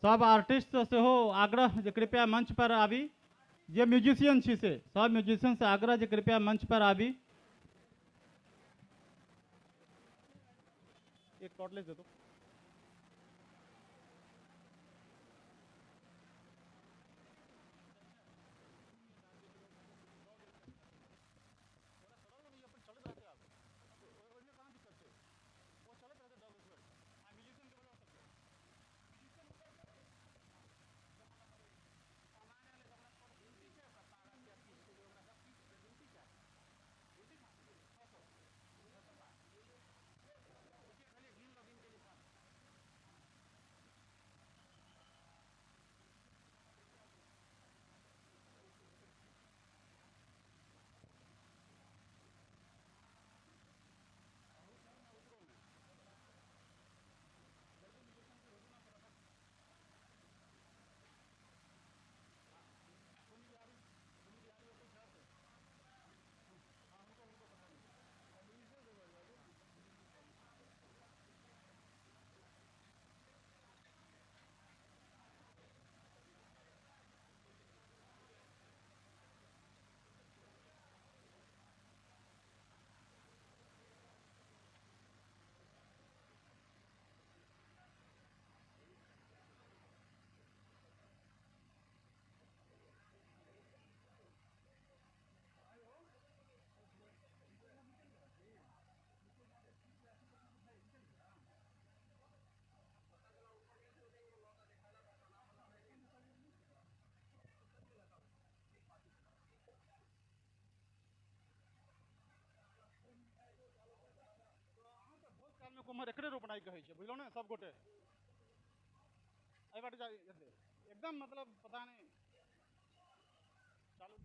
सब आर्टिस्ट से सेहो आग्रह जे कृपया मंच पर आबी। जे म्यूजिशियन छी से सब म्यूजिशियन से आग्रह जे कृपया मंच पर आबी। एक कॉर्डलेस दे दो। कुम्हर एकरे रोपनाइ कहै छै, बुझलहुँ ने सब गोटे एहि बाटे जा एकदम, मतलब पता नहीं चालू।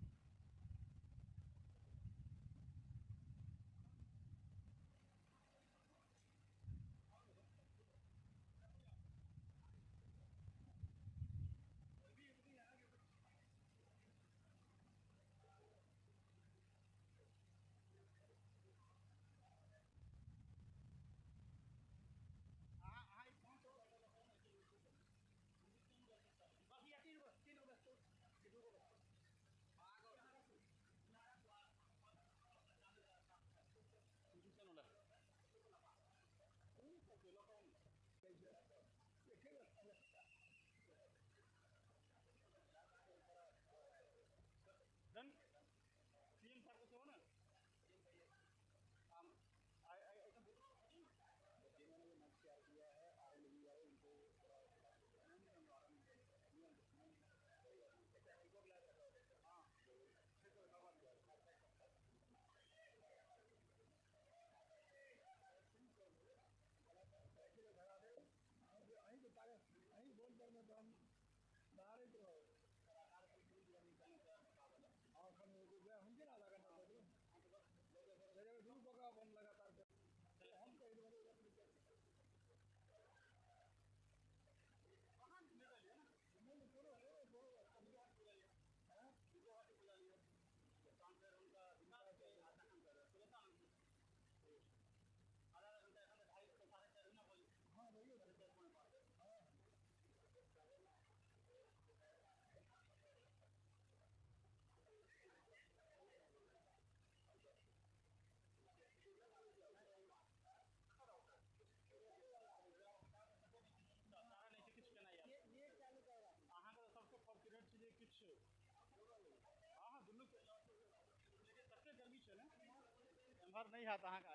एम्हर नहीं हैत अहाँके,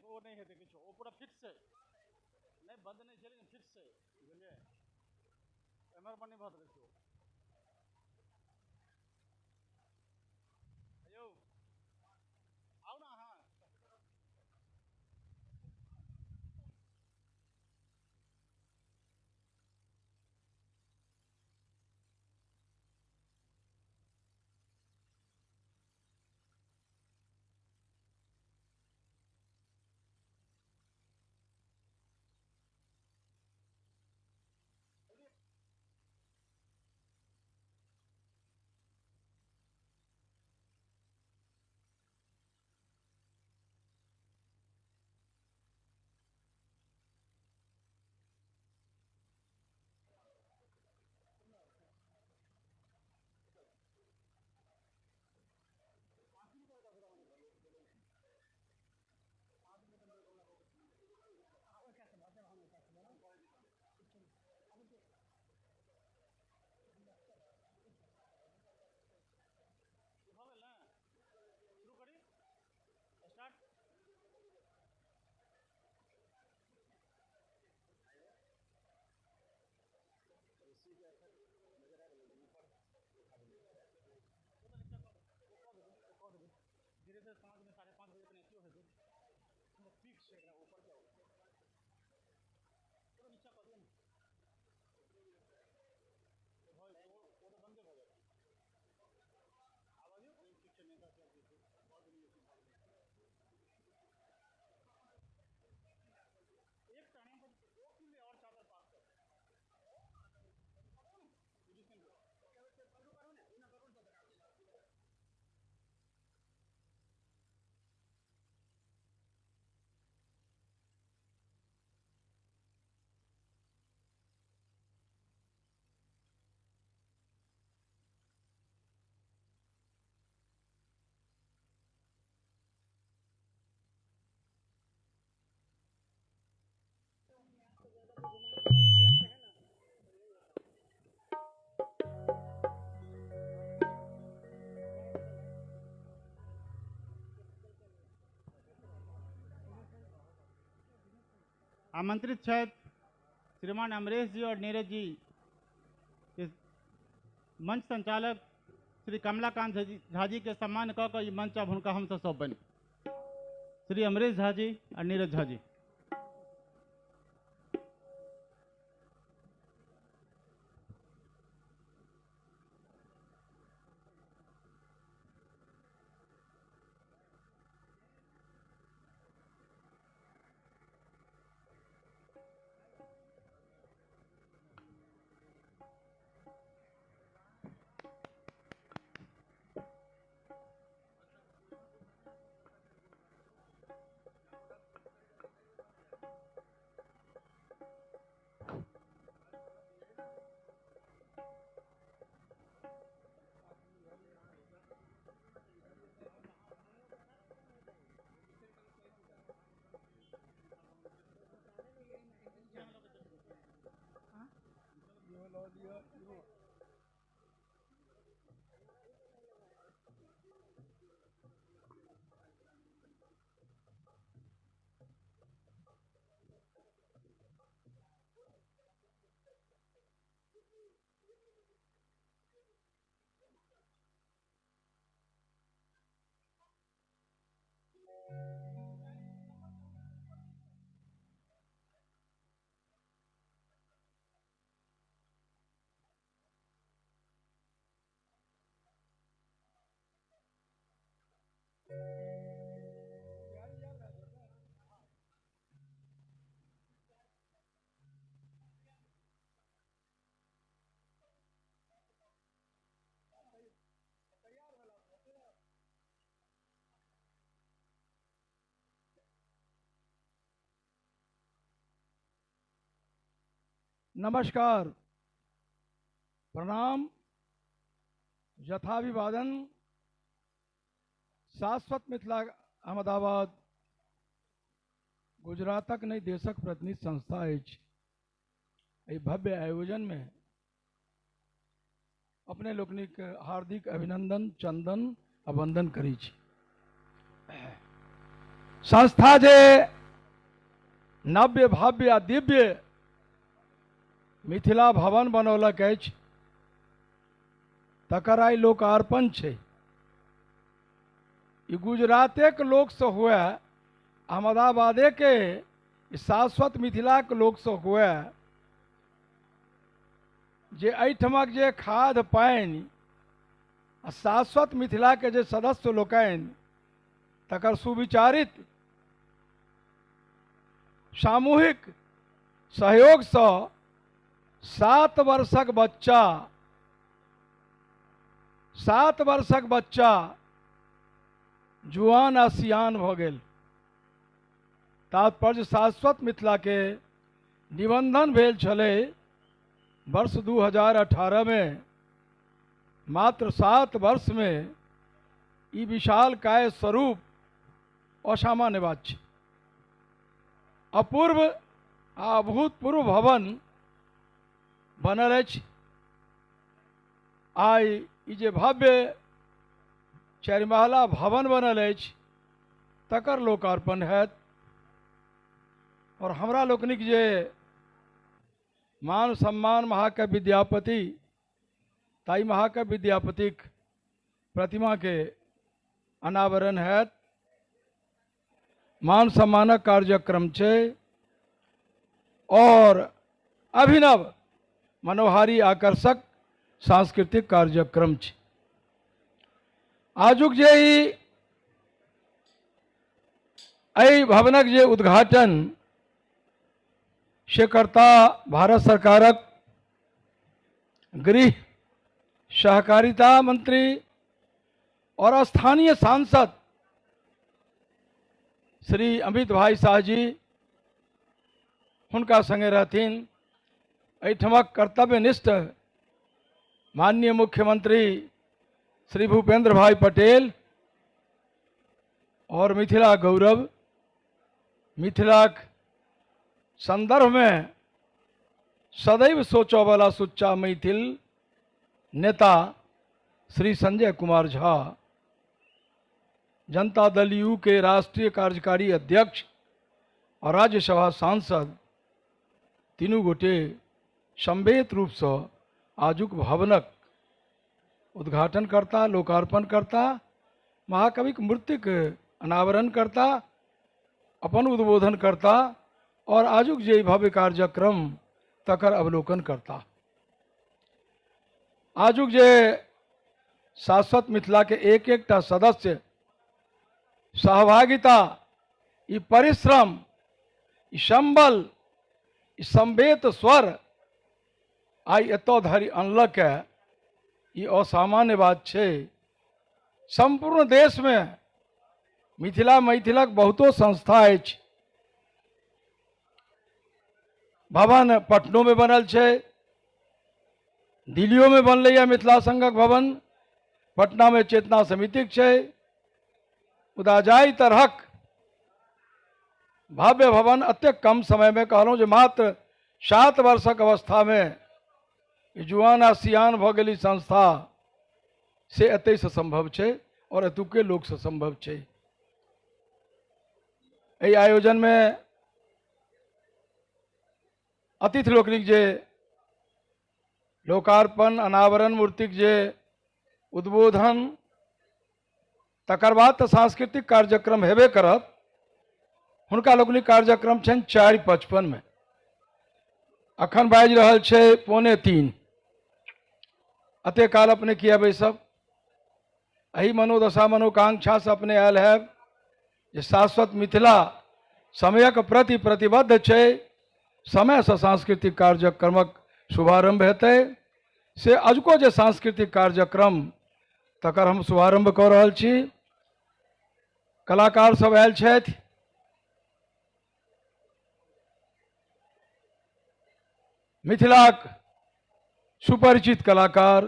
ओ नहीं हेतै किछो, ओ पूरा फिक्स छै, नहीं बंद नहीं छै लेकिन फिक्स छै, बुझलियै? एम्हर पर नहीं भऽ सकै छै। यौ आउ ने अहाँ। से साँझमे 5:30 बजे कने अथियो हेतै। पीक छै एकरा ऊपर जाउ, पूरा नीचा कऽ दियौ ने। भऽ जेतै, ओ तऽ बन्दे भऽ जायत। आबऽ दियौ, ठीक छै। नेता सब जे छै बहुत दिन बेसी भऽ गेलै। एक टाइम पर 2 किलो और चादर पास कर। आमंत्रित छथि श्रीमान अमरेश जी और नीरज जी के मंच संचालक श्री कमलाकांत झा जी के सम्मान कऽ कऽ ई मंच अब हुनका हमसब सौंपबनि। श्री अमरेश झा जी और नीरज झा जी। नमस्कार, प्रणाम, यथाभिवादन। शाश्वत मिथिला अहमदाबाद गुजरातक नहि देशक प्रतिनिधि संस्था अछि। एहि भव्य आयोजन में अपने लोकनिक हार्दिक अभिनंदन, चंदन आ वंदन करै छी। संस्था जे नव्य भव्य आ दिव्य मिथिला भवन बनौलक अछि तकर आइ लोकार्पण छै। ई गुजरातेके लोकसँ हुए, अहमदाबादेके शाश्वत मिथिलाके लोकसँ हुए, जे एहिठमक जे खाद पानि आ शाश्वत मिथिलाके जे सदस्य लोकनि तकर सुविचारित सामूहिक सहयोगसँ 7 वर्षक बच्चा 7 वर्षक बच्चा जुआन आ सियान भऽ गेल। तात्पर्य शाश्वत मिथिला के निबंधन भेल छलै वर्ष 2018 में। मात्र 7 वर्ष में ई विशाल काय स्वरूप असामान्य बात छै। अपूर्व आ अभूतपूर्व भवन बनल अछि। आइ ई जे भव्य चारिमहला भवन बनल अछि तकर लोकार्पण हैत। और हमरा लोकनिक जे मान सम्मान महाकवि विद्यापति, ताहि महाकवि विद्यापतिक प्रतिमा के अनावरण हैत। मान सम्मानक कार्यक्रम छै और अभिनव मनोहारी आकर्षक सांस्कृतिक कार्यक्रम छै। आजुक जे एहि भवनक जे उद्घाटन से करता भारत सरकारक गृह सहकारिता मंत्री और स्थानीय सांसद श्री अमित भाई शाह जी हुनका संगे रहथिन। एहिठमक कर्तव्यनिष्ठ माननीय मुख्यमंत्री श्री भूपेंद्र भाई पटेल और मिथिला गौरव, मिथिलाक संदर्भ में सदैव सोचऽ वाला सुच्चा मैथिल नेता श्री संजय कुमार झा, जनता दल you के राष्ट्रीय कार्यकारी अध्यक्ष और राज्यसभा सांसद, तीनू गोटे समवेत रूपसँ आजुक भवनक उद्घाटन करता, लोकार्पण करता, महाकविक मूर्तिक अनावरण करता, अपन उद्बोधन करता और आजुक जे भव्य कार्यक्रम तकर अवलोकन करता। आजुक जे शाश्वत मिथिला के एक एकटा सदस्य सहभागिता, ई परिश्रम, ई संबल, ई समवेत स्वर आइ एतऽ धरि अनलक है, ई असामान्य बात छै। संपूर्ण देश में मिथिला मैथिलक बहुतो संस्था अछि। भवन पटनो में बनल छै, दिल्लियों में बनलै मिथिला संघक भवन, पटना में चेतना समितिक छै। मुदा जाहि तरहक भव्य भवन अत्यक कम समय में, कहलहुँ जे मात्र 7 वर्षक अवस्था में जुआन आ सियान भऽ गेली संस्था, से एतहिसँ संभव छै और एतुके लोकसँ संभव छै। एहि आयोजन में अतिथि लोकनिक जे लोकार्पण, अनावरण, मूर्तिक जे उद्बोधन, तकर बाद तऽ सांस्कृतिक कार्यक्रम हेबे करत। हुनका लोकनिक कार्यक्रम छनि 4:55 में, अखन बाजि रहल छै 2:45। अते काल अपने किया बैसब? एहि मनोदशा मनोकांक्षा से अपने आयल हैब जे शाश्वत मिथिला समयक प्रति प्रतिबद्ध छै, समयसँ सांस्कृतिक कार्यक्रमक शुभारंभ हेतै। से अजुको जे सांस्कृतिक कार्यक्रम तकर हम शुभारंभ कऽ रहल छी। कलाकार सब आयल छथि। मिथिलाक सुपरिचित कलाकार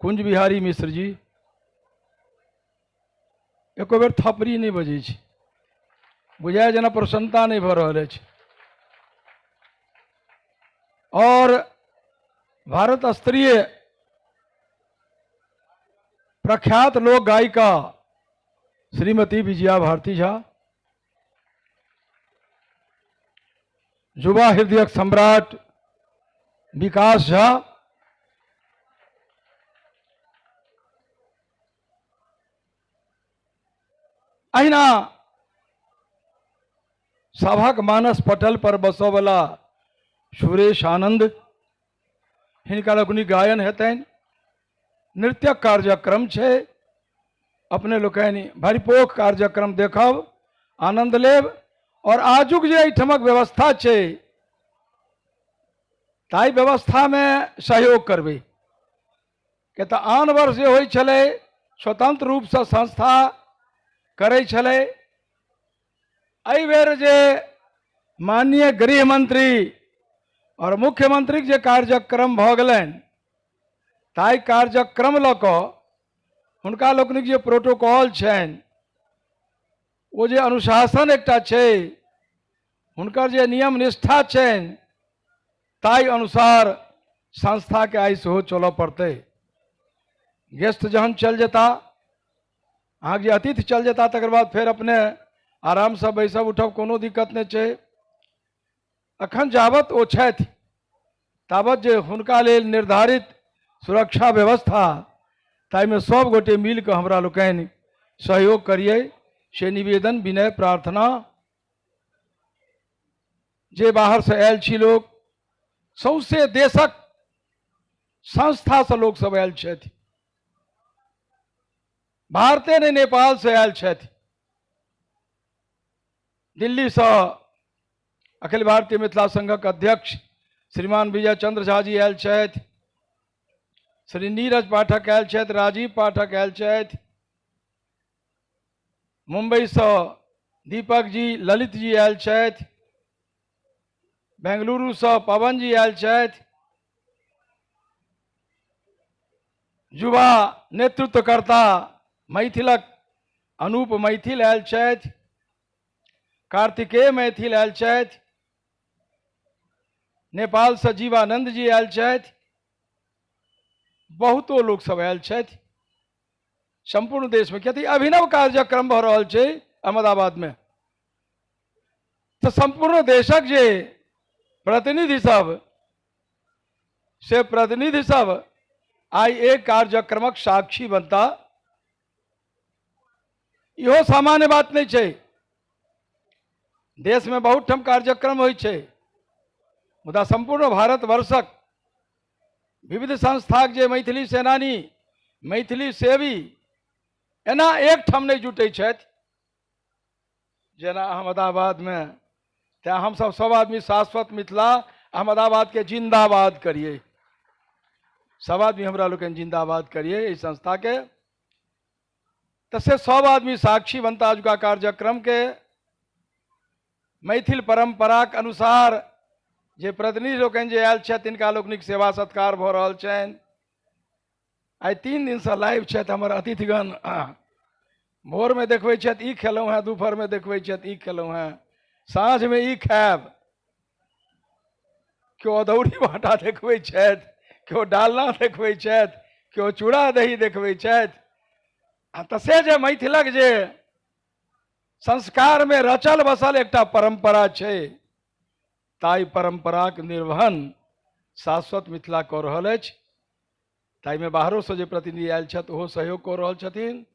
कुंज बिहारी मिश्र जी, एको बेर थपड़ी नहि बजै छै, बुझाय जेना प्रसन्नता नहि भऽ रहल अछि। और भारत स्तरीय प्रख्यात लोक गायिका श्रीमती विजया भारती झा, युवा हृदयक सम्राट विकास झा, अहिना सभक मानस पटल पर बसऽवला सुरेश आनंद, हिनका लोकनिक गायन हेतनि। नृत्यक कार्यक्रम छै, अपने लोकनि भरिपोख कार्यक्रम देखब, आनंद लेब। और आजुक जे एहिठमक व्यवस्था छै ताहि व्यवस्थामे सहयोग करबै, किया तऽ आन वर्ष जे होइ छलै स्वतंत्र रूपसँ संस्था करै छलै। एहि बेर जे माननीय गृह मंत्री और मुख्यमंत्रीक जे कार्यक्रम भऽ गेलनि ताहि कार्यक्रम लऽ कऽ हुनका लोकनिक जे प्रोटोकॉल छनि, ओ जे अनुशासन एकटा छै, हुनकर जे नियम निष्ठा छनि, ताहि अनुसार संस्थाके आइ सेहो चलऽ पड़तै। गेस्ट जहन चलि जेता, अहाँके जे अतिथि चलि जेता, तकर बाद फेर अपने आरामसँ बैसब उठब, कोनो दिक्कत नहि छै। अखन जाबत ओ छथि ताबत जे हुनका लेल निर्धारित सुरक्षा व्यवस्था, ताहिमे सब गोटे मिलके हमरा लोकनि सहयोग करियै, से निवेदन विनय प्रार्थना जे बाहरसँ आयल छी लोक, सौंसे देशक संस्थासँ लोकसभ आयल छथि, भारते नहि नेपालसँ आयल छथि, दिल्लीसँ अखिल भारतीय मिथिला संघक अध्यक्ष श्रीमान विजय चंद्र झा जी आयल छथि, श्री नीरज पाठक आयल छथि, राजीव पाठक आयल छथि, मुंबईसँ दीपक जी, ललित जी आयल छथि, बेंगलुरुसँ पवन जी आयल छथि, युवा नेतृत्वकर्ता मैथिलक अनूप मैथिल आयल छथि, कार्तिकेय मैथिल आयल छथि, नेपालसँ जीवानंद जी आयल छथि, बहुतो लोक सब आयल छथि सम्पूर्ण देशमे। किया अभिनव कार्यक्रम भऽ रहल छै अहमदाबादमे, तऽ सम्पूर्ण देशक जे प्रतिनिधि सब, से प्रतिनिधि सब आइ एक कार्यक्रमक साक्षी बनता। इहो सामान्य बात नहीं छै। देश में बहुत ठाम कार्यक्रम होइ छै, मुदा सम्पूर्ण भारतवर्षक विविध संस्थाक जे मैथिली सेनानी, मैथिली सेवी एना एक ठाम नहीं जुटै छथि जेना अहमदाबादमे। तैं हमसब सब आदमी शाश्वत मिथिला अहमदाबाद के जिंदाबाद करिए, सब आदमी हमरा लोकनि जिंदाबाद करिए एहि संस्था के। तऽ से सब आदमी साक्षी बनता आजुका कार्यक्रम के। मैथिल परंपराक अनुसार जे प्रतिनिधि लोकनि जे आयल छथि तिनका लोकनिक सेवा सत्कार भऽ रहल छनि। आइ 3 दिनसँ लाइव छथि हमर अतिथिगण। भोरमे देखबै छथि ई खेलहुँ हेँ, दुपहरमे देखबै छथि ई खेलहुँ हेँ, साँझमे ई खायब। केओ अदौरी बाटा देखबै छथि, केओ डालना देखबै छथि, केओ चूड़ा दही देखबै छथि। आ तऽ से जे मैथिलक जे संस्कारमे रचल बसल एकटा परंपरा छै, ताहि परंपराक निर्वहन शाश्वत मिथिला कऽ रहल अछि। ताहिमे बाहरोसँ जे प्रतिनिधि आयल छथि ओहो सहयोग कऽ रहल छथिन।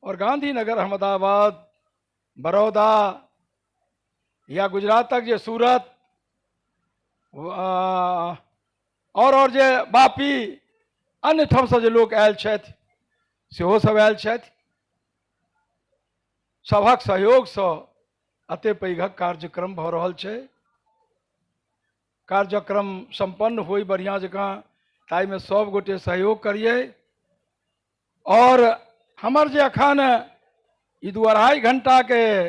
और गांधीनगर, अहमदाबाद, बड़ौदा या गुजरातक जे सूरत और जे वापी अन्य ठामसँ जे लोक आयल छथि सेहो सब आयल छथि। सभक सहयोगसँ एते पैघक कार्यक्रम भऽ रहल छै। कार्यक्रम सम्पन्न होइ बढ़िआँ जकाँ, ताहिमे सब गोटे सहयोग करियै। और हमर जे अखन ई 2-2.5 घंटाके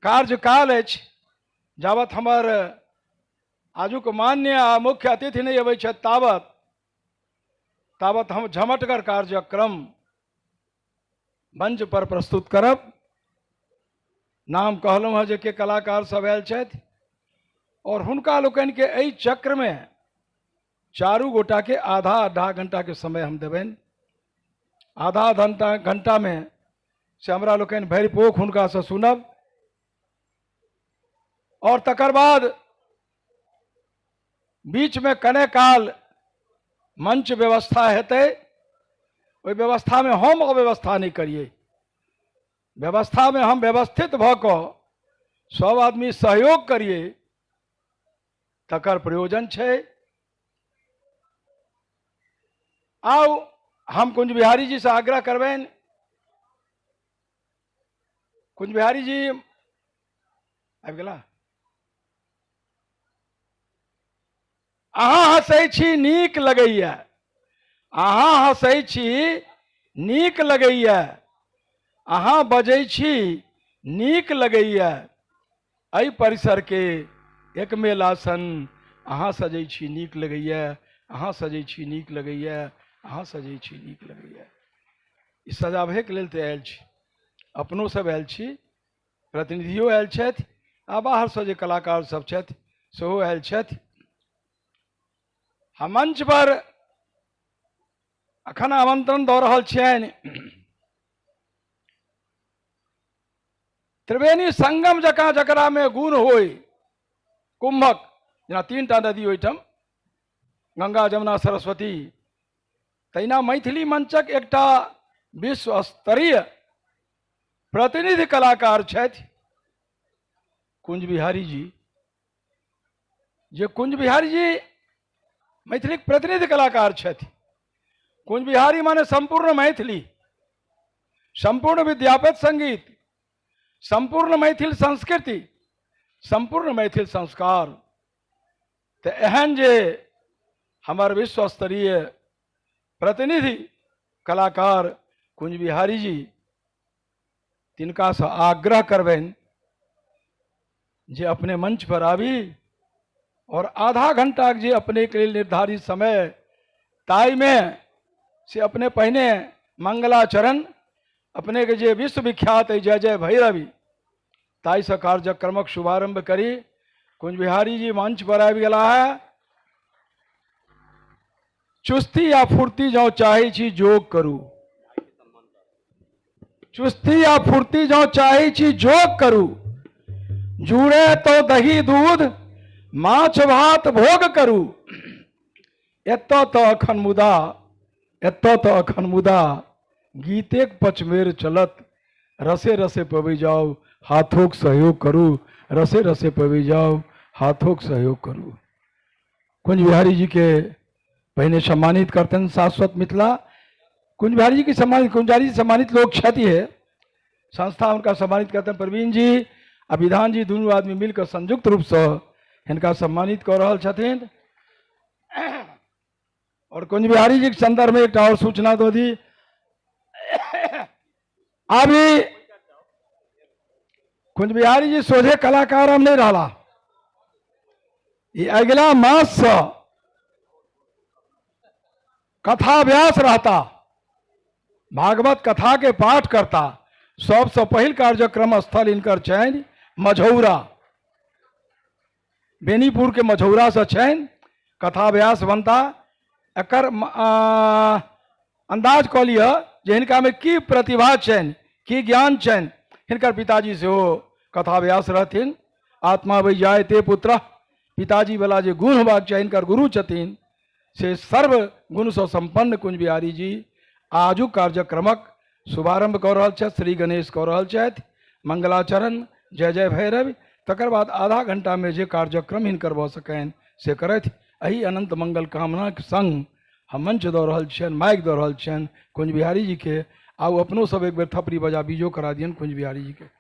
कार्यकाल अछि, जाबत हमर आजुक मान्य आ मुख्य अतिथि नहि अबै छथि ताबत ताबत हम झमटगर कार्यक्रम मंच पर प्रस्तुत करब। नाम कहलहुँ हँ जे के कलाकार सब आयल छथि और हुनका लोकनिके एहि चक्रमे चारू गोटा के आधा आधा घंटा के समय हम देबनि। आधा आधा घंटा में से हमरा लोकनि भरि पोख हुनकासँ सुनब और तकर बाद बीच में कने काल मंच व्यवस्था हेतै। ओहि व्यवस्था में हम अव्यवस्था नहीं करिए, व्यवस्था में हम व्यवस्थित भऽ कऽ सब आदमी सहयोग करिए, तकर प्रयोजन छै। आउ हम कुंज बिहारी जी से आग्रह करबनि। कुंज बिहारी जी आबि गेला। अहाँ हँसै छी नीक लगैया, अहाँ हँसै छी नीक लगैया, अहाँ बजै छी नीक लगैया, एहि परिसर के एक मेला सन अहाँ सजै छी नीक लगैया, अहाँ सजै छी नीक लगैया, अहाँ सजै छी नीक लगैया। ई सजाबैके लेल तऽ आयल छी, अपनो सब आयल छी, प्रतिनिधियो आयल छथि आ बाहरसँ जे कलाकार सब छथि सेहो आयल छथि। हम मंच पर अखन आमंत्रण दऽ रहल छियनि त्रिवेणी संगम जकाँ जकरा में गुण होय, कुंभक जेना 3 टा नदी ओहिठाम गंगा जमुना सरस्वती, तहिना मैथिली मंचक एकटा विश्व स्तरीय प्रतिनिधि कलाकार छथि कुंज बिहारी जी। जे कुंज बिहारी जी मैथिलीक प्रतिनिधि कलाकार छथि। कुंज बिहारी माने संपूर्ण मैथिली, संपूर्ण विद्यापति संगीत, संपूर्ण मैथिल संस्कृति, संपूर्ण मैथिल संस्कार। तो एहन जे हमर विश्व स्तरीय प्रतिनिधि कलाकार कुंज बिहारी जी, तिनका से आग्रह करबनि जे अपने मंच पर आबी और आधा घंटा जे अपने के लिए निर्धारित समय ताई में से अपने पहिने मंगलाचरण अपने के जे विश्वविख्यात है जय जय भैरवी ताई से कार्यक्रमक शुभारंभ करी। कुंज बिहारी जी मंच पर आबि गेला है। चुस्ती या फुर्ती जँ चाहै छी जोग करू, चुस्ती या फुर्ती जँ चाहै छी जोग करू, जुड़े तो दही दूध माछ भात भोग करू। एतऽ तऽ अखन मुदा, एतऽ तऽ अखन मुदा गीतेक पचमेर चलत, रसे रसे पबी जाओ हाथोक सहयोग करू, रसे रसे पबी जाओ हाथोक सहयोग करू। कुंज बिहारी जी के पहिने सम्मानित करतनि शाश्वत मिथिला। कुंज बिहारी जी के सम्मानित, कुंज बिहारी जी सम्मानित लोग छथि है, संस्था उनका सम्मानित करते हैं। प्रवीण जी आ विधान जी दुनू आदमी मिलकर संयुक्त रूप से हिनका सम्मानित कऽ रहल छथिन। और कुंज बिहारी जी के संदर्भ में एक और सूचना दो दी। अभी कुंज बिहारी जी सोझे कलाकार हम नहीं रहा, ये अगला मास से कथा व्यास रहता, भागवत कथा के पाठ करता। सबसे पहिल कार्यक्रम स्थल इनकर छनि मझौरा, बेनीपुर के मझौरा से छनि कथा व्यास बनता। एकर अंदाज कऽ लिअ जे हिनका में की प्रतिभा छनि, की ज्ञान छनि। हिनकर पिताजी सेहो कथा व्यास रहथिन। आत्मा वै जायते पुत्र, पिताजी वाला जे गुण होबाक चाही, हिनकर गुरु छथिन से सर्व गुणसँ संपन्न कुंज बिहारी जी आजुक कार्यक्रमक शुभारंभ कऽ रहल छथि, श्री गणेश कऽ रहल छथि मंगलाचरण जय जय भैरव। तकर बाद आधा घंटा में जे कार्यक्रम हिनकर भऽ सकनि से करथि। एहि अनंत मंगल कामनाक संग हम मंच दऽ रहल छियनि, माइक दऽ रहल छियनि कुंज बिहारी जी के। आउ अपनो सब एक बेर थपड़ी बजा बीजो करा दियनि कुंज बिहारी जी के।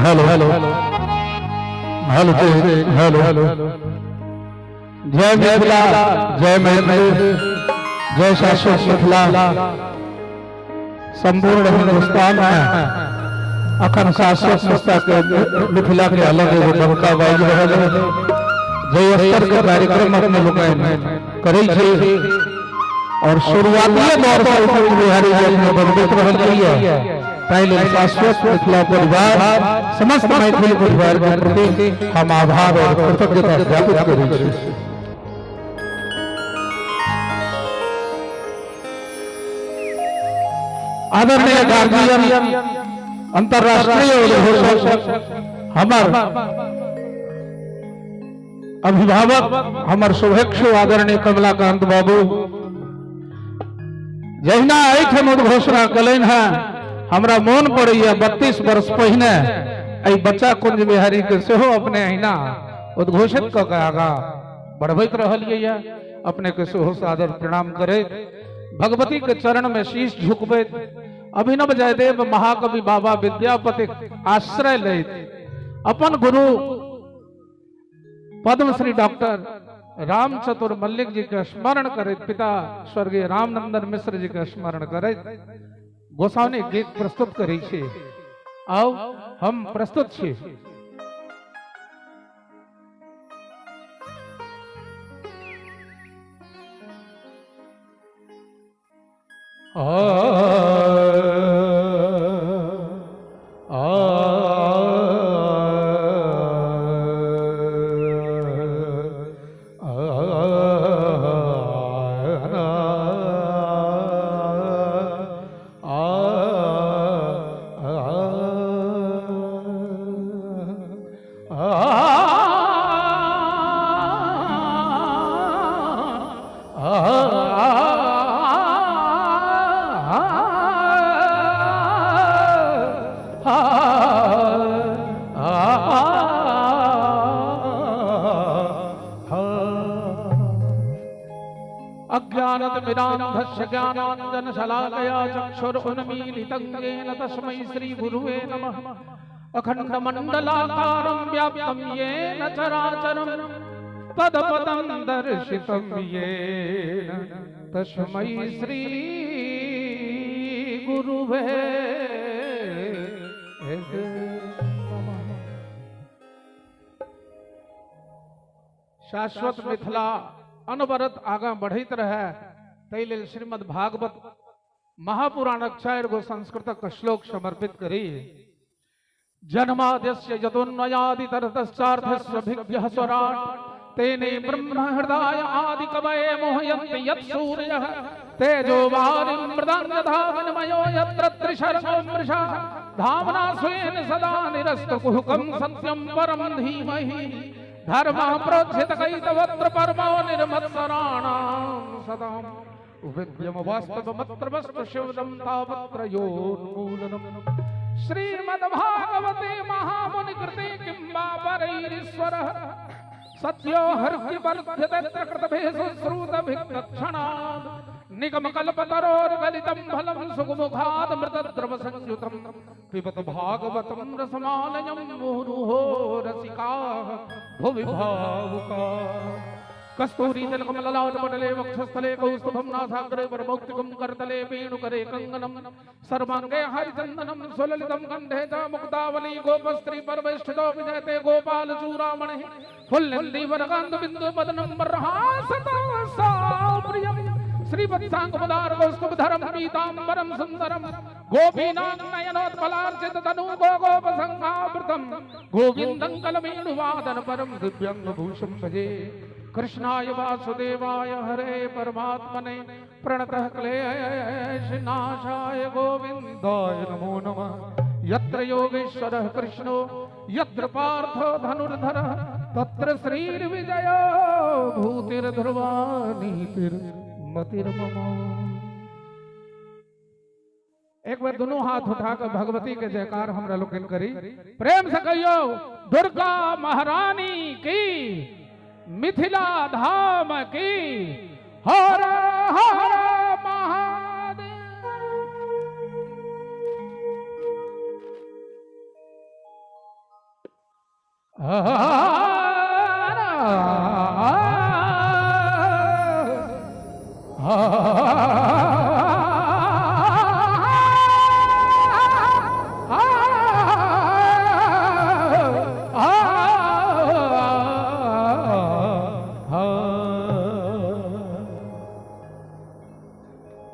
Hello hello hello hello hello, जय मिथिला, जय मैथिली, जय शाश्वत मिथिला। संपूर्ण हिंदुस्तान में अखन शाश्वत मिथिला के अलग एगो डंका बाजि रहल है। जय स्तर के कार्यक्रम अपने लोग करै छी और शुरुआती दौर पर कुंज बिहारी जी अपने बनबैत रहल छियै, ताहि लेल शाश्वत मिथिला परिवार समस्त मैथिल परिवार के प्रति हम आभार और कृतज्ञता ज्ञापित करै छी। आदरणीय गार्जियन अंतरराष्ट्रीय उद्घोषक हमर अभिभावक हमर शुभेच्छु आदरणीय कमलाकांत बाबू जहिना एहिठाम उद्घोषणा कलनि हैं, हमरा मोन पड़ैया 32 वर्ष पहिने एहि बच्चा कुंज बिहारी के सेहो अपने अहिना उद्घोषित कऽ के आगाँ बढ़बैत रहलियै। अपने के सेहो सादर प्रणाम करैत भगवती के चरण में शीश झुकबैत अभिनव जयदेव महाकवि बाबा विद्यापति आश्रय लैत अपन गुरु पद्मश्री डॉक्टर रामचतुर मल्लिक जी के स्मरण करैत पिता स्वर्गीय रामनंदन मिश्र जी के स्मरण करैत गोसाउनी गीत प्रस्तुत करै छी। आउ हम प्रस्तुत छी। ज्ञानांजन शलाकया चक्षुरुन्मीलितं येन तस्मै श्री गुरुवे नमः। अखंड मंडलाकारं व्याप्तं येन चराचरं तदपदं दर्शितं येन तस्मै श्री गुरुवे नमः। शाश्वत मिथिला अनवरत आगा बढ़ैत रहे तै लेल श्रीमद् भागवत महापुराणक 4 गो संस्कृतक श्लोक समर्पित करी। जन्माद्यस्य यतोऽन्वयादितरतश्चार्थस्य विघ्नः स्वराट् तेने ब्रह्म हृदाय आदि कवये मोहयन्ति यत्सूर्यः तेजो वारिं मृदां यथा विनिमयो यत्र त्रिशर्गो मृषा धाम्ना स्वेन सदा निरस्तकुहकं सत्यं परं धीमहि धर्मः प्रोज्झितकैतवत्र परमो निर्मत्सराणां सदां विद्यम वास्तवमत्र वस्तु शिवदं तापत्रयोन्मूलनम्। श्रीमद्भागवते महामुनिकृते किं वा परैरीश्वरः सत्यो हर्षिवर्ध्यते कृतभिः सुश्रुतभिः निगमकल्पतरोर्गलितं फलं सुखमुखात् मृतद्रवसंयुतं पिबत भागवतं रसमालयं मुहुरुहो रसिकाः भुवि भावुकाः। कस्तूरी तिलकं ललाटपटले वक्षस्थले कौस्तुभं नासाग्रे वरमौक्तिकं करतले वेणुकरे कङ्कणं सर्वाङ्गे हरिचन्दनं सुललितं कण्ठे च मुक्तावली गोपस्त्री परमेष्ठितो विजयते गोपाल चूड़ामणिः फुल्लिन्दीवरकान्तबिन्दुवदनं बर्हासतसा प्रियम् श्रीवत्साङ्गपदार्गौस्तुभधरं पीताम्बरं सुन्दरं गोपीनां नयनोत्पलार्चिततनु गोपसङ्घावृतं गोविन्दं कलमेणुवादन परं दिव्यङ्गभूषं भजे। कृष्णाय वासुदेवाय हरे परमात्मने प्रणतः क्लेशनाशाय गोविन्दाय नमो नमः। यत्र योगेश्वरः कृष्णो यत्र पार्थो धनुर्धरः तत्र श्रीर्विजयो भूतिर्ध्रुवा नीतिर्मतिर्मम। एक बार दोनों हाथ उठाकर भगवती के जयकार हमरा लोकनि करी। प्रेम से कहियो दुर्गा महारानी की, मिथिला धाम की, हर हर महादेव।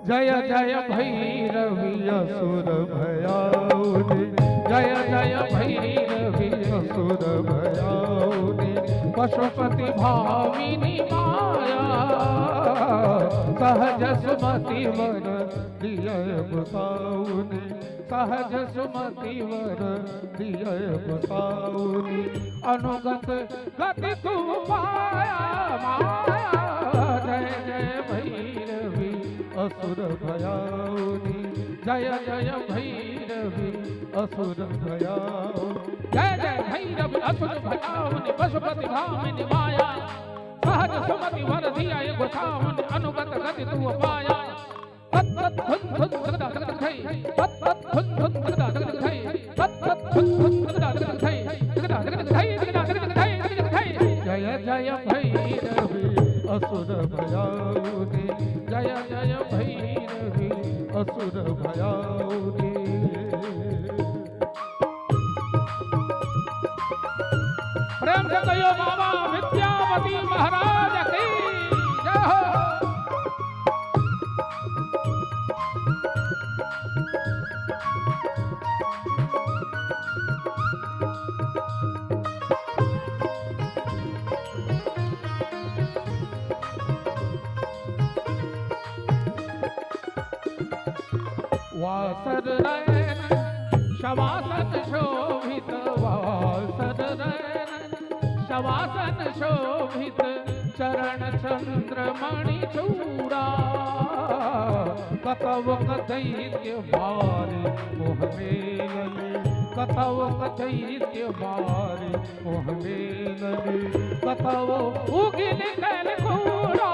जय जय भैरवी असुर भयाउनि, जय जय भैरवी असुर भयाउनि, पशुपति भामिनी माया सहज सुमति वर दिय गोसाउनि, सहज सुमति वर दिय गोसाउनि, अनुगत गति तू पाया माया। जय जय भैरवी असुर भयाउनि, जय जय भैरवी असुर भयाउनि, जय जय भैरवी असुर भयाउनि पशुपति भामिनी माया सहज सुमति वर दिया गोसाउनि अनुगत गति तू पाया। तत् तत् धुन धुन तगदा तगदा थई तत् तत् धुन धुन तगदा तगदा थई तत् तत् धुन धुन तगदा तगदा थई तगदा तगदा थई तगदा तगदा थई तगदा थई। जय जय भैरवी असुर भयाउनि, जय जय भैरवी असुर भयाउनि। प्रेम से कहियो बाबा विद्यापति महाराज की जय हो। वासर रैन शवासन शोभित वासर रैन शवासन शोभित चरण चंद्रमणि चूड़ा कतव दैत्य मारि मोह मेलली कतव दैत्य मारि मोह मेलली कतव उगिल कैल कूड़ा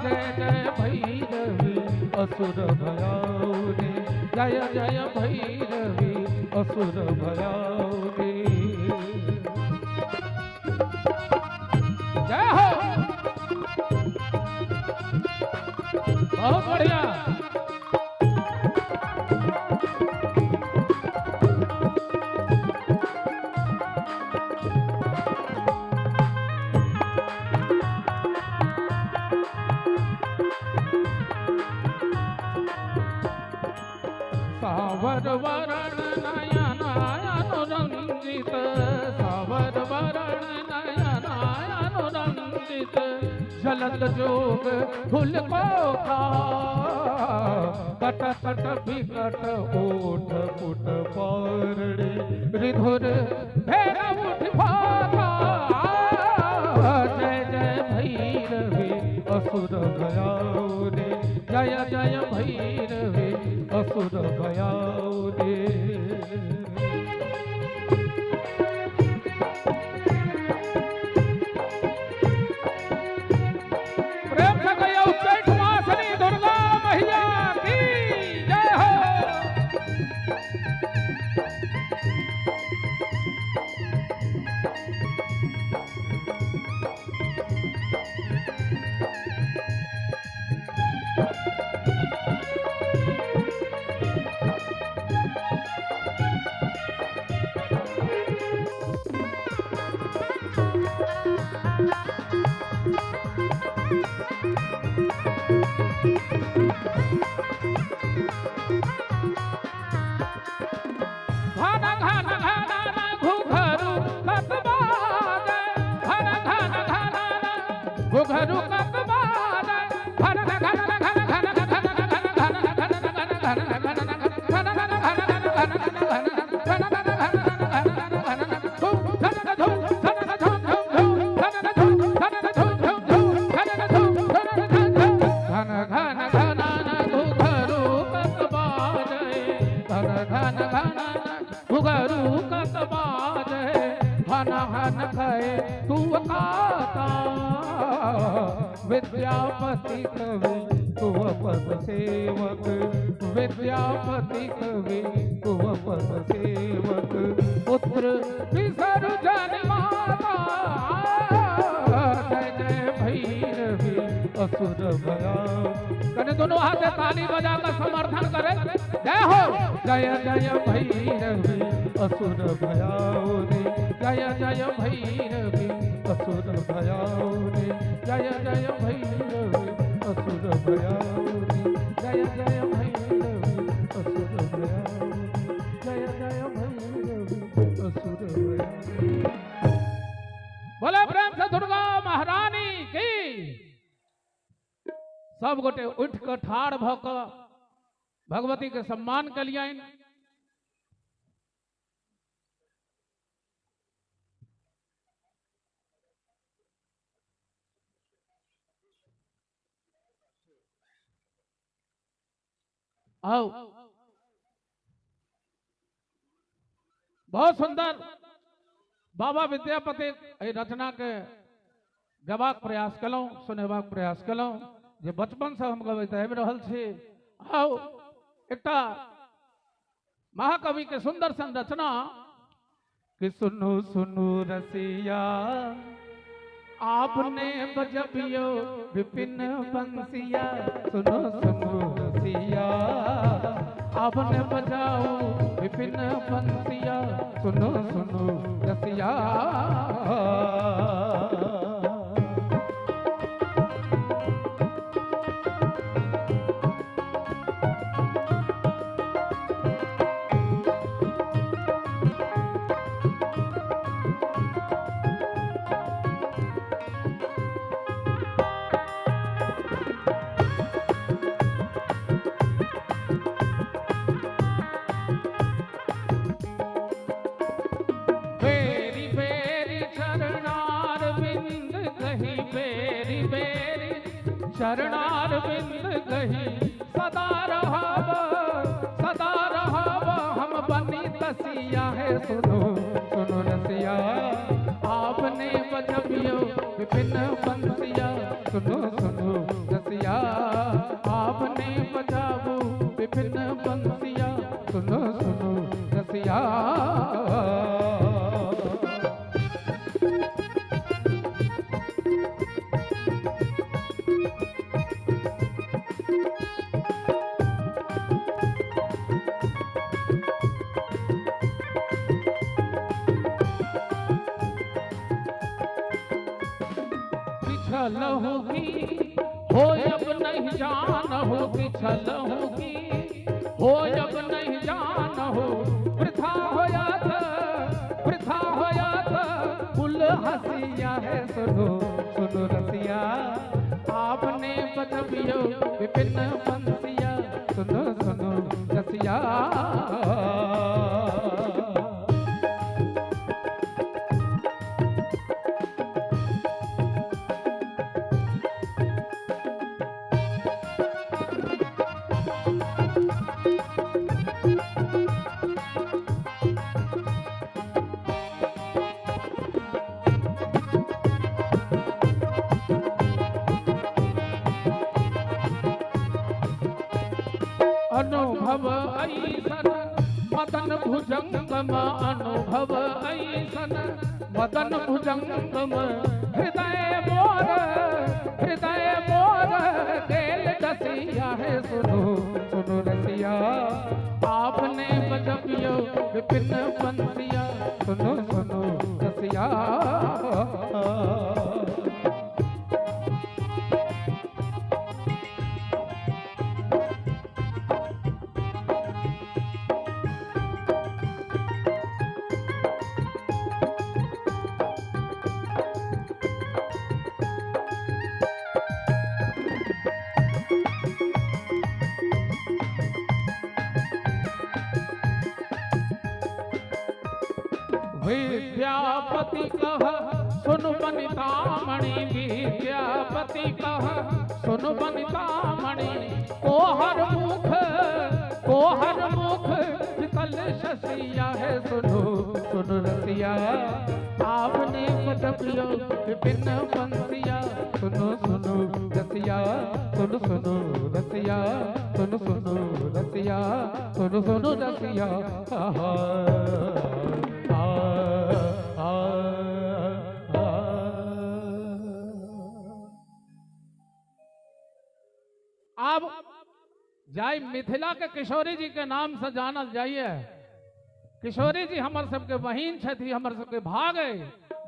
जय जय भैरवी असुर भयाउनी जय जय भैरवी असुर भयाउनी। जय हो, बहुत बढ़िया। सावर वरण नयन अनुरंजित सावर वरण नयन अनुरंजित जलद जोग फूल को कट कट विकट ओठ पुट पारड़ी रिधुर भैरव उठ भागा जय जय भैरवी असुर भयाउनी जय जय भैरवी असुर भयाउनी। प्रेम से कहियो उच्चैठ वासिनी दुर्गा मैया की जय हो। घन घन घन घुघरू कत बाजै घन घन घन घुघरू कत बाजै घन घन घन घन घन घन घन घन घन घन घन घन घन घुघरू कत बाजै घन घन घन घुघरू कत बाजै हन हन खए तू काता विद्यापति कवि तुव पद सेवक विद्यापति कवि तुव पद सेवक पुत्र बिसर जन माता जय जय भैरवी असुर भयाउनी। कने दोनों हाथ से ताली बजाकर समर्थन करें। जय हो जय जय भैरवी असुर भयाउनी जय जय भैरवी असुर भयाउनी जय जय भैरवी असुर भयाउनी जय जय भैरवी असुर भयाउनी जय जय भैरवी असुर भयाउनी। बोले प्रेम से दुर्गा महारानी की। सब गोटे उठ के ठाढ़ भ के भगवती के सम्मान कलियनि। आओ, बहुत सुंदर बाबा विद्यापति एहि रचना के गबाक प्रयास कलहुँ, सुनेबाक प्रयास कलहुँ जे बचपन से हम गबैत आबि रहल छी। आओ एकटा महाकवि के सुंदर सन रचना कि सुनू सुनू रसिया आपने बजबियो विपिन बंसिया सुनो सुनो रसिया आपने बजाओ विपिन बंसिया सुनो सुनो रसिया। बेरी बेरी चरणारविंद गही सदा रहब हम बनी तसिया है। सुनो सुनो रसिया आपने बजबियो विपिन बंसिया। सुनो सुनो रसिया आपने बजाबो विपिन बंसिया। सुनो सुनो रसिया। हो अब नहीं जान हो पिछल होगी, हो अब नहीं जान हो वृथा होयात वृथा होयात कुल हसिया है। सुनो सुनो रसिया आपने बजबियो विपिन बंसिया। सुनो सुनो रसिया। अनुभव ऐसन मदन भुजंगम, अनुभव ऐसन मदन भुजंगम हृदय मोर गेल डसिया है। सुनो सुनो रसिया आपने बजबियो विपिन बंसिया। सुनो सुनो रसिया। विद्यापति कह सुन बनिता मणि, विद्यापति कह सुन बनिता मणि कोहर मुख विकल शशिया है। सुनो सुनो रसिया आपने बजबियो विपिन बंसिया। सुनो सुनो रसिया, सुनो सुनो रसिया, सुनो सुनो रसिया, सुनो सुनो रसिया। अब जाय मिथिला के किशोरी जी के नाम से जानल जाइए। किशोरी जी हमर सबके बहिन छथि, हमर सबके भाग है।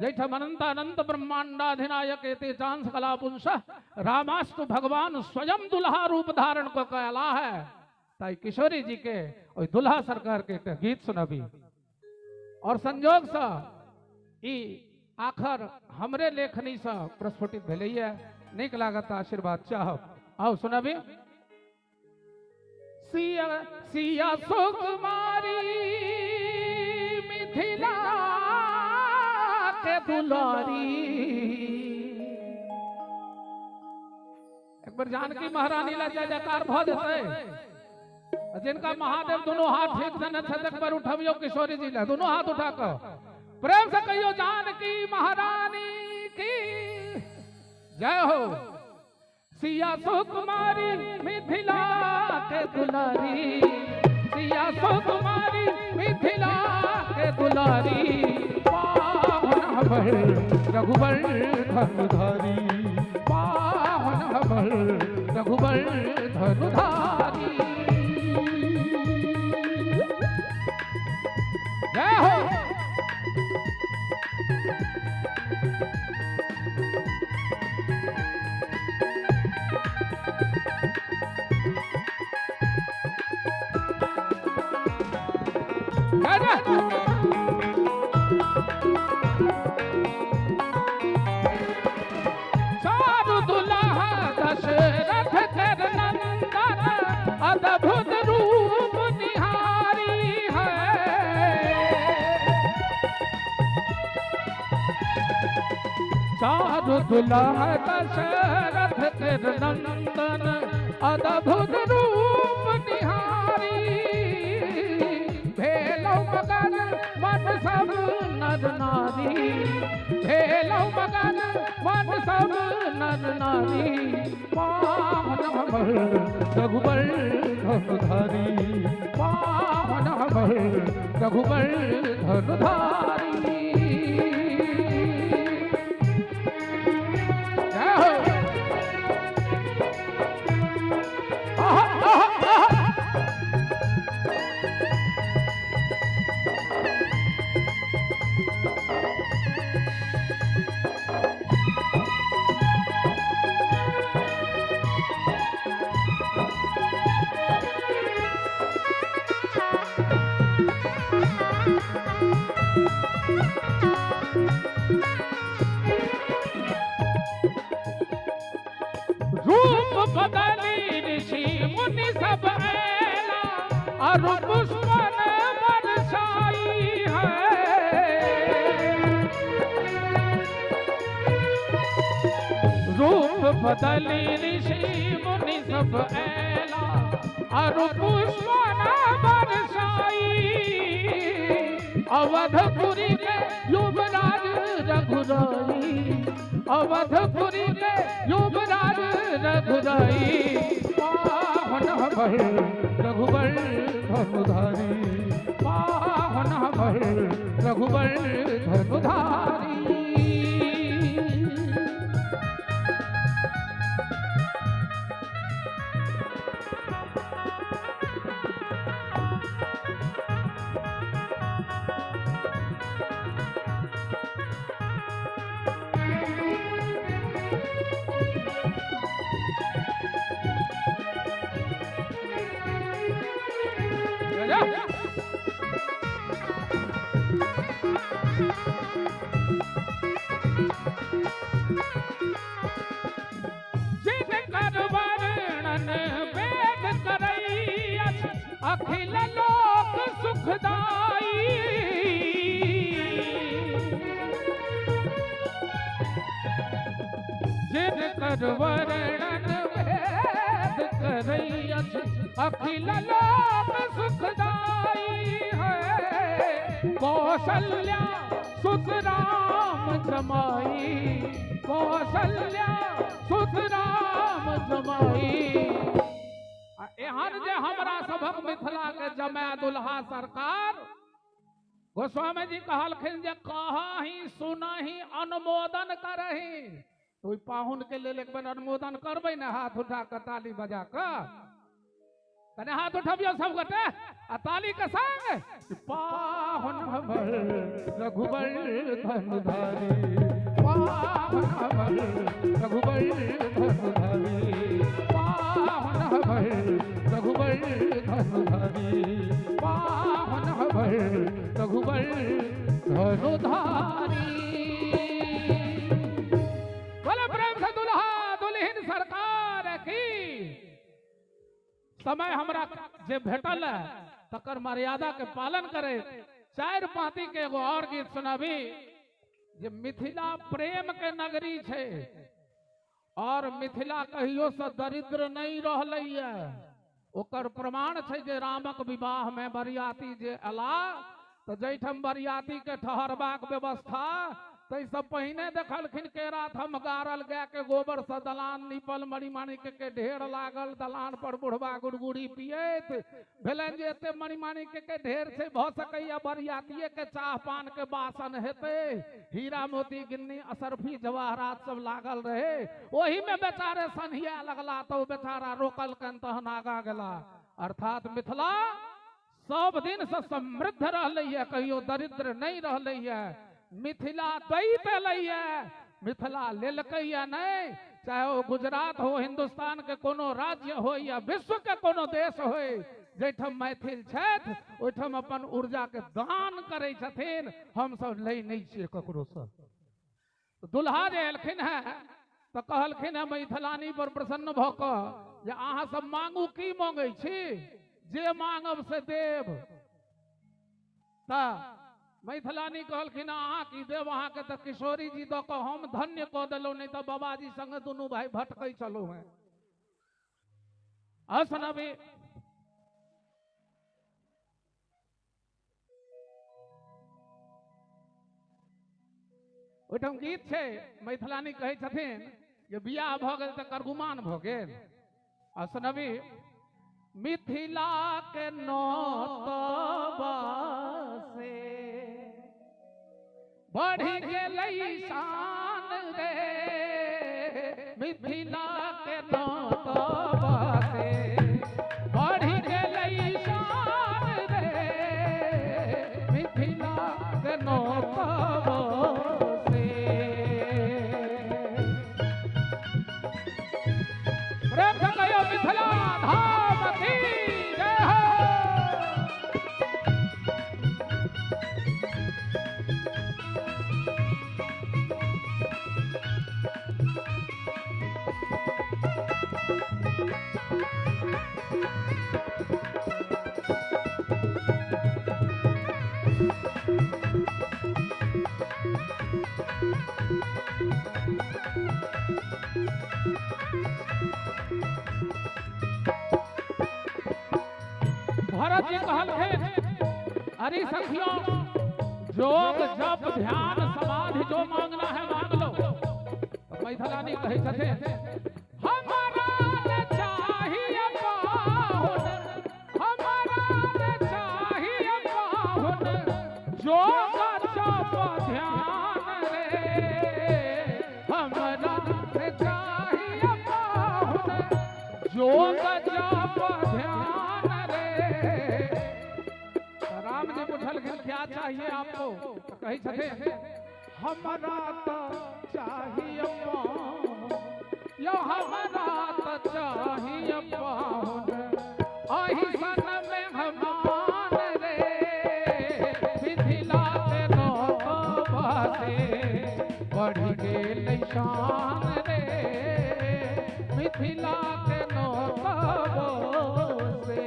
जैठम अनंत अनंत ब्रह्मांडाधिनायक एते चांस कला पुंस रामास्तु भगवान स्वयं दुल्हा रूप धारण को कला है। ताई किशोरी जी के और दुल्हा सरकार के एक गीत सुनबी। और संजोग से ई आखर हमरे लेखनी से प्रस्फुटित भेलैया, नीक लागत आशीर्वाद चाहब। आओ सुनबी। सिया सिया सुकुमारी मिथिला के दुलारी। एक बार जानकी महारानी ला जय जयकार भ जेतै। जिनका महादेव दोनों हाथ ठीक देने छथि एक बार उठबियो किशोरी जी ला, दोनों हाथ उठा कर प्रेम से कहियो जानकी महारानी की जय हो। सिया सुकुमारी मिथिला के दुलारी, सिया सुकुमारी मिथिला के दुलारी, पावन हमर रघुबर धनुधारी, पावन हमर रघुबर धनुधारी। जय हो। चारु दुल्हा दशरथ कर नंदन अद्भुत रूप निहारी है। चारु दुल्हा दशरथ के नंदन अद्भुत रूप निहारी भेलौ मगन मन सब नर नारी भेलौ मगन मन सब नर नारी पावन हमर रघुबर धनुधारी पावन हमर रघुबर धनुधारी। जय हो। आहा, आहा, आहा। रूप बदली ऋषि मुनि सब ऐला और पुष्पन बरसाई है। रूप बदली ऋषि मुनि सब ऐला और पुष्पन बरसाई। अवधपुरी के युवराज रघुराई अवधपुरी के युवराज रघुराई पावन हमर रघुबर धनुधारी पावन हमर रघुबर धनुधारी। जिनकर वर्णन वेद करई अखिल लोक सुखदाई। जिनकर वर्णन वेद करई अखिल लोक सुखदाई है। कौशल्या सुत राम जमाई कौशल्या सुत राम जमाई। एहन जे हमरा सभक मिथिला के जमाय दुल्हा सरकार गोस्वामी जी कहलखिन जे कही सुनही अनुमोदन करही। तो पाहुन के लेल एक बेर अनुमोदन करबै ने, हाथ उठा के ताली बजा के कने हाथ उठबियो सब गोटे आ ताली के संग पाहुन हमर रघुबर धनुधारी पाहुन हमर रघुबर धनुधारी पाहुन हमर रघुबर धनुधारी पाहुन हमर रघुबर धनुधारी। बोले प्रेम से दुल्हा दुल्हिन सरकार की। समय हमरा जे भेटल है तकर मर्यादा के पालन करे चार पांति के एगो और गीत सुनाबी जे मिथिला प्रेम के नगरी छे और मिथिला कहियो से दरिद्र नहीं रहलै है। ओकर प्रमाण छे जे रामक विवाह में बरियाती जे अला तो जैठाम बरियाती के ठहरबाक व्यवस्था तै सब पहिने देखलखिन केरा थम गारल गाय के गोबर से दलान निपल मणिमाणिक के ढेर लागल दलान पर बुढ़वा गुड़गुड़ी पियत भेलनि जे एते मणिमाणिक के ढेर छै भऽ सकैया बरियातिये के चाह पान के बासन हेतै। हीरा मोती गिन्नी असरफी जवाहरात सब लागल रहे ओही में बेचारे सन्हिया लगला तो बेचारा रोकलकनि तहन आगा गेला। अर्थात मिथिला सब दिन से समृद्ध रहलै है, कहियो दरिद्र नहीं रहलै है। मिथिला दैत एलैया, मिथिला लेलकैया नहीं, चाहे वो गुजरात हो, हिंदुस्तान के कोनो राज्य हो या विश्व के कोनो देश हो, जैठाम मैथिल छथि ओहिठाम अपन ऊर्जा के दान करै छथिन। हम सब लै नहीं छियै ककरो से। दुल्हा जे एलखिन हैं तो कहलखिन हैं मैथिलानी पर प्रसन्न भऽ कऽ जे अहाँ सब मांगू की मांगै छी, जे मांगब से देब। तऽ मैथिलानी कहलखिन अहाँ की देब, अहाँके तऽ किशोरी जी दऽ कऽ हम धन्य कऽ देलहुँ, नहि तऽ बाबाजी संगे दुनू भाई भटकै छलहुँ हेँ। असनबी ओहिठाम गीत छै, मैथिलानी कहै छथिन जे बियाह भऽ गेल तऽ करगुमान भऽ गेल। असनबी मिथिला के नोतबा से बढ़ि गेलै शान रे, मिथिला के नोतबा से बढ़ि गेलै शान रे, मिथिला के नोतबा से। प्रेम से कहियो मिथिला धाम की जय हो। भरत जी कहलखिन अरे सखियों, जोग जप ध्यान समाधि जो मांगना है मांग लो। मैथिलानी कहै छथिन हमरा न चाहिए पाहुन, हमरा न चाहिए पाहुन, जोग जप ध्यान रे, हमरा न चाहिए पाहुन, जोग जप ध्यान रे। राम जी पूछलखिन क्या चाहिए आपको, कहै छथिन हमरा तो चाहिए पाहुन, यो हमरा तो चाहिए पाहुन, अहि सन में हमान रे, मिथिला के नोतबा से बढ़ि गेल शान रे, मिथिला के नोतबा से।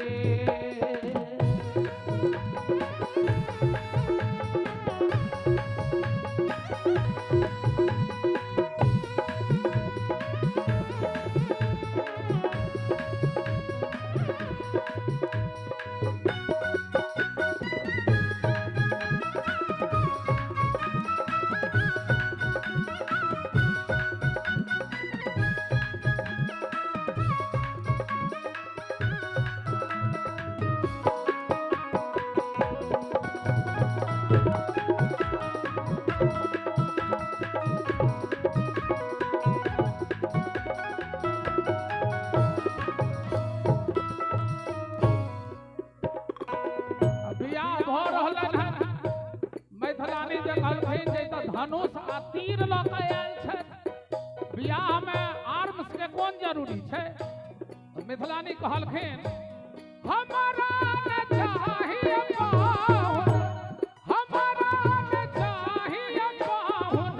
बियाह भऽ रहलनि हन, मैथिलानी जे कहलखिन जे तऽ धनुष आ तीर लऽ कऽ आयल छथि, बियाह मे आर्म्स के कोन जरूरी छै। मिथिलानी कहलखिन हमरा न चाहिए पाहुन, हमरा न चाहिए पाहुन,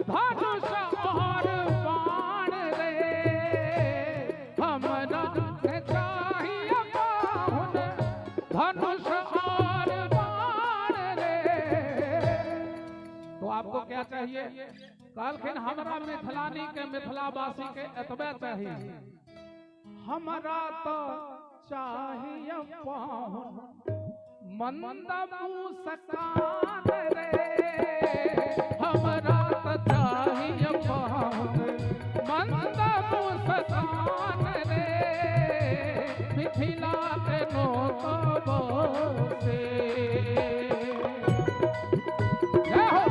धनुष और बाण रे, हमरा न चाहिए पाहुन, धनुष और बाण रे। तो आपको क्या चाहिए? कहलखिन हमरा मिथिलानी के मिथिलावासी के एतबे चाहिए, हमरा तो चाहिए पाहुन, मंद मुस्कान रे, हमरा तो चाहिए पाहुन, मंद मुस्कान रे, मिथिला के नोतबा से। जय हो।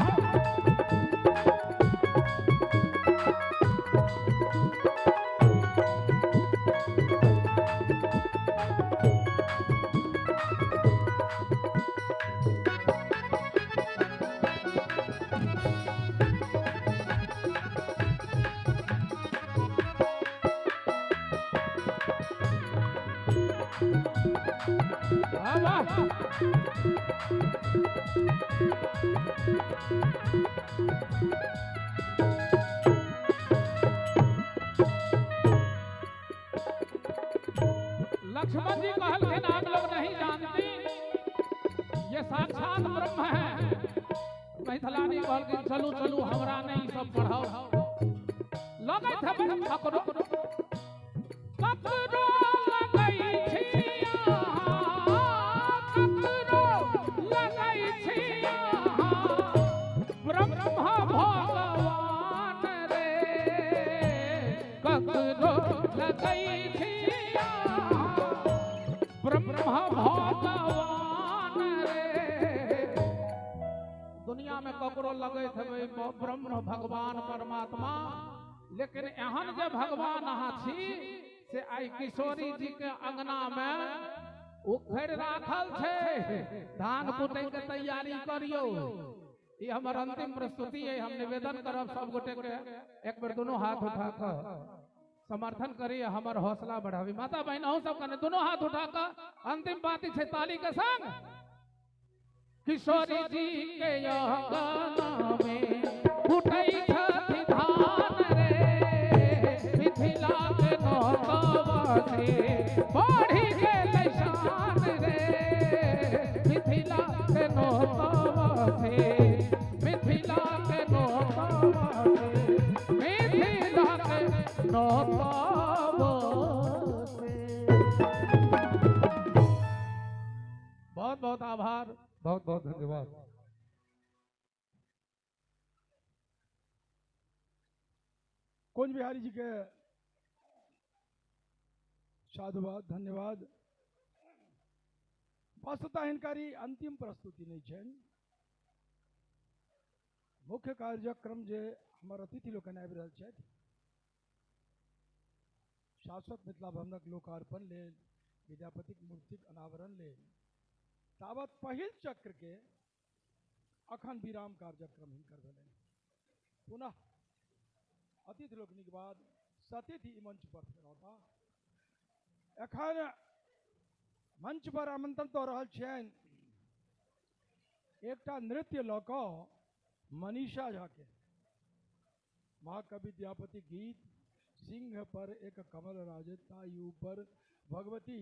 वाह वाह। लक्ष्मण जी कहलखिन आप लोग नहीं जानती, ये साक्षात ब्रह्म है। मिथिलानी कहलखिन चलू चलू हमरा नहीं सब पढ़ाओ लगैत हेबै ककरो ककरो लगै छी अहाँ ककरो लगै छी अहाँ ब्रह्म भगवान रे ककरो लगै छी अहाँ ब्रह्म भगवान रे। दुनिया में ककरो लगैत हेबै ब्रह्म भगवान परमात्मा, लेकिन एहन जे भगवान अहाँ छी से आइ किशोरी जी के अंगना में उखड़ि राखल छै, धान कुटै के तैयारी करियौ। ई हमर अंतिम प्रस्तुति है। हम निवेदन करब सब गोटे के एक बेर दोनों हाथ उठा कऽ समर्थन करी, हमर हौसला बढ़ाबी। माता बहन अहूँ सब कने दोनों हाथ उठा कऽ अंतिम बात छै ताली के संग। किशोरी जी के अंगना में उठै छथि धान रे, मिथिला के नौतवा से बढ़ि गेलै शान रे, मिथिला के नौतवा से, मिथिला के नौतवा से, मिथिला के नौतवा से। बहुत बहुत आभार, बहुत बहुत धन्यवाद। कुंज बिहारी जी के साधुवाद, धन्यवाद। वस्तुतः हिनकर ई अंतिम प्रस्तुति नहीं छनि। मुख्य कार्यक्रम जे हमर अतिथि लोकनि आबि रहल छथि, शाश्वत मिथिला भवनक लोकार्पण लेल, विद्यापतिक मूर्तिक अनावरण लेल, तावत पहिल चक्र के अखन विराम कार्यक्रम हिनकर भेलनि। पुनः अतिथि लोकनिक बाद सतिथि मंच पर फेर औता। एखन मंच पर आमंत्रण दऽ रहल छियनि एकटा नृत्य लऽ कऽ मनीषा झा के। महाकवि विद्यापति गीत सिंह पर एक कमल राजे ताई ऊपर भगवती,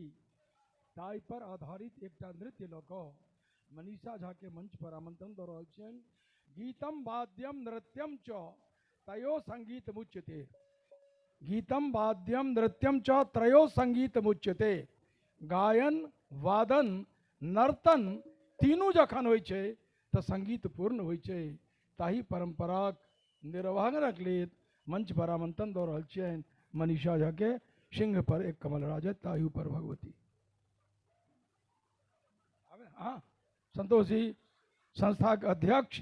ताई पर आधारित एकटा नृत्य लऽ कऽ मनीषा झा के मंच पर आमंत्रण दऽ रहल छियनि। गीतम वाद्यम नृत्यम च तयो संगीत मुच्यते, गीतम वाद्यम नृत्यम च त्रयो संगीत मुच्यते। गायन वादन नर्तन तीनू जखन होइ छै तऽ संगीत पूर्ण होइ छै। ताहि परंपराक निर्वहनक लेल मंच पर आमंत्रण दऽ रहल छियनि मनीषा झा के। सिंह पर एक कमल राजे ताहि ऊपर भगवती। हाँ, संतोष जी संस्थाक अध्यक्ष,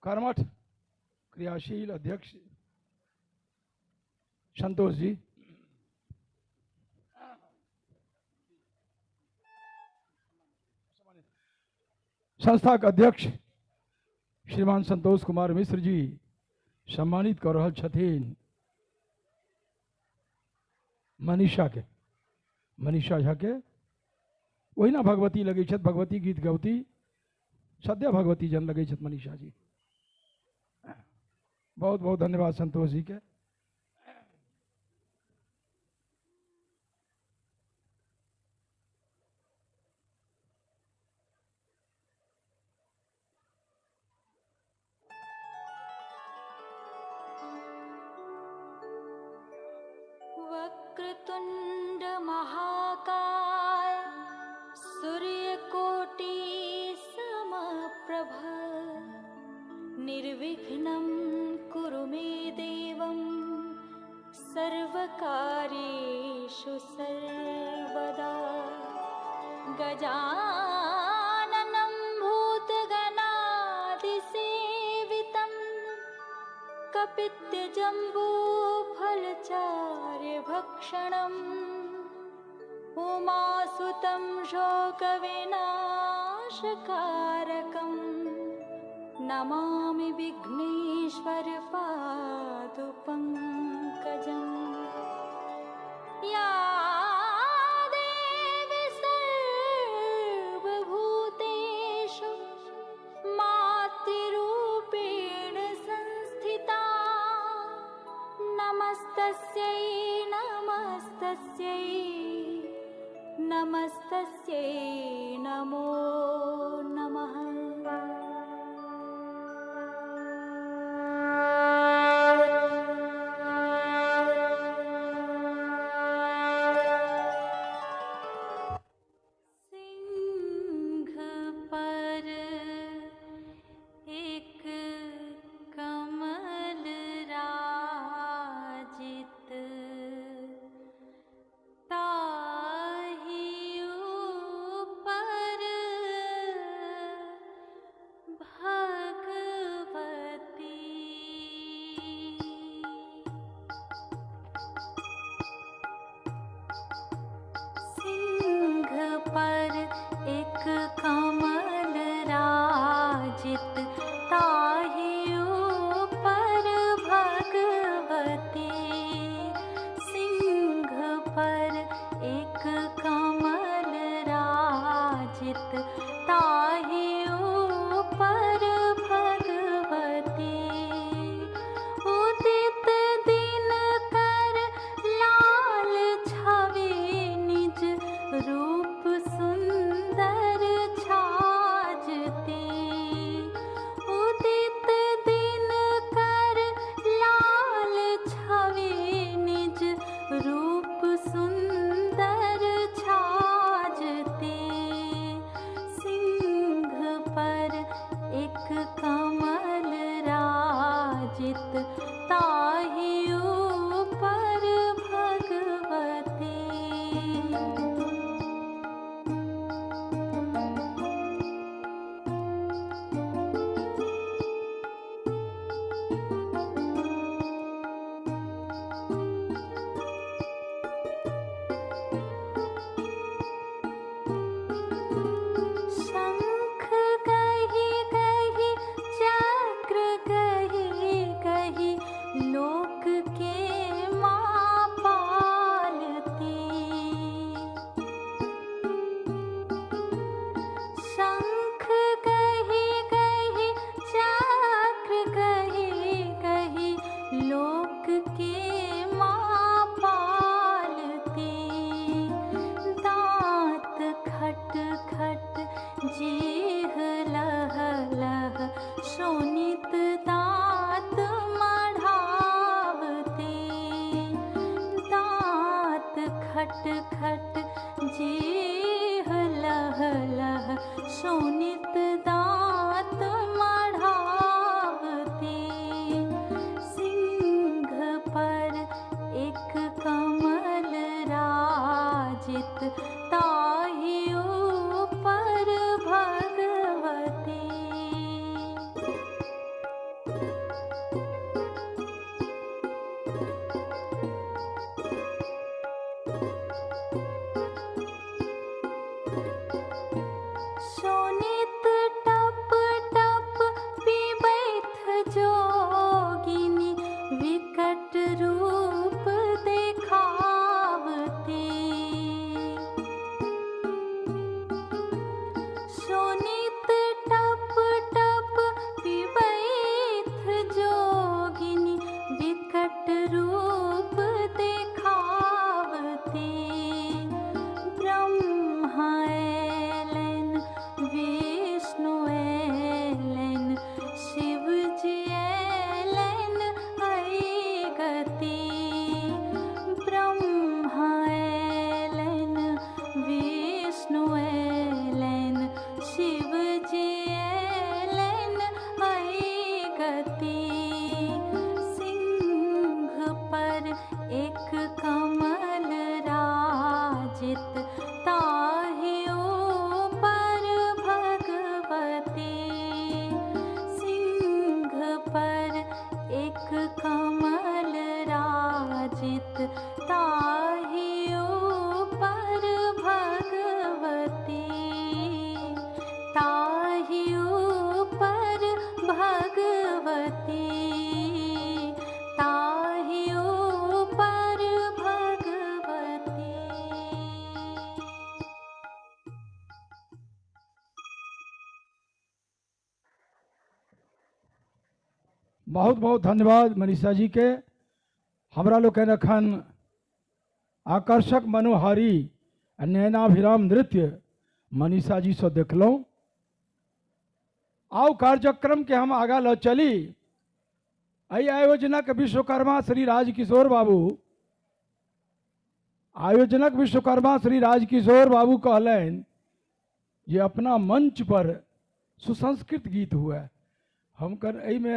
कर्मठ क्रियाशील अध्यक्ष संतोष जी। संस्था के अध्यक्ष श्रीमान संतोष कुमार मिश्र जी सम्मानित कर रहल छथिन मनीषा के, मनीषा झा के। ओहिना भगवती लगै छथि, भगवती गीत गवती सद्य भगवती जन लगै छथि मनीषा जी। बहुत बहुत धन्यवाद संतोष जी के। वक्रतुंड महाकाय सूर्यकोटि समप्रभ निर्विघ्नं कुरु मे देवं सर्वकार्येषु सर्वदा। गजाननं भूतगणादिसेवितं कपित्थजम्बूफलचार्यभक्षणम् उमासुतं शोकविनाशकारकं नमामि विघ्नेश्वरपादुपङ्कजम्। या देवी सर्वभूतेषु मातृरूपेण संस्थिता नमस्तस्यै नमस्तस्यै नमस्तस्यै नमो नमः। बहुत बहुत धन्यवाद मनीषा जी के। हमरा लोकनि एखन आकर्षक मनोहारी आ नयनाभिराम नृत्य मनीषा जी से देखलहुँ। आउ कार्यक्रम के हम आगा ल चली। एहि आयोजनक विश्वकर्मा श्री राजकिशोर बाबू, आयोजनक विश्वकर्मा श्री राजकिशोर बाबू कहलनि जे अपना मंच पर सुसंस्कृत गीत हुए। हम कर एहिमे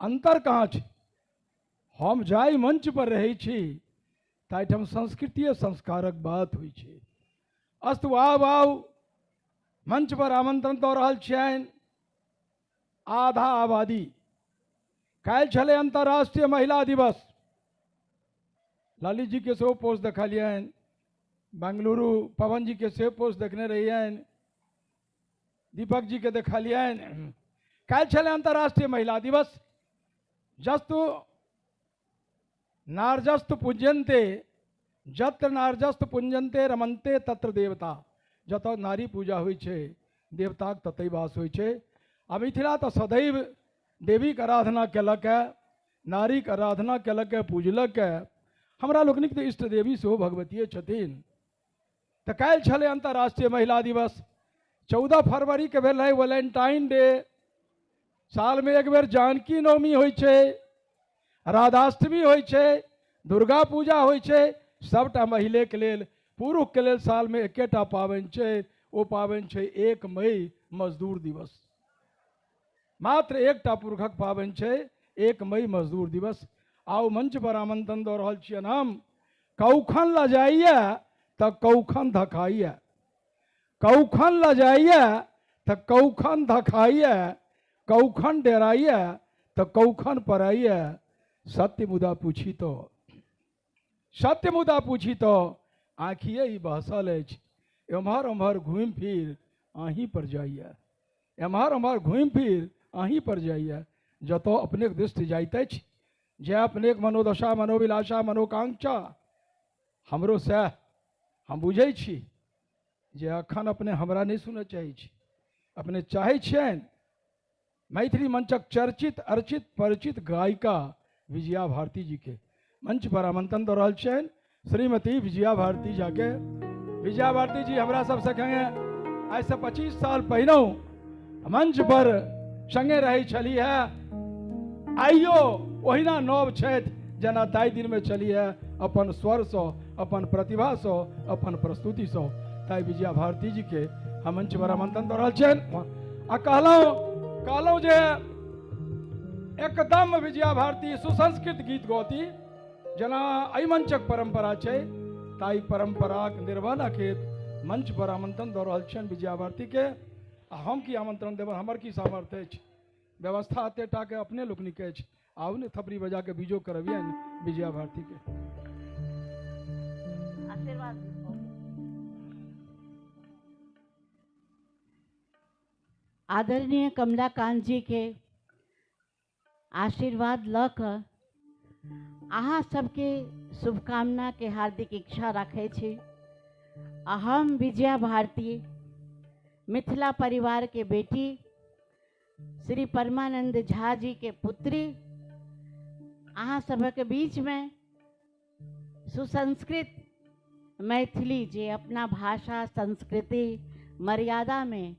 अंतर कहाँ छै? हम जाहि मंच पर रहै छी ताहिठाम संस्कृतिए संस्कारक बात होइ छै। अस्तु, आउ आउ मंच पर आमंत्रण दऽ रहल छियनि आधा आबादी। काल्हि छलै अंतर्राष्ट्रीय महिला दिवस। लाली जी के सेहो पोस्ट देखलियनि, बेंगलुरु पवन जी के सेहो पोस्ट देखने रहियनि, दीपक जी के देखलियनि। काल्हि छलै अंतर्राष्ट्रीय महिला दिवस। जस्तु नारजस्तु पूज्यन्ते, जत्र नारजस्तु पूज्यन्ते रमन्ते तत्र देवता। जतऽ नारी पूजा होइ छै देवताक ततै वास होइ छै। आ मिथिला तऽ सदैव देवीके आराधना केलक है, नारीके आराधना केलक है, पूजलक है। हमरा लोकनिक तऽ इष्ट देवी सेहो भगवतीये छथिन। तऽ काल्हि छलै अंतर्राष्ट्रीय महिला दिवस। 14 फरवरी के भेल रहै वैलेंटाइन डे। सालमे एक बेर जानकी नवमी होइ छै, राधाष्टमी होइ छै, दुर्गा पूजा होइ छै। सबटा महिलेके लेल, पुरुषके लेल सालमे एकेटा पाबनि छै, ओ पाबनि छै 1 मई मजदूर दिवस। मात्र एकटा पुरुषक पाबनि छै 1 मई मजदूर दिवस। आउ मंच पर आमंत्रण दऽ रहल छियनि हम। कौखन लजाइए तऽ कौखन धखाइए, कौखन लजाइए तऽ कौखन धखाइए, कौखन डेराइए तऽ कौखन पराइए। सत्य मुदा पूछी तो, सत्य मुदा पूछी तो आँखिए ही बहसल अछि, एम्हर ओम्हर घूमि फिर अहीं पर जाइए, एम्हर ओम्हर घूमि फिर अहीं पर जाइए। जतऽ अपनेक दृष्टि जाइत अछि, जे अपनेक मनोदशा मनोविलाषा मनोकांक्षा, हमरो सएह। हम बुझै छी जे अखन अपने हमरा नहि सुनऽ चाहै छी, अपने चाहै छियनि मैथिली मंचक चर्चित अर्चित परिचित गायिका विजया भारती जी के मंच पर आमंत्रण दऽ रहल छियनि श्रीमती विजया भारती झा के। विजया भारती जी हमरा सब संगे आइसँ 25 साल पहिनहुँ मंच पर संगे रहै छलीह है। आइयो ओहिना नव छथि जेना ताहि दिनमे छलीह है, अपन स्वरसँ, अपन प्रतिभासँ, अपन प्रस्तुतिसँ। ताहि विजया भारती जी के हम मंच पर आमंत्रण दऽ रहल छियनि। आ कहलहुँ जे एकदम विजया भारती सुसंस्कृत गीत गौती, जेना एहि मंचक परंपरा छै ताहि परंपराक निर्वहनक हेतु मंच पर आमंत्रण दऽ रहल छियनि विजया भारती के। आ हम की आमंत्रण देबनि, हमर की सामर्थ्य अछि? व्यवस्था एते टाके अपने लोकनिक अछि। आउ ने थपड़ी बजा के बीजो करबियनि विजया भारती के। आशीर्वाद। आदरणीय कमलाकांत जी के आशीर्वाद लऽ कऽ अहाँ सबके शुभकामना के हार्दिक इच्छा राखै छी। आ हम विजया भारती मिथिला परिवार के बेटी श्री परमानंद झा जी के पुत्री अहाँ सबके बीच में सुसंस्कृत मैथिली जे अपना भाषा संस्कृति मर्यादा में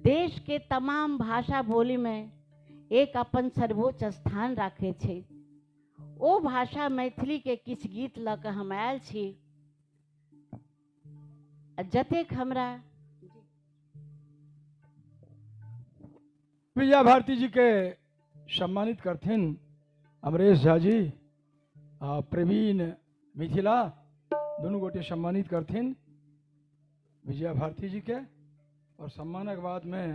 देश के तमाम भाषा बोली में एक अपन सर्वोच्च स्थान राखे छै, ओ भाषा मैथिली के किछु गीत लऽ कऽ हम आयल छी। जतेक हमरा विजया भारती जी के सम्मानित करथिन अमरेश झा जी आ प्रवीण मिथिला, दुनू गोटे सम्मानित करथिन विजया भारती जी के। और सम्मानक बाद में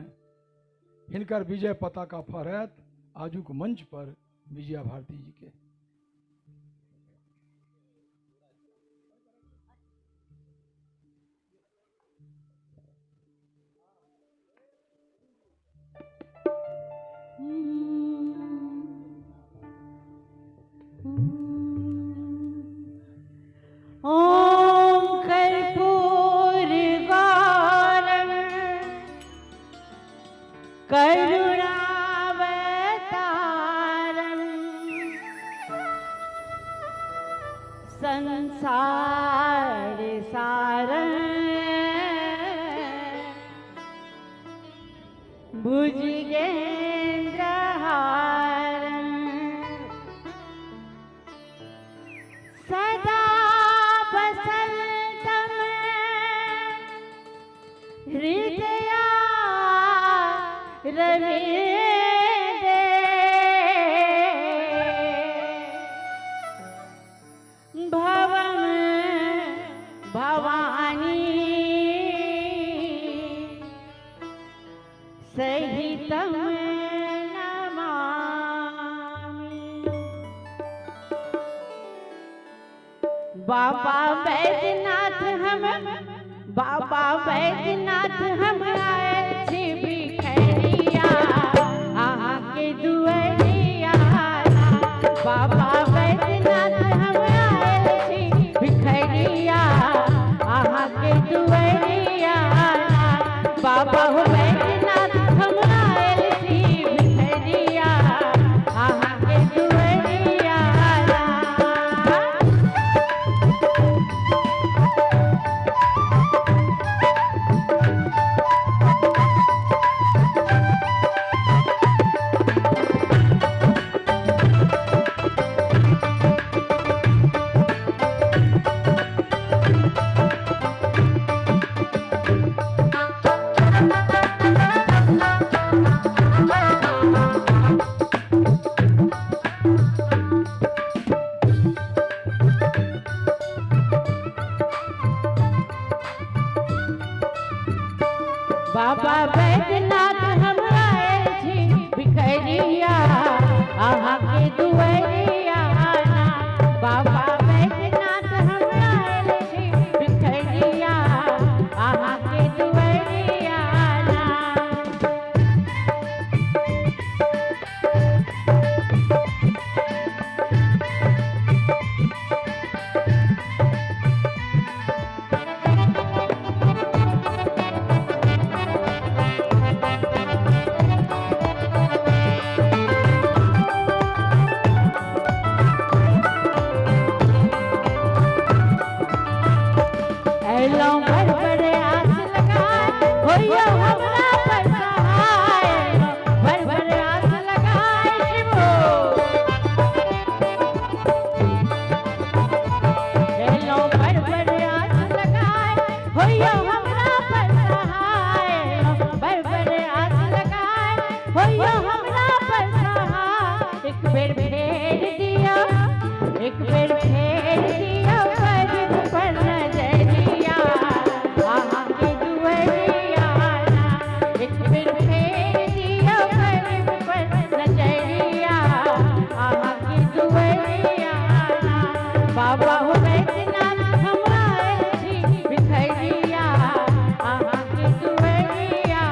हिनकर विजय पताका फहरायत आजुक मंच पर विजया भारती जी के। ओम कर्पूर गौरम करुणावतारम संसार सारं भुजगेन्द्रहारं सदा बसन्तं हृदया रविन्दे भवं भवानी सहितं नमामि। बाबा बैद्यनाथ हम, बाबा बैद्यनाथ हम आए छी भिखरिया अहाँ के दुआरिया। बाबा बैद्यनाथ हम आए छी भिखरिया अहाँ के दुआरिया। बाबा हो बैद्यनाथ हम आए छी भिखरिया अहाँ के दुआरिया। बाबा बैद्यनाथ हम आए छी भिखरिया अहाँ के दुआरिया। बाबा बैद्यनाथ हम आए छी भिखरिया अहाँ के दुआरिया। अयलौं बड़ बड़ आस लगाए होइयो हमरा पर सहाय। बड़ बड़ आस लगाए शिवो। अयलौं बड़ बड़ आस लगाए होइयो हमरा पर सहाय। बड़ बड़ आस लगाए होइयो हमरा पर सहाय। एक बेर फेर दिया, एक बेर फेर दिया गरीब पर नजरिया अहाँ के दुआरिया। एक बेर फेर दिया गरीब पर नजरिया अहाँ के दुआरिया। बाबा हो बैद्यनाथ हम आए छी भिखरिया अहाँ के दुआरिया।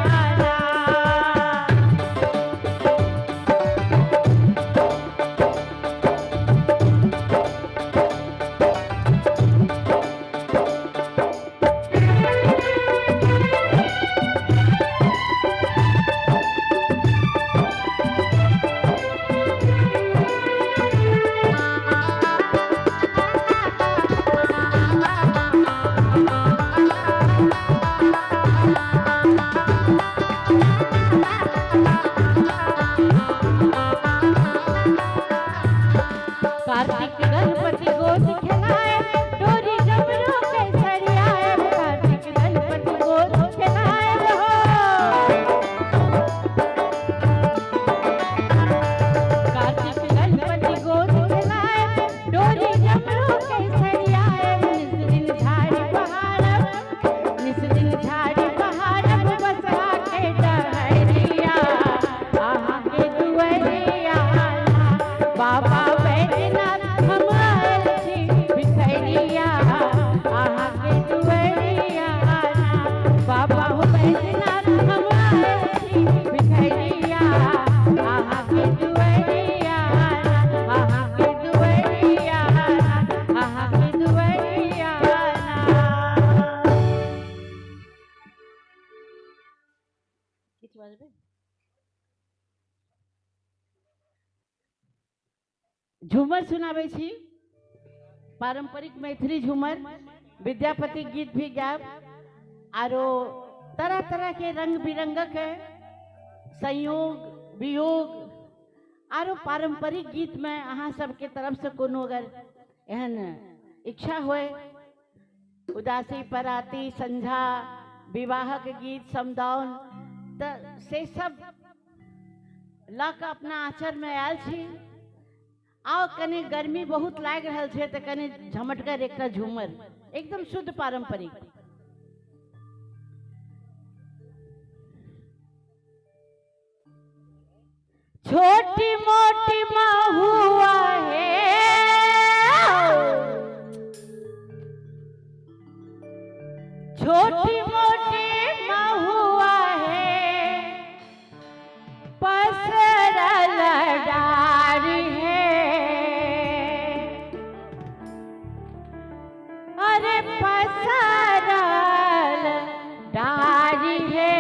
कार्तिक गणपति गोद खेलाए डोरी डमरू के सरियाए। कार्तिक गणपति गोद खेलाए हो। कार्तिक गणपति गोद खेलाए डोरी डमरू के सरियाए। निस दिन झाड़ी बहारब, निस दिन झाड़ी बहारब बसहा के डहरिया अहाँ के दुआरिया। बाबा बैद्यनाथ हम आयल छी भिखरिया अहाँ के दुआरिया। बाबा हो बैद्यनाथ हम आयल छी भिखरिया अहाँ के दुआरिया। अहाँ के दुआरिया, अहाँ के दुआरिया। किछु बजबै? झूमर सुनाबै छी। पारंपरिक मैथिली झूमर, विद्यापति गीत भी गायब, आरो तरह तरह के रंग बिरंगक है संयोग वियोग आरो पारंपरिक गीत में अहाँ सबके तरफ से कोनो अगर एहन इच्छा होए, उदासी पराती संझा विवाहक गीत समदाउन, तऽ से सब लऽ कऽ अपना आँचर में आयल छी। आउ कनि गर्मी बहुत लागि रहल छै तऽ कनि झमटगर एकटा झूमर एकदम शुद्ध पारंपरिक। छोटी मोटी महुआ है, छोटी मोटी महुआ है, पसरल डारी है, अरे पसरल डारी है,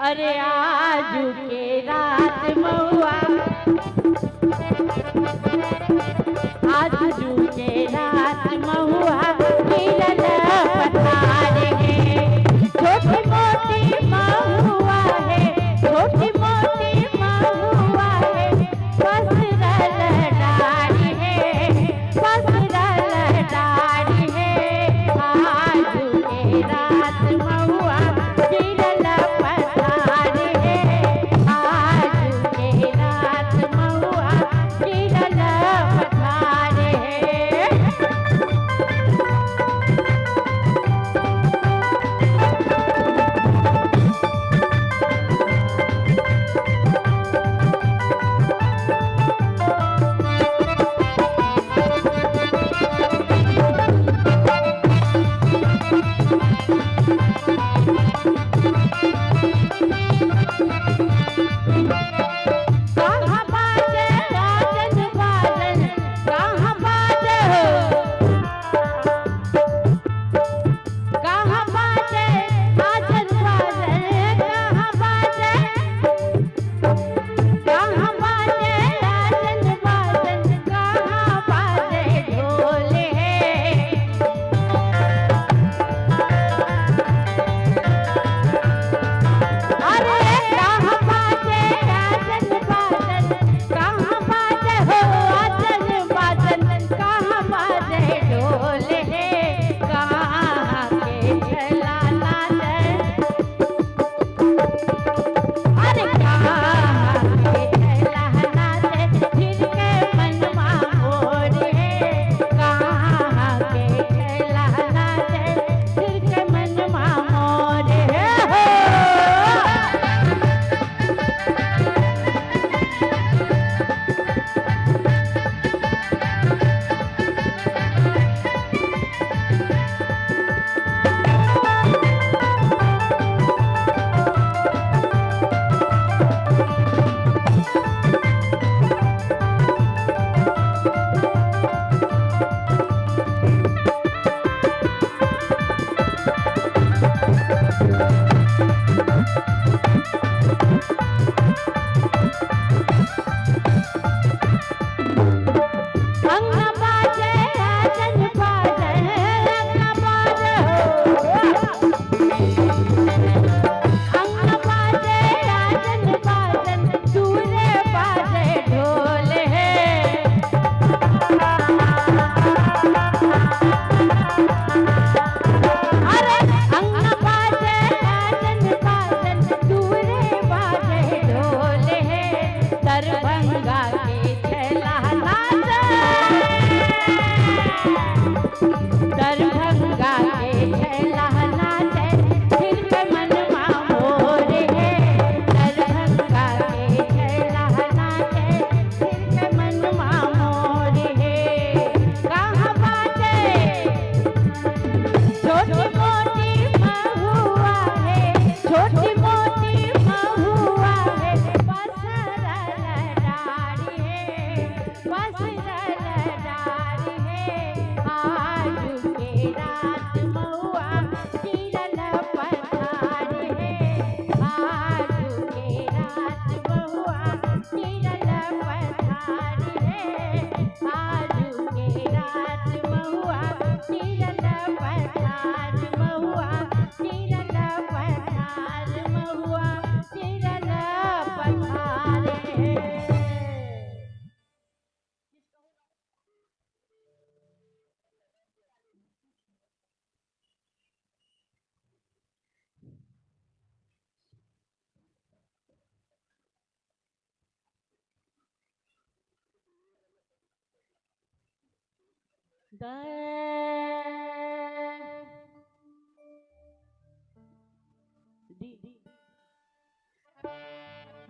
अरे आज के रात महुआ, आज के रात महुआ गिरल पथार है, छोटी मोटी महुआ है, छोटी मोटी महुआ है, पसरल डारी है, पसरल डारी है, आज के रात महुआ गिरल पथार है, आज के रात महुआ गिरल पथार है। डी।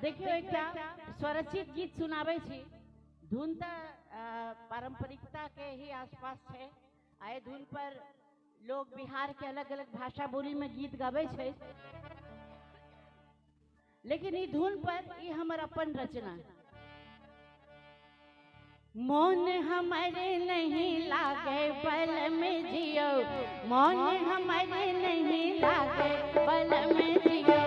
देखियौ, एकटा स्वरचित गीत सुनाबै छी। धुन तऽ पारंपरिकता के ही आसपास छै आ एहि धुन पर लोग बिहार के अलग अलग भाषा बोली में गीत गाबै छै, लेकिन ई धुन पर ई हमर अपन रचना। मोन हमारे नहीं लागे बल में जियो, मोन हमारे नहीं लागे बल में जियो,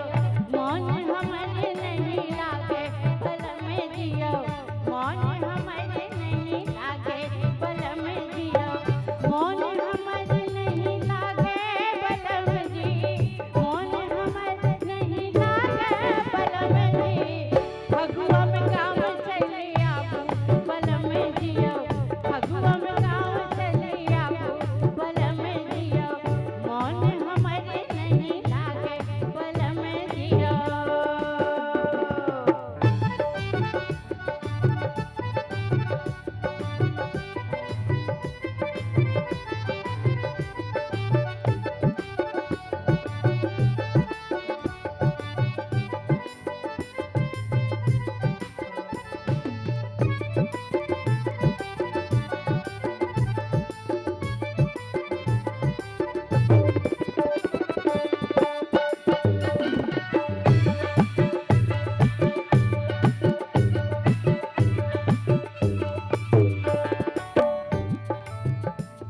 मोन हमारे नहीं लागे बल में जियो, मोन हमारे नहीं लागे बल में जियो, मोन हमारे नहीं लागे बल में जी, मोन हमारे नहीं लागे बल में जी, फगुआ में गाँव चले आबू बल में जियो, फगुआ में गाँव चले आबू बल में जियो, मोन हमारे नहीं लागे बल में जियो।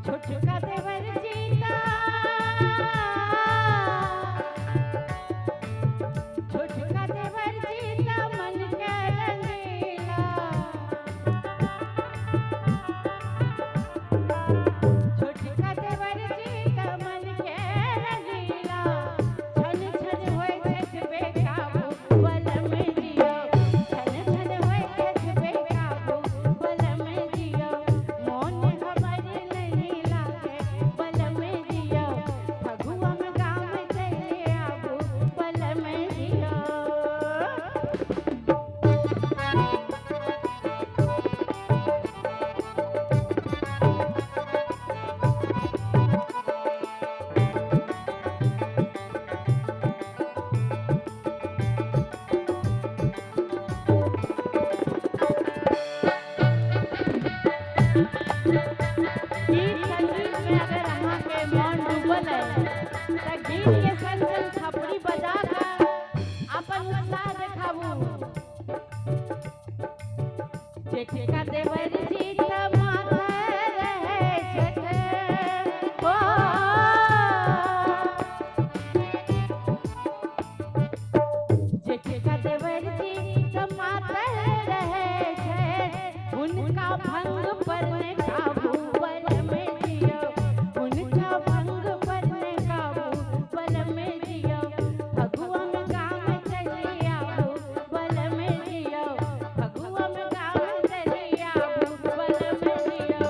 छोटका देवर जीता, छोटका देवर जीता मन के रंगीला, छोटका देवर जीता मन के रंगीला, छन छन होय छठ बेकाबू बल में जियो, छन छन होय छठ बेकाबू बल में जियो, मोन हमारे नहीं लागे बल में जियो, फगुआ में गाँव चले आबू बल में जियो। गीत संगीत में अगर अहाँके मन डूबल है तऽ गीत के संग संग थपड़ी बजा कऽ अपन उत्साह देखाबू। जेठका देवर जी तऽ माथे रहै छथि, ओ जेठका देवर जी तऽ माथे रहै छथि, हुनका भंग पर ने काबू बल में जियो, हुनका भंग पर ने काबू बल में जियो, फगुआ में गाँव चले आबू बल में जियो, फगुआ में गाँव चले आबू बल में जियो।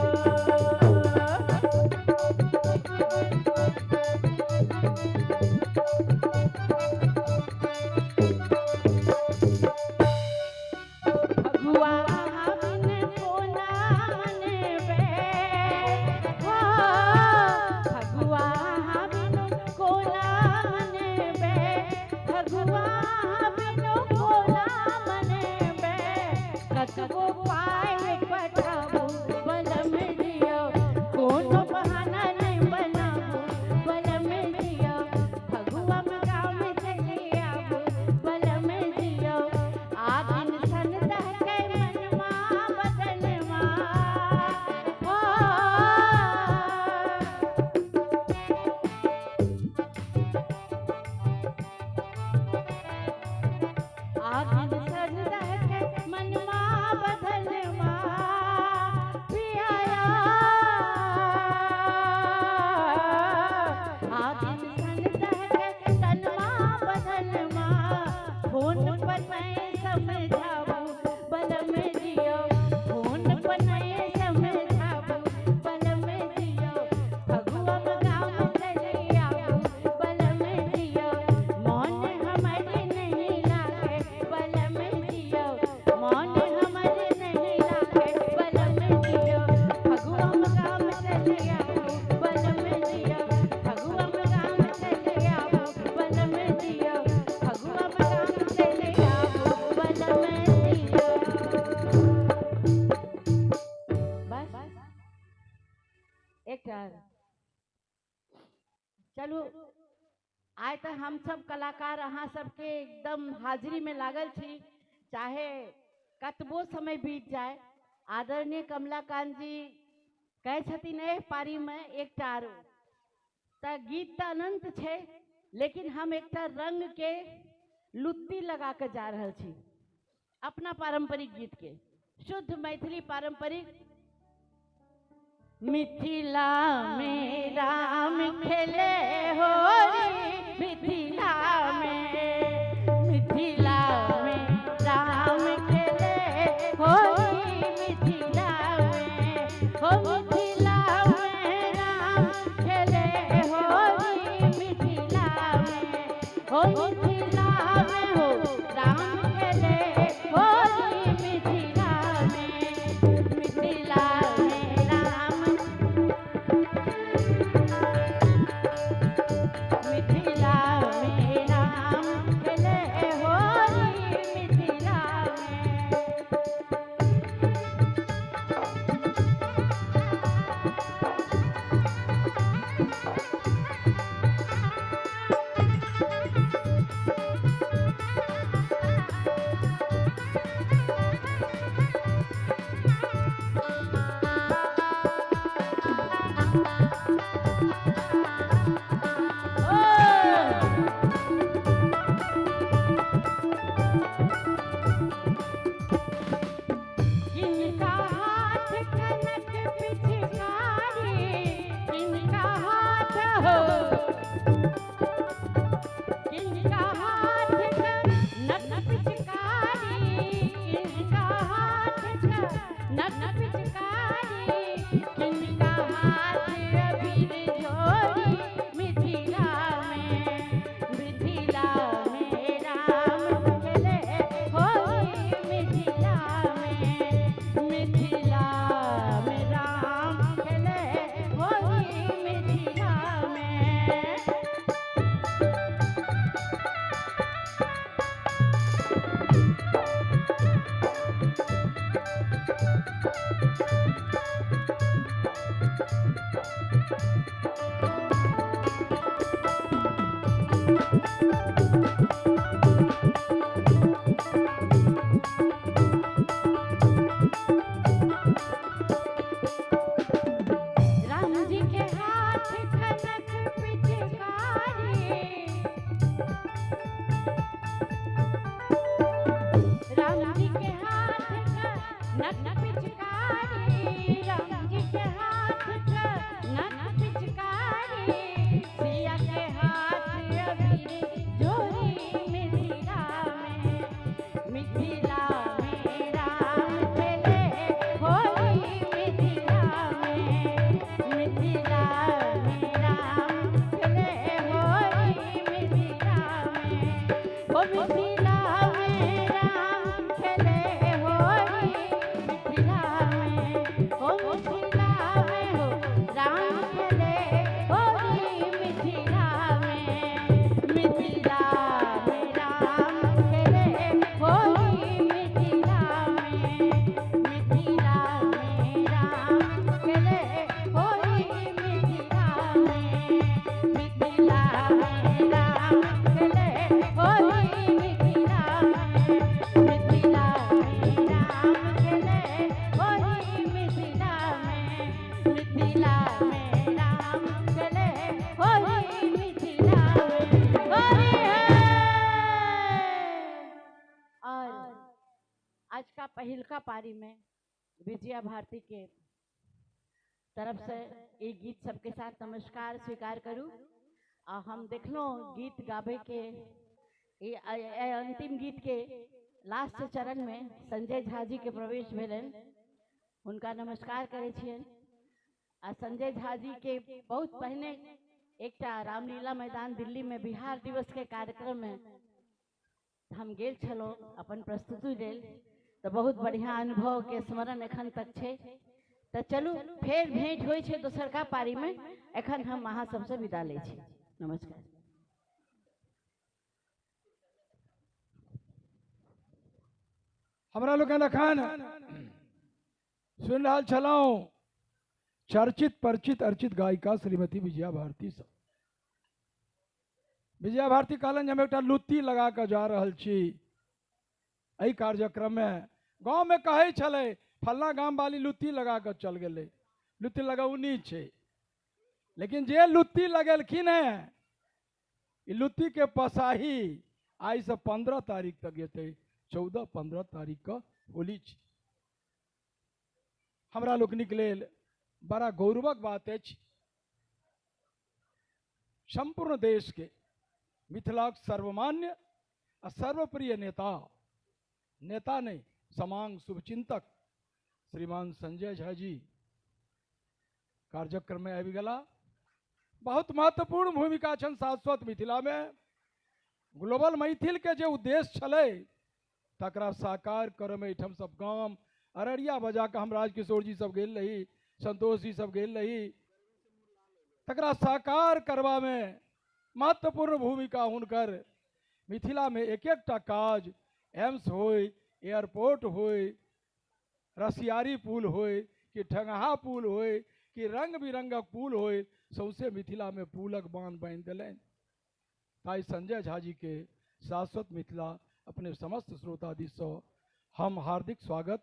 फगुआ बिन कोना मनबे, हो फगुआ बिन कोना मनबे, फगुआ बिन कोना मनबे, कतबो पाय पठाबू बल में जियो, कोनो बहाना नहीं बनाबू बल में जियो, फगुआ में गाँव चले आबू बल में जियो, आगिन सन दहके मनमा बदनवा, हो आगिन सन दहके मनमा बदनवा, पियाया आगिन सन दहके तनमा बदनवा, फोन पर मैं समझाबू बल में जियो, फोन पर मैं समझाबू बल में जियो, फगुआ में गाँव चले आबू बल में जियो, मोन हमारे नहीं लागे बल में जियो, मोन हमारे नहीं लागे बल में जियो, फगुआ में गाँव चले चलू आइ तऽ हमसब कलाकार अहाँ सबके एकदम हाजिरी में लागल छी, चाहे कतबो समय बीत जाए। आदरणीय कमलाकांत जी कहै छथिन एहि पारी में एकटा आरो, तऽ गीत तऽ अनंत छै, लेकिन हम एकटा रंग के लुत्ती लगा के जा रहल छी अपना पारंपरिक गीत के, शुद्ध मैथिली पारंपरिक। मिथिला में राम खेले होली, मिथिला में, मिथिला में राम खेले होली, मिथिला में, हो मिथिला में राम खेले होली, मिथिला में, हो मिथिला में हो राम खेले होली, मिथिला में, मिथिला में राम, मिथिला में राम खेले होली, मिथिला में। किनका हाथ कनक पिचकारी, किनका हाथ हो, किनका हाथ कनक पिचकारी, किनका हाथ कनक पिचकारी, किनका हाथ अबीर झोरी, मिथिला में, मिथिला में राम खेले होली, मिथिला में, मिथिला में राम खेले होली, मिथिला में। राम जी के हाथ कनक पिचकारी, राम जी के हाथ कनक पिचकारी, राम जी के हाथ कनक पिचकारी, सिया के हाथ अबीर झोरी, मिथिला में, मिथिला में राम खेले होली, मिथिला में, मिथिला में राम खेले होली, मिथिला में, हो मिथिला में राम खेले होली, मिथिला में, हो मिथिला में हो राम खेले होली, मिथिला में, मिथिला में राम खेले होली, मिथिला में, मिथिला में राम खेले होली, मिथिला में, मिथिला में राम खेले होली, मिथिला में, मिथिला में राम खेले होली, मिथिला में, मिथिला में राम खेले होली, मिथिला में होली है। और आज का पहिलका पारी में विजया भारती के तरफ से ये गीत सबके साथ नमस्कार स्वीकार करूँ। आ हम देखलहुँ गीत गाबे के ये अंतिम गीत के लास्ट चरण में संजय झा जी के प्रवेश भेलनि, हुनका नमस्कार करै छियनि। आ संजय झा जी के बहुत पहिने एकटा रामलीला मैदान दिल्ली में बिहार दिवस के कार्यक्रम में हम गेल छलहुँ अपन प्रस्तुति लेल, तऽ बहुत बढ़िआँ अनुभव के स्मरण एखन तक छै। तऽ चलू फेर भेंट होइ छै दोसरका पारी में, एखन हम अहाँ सबसँ विदा लै छी। नमस्कार। हमरा लोकनि एखन सुनि रहल छलहुँ चर्चित परिचित अर्चित गायिका श्रीमती विजया भारती सब। विजया भारती कहलनि जे हम एकटा लुत्ती लगा कऽ जा रहल छी एहि कार्यक्रममे। गाँवमे कहै छलै फल्लाँ गाम वाली लुत्ती लगा कऽ चल गेलै, लुत्ती लगौनी छै। लेकिन जे लुत्ती लगेलखिन हेँ, ई लुत्तीके पसाही आइसँ 15 तारीख तक जेतै। 14-15 तारीखके होली छी। हमरा लोकनिक लेल बड़ा गौरवक बात अछि, सम्पूर्ण देशके मिथिलाक सर्वमान्य आ सर्वप्रिय नेता, नेता नहि समांग शुभचिंतक श्रीमान संजय झा जी कार्यक्रम में आबि गेला। बहुत महत्वपूर्ण भूमिका छनि शाश्वत मिथिला में। ग्लोबल मैथिल के जे उद्देश्य छलै तकरा साकार करऽ में एहिठाम सब गाम अररिया बजा कऽ हम राजकिशोर जी सब गेल रही, संतोष जी सब गेल रही, तकरा साकार करबा में महत्वपूर्ण भूमिका हुनकर। मिथिला में एक एकटा काज, एम्स होय, एयरपोर्ट होय, रसियारी पुल होय कि ठंगहा पुल होय कि रंग बिरंगक पुल होय, सौंसे मिथिला में पुलक बान्ह बान्हि देलनि। ताहि संजय झा जी के शाश्वत मिथिला अपने समस्त श्रोता दिससँ हम हार्दिक स्वागत,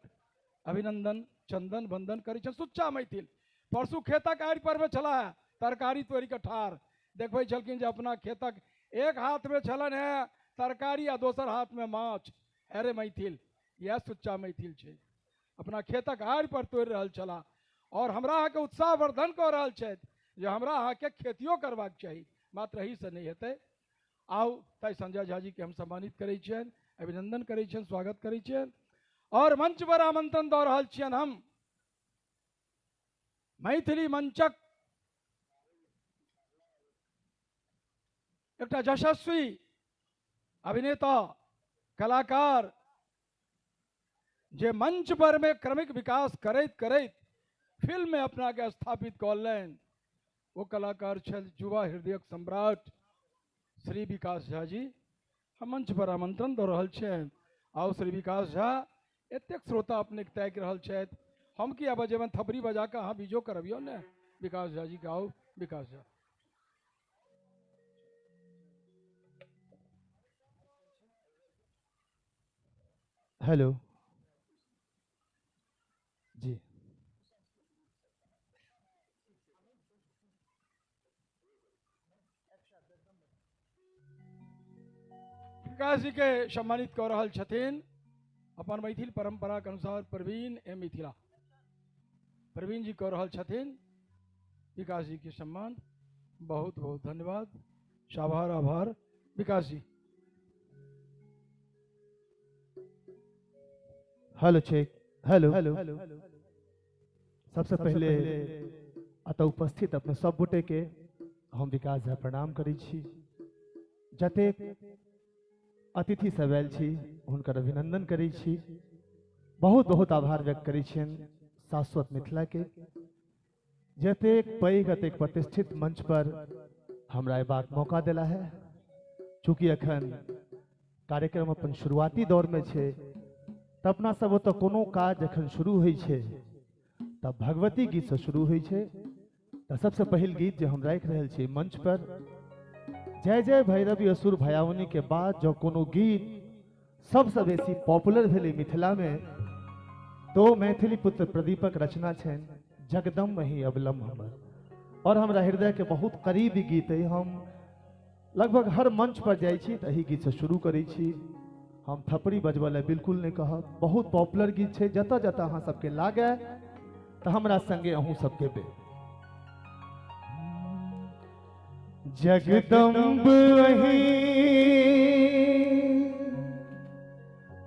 अभिनंदन, चंदन बंदन करै छी। सुच्चा मैथिल परसू खेतक आड़ि पर में छला है, तरकारी तोड़ि कऽ ठाढ़ देखबै छलखिन जे अपना खेतक एक हाथ में छलनि हेँ तरकारी आ दोसर हाथ में माछ। अरे मैथिल, इएह सुच्चा मैथिल छै। अपना खेतक आड़ि पर तोड़ि रहल छलाह और हमरा अहाँके उत्साहवर्धन कऽ रहल छथि जे हमरा अहाँके खेतियो करबाक चाही, मात्र एहिसँ नहि हेतै। आउ ताहि संजय झा जी के हम सम्मानित करै छियनि, अभिनंदन करै छियनि, स्वागत करै छियनि और मंच पर आमंत्रण दऽ रहल छियनि हम मैथिली मंचक एकटा यशस्वी अभिनेता, कलाकार, जे मंच पर में क्रमिक विकास करैत करैत फिल्म में अपना के स्थापित कऽ लेलनि, ओ कलाकार छल युवा हृदयक सम्राट श्री विकास झा जी। हम मंच पर आमंत्रण दऽ रहल छियनि। आउ श्री विकास झा, एतेक श्रोता अपने ताकि रहल छथि, हम किया बजेबनि, थपड़ी बजा कऽ अहाँ बीजो करबियौ ने विकास झा जी के। आउ विकास झा। हेलो जी, विकास जी के सम्मानित कऽ रहल छथिन अपन मैथिल परंपरा के अनुसार प्रवीण एम मिथिला, प्रवीण जी कऽ रहल छथिन विकास जी के सम्मान। बहुत बहुत धन्यवाद, साभार आभार Vikas ji. Hello check, hello hello. सबसे पहले अतः उपस्थित अपने सब गोटे के हम विकास झा प्रणाम करै छी। जतेक अतिथि सब आयल छी हुनकर अभिनंदन करै छी, बहुत बहुत आभार व्यक्त करै छियनि शाश्वत मिथिला के। जतेक पैघ अतेक प्रतिष्ठित मंच पर हमरा अयबाक मौका देला है। चूँकि अखन कार्यक्रम अपन शुरुआती दौर में छै तऽ अपना सब ओतऽ कोनो काज जखन शुरू होइ छै तऽ भगवती गीतसँ शुरू होइ छै। तऽ सबसँ पहिल गीत जे हम राखि रहल छी मंच पर, जय जय भैरवी असुर भयावनी के बाद जँ कोनो गीत सबसँ बेसी पॉपुलर भेलै मिथिलामे तो मैथिली पुत्र प्रदीपक रचना छनि जगदम्ब ही अवलम्ब हमर, और हमरा हृदय के बहुत करीबी गीत है। हम लगभग हर मंच पर जाइ छी तऽ एहि गीतसँ शुरू करै छी। हम थपड़ी बजबै लए बिल्कुल नहि कहब, बहुत पॉपुलर गीत छै। जतऽ जतऽ अहाँ सबके लागए तऽ हमरा संगे अहूँ सब गेबै। जगदम्ब अहीं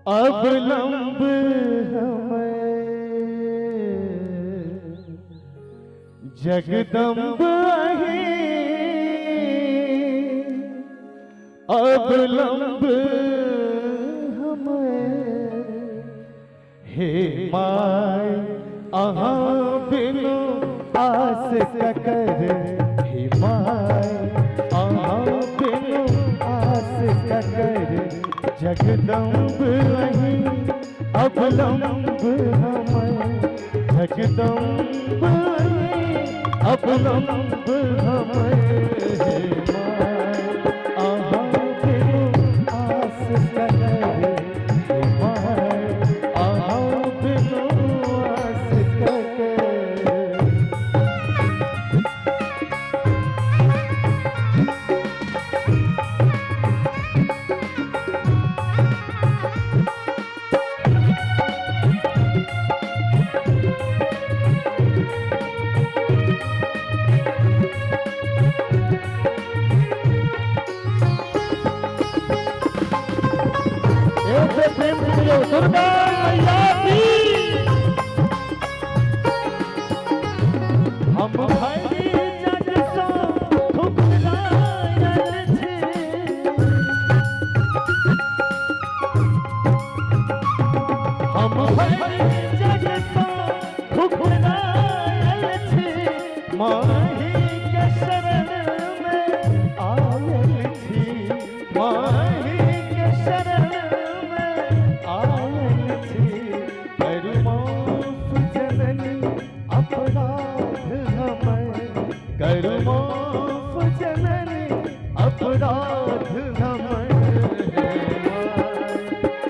अवलंब हमें, जगदम्ब अहीं अवलंब हमें, हे my अहाँ बिनु आस ककर, हे my अहाँ बिनु आस ककर, जगदम्ब अहीं अवलंब हमें, जगदम्ब अहीं अवलंब हमें, हे my अहाँ गोटे प्रेम से बोलो दुर्गा मैया की। हम भरी जग सो ठुकरायल छी, हम भरी जग सो ठुकरायल छी, माही के शरण में आयल छी, माही के शरण में आयल छी। करू माफ जननी अपराध हमर, करू माफ जननी अपराध हमर।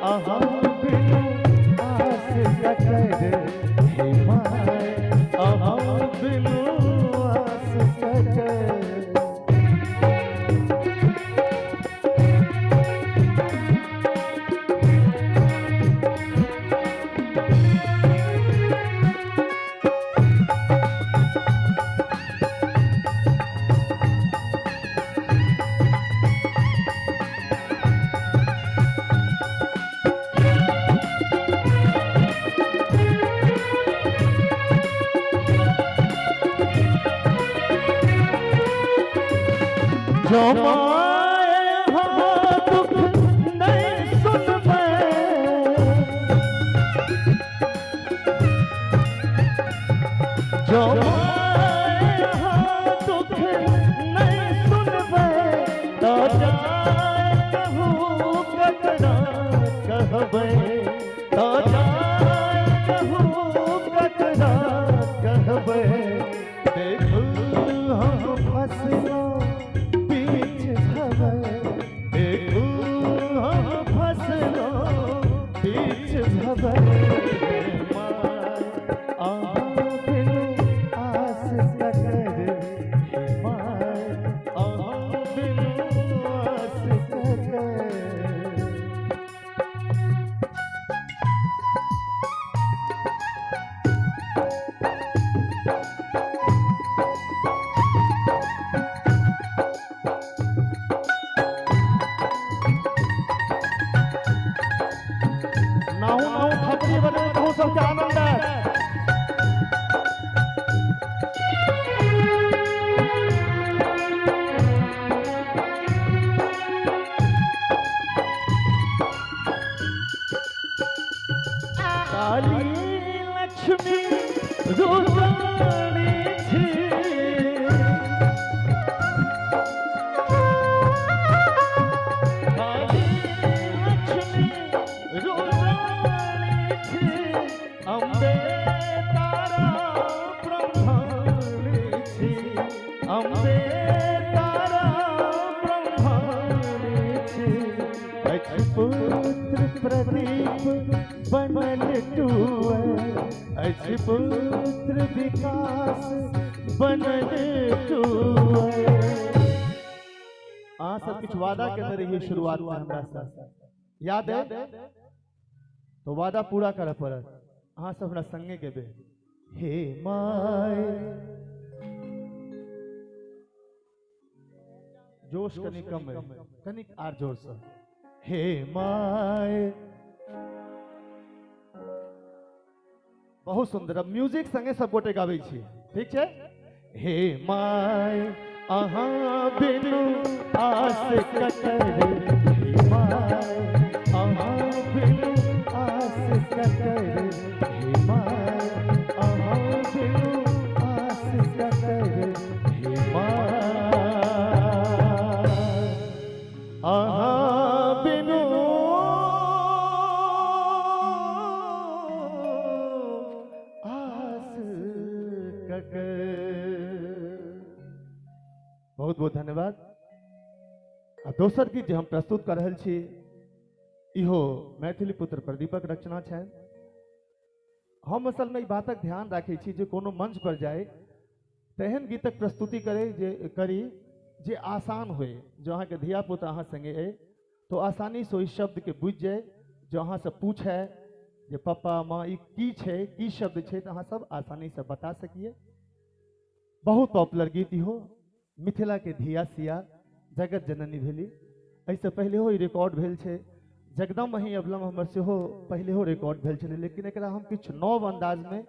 अहाँ बिनु आस ककर हे my, अहाँ बिनु आस ककर। जो माए हाँ दुख नहीं सुनबै, जो माए हाँ दुख नहीं सुनबै, तो जाय कहू ककरा कहबै, तो जाय कहू ककरा कहबै। देखू हम फसलो बीच भवर, देखू हम फसलो बीच भवर। अहाँ बिनु आस ककर हे my, अहाँ बिनु आस ककर। नाहु नाहु थपड़ी बजे कहूँ सबके आनंद आयत। काली लक्ष्मी रुद्राणी छी, काली लक्ष्मी रुद्राणी छी, अम्बे तारा ब्रह्माणी छी, अम्बे तारा ब्रह्माणी छी। अछि पुत्र प्रदीप बनल टुअर, अछि पुत्र विकास बनल टुअर। अहाँ सब किछु वादा केने रहियै शुरुआत में हमरा से, याद है? तो वादा पूरा करऽ पड़त। अहाँ सब हमरा संगे गेबै। हे my, जोश कनि कम है, कनिक आर जोर से। हे my, बहुत सुंदर। अब म्यूजिक संगे सब गोटे गाबै छी, ठीक छै? हे my अहाँ बिनु आस ककर, हे my अहाँ बिनु आस ककर, हे my अहाँ बिनु आस ककर, हे my अहाँ बिनु आस ककर। बहुत बहुत धन्यवाद। आ दोसर गीत जे हम प्रस्तुत कर रहल छी इहो मैथिली पुत्र प्रदीपक रचना छनि। हम असल में ई बातक ध्यान राखै छी जे कोनो मंच पर जाय तेहन गीतक प्रस्तुति करे जे करी जे आसान होय, जो अहाँके धियापुता अहाँ संगे अइ तो आसानी से ओहि शब्दके बुझि जाय, जो अहाँसँ पूछै जे पप्पा माँ ई की छै, की शब्द छै, तऽ अहाँ सब आसानी से बता सकिए। बहुत पॉपुलर गीत इहो मिथिला के धिया सिया जगत जननी भेली। एहिसँ पहिले ई रिकॉर्ड भेल छै जगदम अहीं अबलम हमर सेहो पहिले रिकॉर्ड भेल छलै, लेकिन एकरा हम किछु नव अंदाजमे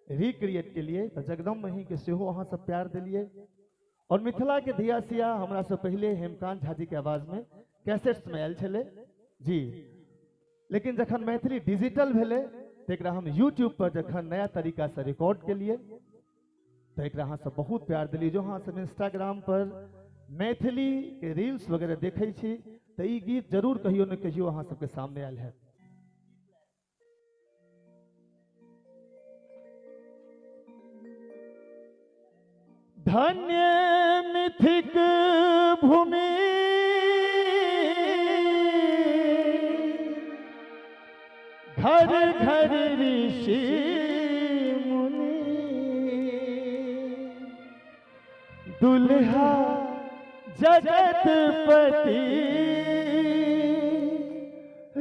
रिक्रिएट केलिए। तऽ जगदम अहीं के सेहो अहाँ सब प्यार दिलिए। और मिथिला के धिया सिया हमरा से पहले हेमकांत झा जी के आवाज में कैसेट्स में आयल छलै जी, लेकिन जखन मैथिली डिजिटल भेलै तऽ एकरा हम यूट्यूब पर जखन नया तरीका से रिकॉर्ड केलिए तऽ एकरा अहाँ सब बहुत प्यार दिलिए। जो अहाँ सब इंस्टाग्राम पर मैथिली के रील्स वगैरह देखै छी तऽ ई गीत जरूर कहियो न कहियो अहाँ सबके सामने आयल है। धन्य मिथिक भूमि घर घर ऋषि मुनि, दुल्हा जगतपति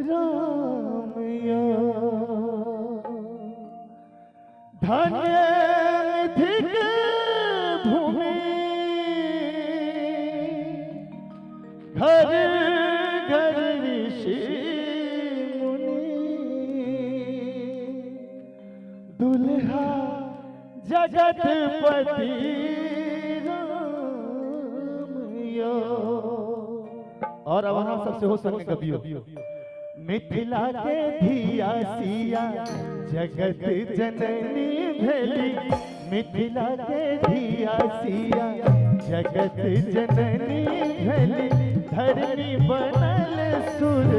राम यो। धन्य मिथिक भूमि घर घर ऋषि मुनि, दुल्हा जगतपति राम यो। और अब अहाँ सब सेहो संगे गबियो। मिथिला के धिया सिया जगत जननी भेली, मिथिला के धिया सिया जगत जननी भेली, धरनी बनल सुर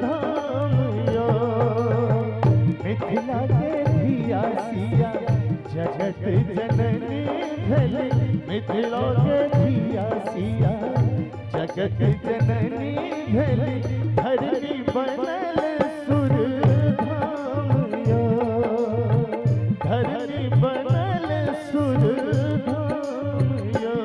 धाम यो। मिथिला के धिया सिया जगत जननी भेली, मिथिला के धिया सिया जगत जननी भेली, धरनी बनल सुर धाम यो। धरनी बनल सुर धाम यो।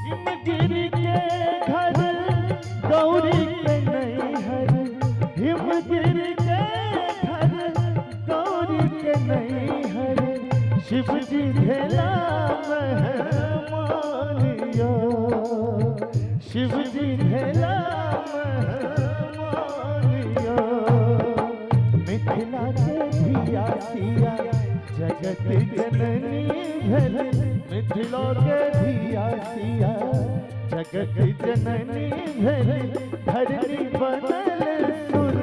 हिमगिरी के घर गौरी के नैहर, हिमगिरी के घर गौरी के नैहर, शिव जी भेला मेहमान यो। शिव जी भेला मेहमान यो। मिथिला के धिया सिया जगत जननी भेली, मिथिला के धिया सिया जगत जननी भेली, धरनी बनल सुर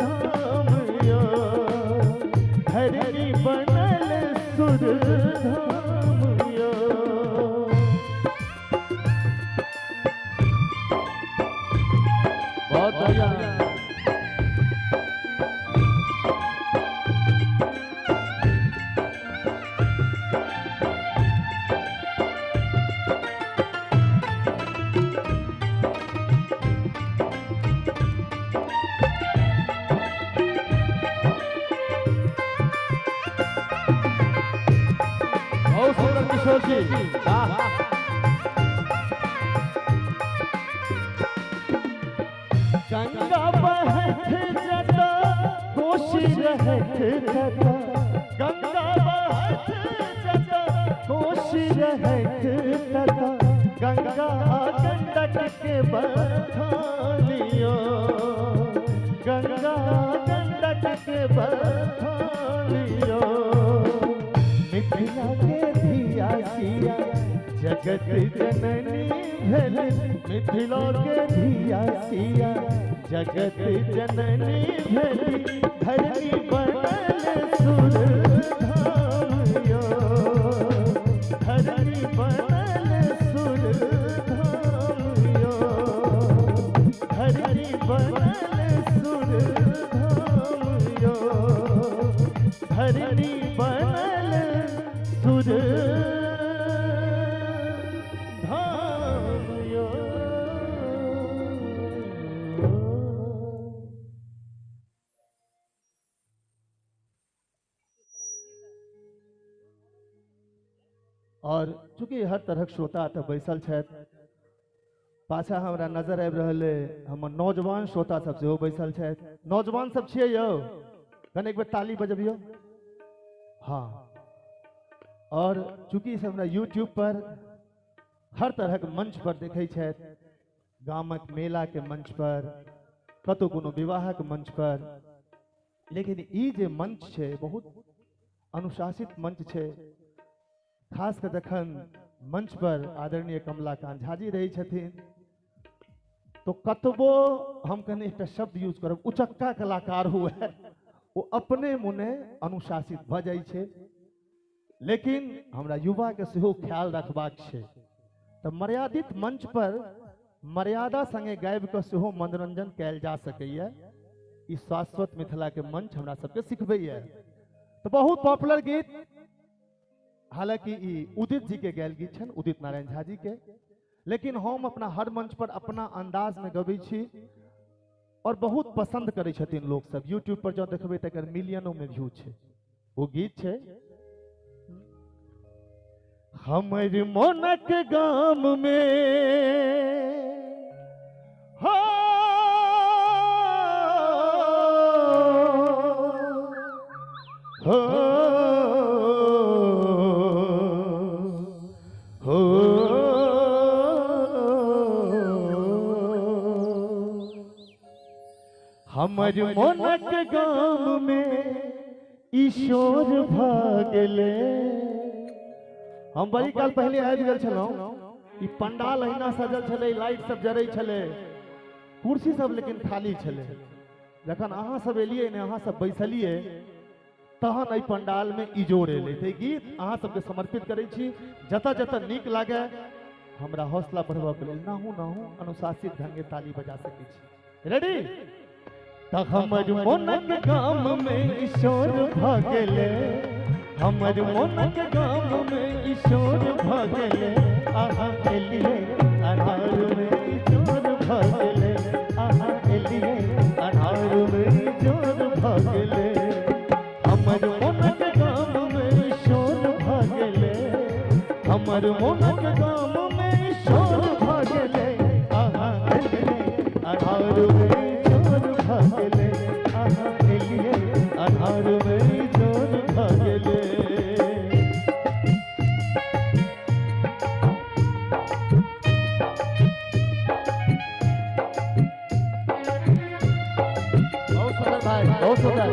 धाम यो। धरनी बनल सुर धाम यो। बहुत बढ़िया। बहुत सुंदर किशोर जी। गंगा बहत जता कोशी रहत तता, गंगा बहत जता कोशी रहत तता, गंगा गंडक के बथानियो, गंगा गंडक के बथानियो। मिथिला के धिया सिया जगत जननी भेली, मिथिला के धिया सिया जगत जननी भेली, धरनी बनल सुर धाम यो। धरनी बनल सुर धाम यो। धरनी बनल सुर धाम यो। धरनी बनल सुर धाम यो। और चूँकि हर तरहक श्रोता एतऽ बैसल छथि, पाछा हमरा नजर आबि रहल अइ हमर नौजवान श्रोता सब सेहो बैसल छथि। नौजवान सब छियै यौ, कने एक बेर ताली बजबियौ। हाँ, और चूँकि हमरा यूट्यूब पर हर तरहक मंच पर देखै छथि, गामक मेला के मंच पर, कतौ कोनो विवाहक मंच पर, लेकिन ई जे मंच छै बहुत अनुशासित मंच छै। खास कऽ जखन मंच पर आदरणीय कमलाकांत झाजी रहै छथिन तो कतबो हम कने एकटा शब्द यूज करब, उचक्का कलाकार हुए ओ अपने मुने अनुशासित भऽ जाइ छै। लेकिन हमरा युवा के सेहो ख्याल रखबाक छै, तऽ मर्यादित मंच पर मर्यादा संगे गाबि कऽ सेहो मनोरंजन कयल जा सकैए। ई शाश्वत मिथिला के मंच हमरा सबके सिखबैए। तऽ बहुत पॉपुलर गीत, हालांकि ई उदित जी के गायल गीत छनि, उदित नारायण झा जी के, लेकिन हम अपना हर मंच पर अपना अंदाज में गबै छी और बहुत पसंद करै छथिन लोक सब। यूट्यूब पर जँ देखबै तऽ एकर मिलियनों में व्यू छै। ओ गीत छै हमर मोनक गाम में हो, हो, हो, हमर मोनक गाम में ईश्वर भऽ गेलै। हम बड़ी काल पहले आबि गेल छलहुँ, ई पंडाल अहिना सजल छलै, लाइट सब जरै छलै, कुर्सी सब लेकिन खाली छलै। जखन अहाँ सब एलियै ने, अहाँ सब बैसलियै, तहन एहि पंडाल में इजोर एलै। तऽ गीत अहाँ सबके समर्पित करै छी। जतऽ जतऽ नीक लागै हमरा हौसला बढ़बऽके लेल नाहू नाहू अनुशासित ढंगे ताली बजा सकै छी। रेडी? तऽ हमर मोनक गाम में ईश्वर भऽ गेलै, हमर मोनक गाम में ईश्वर भऽ गेलै, अहाँ एलियै अन्हार में ईश्वर भऽ गेलै, अहाँ एलियै अन्हार में ईश्वर भऽ गेलै, हमर मोनक गाम में ईश्वर भऽ गेलै, हमर मोनक गाम में ईश्वर भऽ गेलै, अहाँ एलियै अन्हार में ईश्वर भऽ गेलै, अहाँ एलियै अन्हार में ईश्वर भऽ गेलै। बहुत सुंदर भाई, बहुत सुंदर।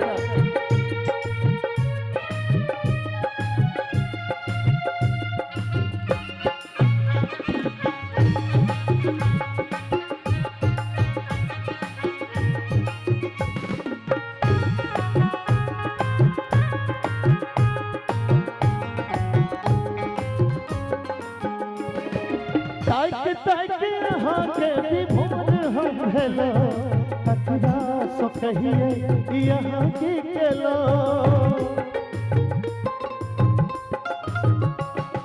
ताक ताक अहाँ के विभोर हम भेलो, ककरा सो कहिए यहाँ की केलो,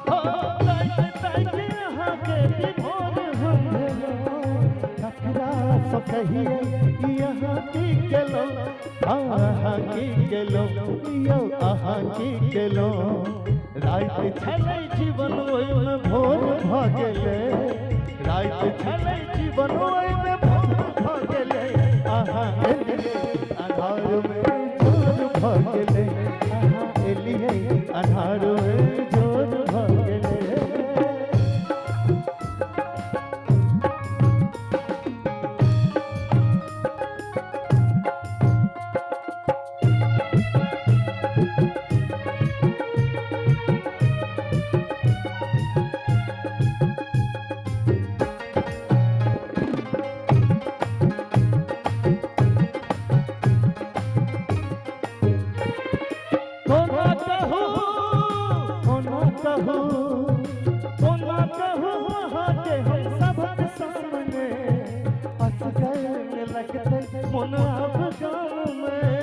ताक ताक अहाँ के विभोर हम भेलो, ककरा सो कहिए यहाँ की केलो, अहाँ की केलो यौ अहाँ की केलो। राति छलै जीवन ओहिमे भोर भऽ गेलै, राति छलै जीवन ओहिमे भोर भऽ गेलै, अहाँ एलियै अन्हार में जोर भऽ गेलै, अहाँ एलियै अन्हार में जोर भऽ गेलै। कोना कहू अहाँके हम सबक सामने, असगर लगतै मोन आब गाम में,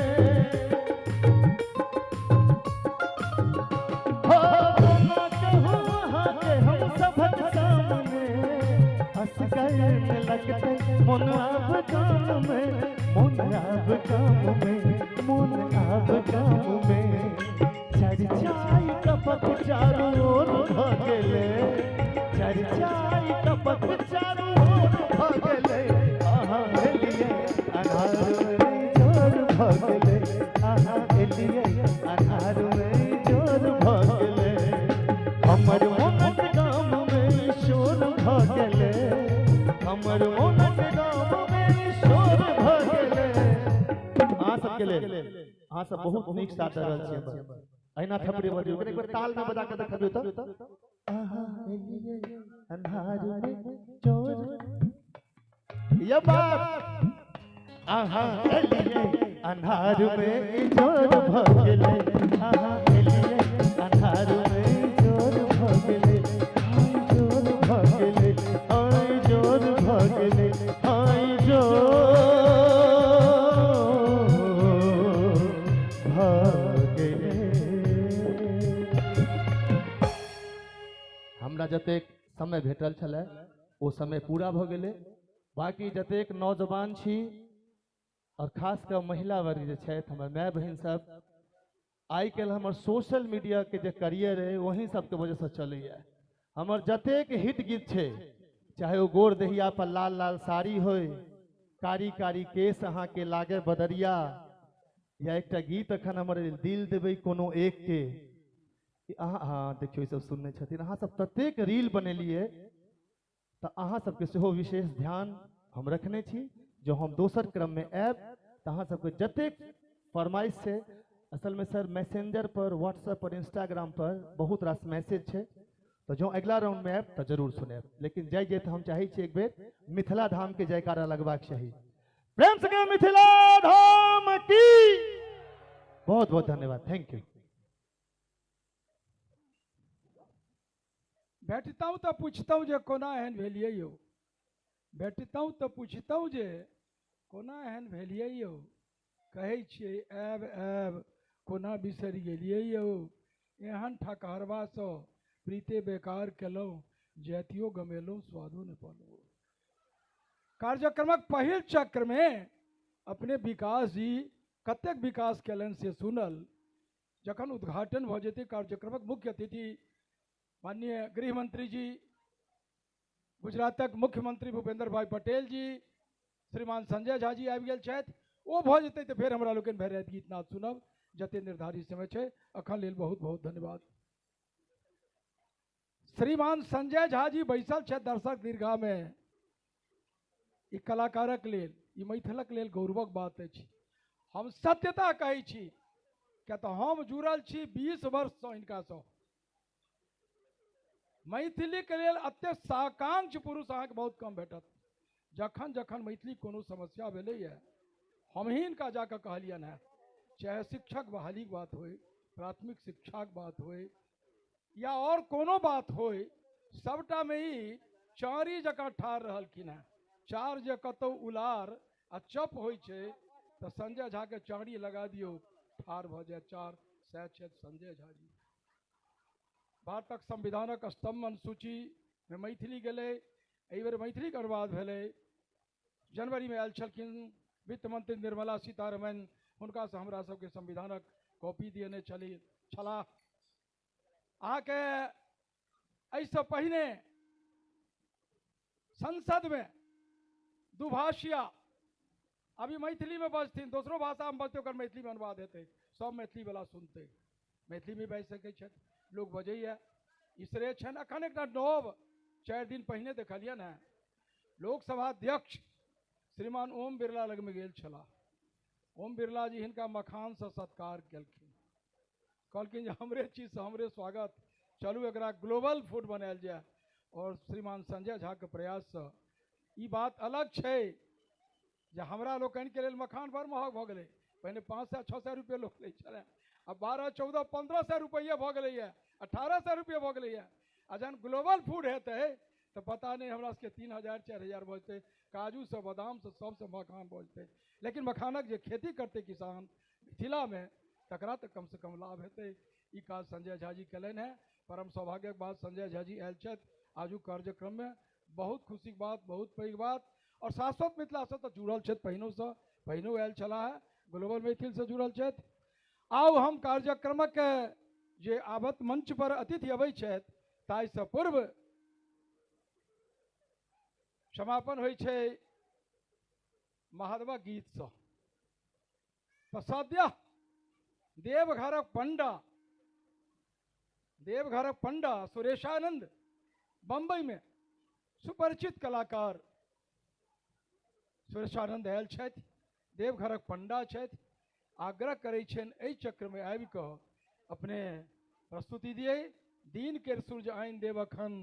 हो कोना कहू अहाँके हम सबक सामने, असगर लगतै मोन आब गाम में, मोन आब गाम में, मोन आब गाम में। चर्चाई टपक चारू ओर भ गेलै, चर्चा ई टपक चारू ओर भ गेलै। अहाँ एलियै अन्हार में जोर भ गेलै, अहाँ एलियै अन्हार में जोर भ गेलै। हमर मोनक गाम में शोर भ गेलै, हमर मोनक गाम में शोर भ गेलै। अहाँ सबके लेल अहाँ सब बहुत नीक साथ रहल छी हमर। अहिना थपड़ी बजियौ, एक बेर ताल में बजा के देखबियौ त। अहाँ एलियै अन्हार में चोर, ये बात। अहाँ एलियै अन्हार में जोर भ गेलै, अहाँ एलियै अन्हार में जोर भ गेलै, हाय जोर भ गेलै, हाय जोर भ गेलै, हाय जोर भ गेलै। हमरा जतेक समय भेटल छलै ओ समय पूरा भऽ गेलै। बाकी जतेक नौजवान छी और खास कऽ महिला वर्ग जे छथि, हमर माय बहिन सब, आइ काल्हि हमर सोशल मीडिया के जे करियर है वही सबके वजहसँ चलैया। हमर जतेक हिट गीत छै, चाहे ओ गोर दहिया पर लाल लाल साड़ी होय, कारी कारी केस अहाँके लागे बदरिया, या एकटा गीत अखन हमर दिल देबै कोनो एक के, अहाँ हाँ देखियौ ई सब सुनने छथिन। अहाँ सब ततेक रील बनेलियै तऽ अहाँ सबके सेहो विशेष ध्यान हम रखने छी। जो हम दोसर क्रम में आयब तऽ अहाँ सबके जतेक फरमाइश छै, असल में सर मैसेंजर पर, व्हाट्सएप पर, इंस्टाग्राम पर बहुत रास मैसेज छै, तऽ जँ अगिला राउंड में आयब तऽ जरूर सुनायब। लेकिन जाय जाय तऽ हम चाहै छी एक बेर मिथिला धाम के जयकारा लगबाक चाही। प्रेम से कहियौ मिथिला धाम की। बहुत बहुत धन्यवाद, thank you. भेटतहुँ तऽ पुछतहुँ जे कोना एहन भेलियै यौ, भेटतहुँ तऽ पुछतहुँ जे कोना एहन भेलियै यौ, कहै छियै आयब आयब कोना बिसरि गेलियै यौ, एहन ठकहरबासँ प्रीते बेकार केलहुँ, जैतियो गमेलहुँ स्वादो नहि पौलहुँ। कार्यक्रमक पहिल चक्रमे अपने विकास जी कतेक विकास केलनि से सुनल। जखन उद्घाटन भऽ जेतै, कार्यक्रमक मुख्य अतिथि माननीय गृहमंत्री जी, गुजरातक मुख्यमंत्री भूपेंद्र भाई पटेल जी, श्रीमान संजय झा जी आबि गेल छथि, ओ भऽ जेतै तऽ फेर हमरा लोकनि भरि राति गीत नाद सुनब, जते निर्धारित समय छै। अखन लेल बहुत बहुत धन्यवाद। श्रीमान संजय झा जी बैसल छथि दर्शक दीर्घामे। ई कलाकारक लेल, ई मैथिलक लेल गौरवक बात अछि। हम सत्यता कहै छी, किया तऽ हम जुड़ल छी 20 वर्षसँ हिनकासँ। मैथिलीके लेल एते साकांक्ष पुरुष अहाँके बहुत कम भेटत। जखन जखन मैथिली कोनो समस्या भेलैए, हम ही हिनका जाकऽ कहलियनि हेँ, चाहे शिक्षक बहालीके बात होय, प्राथमिक शिक्षाके बात होय, या और कोनो बात होय, सबटामे ई चारी जकाँ ठाढ़ रहलखिन हेँ। चार जे कतहु उलार आ चप होइ छै तऽ संजय झाके चारी लगा दियौ, ठाढ़ भऽ जायत चार। सएह छथि संजय झा जी। भारतक संविधानक स्तंभ अनुसूचीमे मैथिली गेलै, एहि बेर मैथिलीके अनुवाद भेलै। जनवरीमे आयल छलखिन वित्त मंत्री निर्मला सीतारमण, हुनकासँ हमरा सबके संविधानक कॉपी दियने छलाह। अहाँके एहिसँ पहिने संसदमे दुभाषिया, अभी मैथिलीमे बजथिन, दोसरो भाषामे बजतै, ओकर मैथिलीमे अनुवाद हेतै, सब मैथिलीवला सुनतै, मैथिलीमे बाजि सकै छथि, लोक बजैए, ई श्रेय छनि। अखन एकटा नव 4 दिन पहिने देखलियनि हेँ, लोकसभा अध्यक्ष श्रीमान ओम बिरला लगमे गेल छलाह। ओम बिरला जी हिनका मखानसँ सत्कार केलखिन, कहलखिन जे हमरे चीजसँ हमरे स्वागत, चलू एकरा ग्लोबल फूड बनायल जाय। और श्रीमान संजय झाके प्रयाससँ ई बात अलग छै जे हमरा लोकनिके लेल मखान बड़ महग भऽ गेलै। पहिने 500 600 रुपये लोक लै छलै, आब 12 14 1500 रुपैआ भऽ गेलैए, 1800 रुपैआ भऽ गेलैए। आ जहन ग्लोबल फूड हेतै तऽ पता नहि हमरा सबके 3000 4000 भऽ जेतै, काजूसँ बादामसँ सबसँ मखान भऽ जेतै। लेकिन मखानक जे खेती करतै किसान मिथिलामे, तकरा तऽ कमसँ कम लाभ हेतै। ई काज संजय झा जी केलनि हेँ। परम सौभाग्यक बात संजय झा जी आयल छथि आजुक कार्यक्रममे, बहुत खुशीके बात, बहुत पैघ बात। और शाश्वत मिथिलासँ तऽ जुड़ल छथि पहिनोसँ, पहिनो आयल छलाह हेँ, ग्लोबल मैथिलसँ जुड़ल छथि। आउ हम कार्यक्रमक जे आबत मंच पर अतिथि अबै छथि ताहिसँ पूर्व समापन होइ छै महादेवक गीतसँ। तऽ सद्यः देवघरक पंडा, देवघरक पंडा सुरेशानंद बम्बई में सुपरिचित कलाकार सुरेशानंद आयल छथि, देवघरक पंडा छथि। आग्रह करै छनि एहि चक्रमे आबि कऽ अपने प्रस्तुति दिए। दिन केर सूर्य आनि देब अखन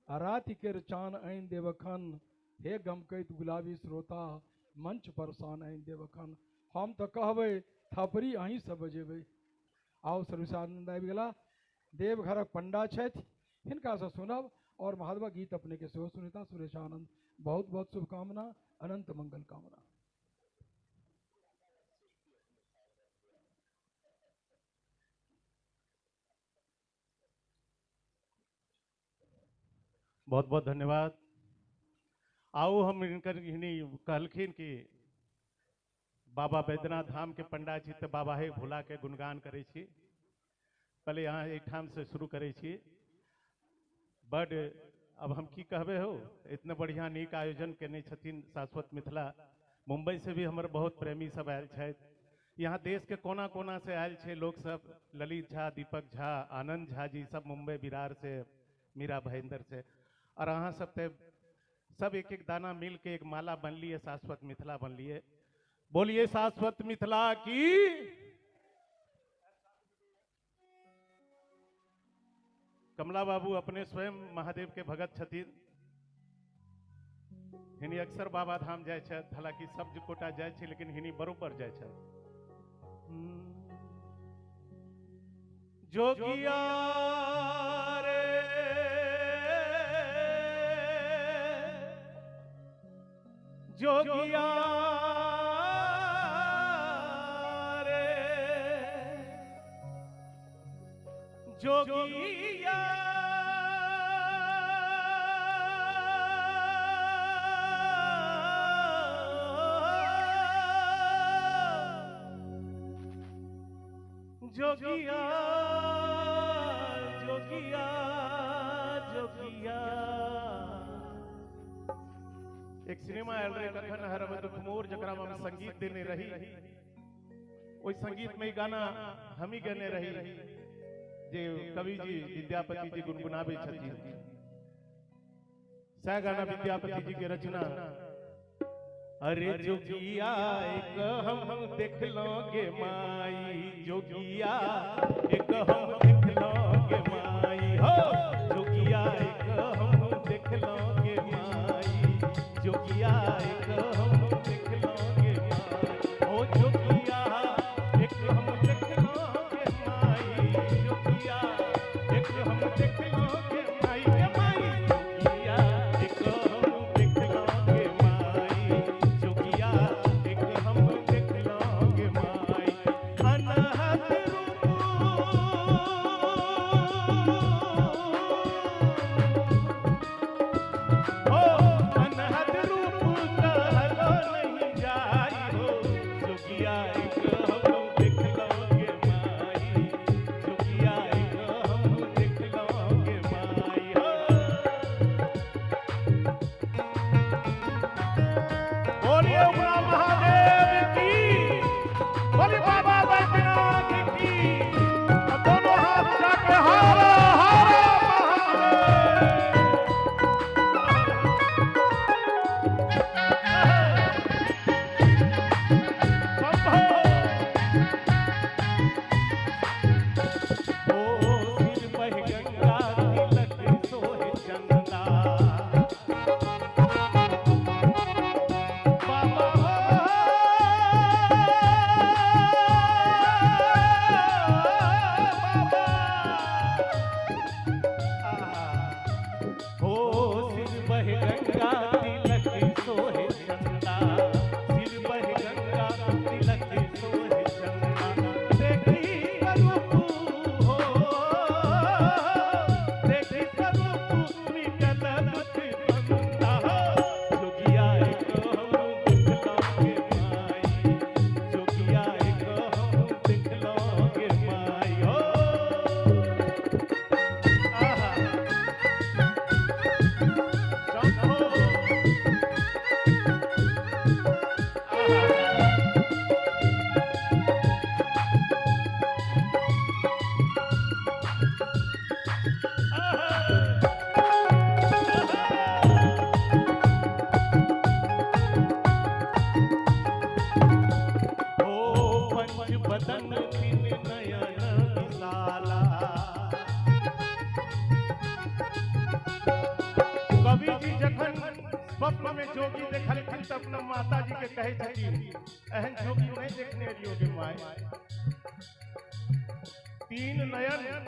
आ राति केर चान आनि देब अखन, हे गमकैत गुलाबी श्रोता मंच पर शान आनि देब अखन। हम तऽ कहबै थपड़ी अहीं सब बजेबै। आओ सुरेशानंद आबि गेला, देवघरक पंडा छथि, हिनकासँ सुनब और महादेवक गीत अपने के सेहो सुनेता सुरेशानंद। बहुत बहुत शुभकामना, अनंत मंगल कामना। बहुत बहुत धन्यवाद। आओ हम हिनकर हिनी कहलखिन कि बाबा बैद्यनाथ धाम के पंडा छी तऽ बाबा हे भोला के गुणगान करै छी। पहले यहाँ एहिठाम से शुरू करै छी। बड अब हम की कहबे हो, इतना बढ़िया नीक आयोजन केने छथिन शाश्वत मिथिला। मुंबई से भी हमर बहुत प्रेमी सब आयल छथि, यहाँ देश के कोना कोना से आयल छै लोक सब, ललित झा, दीपक झा, आनंद झा जी सब मुंबई विरार से, मीरा भाईंदर से। और अहाँ सब ते सब एक एक दाना मिल के एक माला बनलिए, शाश्वत मिथिला बनलिए। बोलिए शाश्वत मिथिला की। कमला बाबू अपने स्वयं महादेव के भगत छथिन, हिनी अक्सर बाबा धाम जाय छथि, हालांकि सब कोटा जाय छै लेकिन हिनी बरोबर जाय छथि। जोगिया रे जोगिया रे जोगिया जोगिया जोगिया जोगिया। एक सिनेमा आयल रहे कखन हरब दुख मोर, जकरा में हम संगीत देने रही। ओहि संगीत में गाना हम ही गने रही जे कवि जी विद्यापति जी गुनगुनाबै छथिन। सह गाना विद्यापति जी के रचना। अरे जोगिया एक हम देखलोगे माई, जोगिया एक हम देखलोगे माई, हो जोगिया एक हम देखलोगे माई, जोगिया एक हम देखलोगे माई, हो जोगिया एक हम देखलोगे माई, जोगिया एक हम देखलोगे माई, माई जोगिया एक हम देखलोगे माई, जोगिया एक हम देखलोगे माई। अनहद रूप हो अनहद रूप कहलो नहीं जाई, हो जोगिया एक हम देखलोगे माई, जोगिया एक हम देखलोगे माई, हो बोलिए उगना महादेव की, बोलिए बाबा बैद्यनाथ की। दोनों हाथ उठाके हर हर महादेव। ओ सिर पर गंगा तिलक सोहे चंदा, बाबा हो स्वप्न में जोगी देखलखिन त अपना माता जी के कहे छथिन, एहन जोगी नहीं देखने रहियो गे my. तीन नयन,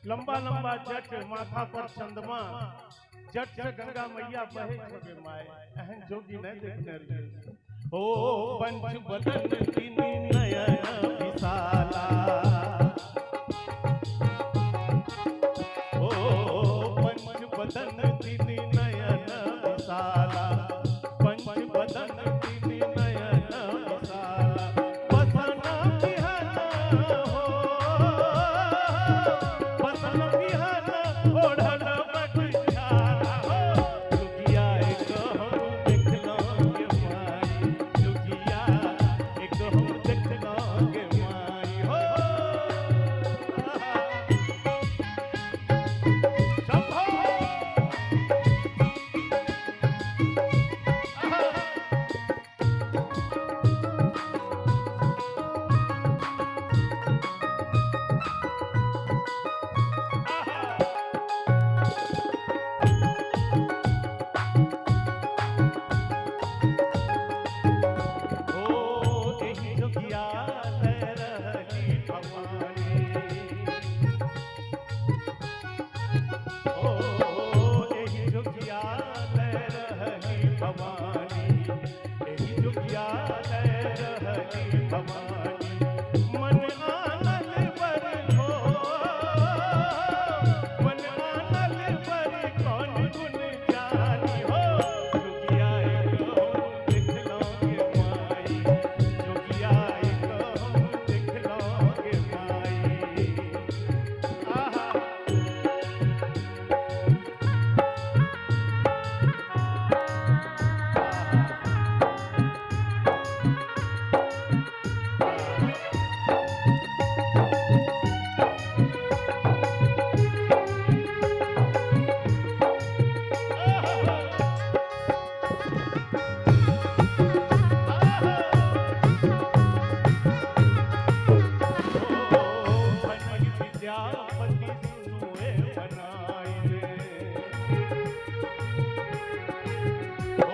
लंबा लंबा जट, माथा पर चंद्रमा, जट से गंगा मैया बहे छो गे my, एहन जोगी नहीं देखने रहियो। ओ पंच बदन तीन नयन विशाला, ओ पंच बदन तीन नयन विशाला, पंच बदन तीन नयन विशाला, बसन बिहन हो, बसन बिहन ओढ़ल बटुआरा हो, जोगिया एक हम देखलौं गे माई, जोगिया एक हम देखलौं गे माई हो। शंभो। ओ एहि जोगिया ले रहली भवानी, ओ एहि जोगिया ले रहली भवानी, एहि जोगिया ले रहली भवानी, मन आनल बर हो, मन आनल बर कौन गुण जानी हो, जोगिया एक हम देखलौं गे माई, जोगिया एक हम देखलौं गे माई। आहा। विद्यापति सुनुए मनाइले, ओ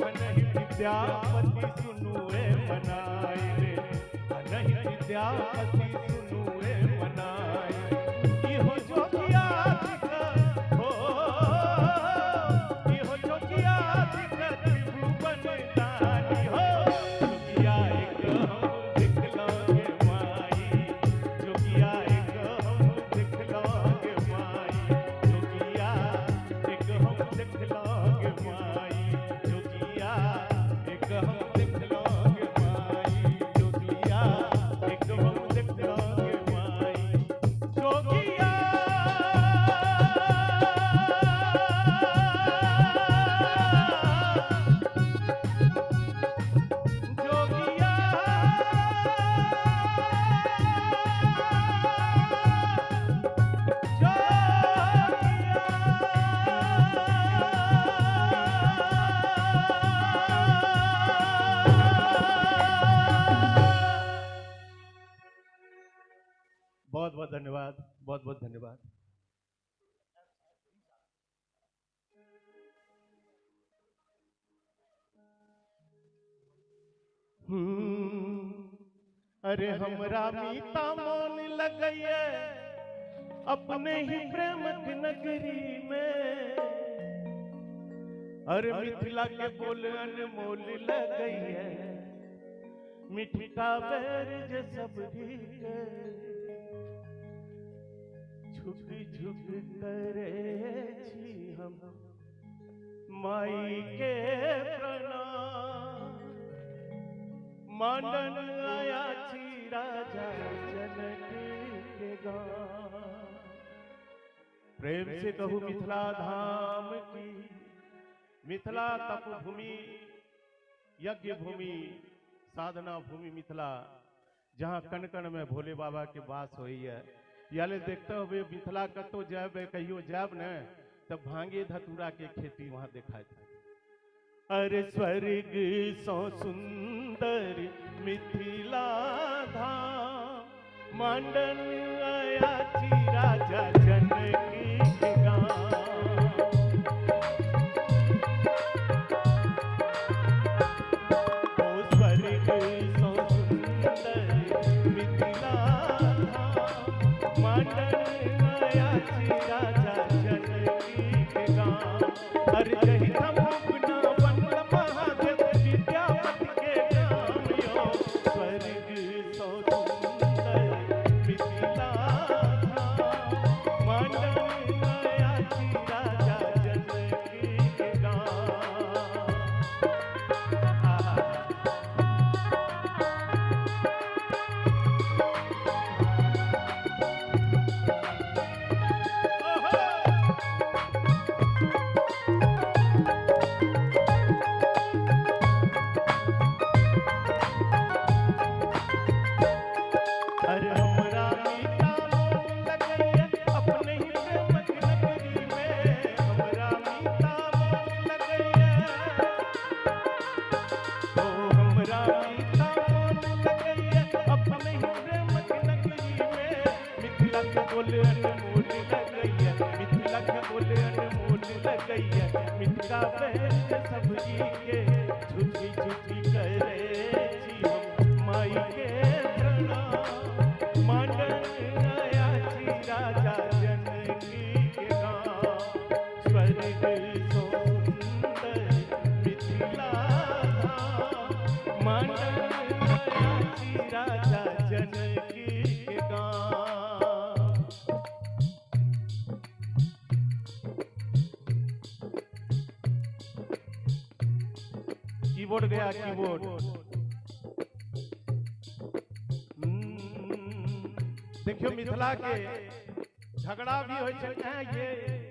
भनहि विद्यापति सुनुए मनाइले, भनहि विद्यापति सुनुए मनाइले, इहो जोगिया थिक हो, इहो जोगिया थिक त्रिभुवन दानी हो, जोगिया एक हम देखलौं गे माई, जोगिया एक हम देखलौं गे माई, जोगिया एक हम देखलौं गे माई, जोगिया एक हम देखलौं गे माई, जोगिया एक हम देखलौं गे माई, जोगिया। जोगिया बहुत बहुत धन्यवाद, बहुत बहुत धन्यवाद। अरे हमरा मीता मोन लगैये अपने ही प्रेम के नगरी में, अरे मिथिला के बोल अनमोल लगैये, मिठका बैर जे सब के झुक झुक करे छी हम माई के प्रणाम, मांडन आया छी राजा जनक के गाँव। प्रेम से कहू मिथिला धाम की, मिथिला तपभूमि यज्ञ भूमि, साधना भूमि मिथिला, जहाँ कण कण में भोले बाबा के वास होइए। याले देखते हुए मिथिला कतो जाब, कहियो जाब ने तब भांगे धतूरा के खेती वहां देखा जाए। अरे स्वर्ग सो सुंदर मिथिला धाम, मांडन अयाची राजा जनकी के गाँव। ओ स्वर्ग सो सुंदर मिथिला धाम, मांडन अयाची राजा जनकी के गाँव। अरे जही थम अपना बनल महादेव विद्यापति के नाम यो, स्वर्ग सो सुंदर मिथिला धाम, मांडन अयाची राजा जनकी के गाँव। अरे हमरा मीता मोन लगैया अपने ही प्रेमक नगरी में, हमरा मीता मोन लगैया, ओ हमरा मीता मोन लगैया अपने ही प्रेमक नगरी में। मिथिला के बोल अनमोल लगैया, मिथिला के बोल अनमोल लगैया, मिथिला बहन सबजी के झूठी झूठी करे छी हम माई के प्रणाम। मांडन अयाची राजा जनकी के गाँव, स्वर्ग सो सुंदर मिथिला धाम, मांडन अयाची राजा जनकी के गाँव। कीबोर्ड गया, कीबोर्ड। देखियो मिथिला के झगड़ा भी होइ छै, ये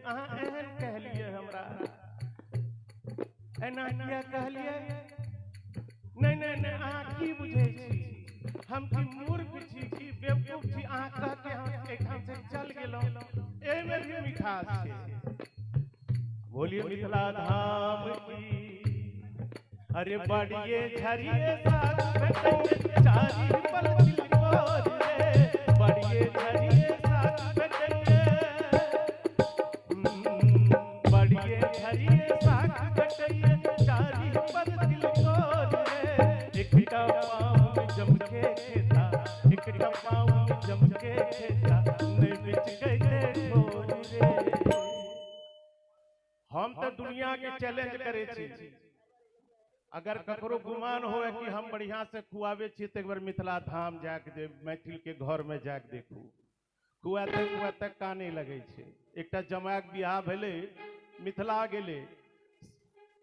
अहाँ एहन कहलिए हमरा, एना किया कहलिए, नहीं नहीं नहीं, अहाँ की बुझै छी, हम की मूर्ख छी की बेवकूफ छी, अहाँ कह के हम एहिठाम से चल गेलहुँ। एहिमे भी मिठास छै। बोलिए मिथिला धाम की। अरे बड़िए झरिए साथ भेटैये चारि पल तिलकोर रे, बड़िए झरिए साथ भेटैये, बड़िए झरिए साथ भेटैये चारि पल तिलकोर रे। एकटा पाँव जमके खेता, एकटा पाँव जमके खेता, नहि बिचकैते ठोर रे। हम तो दुनिया के चैलेंज करे छी, अगर ककरो गुमान होए कि हम बढ़िया से खुआवे छी तो एक बार मिथिला धाम जाके दे, मैथिल के घर में जाके देखू, खुआते खुआते काने लगे छै। एकटा जमायक बियाह भेलै, मिथिला गेलै,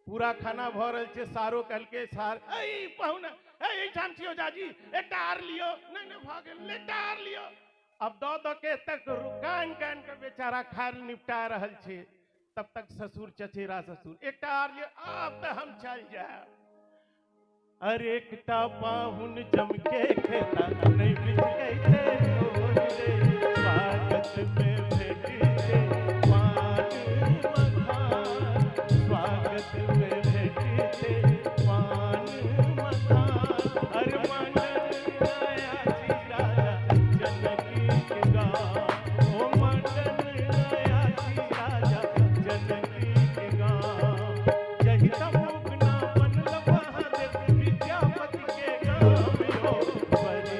पूरा खाना भऽ रहल छै, सारो कहलकै सार ऐ पाहुना ऐ एहिठाम छियौ जाजी, एकटा आर लियौ, नहि नहि भऽ गेल, एकटा आर लियौ। अब दऽ दऽ के तक कान कान के बेचारा खान निपटा रहल छै, तब तक ससुर चचेरा ससुर एकटा आर लियौ, आब तऽ हम चल जायब। अरे एकटा पाहुन जमके खेता नहीं बिचकैते ठोर रे, स्वागत में भेटते पान मखान, स्वागत में भेटते पान मखान। अरे मांडन अयाची राजा जनकी के गाँव, ओ मांडन अयाची राजा जनकी के गाँव। जही तमुकना बनल महादेव विद्यापति के गाँव यो, स्वर्ग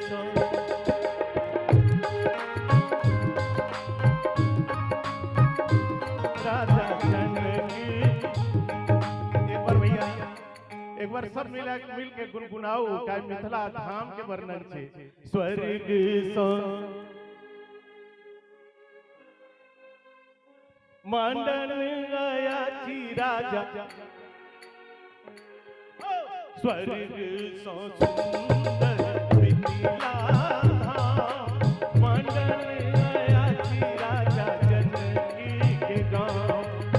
सो राजा जनकी। एक बार भैया, एक बार सब मिला मिल के गुनगुनाओ का मिथिला धाम के वर्णन छे। स्वर्ग सो मांडन अयाची राजा, स्वर्ग सो सुंदर मिथिला धाम, मांडन अयाची राजा जनकी के गाँव,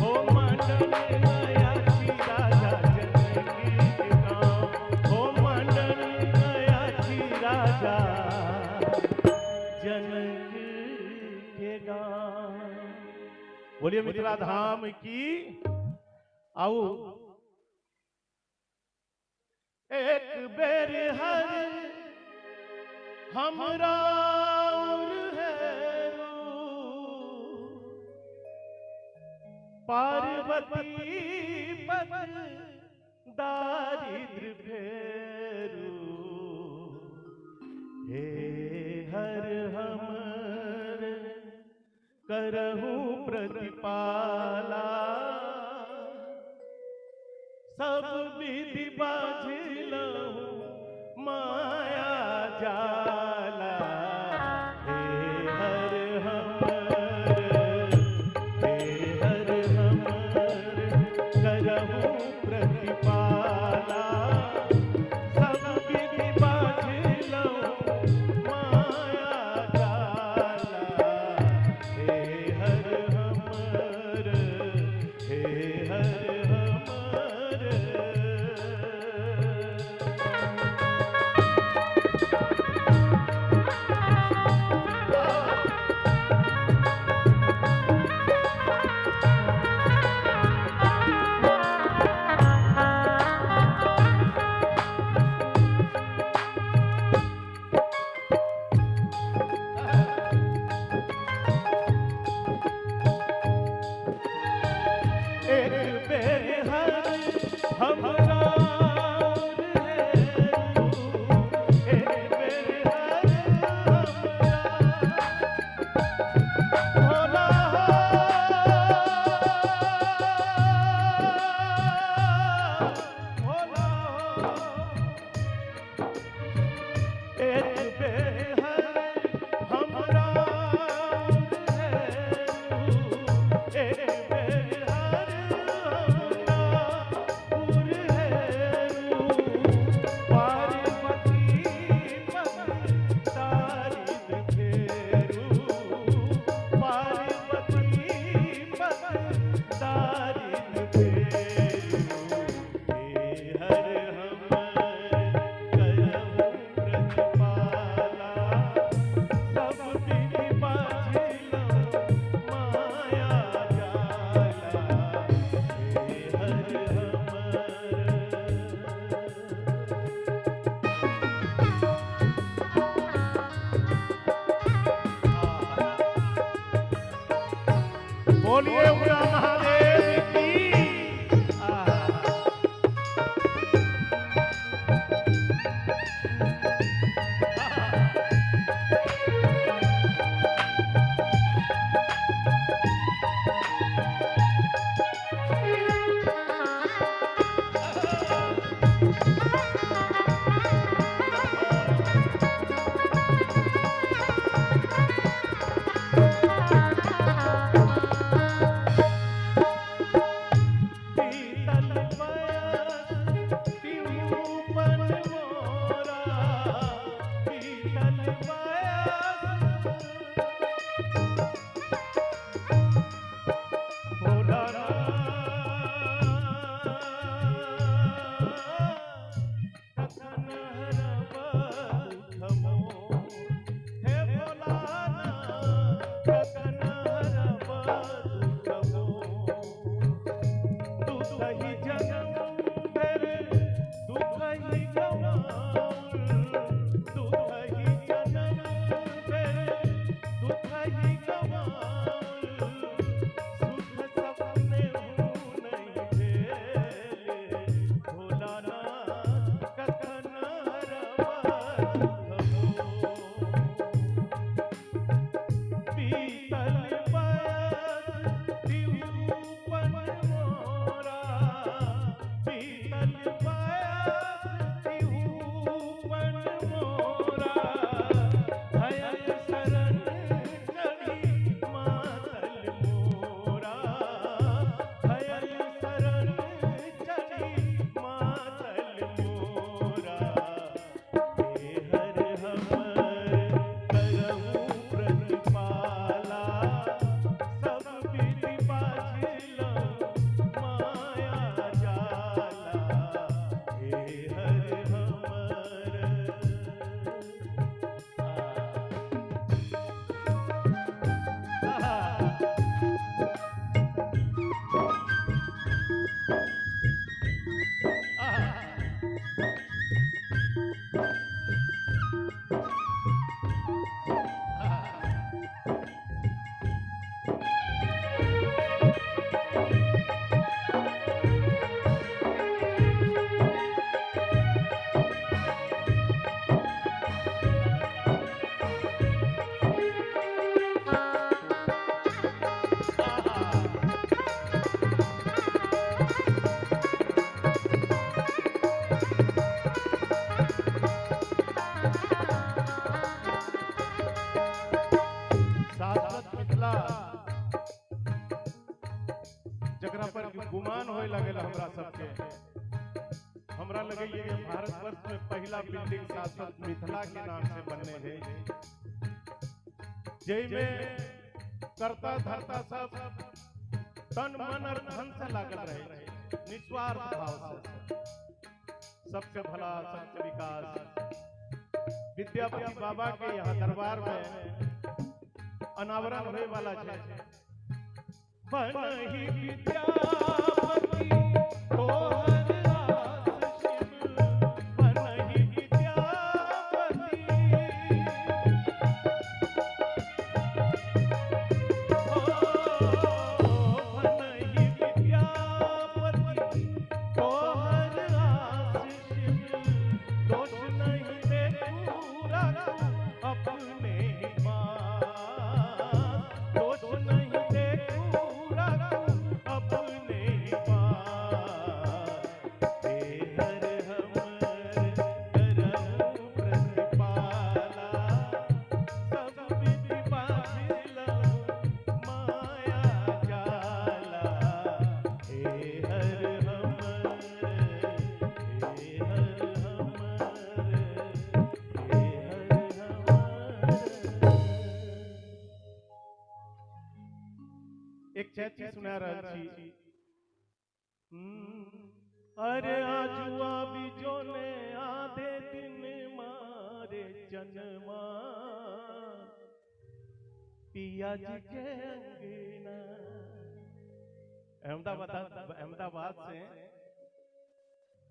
ओ मांडन अयाची राजा जनकी के गाँव। बोलिए मिथिला धाम की। आऊ एक बेर हर हमरा पार्वती पत दारिद्र फेरू, हे हर हमर करहु प्रतिपाला, सब विधि बाझलहु माया जाला, हे हर हमर, हे हर हमर करहु प्रतिपाला, सब विधि बाझलहु माया जाला, हे हर हमर, हे हर हमर। एक बेर हर हमरा एक बेर हर हमरा भोला भोला, एक बेर हर हमरा एक बेर हर हमरा पार्वती पत दारिद्र फेरू, पार्वती पत दारिद्र फेरू, हे हर हमर करहु प्रतिपाला, सब विधि बाझलहु माया जाला, हे हर हमर। बोलिए उगना महादेव की। शाश्वत मिथिला जकरा पर गुमान होए लगल हमरा सबके, हमरा लगे ये भारतवर्ष में पहला बिल्डिंग शाश्वत मिथिला के नाम से बनने है, जैमे करता धरता सब तन मन और धन से लागल रहे, निस्वार्थ भाव से, सबके भला सबके विकास। विद्यापति बाबा के यहाँ दरबार में अनावरण होने वाला है। बनहि विद्यापति तोहर आस शिव, बनहि विद्यापति, ओ बनहि विद्यापति तोहर आस शिव, दोष नहीं देखू राखू अपने ही पास, दोष नहीं देखू राखू अपने ही पास। हे हर हमर करहु प्रतिपाला, सब विधि बाझलहु माया जाला। हे हर हमर, हे हर हमर, हे हर हमर। एक चैती सुना रहल छी। अरे आजुआ बिजो ने आधे दिन मारे जन्मा, पिया जी के अंगना। अहमदाबाद अहमदाबाद से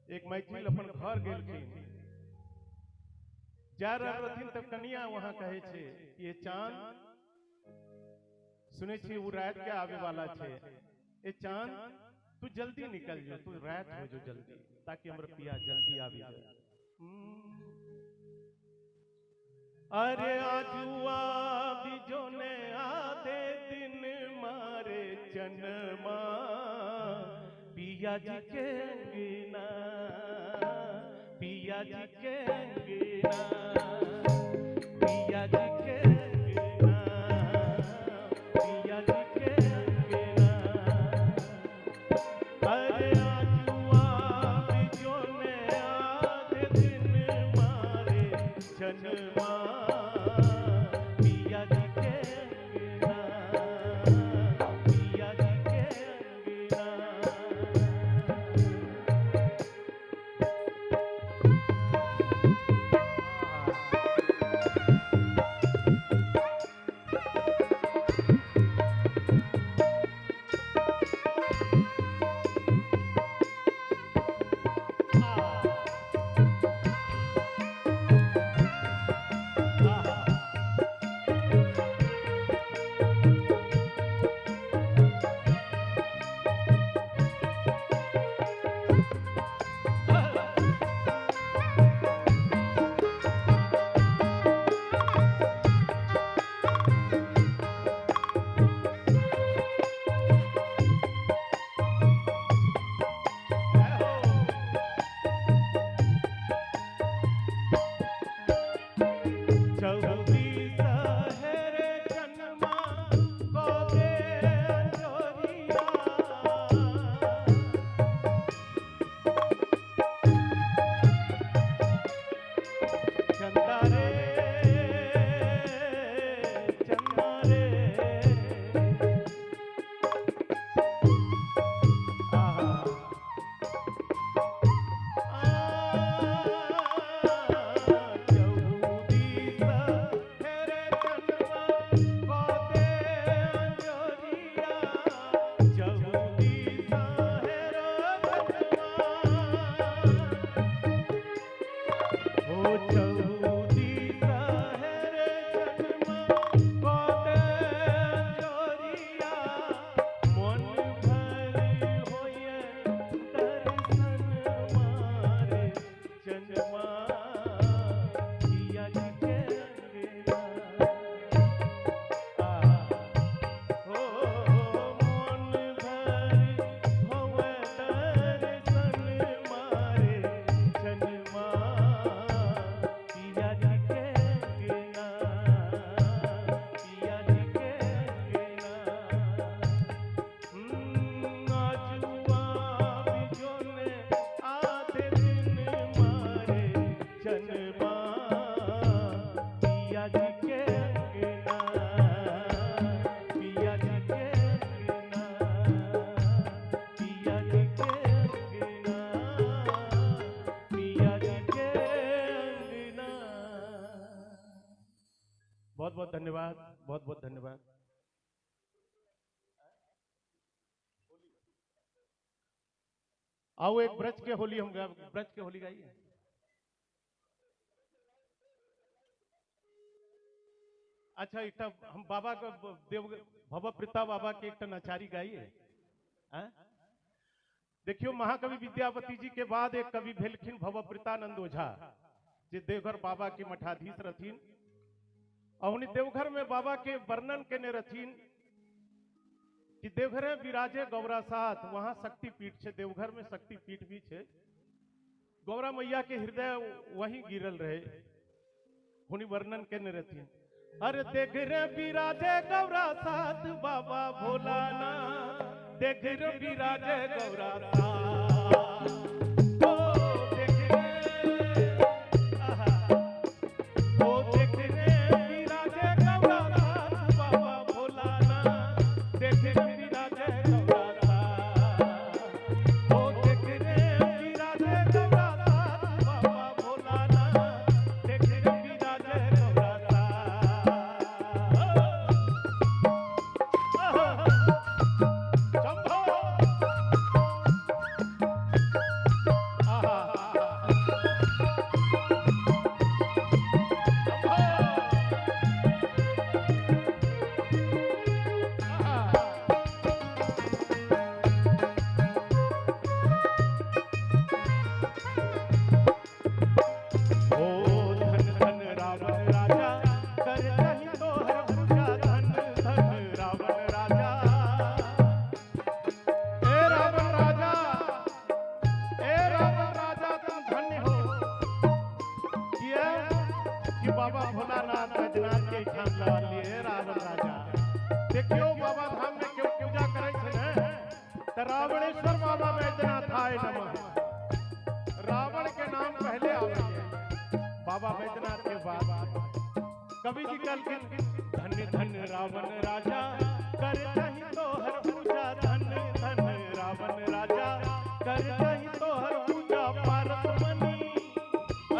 एक मैथिल अपन घर गेलखिन, जा रहल रहथिन तब कनिया वहां कहे छे ये चांद, सुनै छी उ रात के आवे वाला छे, ए चांद तू जल्दी निकल जो, तू रात हो जो जल्दी, ताकि हमर पिया जल्दी आबि जाए। अरे आजुआ बिजो ने आधे दिन मारे जन्मा, पिया जी के अंगना, पिया जी के अंगना, पिया जी के अंगना, पिया जी के अंगना। अरे आजुआ बिजो ने आधे दिन मारे जन्मा, पिया जी के अंगना, पिया जी के अंगना। चौदी सहर जन्मा गोदे जोरिया, चंदा रे चंदा रे, आहा चौदी बहुत बहुत धन्यवाद, बहुत बहुत धन्यवाद। आओ एक ब्रज के होली हम ब्रज के होली गाइए। अच्छा एक हम बाबा का देव भव प्रीता बाबा के एक नचारी गाइए। देखियो महाकवि विद्यापति जी के बाद एक कवि भेलखिन भव प्रीतानंद ओझा, जे देवघर बाबा के मठाधीश रहथिन। और देवघर में बाबा के वर्णन केने रहथिन कि देवघर विराजे गौरा साथ, वहां शक्तिपीठ है, देवघर में शक्तिपीठ भी है। गौरा मैया के हृदय वहीं गिरल रहे, हुनी वर्णन केने रहथिन। अरे देख रे विराजे गौरा साथ बाबा भोलाना, देख रे विराजे गौरा साथ, ओ देख रे, ओ देख रे विराजे गौरा साथ बाबा भोलाना, देख रे विराजे गौरा साथ, ओ देख रे विराजे गौरा साथ बाबा भोलाना, देख रे विराजे गौरा साथ। रावणेश्वर बाबा बैद्यनाथाय नमः। रावण के नाम पहले आवे बाबा बैद्यनाथ के बाद। कवि जी कहलखिन धन्य धन्य रावण राजा कर दही तोहर पूजा, धन्य धन्य रावण राजा कर दही तोहर पूजा, पारस मनी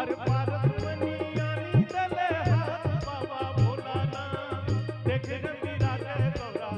अरे पारस मनी आनी दले हाथ बाबा भोलाना, देख रे विराजे गौरा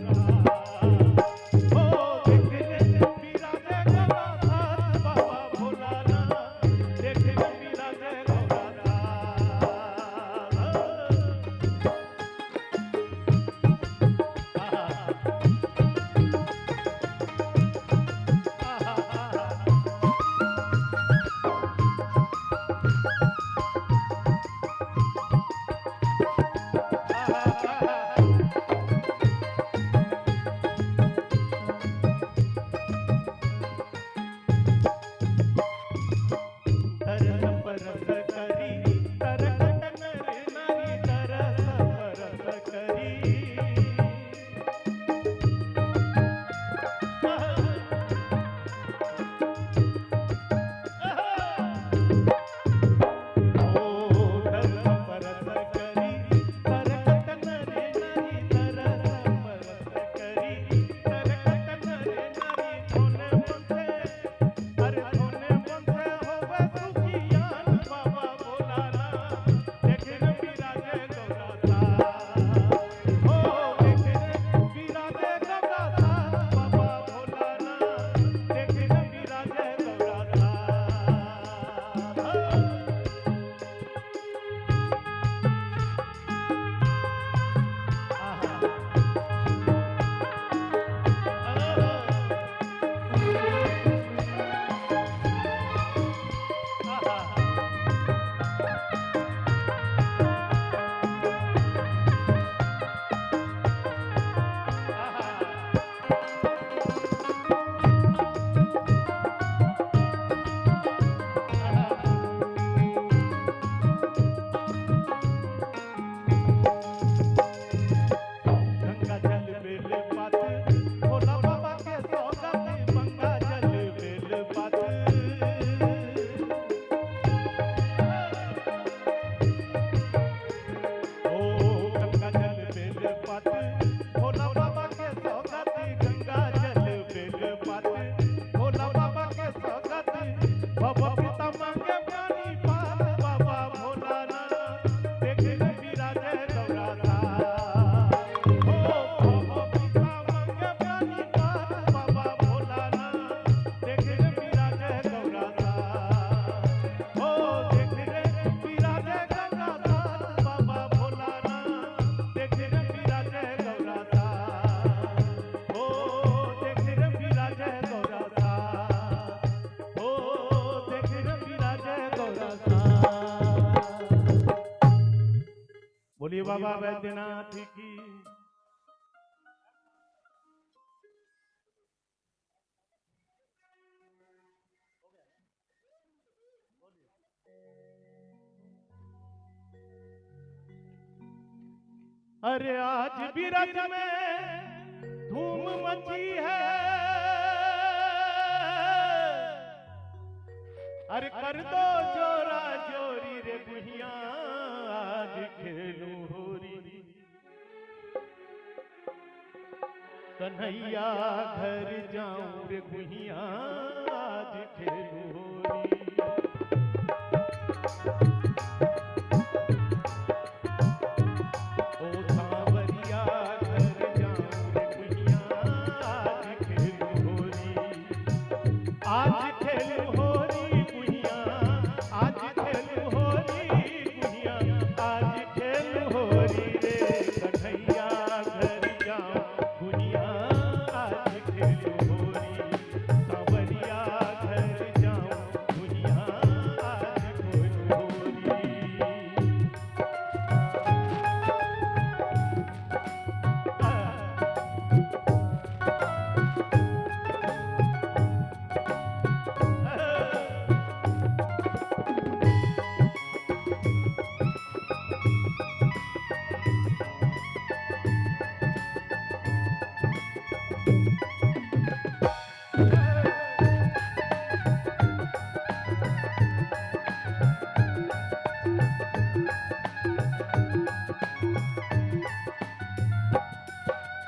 बाबा बैद्यनाथ की। अरे आज बिरज में धूम मची है, अरे कर दो जोरा जोरी रे गुहिया आज खेलू होरी। कन्हैया घर जाऊं रे गुहिया आज खेलू होरी। ओ सांवरिया घर जाऊं रे गुहिया आज खेलू होरी। आज खेलू होरी गुहिया, आज खेलू होरी गुहिया, आज खेलू होरी रे कन्हैया घर जाऊं गुहिया आज खेलू होरी। सांवरिया घर जाऊं गुहिया आज खेलू होरी।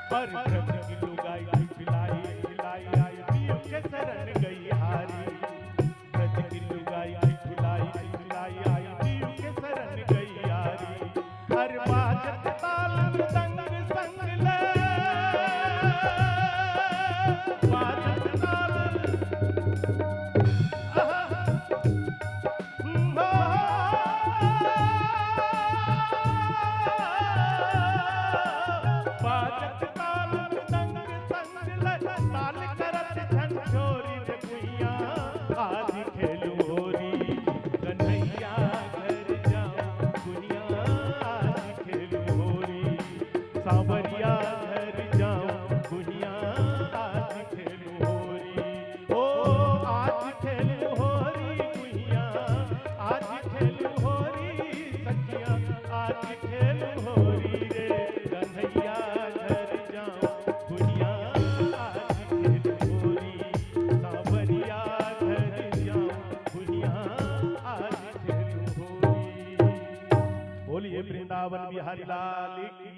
पर ब्रज की लुगाई खिलाई खिलाई आई पियो के शरण गई हारी। ब्रज की लुगाई खिलाई खिलाई आई पियो के शरण गई हारी। हर बाजत ताल मृदंग संग ले, बाजत ताल बाजत ताल मृदंग संग ले, ताल करत झंझोरी रे गुइया आज खेलू होरी। कन्हैया घर जाऊं गुइया आज खेलू होरी। सांवरिया घर जाऊं गुइया आज खेलू होरी। ओ आज खेलू होरी गुइया, आज खेलू होरी सखिया, आज खेलू होरी रे कन्हैया घर जाऊं गुइया आज खेलू होरी। सांवरिया घर जाऊं गुइया आज खेलू होरी। बोलिए वृंदावन बिहारी लाल की।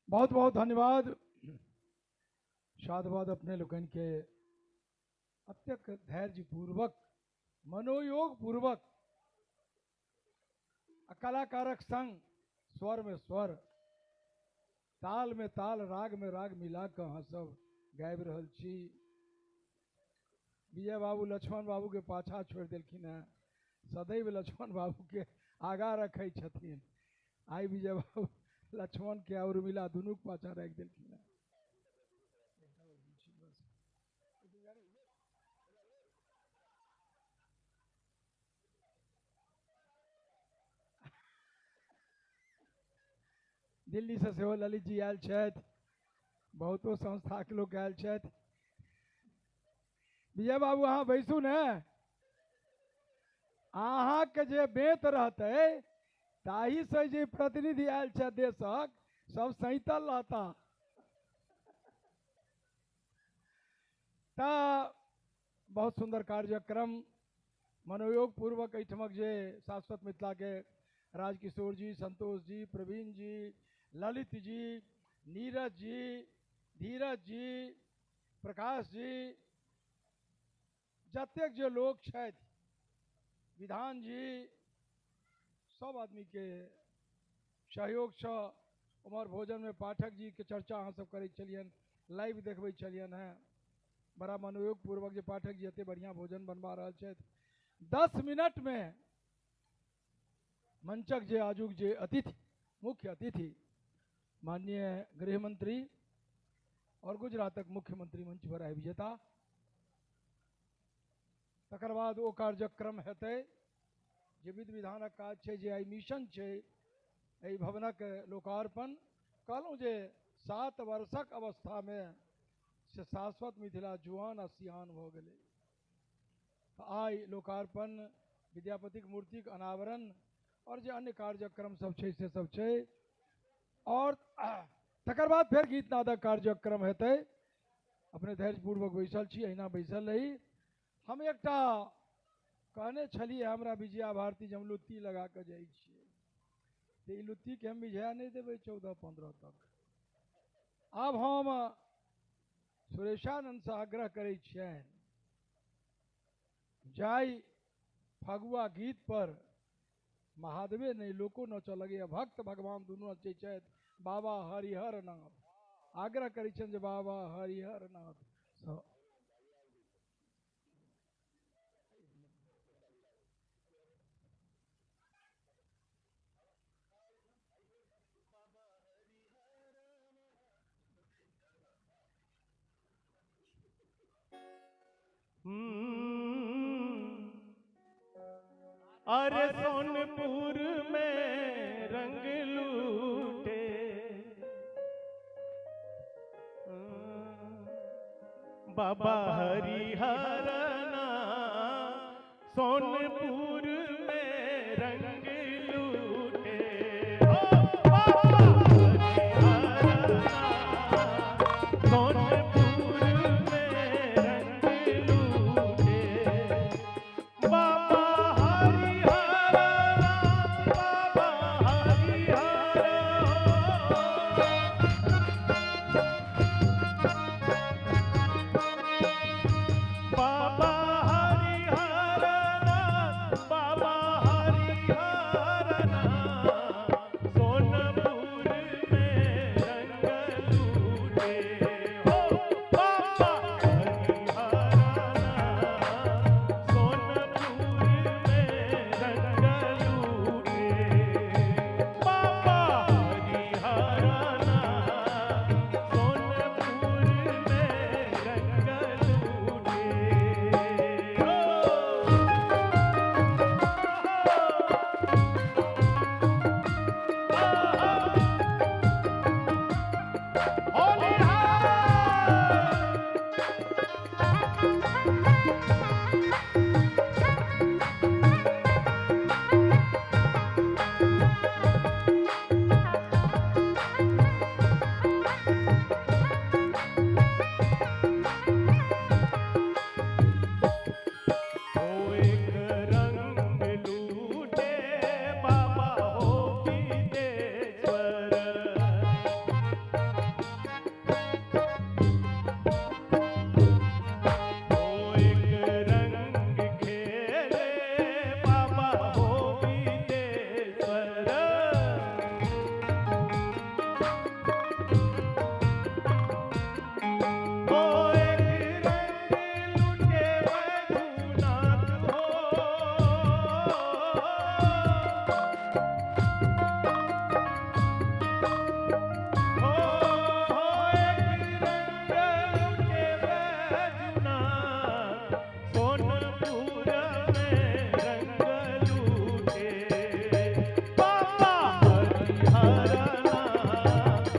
बहुत बहुत धन्यवाद। साधुवाद अपने लोगन के अत्यक धैर्य पूर्वक मनोयोग पूर्वक कलाकारक संग स्वर में स्वर, ताल में ताल, राग में राग मिला कऽ अहाँ सब गाबि रहल छी। विजय बाबू लक्ष्मण बाबू के पाछा छोड़ि देलखिन हेँ, सदैव लक्ष्मण बाबू के आगा रखै छथिन। आइ विजय बाबू लक्ष्मण के और उर्मिला दुनू के पाछा राखि देलखिन हेँ। दिल्ली से सेहो ललित जी आयल छथि, बहुतो संस्थाके लोक आयल छथि। विजय बाबू अहाँ बैसू ने, अहाँके जे बेत रहतै ताहि से जे प्रतिनिधि आयल छथि देशक सब सैतल रहता। तऽ बहुत सुंदर कार्यक्रम मनोयोग पूर्वक एहिठमक जे शाश्वत मिथिला के राजकिशोर जी, संतोष जी, प्रवीण जी, ललित जी, नीरज जी, धीरज जी, प्रकाश जी, जतेक जे लोक छथि, विधान जी, सब आदमी के सहयोगसँ उम्हर भोजन में पाठक जी के चर्चा अहाँ सब करै छलियनि, लाइव देखबै छलियनि हेँ। बड़ा मनोयोग पूर्वक जे पाठक जी एते बढ़िआँ भोजन बनबा रहल छथि। 10 मिनट में मंचक जे आजुक जे अतिथि, मुख्य अतिथि माननीय गृहमंत्री और गुजरातक मुख्यमंत्री मंच पर आबि जेता। तकर बाद ओ कार्यक्रम हेतै जे विधि विधानक काज छै, जे आइ मिशन छै एहि भवनक लोकार्पण। कहलहुँ जे 7 वर्षक अवस्थामे से शाश्वत मिथिला जुआन आ सियान भऽ गेलै। तऽ आइ लोकार्पण, विद्यापतिक मूर्तिक अनावरण और जे अन्य कार्यक्रम सब छै से सब छै। और तकर बाद फेर गीतनादक कार्यक्रम हेतै। अपने धैर्यपूर्वक बैसल छी, अहिना बैसल रही। हम एकटा कहने छलियै हमरा विजया भारती जे हम लुत्ती लगा कऽ जाइ छियै, तऽ ई लुत्तीके हम विजया नहि देबै 14-15 तक। आब हम सुरेशानंदसँ आग्रह करै छियनि जाहि फगुआ गीत पर महादेवे नहि लोको नचऽ लगैए, भक्त भगवान दुनू नचै छथि, बाबा हरिहर नाथ। आग्रह करै छियनि जे बाबा हरिहर नाथ सँ अरे सोनपुर में रंग लूटे, बाबा हरिहर नाथ, सोनपुर में रंग लूटे, ओ बाबा हरिहर नाथ, सोनपुर में रंग लूटे, बाबा हरिहर नाथ, बाबा हरिहर, बाबा हरिहर नाथ, बाबा हरिहर नाथ, सोनपुर में रंग लूटे, हो बाबा हरिहर नाथ, सोनपुर में रंग लूटे, बाबा हरिहर नाथ, सोनपुर में रंग लूटे। हो होली ओ एक रंग लूटे बाबा हो विदेश्वर, ओ एक रंग खेले बाबा हो विदेश्वर, ओ एक रंग लूटे बैजूनाथ हो, हो एक रंग लूटे बैजूनाथ, सोनपुर में रंग लूटे, बाबा हरिहर नाथ,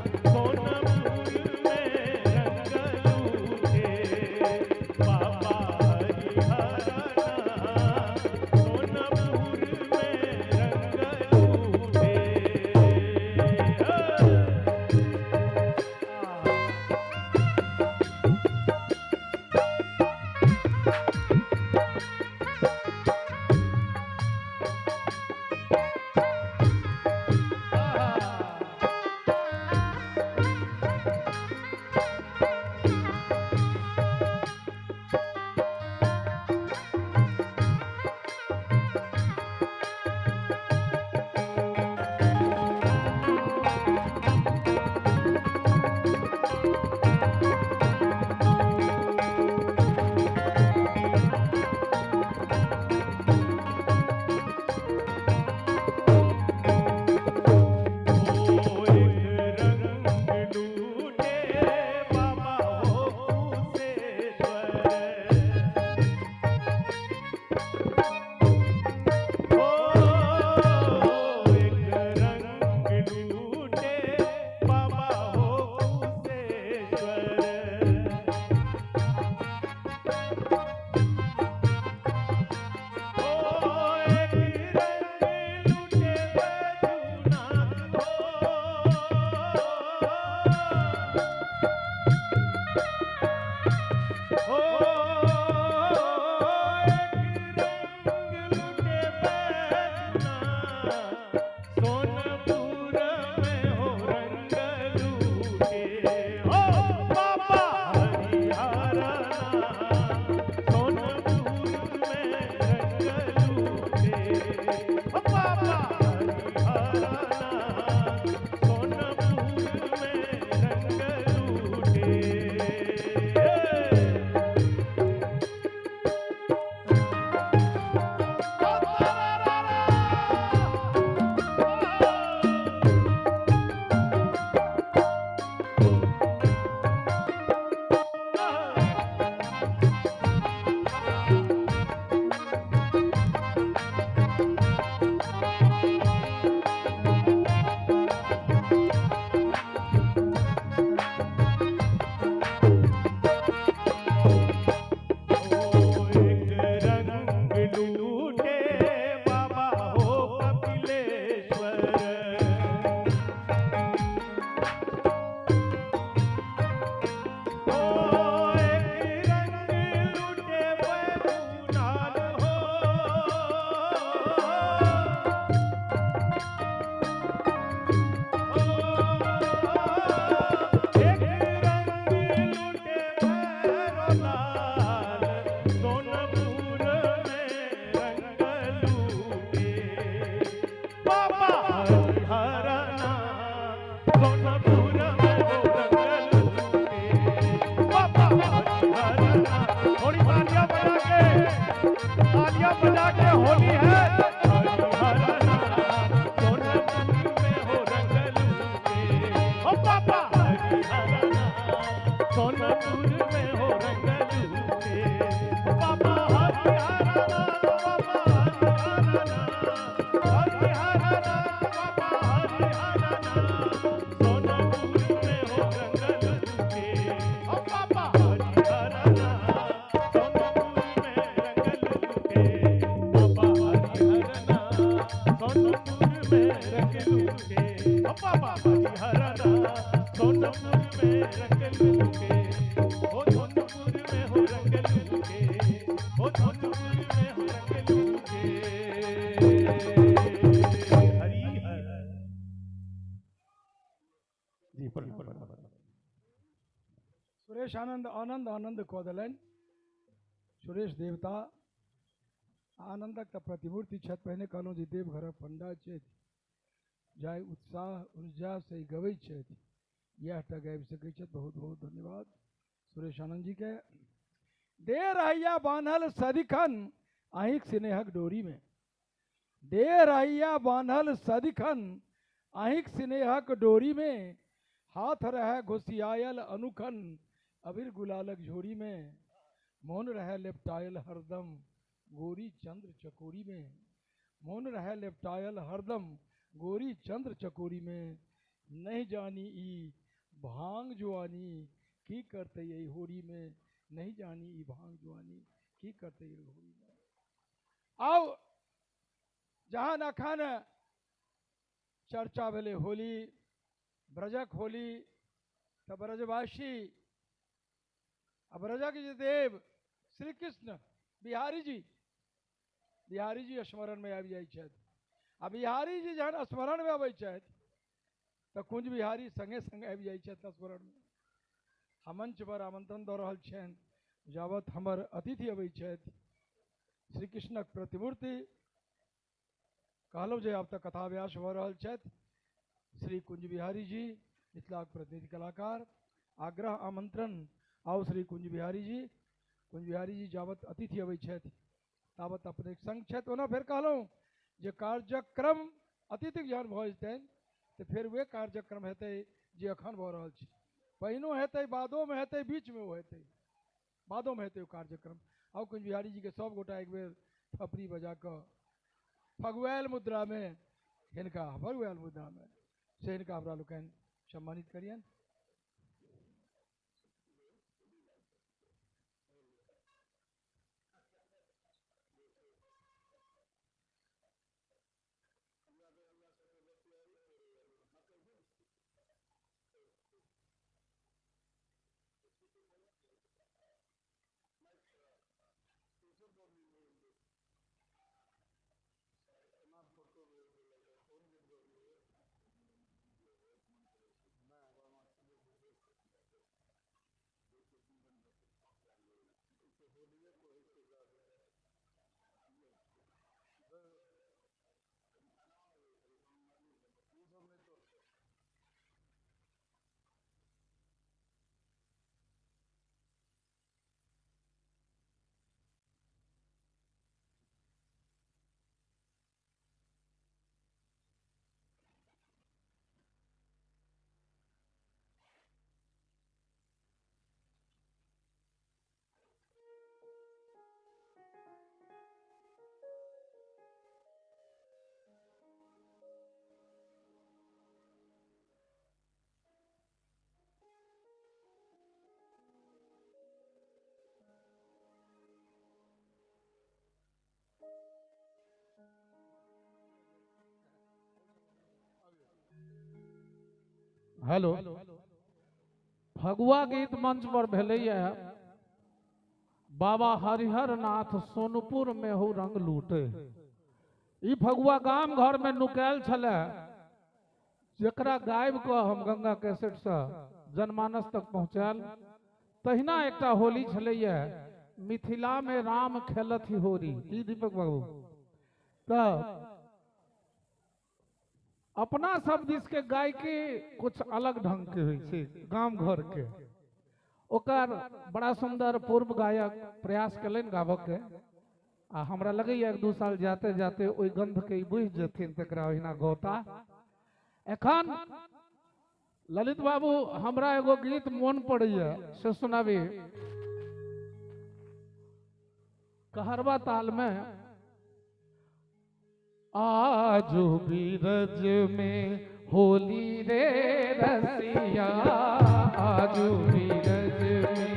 सोनपुर में हो रंग लूटे बाबा हरिहर नाथ। थोड़ी तालियां बजा के, तालियां बजा के होली है। हरिहर नाथ सोनपुर में हो रंग लूटे ओ बाबा हरिहर नाथ सोनपुर में हो रंग लूटे बाबा हरिहर नाथ बाबा हरिहर नाथ हरिहर नाथ बाबा हरिहर नाथ सोनपुर में हो रंग लूटे ओ बाबा हरिहर नाथ सोनपुर में रंग लूटे बाबा हरिहर नाथ सोनपुर में रंग लूटे ओ बाबा हरिहर नाथ सोनपुर में रंग लूटे ओ सोनपुर में हो रंग लूटे ओ सोनपुर में हो रंग लूटे। हरि हर जी प्रणाम। सुरेश आनंद आनंद आनंद कऽ देलनि। सुरेश देवता आनंदक तऽ प्रतिमूर्ति छथि। पहिने कहलहुँ जे देवघरक पंडा छथि, जाहि उत्साह ऊर्जा से ई गबै छथि इएह टा गाबि सकै छथि। बहुत बहुत धन्यवाद सुरेश आनंद जी के। दे रहिया बान्हल सदिखन अहींक स्नेहक डोरी में, दे रहिया बान्हल सदिखन अहींक स्नेहक डोरी में, हाथ रहे घुसियायल अनुखन अबीर गुलालक झोरी में, मोन रहे लेपटायल हरदम गोरी चंद्र चकोरी में, मोन रहे लेपटायल हरदम गोरी चंद्र चकोरी में, नहीं जानी ई भांग जुआनी की करते यही होरी में, नहीं जानी ई भांग जुआनी की करते यही होरी में। आओ जहां अखन चर्चा भेलै होली, ब्रजक होली, तऽ ब्रजवासी आ ब्रजक जे देव श्री कृष्ण बिहारी जी, बिहारी जी स्मरण में आबि जाइ छथि। आ बिहारी जी जहन स्मरण में अबै छथि तऽ कुंज बिहारी संगे संग आबि जाइ छथि स्मरण में। हम मंच पर आमंत्रण दऽ रहल छियनि जावत हमर अतिथि अबै छथि श्री कृष्णक प्रतिमूर्ति। कहलहुँ जे आब तऽ कथाव्यास भऽ रहल छथि श्री कुंज बिहारी जी, मिथिलाक प्रतिनिधि कलाकार। आग्रह आमंत्रण आओ श्री कुंज बिहारी जी। कुंज बिहारी जी जावत अतिथि अबै छथि तावत अपने संग छथि। ओना फेर कहलहुँ जे कार्यक्रम अतिथिक जहन भऽ जेतनि तऽ फेर वएह कार्यक्रम हेतै जे एखन भऽ रहल छै। पहिनो हेतै, बादोमे हेतै, बीचमे ओ हेतै, बादोमे हेतै ओ कार्यक्रम। आउ कुंज बिहारी जीके सब गोटा एक बेर थपड़ी बजा कऽ फगुआयल मुद्रामे हिनका, फगुआयल मुद्रामे से हिनका हमरा लोकनि सम्मानित करियनि। हेलो, फगुआ गीत मंच पर भेलैया बाबा हरिहर नाथ सोनपुर में हो रंग लूटे। ई फगुआ गाम घर में नुकायल छलै, जकरा गाबि कऽ हम गंगा कैसेट से जनमानस तक पहुँचायल। तहिना एकटा होली छलैया मिथिला में राम खेलथि होरी। की दीपक बाबू? तऽ अपना सब दिस के गायकी कुछ अलग ढंग के होइ छै गाम घर के। ओकर बड़ा सुंदर पूर्व गायक प्रयास केलनि गाबऽ के, आ हमरा लगैया 1-2 साल जाते जाते ओहि गंध के बुझि जेथिन तकरा ओहिना गौता। एखन ललित बाबू हमरा एगो गीत मोन पड़ैया से सुनाबी। कहरवा ताल में आज बीरज में होली रे रसिया, आज बीरज में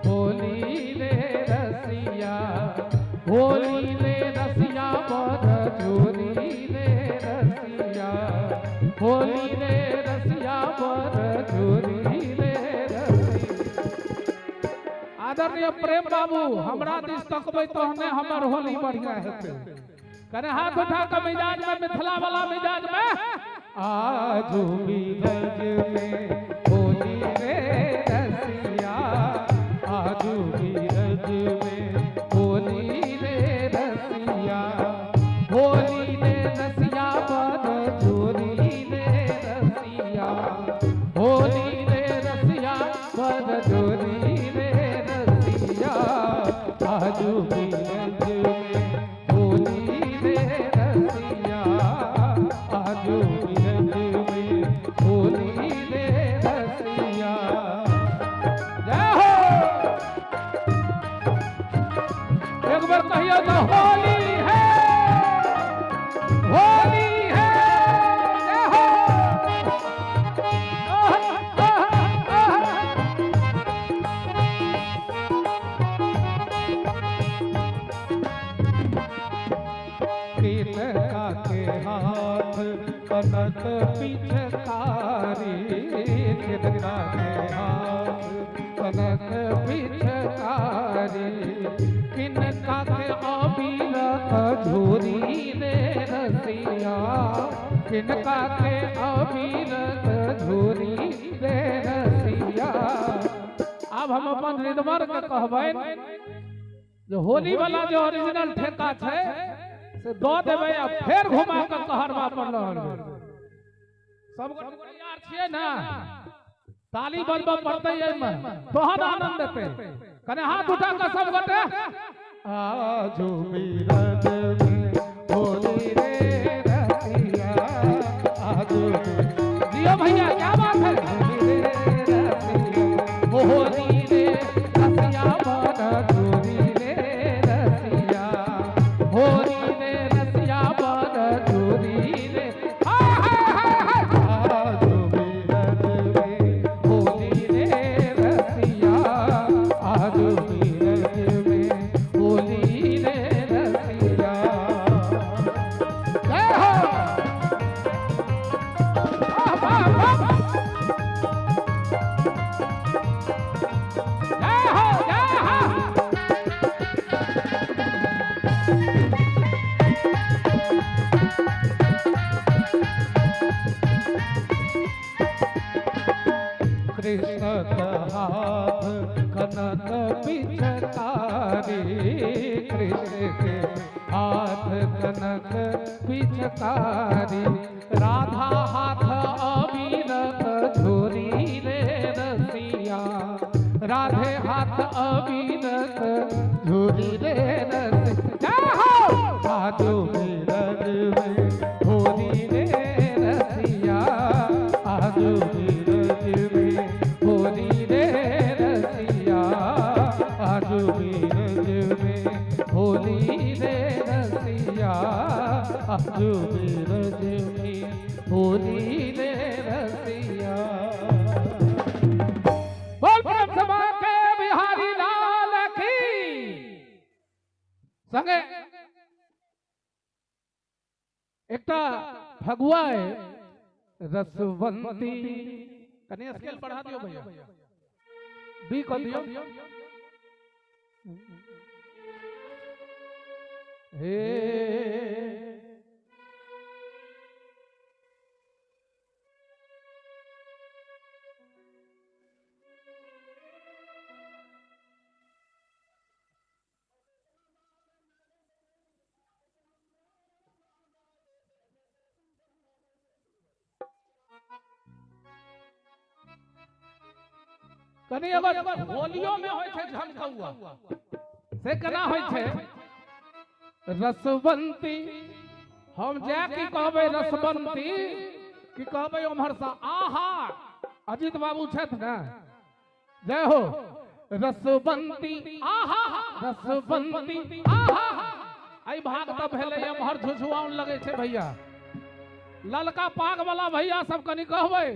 होली रे रसिया, होली रे रसिया बड़ चोरी रे रसिया, होली रे रसिया बड़ चोरी रे रसिया। आदरणीय प्रेम बाबू हमरा दिस तकबै तहने हमर होली बढ़िया हेतै। कने हाथ उठा के मिजाज में, मिथिला वाला मिजाज में, आज बीरज में होली रे रसिया, आज बीरज में होली रे रसिया, होली रे रसिया बड़ चोरी रे रसिया, होली रे रसिया बड़ चोरी रे रसिया, आज बीरज में होली रे रसिया, आज बीरज में होली रे रसिया। जय हो। एक बार कहियो तो होली है, होली है। जय हो। तिनका के हाथ कनक पिचकारी, तिनका के हाथ कनक पिचकारी, किनका के अबीर झोरी रे रसिया, किनका के अबीर झोरी रे रसिया। अब हम अपन रिदमर के कहबनि जो होली वाला जो ओरिजिनल ठेका छै से दऽ देबै आ फेर घुमा के कहरवा पर लऽ अनबै। सब गोटे तैयार छियै ने? ताली बजबऽ पड़तै एहिमे तहन आनंद एतै। कने हाथ उठा के सब गोटे आज बीरज में होली रे रसिया, आज जियो भैया क्या बात है। होली रे रसिया बड़ चोरी रे रसिया, होली रे रसिया बड़ चोरी रे, हाय हाय हाय हाय। आज बीरज में होली रे रसिया, आज बीरज में होली रे रसिया। जय हो। वाह वाह वाह। जय हो, जय हो। कृष्ण का हाथ कनक पिचकारी, कृष्ण के हाथ कनक पिचकारी, राधा हाथ अबीर झोरी रे रसिया, राधे हाथ अबीर झोरी रे रसिया। जय हो। आज बीरज में होली रे रसिया, आज बीरज में होली रे रसिया, आज बीरज में होली रे रसिया, आज बीरज में होली रे रसिया। बोल प्रेम सभा के बिहारी लाल की। संगे एकटा फगुआ है रसवंती, कने स्केल बढ़ा दियो भैया, बी कर दियो। हे कनी अगर होलियो में होय छै झमकौआ से केना होय छै रसवंती हम जाय की कहबै रसवंती की कहबै उम्हर से आहा अजीत बाबू छथि ने जय हो रसवंती आहा रसवंती आहा एहि भाग तऽ भेलै एम्हर झुझुआउन लगै छै भैया ललका पाग वाला भैया सब कनी कहबै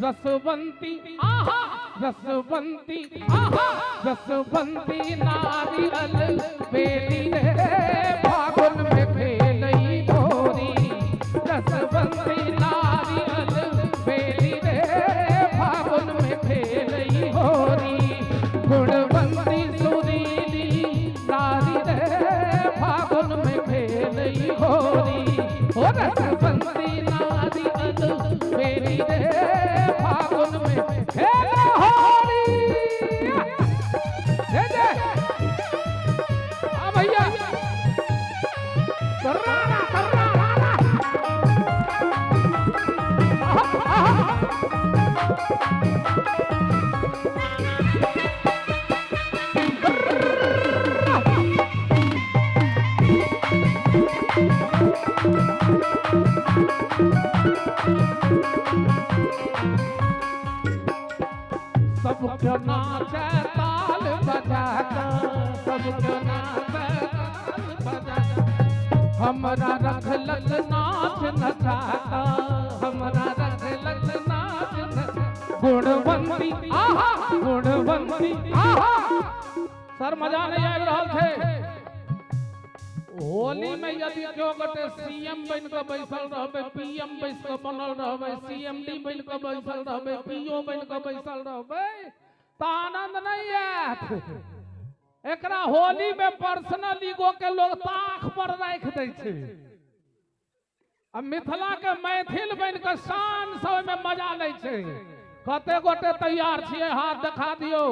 रसवंती आहा रसवंती आहा रसवंती नारियल बेली रे फागुन में खेलई होरी रसवंती नारियल बेली रे फागुन में खेलई होरी गुणवंती सुरीली नारी रे फागुन में खेलई होरी हो रसवंती नारियल बेली रे फागुन में खेल होरी। जय जय हाँ भैया कर्रा कर्रा सबके नाचे ताल बजा सबके नाचे ताल बजा हमरा रखलक नाच नचाता हमरा रखलक नाच नचा गुणवंती आहा गुणवंती आहा। सर मजा नहीं आबि रहल छै। होली में यदि केओ गोटे सीएम बनि कऽ बैसल रहबै पीएम बैस कऽ बनल रहबै सीएमडी बनि कऽ बैसल रहबै पीओ बनि कऽ बैसल रहबै तऽ आनंद नहीं आयत। एकरा होली में पर्सनल ईगो के लोग ताख पर राखि दै छै आ मिथिला के मैथिल बनि कऽ शान से ओहिमे मजा लै छै। कते गोटे तैयार छियै हाथ देखा दियौ।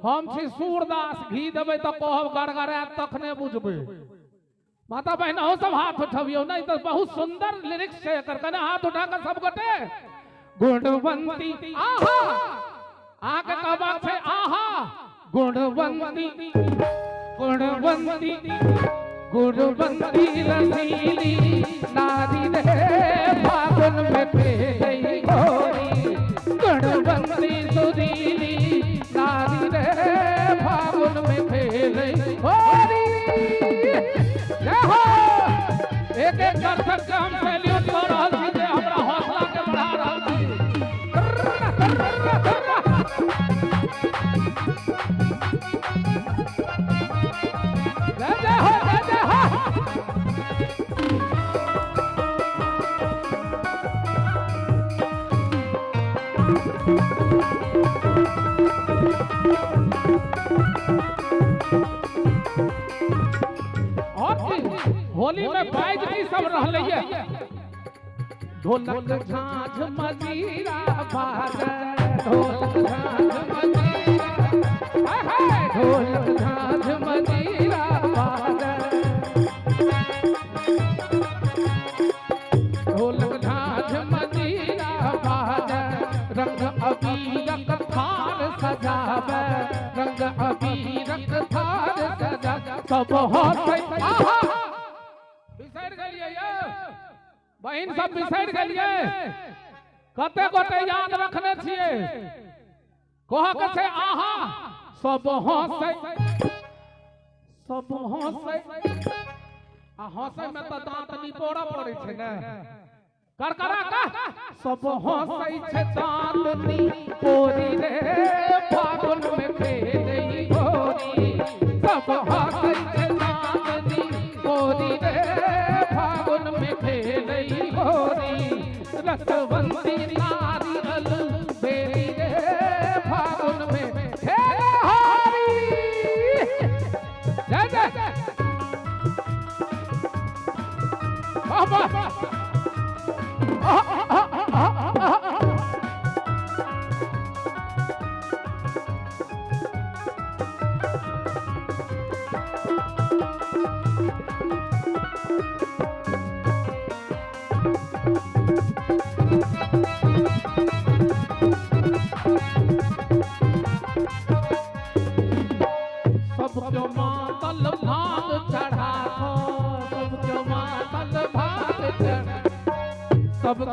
हम छी सूरदास घी देबै तऽ कहब गड़गड़ायत तखने बुझबै। माता बहन अहूँ सब हाथ उठबियौ नहीं तो बहुत सुंदर लिरिक्स है एकर कने हाथ उठा कर सब गोटे गुणवंती आहा आके कहबाक छै आहा गुणवंती गुणवंती गुणवंती रसीली नारी रे फागुन में खेलई होरी गुणवंती सुरीली नारी रे फागुन में खेलई होरी। जय हो। एक एक दर्शक के हम सैल्यूट कर रहल छी जे हमरा हौसला के बढ़ा रहल छी। जय जय हो जय जय हो। और होली में बाज की सब रहलै ये ढोलक झांझ मजीरा बाजा ढोलक झांझ मजीरा हाय हाय ढोलक झांझ मजीरा बाजा ढोलक झांझ मजीरा बाजा रंग अबीरक थार सजावे रंग अबीरक थार सजा सब हंसै आहा। बिसरि गेलियै यौ बहिन सब बिसरि गेलियै। कते गोटे याद रखने छियै कहऽ के छै आहा सब हंसै सब हंसै आ हंसै में तऽ दाँत निपोड़ऽ पड़ै छै ने करकरा का सब हंसै छै दाँत निपोड़ी रे फागुन में खेलई होरी सब हंसै छै दाँत निपोड़ी रे फागुन में खेलई होरी रसवंती नारियल बेरी रे फागुन में खेल होरी। जय जय वाह वाह।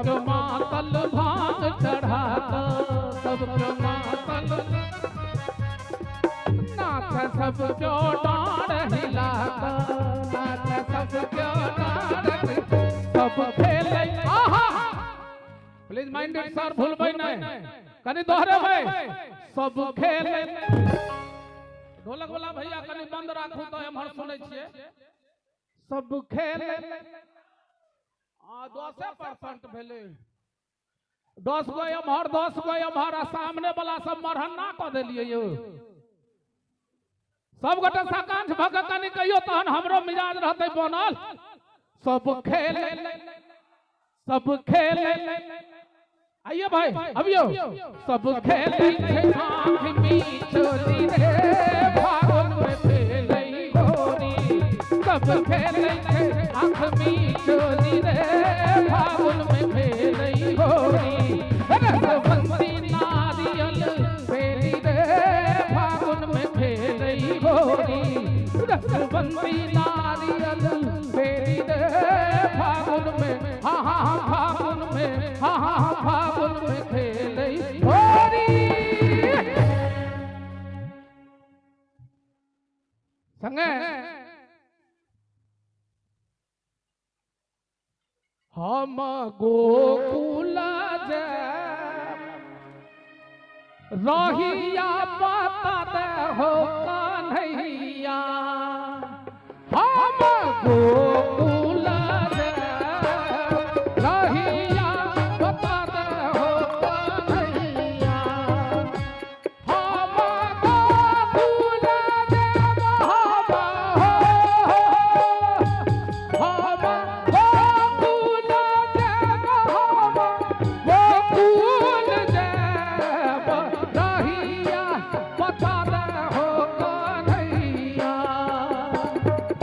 क्यों मातल भांग चढ़ा सब क्यों मातल नाच सब क्यों डांड हिला नाच सब क्यों डांड सब खेले। आहा प्लीज माइंड it sir, भूलबै नहीं, कनी दोहरेबै। सब खेले ढोलक वाला भैया कनी बंद राखू तो एम्हर सुनै छियै। सब खेले 10% भेलै, 10 गो एम्हर 10 गो एम्हर आ सामने वाला सब मरहन्ना कऽ देलियै यौ। सब गोटे साकांक्ष भऽ कऽ कनी कहियो तहन हमरो मिजाज रहतै बनल। सब खेले सब खेले आइए भाई अबियो। सब खेले आँख मीचोली रे फागुन में खेलै होरी। सब खेले आँख मीचोली रे फागुन में खेलै होरी। रसवंती नारियल बेली रे फागुन में खेलै होरी। रसवंती नारियल बेली रे फागुन में हाँ हाँ फागुन में हाँ हाँ फागुन में खेलै होरी। संगे हम गोकुल रहिया पता दे हो कन्हैया। हम गोकुल रहिया पता दे हो कन्हैया। हम गोकुल हम गोकुल गोकुल रहिया पता दे हो कन्हैया।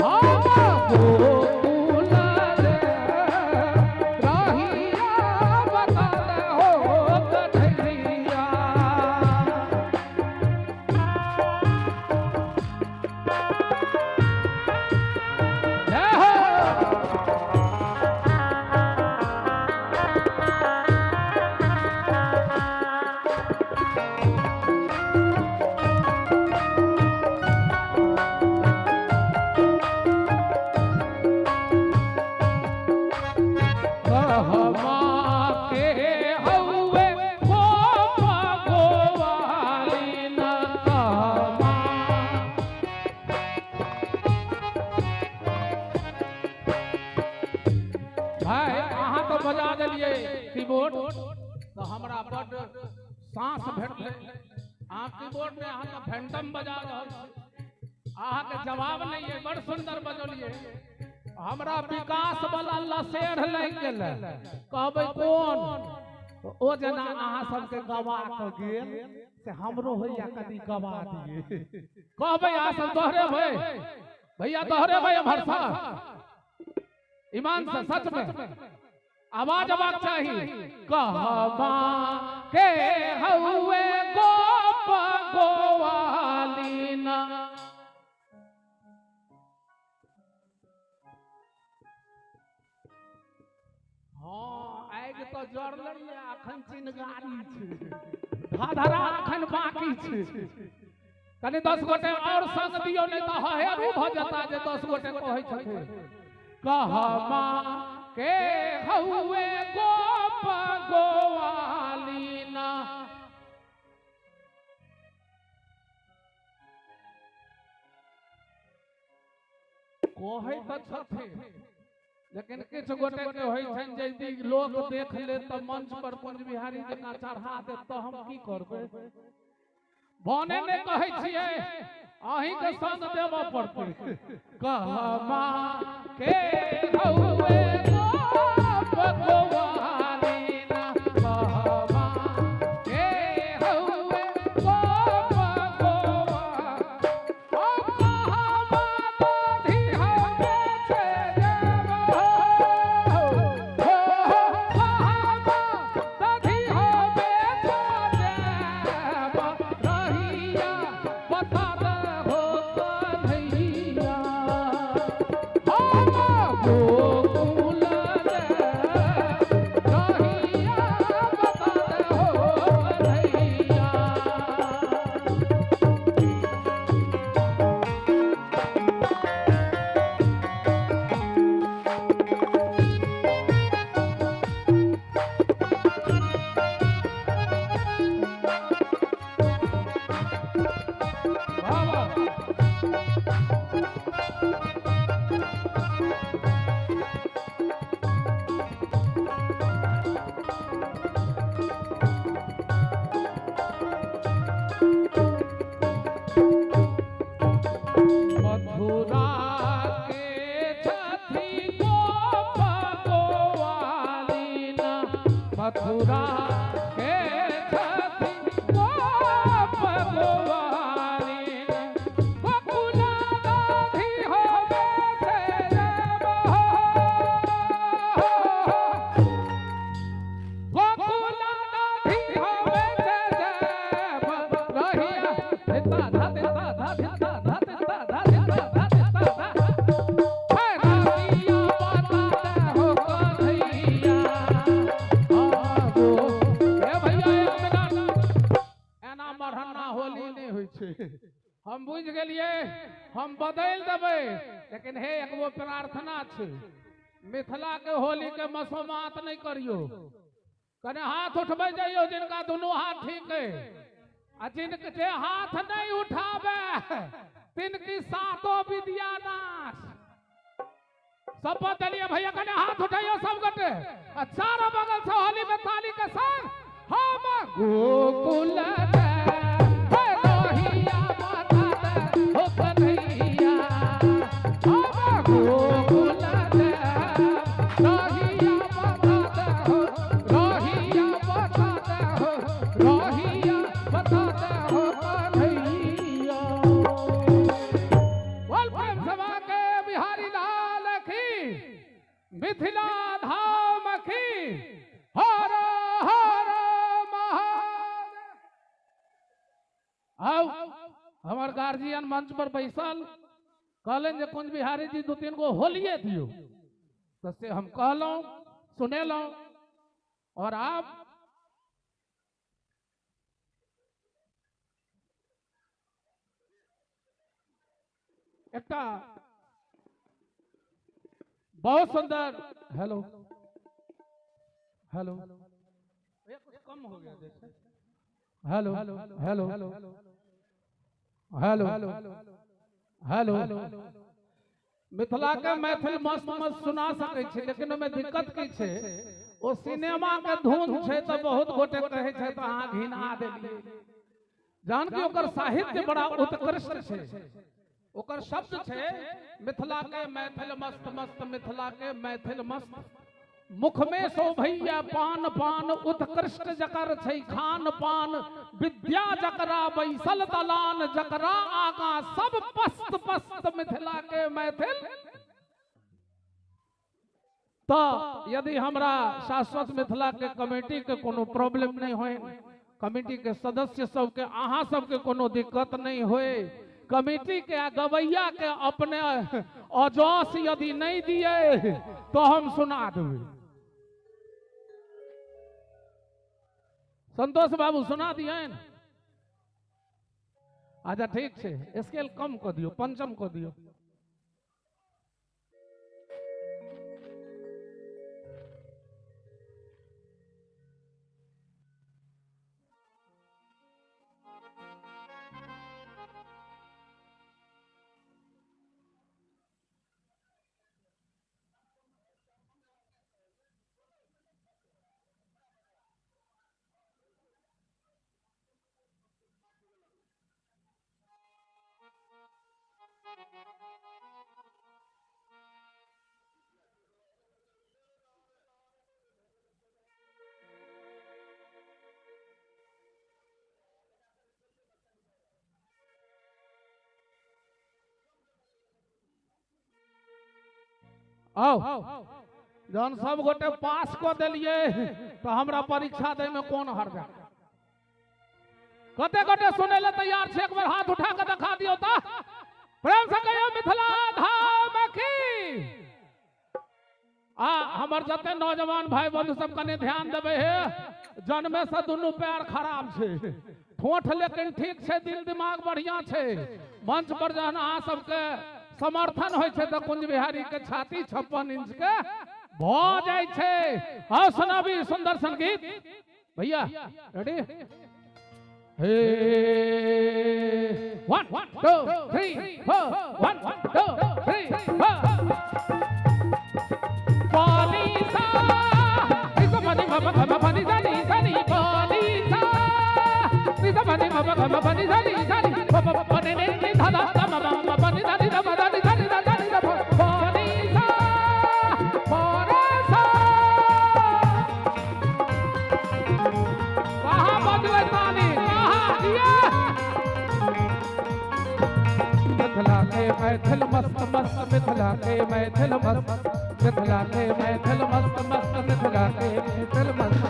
हम गोकुल रहिया बता दे हो कन्हैया। जय हो। कहवा के हउवे गोप गोवाली न कहवा। भाई अहाँ तो बजा देलियै कीबोर्ड तो हमरा बड्ड सांस भेटलै। अहाँ कीबोर्ड में अहाँ तो फैंटम बजा रहल छी, अहाँके जवाब नहीं है, बड़ सुंदर बजौलियै। हमरा विकास वाला लसेढ़ लागि गेलै, कहबै कोन ओ जेना अहाँ सबके गवा के गेल से हमरो होइया कनी गवा दिए। कहबै अहाँ सब दोहरेबै भैया, दोहरेबै एम्हर सँ ईमान से सच में आवाज अबाक चाही। कहवा के हउवे गोप गोवाली न हाँ आगि तो जरलै अखन चिनगारी छै, धधरा अखन बाकी छै। कनि 10 गोटे और संग दियौ नहीं तो हहेरू भऽ जेता जे 10 गोटे कहै छथिन। कहवा के हउवे गोप गोवाली न कहै तऽ छथिन लेकिन किछु गोटे के होइ छनि जे यदि लोक देख ले तऽ मंच पर कुंज बिहारी जकाँ चढ़ा देत तऽ हम की करबै। भने नहि कहै छियै, अहींके संग देबऽ पड़तै। कहवा के हउवे गोप गोवाली न कहवा के हउवे गोप गोवा। ओ कहवा दाधी हउवे छै देव हो, हो कहवा दाधी हउवे छै देव। रहिया बता दे हो कन्हैया। हम गोकुल हम बुझि गेलियै, हम बदलि देबै, लेकिन हे एगो प्रार्थना छै, मिथिला के होली के मसोमात नहीं करियो। कने हाथ उठबै जइयो जिनका दुनू हाथ ठीक है, आ जिनके जे हाथ नहीं उठावे तिनकी सातो विद्या नाश। सब बदलिए भैया, कने हाथ उठाइयो सब गोटे, आ चारों बगल से होली में ताली के संग हम गोकुल रोहिया माता हो कन्हैया, हम गोकुल रोहिया माता हो, रोहिया माता हो, रोहिया माता हो कन्हैया। बोल प्रेम सभा के बिहारी लाल की, मिथिला धाम की, हर हर महादेव। आओ हमार गार्जियन मंच पर बैसल कहलन जे कुंज बिहारी जी दू तीन गो होलिए दियो, तो से हम कहलहुँ सुनेलहुँ। और आप एकटा बहुत सुंदर हेलो हेलो भैया कुछ कम हो गया जैसे, hello hello hello hello. Mithila के मैथिल मस्त मस्त सुना सकै छै, लेकिन ओहिमे दिक्कत की छै, ओ सिनेमा के धुन छै तऽ बहुत गोटे कहै छै तऽ अहाँ घिना देलियै। जान कि ओकर साहित्य बड़ा उत्कृष्ट छै, ओकर शब्द छै मिथिला के मैथिल मस्त मस्त, मिथिला के मैथिल मस्त, मुख में शोभैया पान पान, उत्कृष्ट जकर छै खान पान, विद्या जकरा बैसल दलान, जकरा आगा सब पस्त पस्त, मिथिला के मैथिल। तो यदि हमरा शाश्वत मिथिला के कमेटी के कोनो प्रॉब्लम नहीं होए, कमेटी के सदस्य सबके अहाँ सबके कोनो दिक्कत नहीं होए, कमेटी के आ गवैया के अपने अजस यदि नहीं दिए तो हम सुना देबै। संतोष बाबू सुना दिए? अच्छा ठीक है, स्केल कम कर दियो, पंचम कर दियो। आओ जहन सब गोटे पास कऽ देलियै तो हमरा परीक्षा दै में कोन हर्जा। कते गोटे सुनै लए तैयार छै, एक बेर हाथ उठा के देखा दियौ तऽ। प्रेम से कहियौ मिथिला धाम की। आ हमर जते नौजवान भाई बंधु सब कने ध्यान देबै हे, जन्मे से दुनू पैर खराब छै, ठोठ लेकिन ठीक छै, दिल दिमाग बढ़िया छै। मंच पर जहन अहाँ सबके समर्थन होइ छै तऽ कुंज बिहारी के छाती 56 इंच के भऽ जाइ छै। हाँ सुनाबी सुंदर संगीत भैया, रेडी? हे 1 2 3 4 1 2 3 4। पानी सा निसा पानी मम मम पानी सा नी सा नी पानी सा निसा पानी मम मम पानी सा नी सा नी प प प ने ने नी धा धा म म पानी धा नी धा धा नी धा नी धा धा नी धा पानी सा पानी सा। कहाँ बजबै ताली, कहाँ दिया? मिथिला के मैथिल मस्त मस्त, मिथिला के मैथिल मस्त, मिथिला के मैथिल मस्त मस्त, मिथिला के मैथिल मस्त,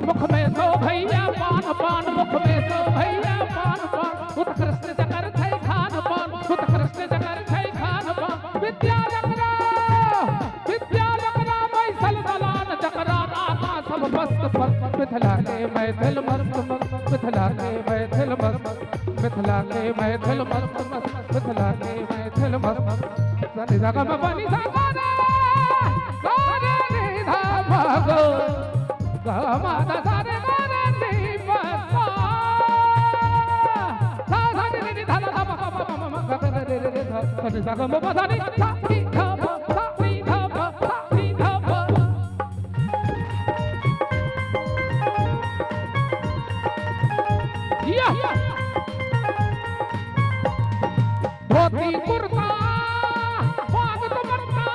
मुख में सो भैया पान पान, मुख में सो भैया पान पान, उत्कृष्ट जकर छै खान पान, उत्कृष्ट जकर छै खान पान, विद्या जकरा विद्या जकरा बैसल दलान, जकरा आगा सब मस्त मस्त, मिथिला के मैथिल मस्त मस्त, मिथिला के मैथिल मस्त, मिथिला के मैथिल मस्त मस्त मिथिला के मैथिल मस्त सनि ध ग म प नि सा ग रे ग रे नि ध म ग ग म ध सा रे ग रे नि प सा सा सा नि नि ध ध म प प म म ग ग रे रे रे ध सनि सा ग म प ध नि सा नि ध म सा नि ध म सा नि ध म। धोती कुर्ता पाग दुपट्टा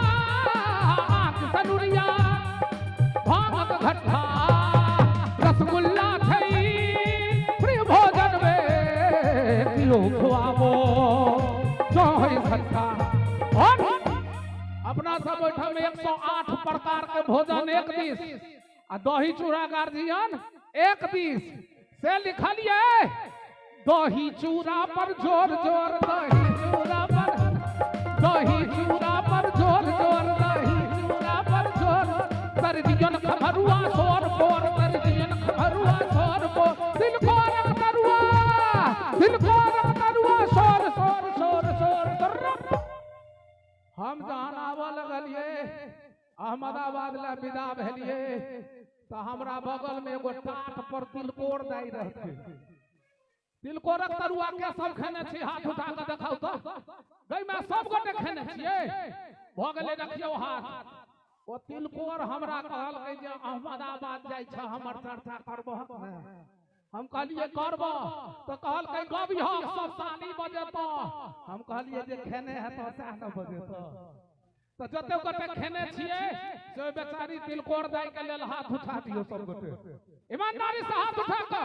आंख सनुरिया भांगक घट्टा रसगुल्ला छै प्रिय भोजन में किलो खुआबो चोहै सत्ता। और अपना सब ओहिठाम 108 प्रकार के भोजन एक दिस आ दही चूड़ा गार्जियन एक दिस से लिखलिए दही चूड़ा पर जोर जोर दही चूड़ा पर दही चूड़ा पर जोर जोर दही चूड़ा पर जोर तर दियन खमरुआ सोर पोर तर दियन खमरुआ सोर पोर तिलकोरक तरुआ तिलकोरक तरुआ सोर सोर सोर सोर सोर। हम जहन आबऽ लगलिए अहमदाबाद ला विदा भेलिए तो हमरा बगल में एगो टाट पर तिलकोर दाई रहते। तिलकोरक तरुआ के सब खेने छी? हाथ उठा के देखाउ तो गई में सब गोटे खेने छियै। भऽ गेलै रखियौ हाथ। ओ तिलकोर हमरा कहलकै जे अहमदाबाद जाइ छ हमर चर्चा करबह ने। हम कहलियै करबह तो कहलकै गबिह सब सानी बजेतह। हम कहलियै जे खेने हेतह सएह ने बजेतह। तो जते गोटे खेने छियै से बेचारी तिलकोर दाई के लेल हाथ उठा दियौ सब गोटे ईमानदारी से हाथ उठा के।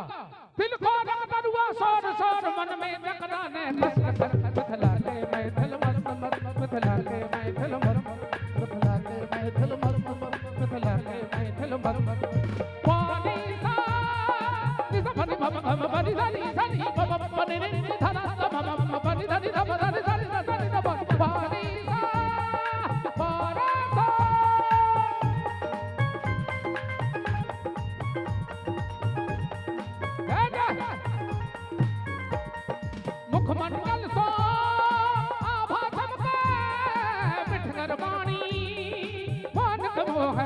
तिलकोरक तरुआ सोर सोर मन में जकरा ने मिथिला के मैथिल मस्त मस्त मिथिला के मैथिल मस्त मिथिला के मैथिल मस्त मस्त मिथिला के मैथिल मस्त पानी सा नि सा नि भ भ भ नि सा नि सा नि प प प नि नि ध ध ध म म प नि ध नि ध प ध नि ध नि ध नि ध प पानी सा मुखमंडल सो आभा चमके मिठगर बाणी मन मोह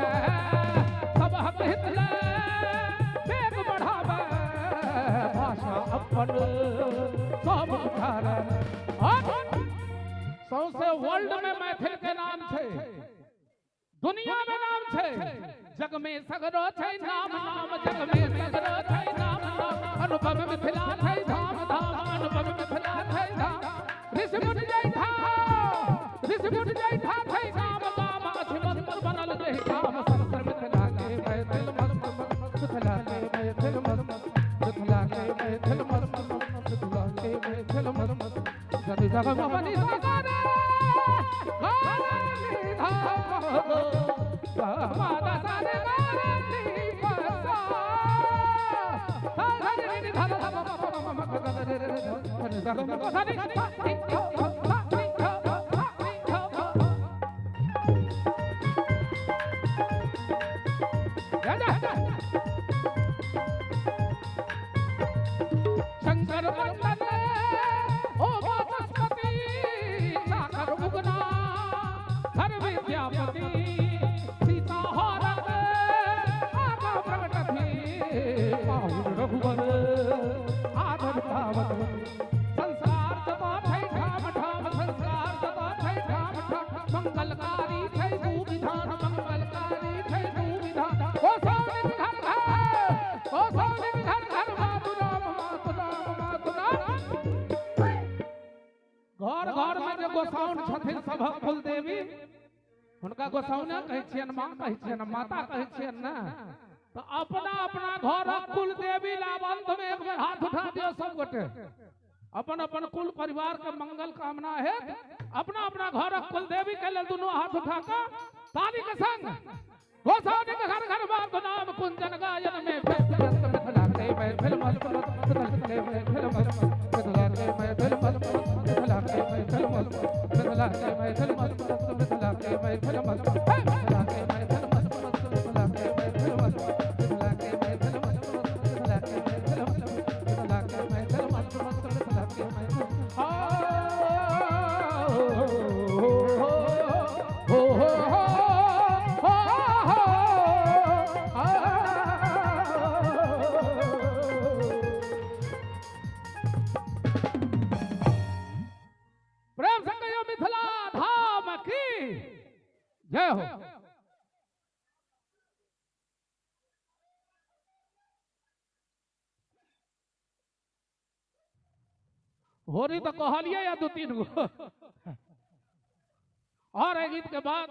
सब हक हित ले बेग बढ़ावे भाषा अपन सब उठारे। सौंसे वर्ल्ड में मैथिल के नाम छै, दुनिया में नाम छै, जग में सगरो छै नाम नाम जग में सगरो छै नाम नाम अनुपम मिथिला छै धाम धाम अनुपम मिथिला छै धाम। ऋषि मुनि जैठा ऋषि मुनि जैठा छै गाम गाम अछि मंत्र बनल जहि काम संतर मिथिला के मैथिल मस्त मिथिला के मैथिल मस्त मिथिला के मैथिल मस्त मिथिला के मैथिल मस्त जनि जग मनि सा रे ग रे ध म ग सा रे ग रे नि प सा सा सा रे नि ध ध म प म म ग ग रे रे ध नि ध म प ध नि सा नि ध सा नि ध सा नि ध। शंकर वंदन ओ वाचस्पति साकर उगना हर विद्यापति सीता हरत आगा प्रगट थी पाहुन रघुबर आदर पावत। संसार जता छै ठाम ठाम संसार जता छै ठाम ठाम मंगलकारी छै दू विधान मंगलकारी छै दू विधान। ओ सौनिक घर घर ओ सौनिक घर घर मातु राम मातु राम मातु राम। घर घर में जे गोसाउन छथिन सभक कुलदेवी हुनका गोसाउने कहै छियनि माँ कहै छियनि माता कहै छियनि ने। तो अपना अपना घरक कुलदेवी लाभ अंत में एक बेर हाथ उठा दियौ सब गोटे अपन अपन कुल परिवार के मंगल कामना है। अपना अपना घरक कुलदेवी के लेल दुनू हाथ उठा के ताली के संग गोसाउनि के घर घर मातु नाम कुंजन गायन में मिथिला के मैथिल मस्त मिथिला के मैथिल मस्त मिथिला के मैथिल मस्त मिथिला के मैथिल मस्त मिथिला के मैथिल मस्त मिथिला के मैथिल मस्त मिथिला के मैथिल मस्त मिथिला के मैथिल मस्त मिथिला के मैथिल मस्त मिथिला के मैथिल मस्त मिथिला के मैथिल मस्त मिथिला होरी तो कहलिए या 2-3 गो। और एक गीत के बाद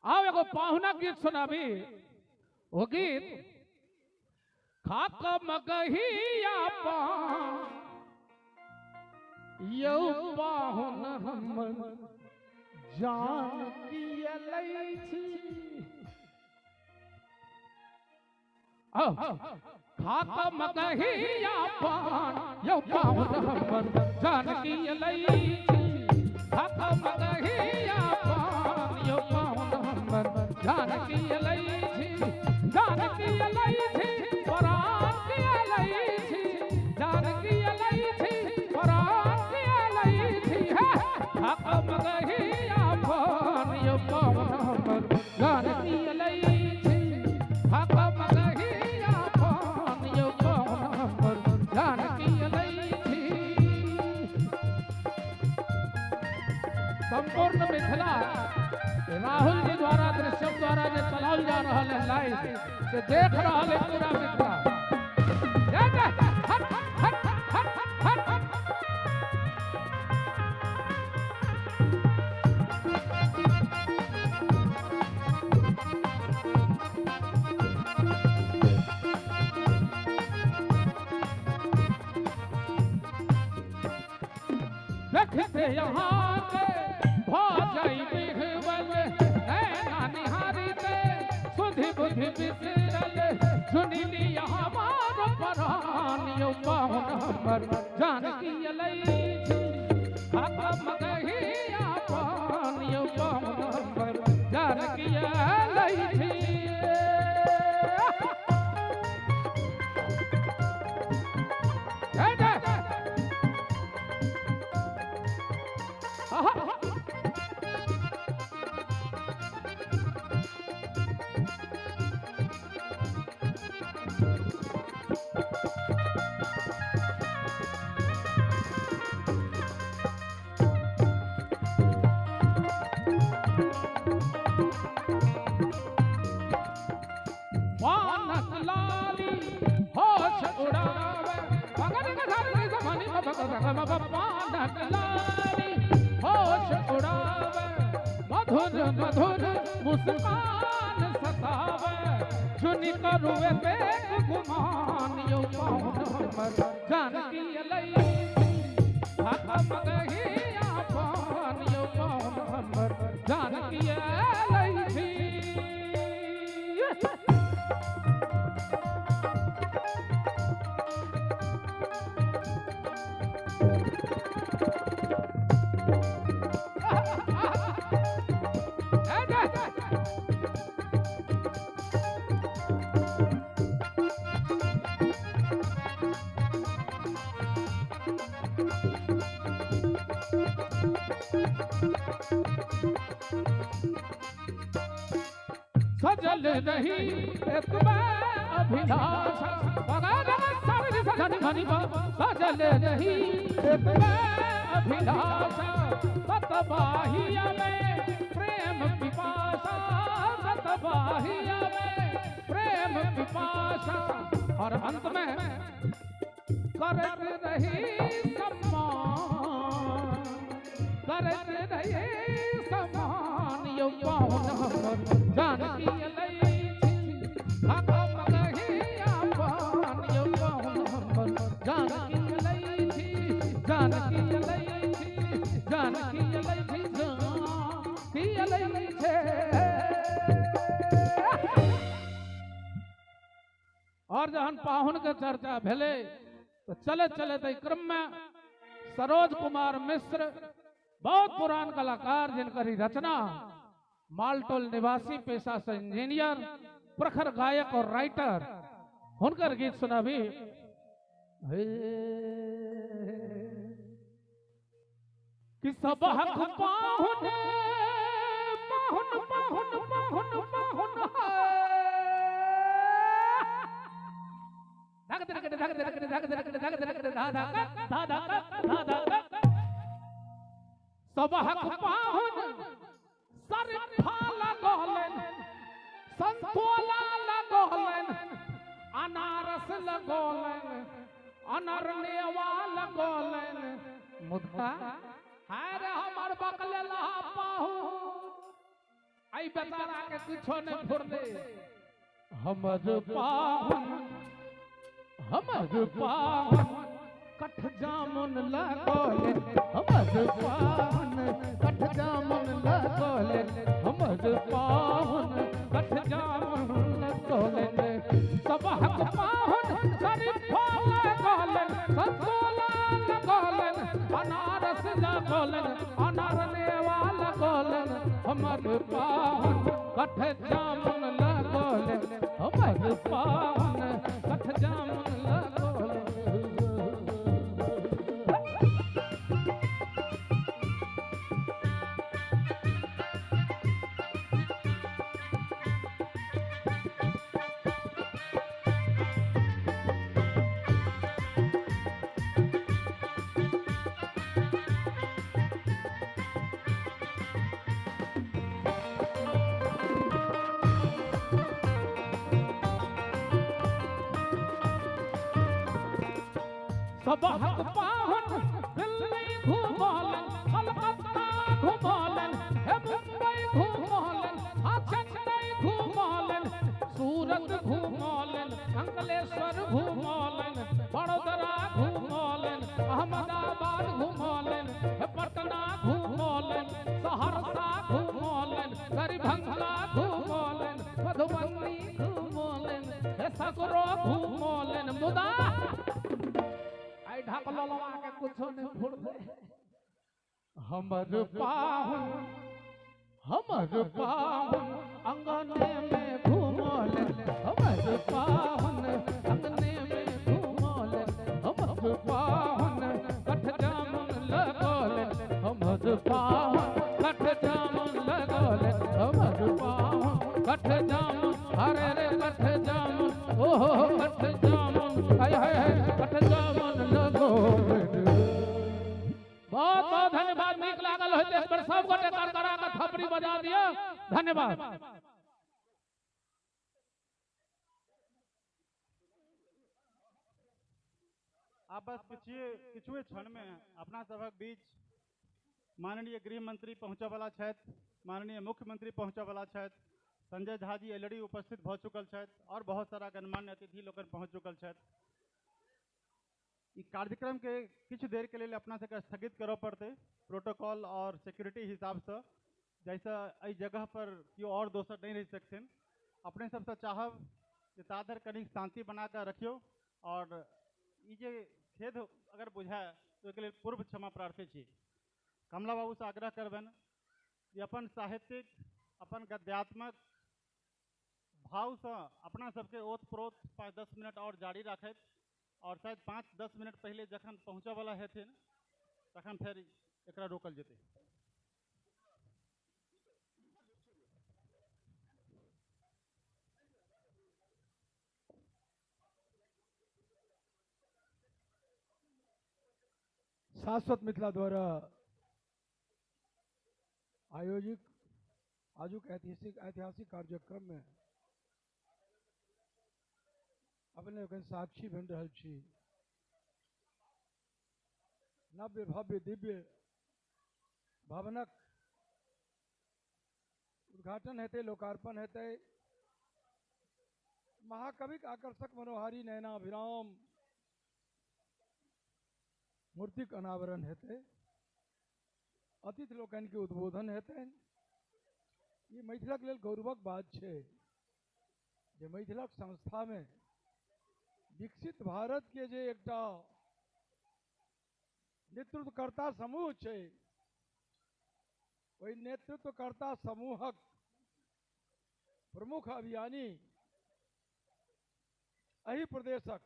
आओ एगो पाहुना गीत सुनाबी। वो गीत खाक मगहिया पान यौ पाहुन हमर जान किया लै छी। खाक मगहिया पान यौ पाहुन हमर जान किया लै छी। खाक मगहिया पान यौ पाहुन हमर जान किया लै छी। जान किया लै छी परान किया लै छी। जान किया लै छी परान किया लै छी। खाक मगहिया पान यौ पाहुन हमर जान किया लै छी। खाक मगहिया पान यौ पाहुन हमर जान किया लै छी। संपूर्ण मिथिला राहुल जी द्वारा दृश्यम द्वारा जो चलाओल जा रहा है लाइव से देख रहा है पूरा मिथिला। हट हट हट हट हट। देखते यहाँ के भो जाई बिहवल नैना निहारी ते सुधि बुधि बिसरल सुनि लिया हमार परान यौ पाहुन हमर जानकी अलै छी। खाक मगहिया पान यौ पाहुन हमर जानकी अलै छी। होश उड़ावे मधुर मधुर मुस्कान सतावे सुनि करुए बेग गुमान यौ पाहुन हमर जानकी अलै छी। खाक मगहिया पान यौ पाहुन हमर जानकी अलै छी। सजल रही एतबे अभिलाषा सजल रही एतबे अभिलाषा सतबाहिया में प्रेम पिपासा। सतबाहिया में प्रेम पिपासा। और अंत में करत रही सम्मान करत रही सम्मान यौ पाहुन हमर जानकी अलै छी। खाक मगहिया पान यौ पाहुन हमर जानकी अलै छी। जानकी अलै छी। जानकी अलै छी। जानकी अलै छी। और जहन पाहुन के चर्चा भेलै तो चले चले तो क्रम में सरोज कुमार मिश्र बहुत पुरान कलाकार जिनकर रचना मालटोल निवासी पेशा से इंजीनियर प्रखर गायक और राइटर हुनकर गीत सुनाबी। कि सबहक पाहुन पाहुन पाहुन पाहुन पाहुन धक धक धक धक धक धक धक धक धा धक धा धक धा धक। सबहक पाहुन सरफा लगौलन संतोला लगौलन अनारस अनारस लगौलनि, अनर नेवा लगौलनि, मुदा हाय रे हमर बकले लहा पाहु, आई बेचारा के किछो नहीं फुरले। हमर पाहुन, हमर पाहुन कठ जामुन लगौलनि, हमर पाहुन कठ जामुन लगौलनि, हमर पाहुन कठ जामुन लगौलनि। सबहक पाहुन शरीफा लगौलनि, संतोला लगौलनि, अनारस लगौलनि, अनार नेवा लगौलनि, हमर पाहुन कठ जामुन लगौलनि, हमर पाहुन कठ जामुन लगौलनि। सबहक पाहुन दिल्ली घुमौलनि, कलकत्ता घुमौलनि, हे मुंबई घुमौलनि, हा चेन्नई घुमौलनि, सूरत घुमौलनि, अंकलेश्वर घुमौलनि, बड़ोदरा घुमौलनि, अहमदाबाद घुमौलनि, हे पटना घुमौलनि, सहरसा घुमौलनि, दरभंगा घुमौलनि, मधुबनी घुमौलनि, हे सगरो घुमौलनि, मुदा ढकलवा के कुछो नहीं फुरले। हमर पाहुन, हमर पाहुन अंगने में घुमौलनि, हमर पाहुन अंगने में घुमौलनि, हमर पाहुन कठ जामुन लगौलनि, हमर पाहुन कठ जामुन लगौलनि, हमर पाहुन कठ जामुन, अरे रे कठ जामुन, ओहो कठ जामुन, हाय हाय कठ जामुन लगौलनि। बहुत बहुत धन्यवाद। नीक लागल होइत एक बेर सब गोटे करकरा के थपड़ी बजा दिअ। धन्यवाद। आप बस किछुए क्षण में अपना सभक बीच माननीय गृह मंत्री पहुँचऽ वाला छथि, माननीय मुख्यमंत्री पहुँचऽ वाला छथि, संजय झा जी ऑलरेडी उपस्थित भऽ चुकल छथि और बहुत सारा गणमान्य अतिथि लोकनि पहुँच चुकल छथि। ई कार्यक्रम के किछु देर के लिए अपना सबके स्थगित करऽ पड़तै प्रोटोकॉल और सिक्योरिटी हिसाबसँ, जाहिसँ एहि जगह पर केओ और दोसर नहीं रहि सकथिन। अपने सबसँ चाहब जे ताधरि कनि शांति बना कऽ रखियौ और ई जे खेद अगर बुझाए तो ओहिके लेल पूर्व क्षमा प्रार्थी छी। कमला बाबूसँ आग्रह करबनि जे अपन साहित्यिक, अपन गद्यात्मक भावसँ अपना सबके ओत प्रोत 5-10 मिनट और जारी राखैत और शायद 5-10 मिनट पहले जखन पहुँचऽ वाला हेथिन तखन फेर एकरा रोकल जेतै। शाश्वत मिथिला द्वारा आयोजित आजुक ऐतिहासिक कार्यक्रम में अपने लोकनि साक्षी बनि रहल छी। नव्य भव्य दिव्य भवनक उद्घाटन हेतै, लोकार्पण हेतै। महाकविक आकर्षक मनोहारी नयनाभिराम मूर्तिक अनावरण हेतै, अतिथि लोकनिके उद्बोधन हेतनि। ई मिथिलाक लेल गौरवक बात छै जे मिथिलाक संस्थामे विकसित भारत के जे एकटा नेतृत्वकर्ता समूह छै, ओहि नेतृत्वकर्ता समूहक प्रमुख अभियानी एहि प्रदेशक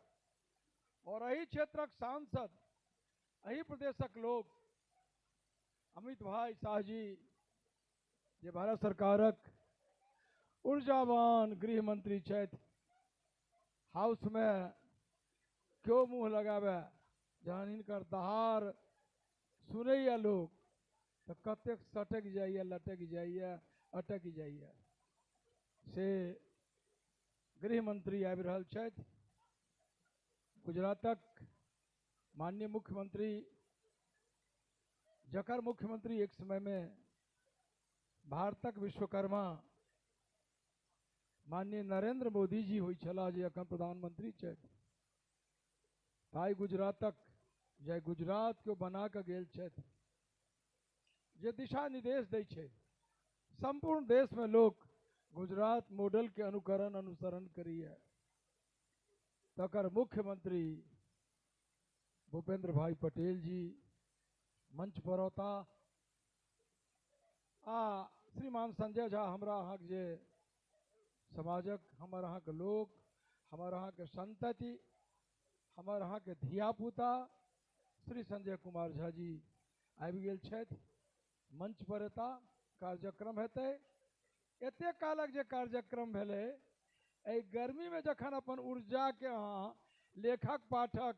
और एहि क्षेत्रक सांसद, एहि प्रदेशक लोग अमित भाई शाह जी, जे भारत सरकारक ऊर्जावान गृह मंत्री छथि, हाउस में क्यों मुँह लगावे, जहन हिनकर दहाड़ सुनैया लोग तो कतेक सटक जाइए, लटक जाइए, अटक जाइए। से गृह मंत्री आबि रहल छथि। गुजरातक माननीय मुख्यमंत्री, जकर मुख्यमंत्री एक समय में भारतक विश्वकर्मा माननीय नरेंद्र मोदी जी होइ छलाह, जे अखन प्रधानमंत्री छथि, ताहि गुजरातक जय गुजरात के बना कऽ गेल छथि, जे दिशा निर्देश दै छै। संपूर्ण देश में लोग गुजरात मॉडल के अनुकरण अनुसरण करैए। तकर मुख्यमंत्री भूपेंद्र भाई पटेल जी मंच पर औता आ श्रीमान संजय झा हमरा अहाँके जे समाजक, हमर अहाँके लोक, हमर अहाँके संतति, हमर अहाँके धियापुता श्री संजय कुमार झा जी आबि गेल छथि, मंच पर एता, कार्यक्रम हेतै। एते कालक जे कार्यक्रम भेलै, एहि गर्मीमे जखन अपन ऊर्जाके अहाँ लेखक पाठक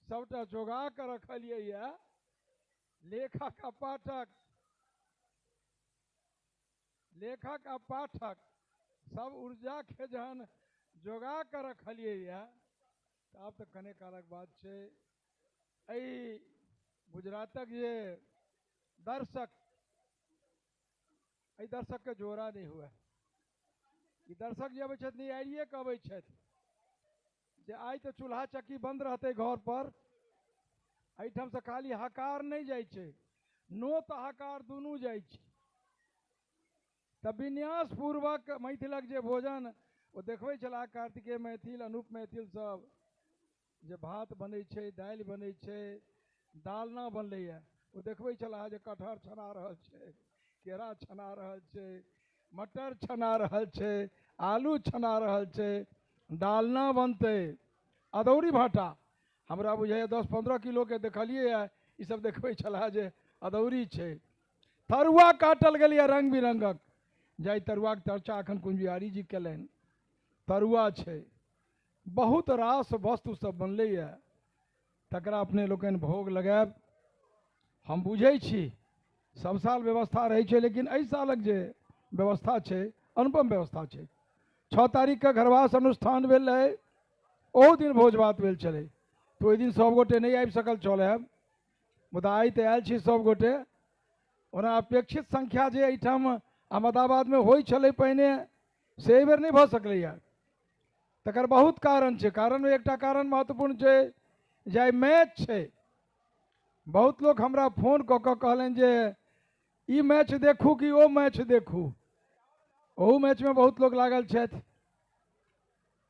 सबटा जोगा कऽ रखलियै ये, लेखक आ पाठक, लेखक आ पाठक सब ऊर्जाके जहन जोगा कऽ रखलियै ये, तऽ आब तऽ कने कालक बात छै। एहि गुजरातक जे दर्शक, एहि दर्शकके जोड़ा नहि हुए। ई दर्शक जे अबै छथि, नियारिए कऽ अबै छथि जे आइ तऽ चूल्हा चक्की बंद रहतै घर पर, एहिठामसँ खाली हकार नहि जाइ छै, नोत हकार दुनू जाइ छै। तऽ विन्यास पूर्वक मैथिलक जे भोजन ओ देखबै छलाह कार्तिकेय मैथिल, अनूप मैथिल सब, जे भात बनै छै, दालि बनै छै, डालना बनलैए, ओ देखबै छलाह जे कटहर छना रहल छै, केरा छना रहल छै, मटर छना रहल छै, आलू छना रहल छै, डालना बनतै, अदौरी भाटा हमरा बुझाइए 10-15 किलोके देखलियै ये, ई सब देखबै छलाह जे अदौरी छै। तरुआ काटल गेलैए रंग बिरंगक, जाहि तरुआके चर्चा अखन कुंजबिहारी जी केलनि, तरुआ छै। बहुत रास वस्तु सब बनलैए, तकरा अपने लोकनि भोग लगायब। हम बुझै छी सब साल व्यवस्था रहै छै, लेकिन एहि सालक जे व्यवस्था छै अनुपम व्यवस्था छै। 6 तारीखके घरवास अनुष्ठान भेल रहै, ओहू दिन भोज भात भेल छलै, तऽ ओहि दिन सबगोटे नहि आबि सकल छल हैब, मुदा आइ तऽ आयल छी सबगोटे। ओना अपेक्षित संख्या जे एहिठाम अहमदाबादमे होइ छलै पहिने, से एहि बेर नहि भऽ सकलैए। तकर बहुत कारण छै। कारणमे एकटा कारण महत्वपूर्ण छै जे आइ मैच छै। बहुत लोक हमरा फोन कऽ कऽ कहलनि जे ई मैच देखू कि ओ मैच देखू, ओहू मैचमे बहुत लोक लागल छथि,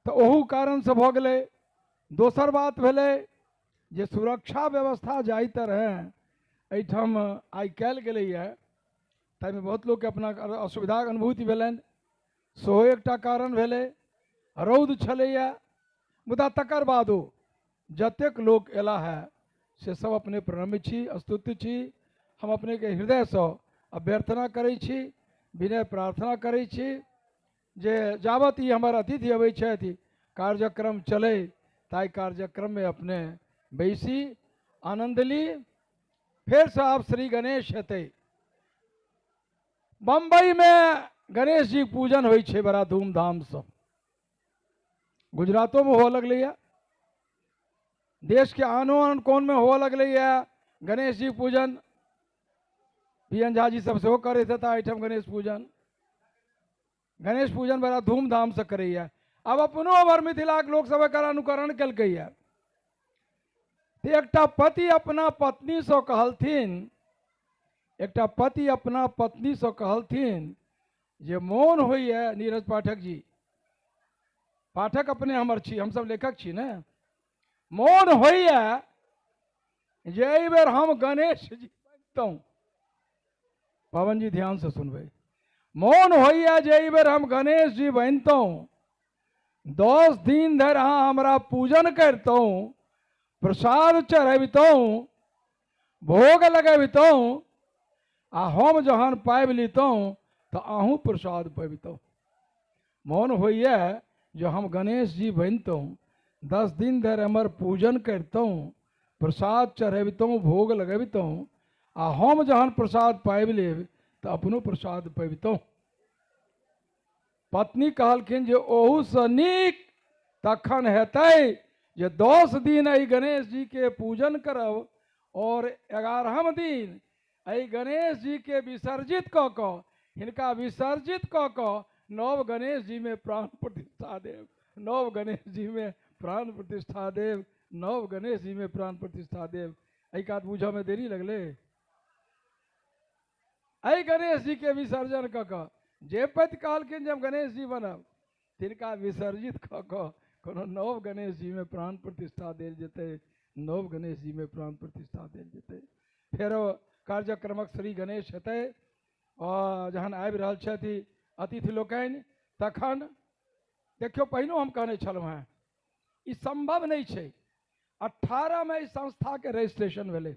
तऽ ओहू कारणसँ भऽ गेलै। दोसर बात भेलै जे सुरक्षा व्यवस्था जाहि तरहे एहिठाम आइ कयल गेलैए, ताहिमे बहुत लोकके अपना असुविधाके अनुभूति भेलनि, सेहो एकटा कारण भेलै। रौद छलैए, मुदा तकर बादो जतेक लोक अयला है से सब अपने प्रणम्य छी, स्तुत्य छी। हम अपनेके हृदयसँ अभ्यर्थना करै छी, विनय प्रार्थना करै छी जे जावत ई हमर अतिथि अबै छथि, कार्यक्रम चलै, ताहि कार्यक्रममे अपने बैसी, आनन्द ली। फेरसँ आब श्री गणेश हेतै। बम्बईमे गणेश जी पूजन होइ छै बड़ा धूमधामसँ, गुजरातोमे हुअ लगलैए, देशके आनो आन कोनमे हुअ लगलैए गणेश जी पूजन। पी एन झा जी सब सेहो करैत हेता एहिठाम गणेश पूजन। गणेश पूजन बड़ा धूमधामसँ करैए। आब अपनो हमर मिथिलाके लोकसभ एकर अनुकरण केलकैए। एकटा पति अपना पत्नीसँ कहलथिन, एकटा पति अपना पत्नीसँ कहलथिन जे मोन होइए नीरज पाठक जी, पाठक अपने हमर छी, हमसब लेखक छी ने, मोन होइए जे एहि बेर हम गणेश जी बनितहुँ। पवन जी ध्यान से सुनबै। मोन होइए जे एहि बेर हम गणेश जी बनितहुँ, 10 दिन धरि अहाँ हमरा पूजन करितहुँ, प्रसाद चढ़बितहुँ, भोग लगबितहुँ, आ हम जहन पाबि लितहुँ तऽ अहूँ प्रसाद पबितहुँ। मोन होइए जे हम गणेश जी बनितहुँ, 10 दिन धरि हमर पूजन करितहुँ, प्रसाद चढ़बितहुँ, भोग लगबितहुँ, आ हम जहन प्रसाद पाबि लेब तऽ अपनो प्रसाद पबितहुँ। पत्नी कहलखिन जे ओहूसँ नीक तखन हेतै जे 10 दिन एहि गणेश जी के पूजन करब और 11म दिन एहि गणेश जी के विसर्जित कऽ कऽ, हिनका विसर्जित कऽ कऽ नव गणेश जी में प्राण प्रतिष्ठा देव, नव गणेश जी में प्राण प्रतिष्ठा देव, नव गणेश जी में प्राण प्रतिष्ठा देव। एहि कात बुझऽ में देरी लगले। एहि गणेश जी के विसर्जन कऽ कऽ जे पति कहलखिन जे हम गणेश जी बनब, तिनका विसर्जित कऽ कऽ कोनो नव गणेश जी में प्राण प्रतिष्ठा देल जेतै, नव गणेश जी में प्राण प्रतिष्ठा देल जेतै। फेरो कार्यक्रमक श्री गणेश हेतै। आ जहन आबि रहल छथि अतिथि लोकनि, तखन देखियौ पहिनो हम कहने छलहुँ हेँ, ई संभव नहि छै। 18 में एहि संस्थाके रजिस्ट्रेशन भेलै,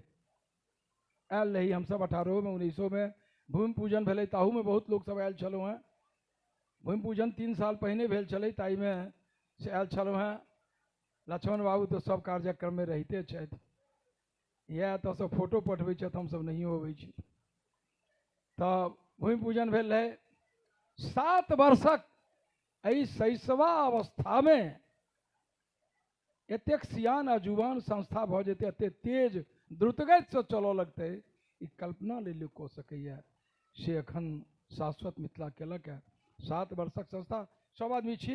आयल रही हमसब 18 में 19 में भूमि पूजन भेलै, ताहूमे बहुत लोकसब आयल छलहुँ हेँ। भूमि पूजन 3 साल पहिने भेल छलै, ताहिमे से आयल छलहुँ हेँ। लक्ष्मण बाबू तऽ सब कार्यक्रममे रहिते छथि, इएह तऽ सब फोटो पठबै छथि, हमसब नहियो अबै छी। तऽ भूमि पूजन भेल रहै। 7 वर्षक एहि शैशवा अवस्थामे एतेक सियान आ जुवान संस्था भऽ जेतै, एतेक तेज द्रुतगतिसँ चलऽ लगतै, ई कल्पना नहि लोक कऽ सकैए। से एखन शाश्वत मिथिला केलक है। 7 वर्षक संस्था, सब आदमी छी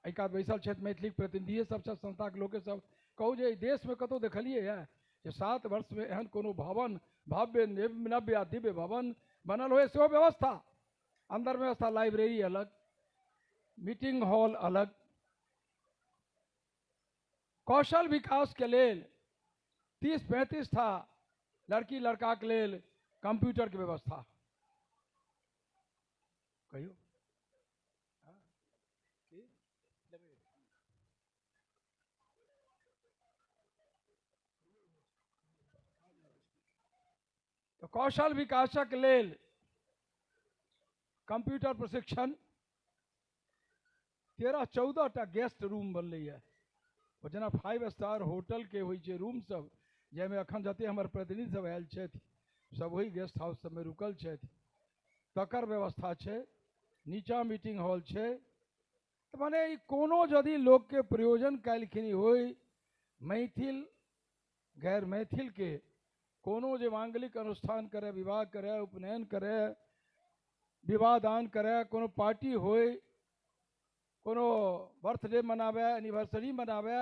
एहि कात बैसल छथि, मैथिलीक प्रतिनिधिए सब छथि, संस्थाके लोके सब। कहू जे एहि देशमे कतहु देखलियै है जे 7 वर्षमे एहन कोनो भवन भव्य नव्य आ दिव्य भवन बनल होय, सेहो व्यवस्था अंदर व्यवस्था, लाइब्रेरी अलग, मीटिंग हॉल अलग, कौशल विकास के लेल 30-35 था लड़की लड़का के लेल कंप्यूटर के व्यवस्था। कहियो तो कौशल विकासक लेल कंप्यूटर प्रशिक्षण 13-14 टा गेस्ट रूम बनलैए। जेना 5 स्टार होटल के होइ छै रूम सब, जाहिमे अखन जते हमर प्रतिनिधि सब आयल छथि सब ओहि गेस्ट हाउस सबमे रुकल छथि, तकर व्यवस्था छै। नीचा मीटिंग हॉल छै। तऽ माने ई कोनो यदि लोकके प्रयोजन काल्हिखिन होइ, मैथिल गैर मैथिल के कोनो जे मांगलिक अनुष्ठान करे, विवाह करे, उपनयन करे, विवाह दान करे, कोनो पार्टी होय, कोनो बर्थडे मनावे, एनिवर्सरी मनावे,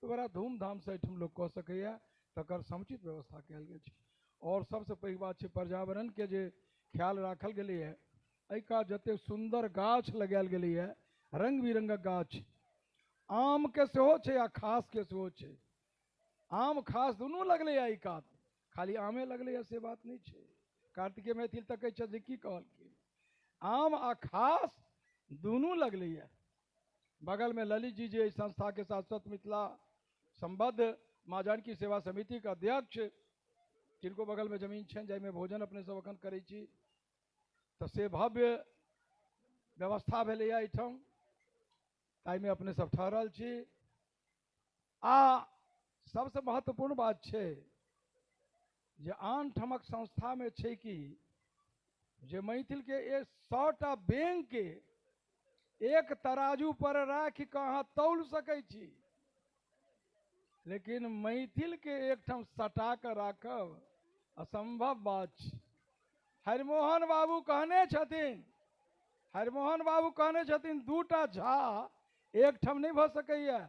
तो बड़ा धूमधाम से एहिठाम लोक कऽ सकैए, तकर समुचित व्यवस्था कयल गेल छै। और सबसँ पैघ बात छै पर्यावरण के जे ख्याल राखल गेलैए, एहि कात जतेक सुन्दर गाछ लगायल गेलैए, रंग बिरंगक गाछ, आमके सेहो छै आ खासके सेहो छै। आम खास दुनू लगलैए एहि कात, खाली आमे लगलैए से बात नहि छै। कार्तिकेय मैथिल तकै छथि जे की कहलखिन, आम आ खास दुनू लगलैए। बगलमे ललित जी जे एहि संस्थाके शाश्वत मिथिला सम्बद्ध माँ जानकी सेवा समितिके अध्यक्ष, तिनको बगलमे जमीन छनि जाहिमे भोजन अपने सब अखन करै छी, तऽ से भव्य व्यवस्था भेलैए एहिठाम, ताहिमे अपने सब ठहरल छी। आ सबसँ महत्वपूर्ण बात छै जे आन ठामक संस्थामे छै कि जे मैथिलके 100टा बैंक के एक तराजू पर राखि कऽ अहाँ तौल सकै छी, लेकिन मैथिल के एकठाम सटा कऽ राखब असंभव बात छै। हरिमोहन बाबू कहने छथिन, हरिमोहन बाबू कहने छथिन 2टा झा एकठाम नहि भऽ सकैए,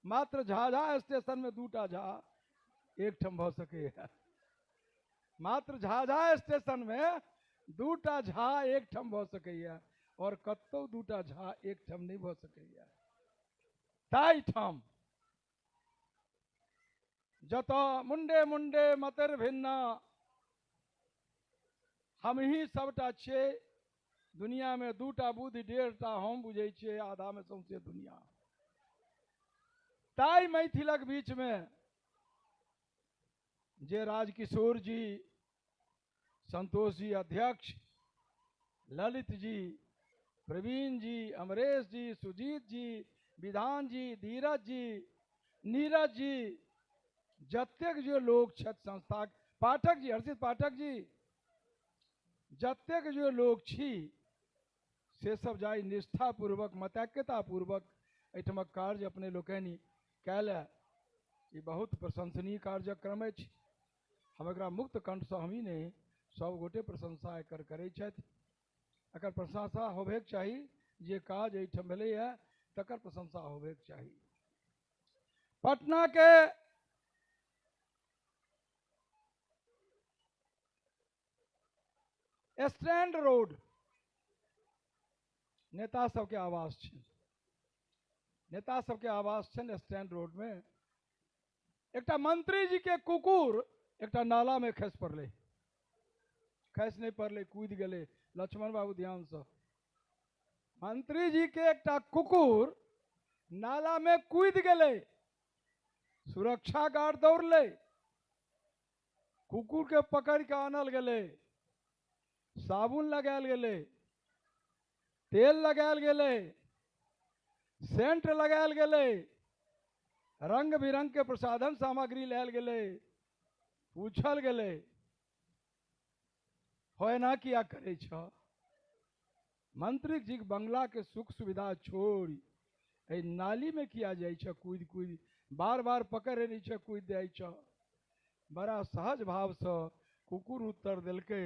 मात्र झाझा स्टेशनमे 2टा झा एकठाम भऽ सकैए, मात्र झाझा स्टेशनमे 2टा झा एकठाम भऽ सकैए और कतौ 2टा झा एकठाम नहि भऽ सकैए। ताहिठाम जतऽ मुंडे मुंडे मतर भिन्ना, हमही सबटा छियै दुनियामे, 2टा बुद्धि 1.5टा हम बुझै छियै, आधामे सौंसे दुनिया। ताहि मैथिलक बीचमे जे राजकिशोर जी, संतोष जी अध्यक्ष, ललित जी, प्रवीण जी, अमरेश जी, सुजीत जी, विधान जी, धीरज जी, नीरज जी, जतेक जे लोग छथि संस्था, पाठक जी, हर्षित पाठक जी, जतेक जे लोग छी से सब जाहि निष्ठापूर्वक मतैक्यतापूर्वक एहिठामक कार्य अपने लोकनि कयल ई बहुत प्रशंसनीय कार्यक्रम अछि। हम एकरा मुक्त कंठसँ हमही नहि सब गोटे प्रशंसा एकर करै छथि। एकर प्रशंसा होबेके चाही, जे काज एहिठाम भेलैए तकर प्रशंसा होबेके चाही। पटना के स्टैंड रोड नेता सबके आवास छै, नेता सबके आवास छै स्टैंड रोड में। एकटा मंत्री जी के कुकुर एकटा नाला में खसि पड़लै, खसि नहीं पड़लै, कूदि गेलै। लक्ष्मण बाबू ध्यान से, मंत्री जी के एकटा कुकुर नाला में कूदि गेलै, सुरक्षा गार्ड दौड़लै, कुकुर के पकड़ के आनल गेलै, साबुन लगायल गेलै, तेल लगायल गेलै, सेंट लगायल गेलै, रंग बिरंग के प्रसाधन सामग्री लायल गेलै। पूछल गेलै, हो एना किया करै छ? मंत्री जी के बंगला के सुख सुविधा छोड़ि एहि नाली में किया जाइ छ? कूदि कूदि बार बार पकड़ नहीं छ, कूदि जाइ छ। बड़ा सहज भाव से कुकुर उत्तर देलकै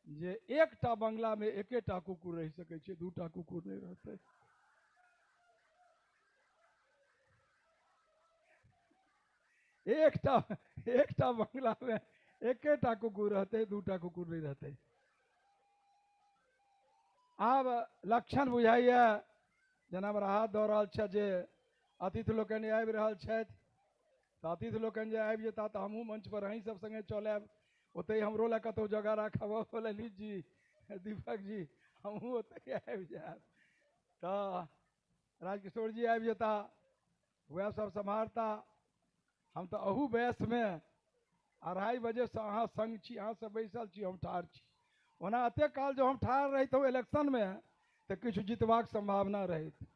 जे एकटा बंगला में एकेटा कुकुर रहि सकै छै, दूटा कुकुर नहीं रहतै। एकटा एकटा बंगला में एकेटा कुकुर रहतै, दूटा कुकुर नहीं रहतै। आब लक्षण बुझाइए जेना हमरा हाथ दऽ रहल छै जे अतिथि लोकनि आबि रहल छथि, तऽ अतिथि लोकनि जे आबि जेता तऽ हमहूँ मंच पर अहीं सब संगे चल आयब, ओतहि हमरो लए कतहु जगह राखब। ललित जी, दीपक जी, हमहूँ ओतहि आबि जायब। तऽ राजकिशोर जी आबि जेता, वएह सब सम्हारता। हम तऽ अहू बयसमे 2:30 बजेसँ अहाँ संग छी, अहाँ सब बैसल छी, हम ठाढ़ छी। ओना एतेक काल जँ हम ठाढ़ रहितहुँ इलेक्शनमे तऽ किछु जितबाक सम्भावना रहैत।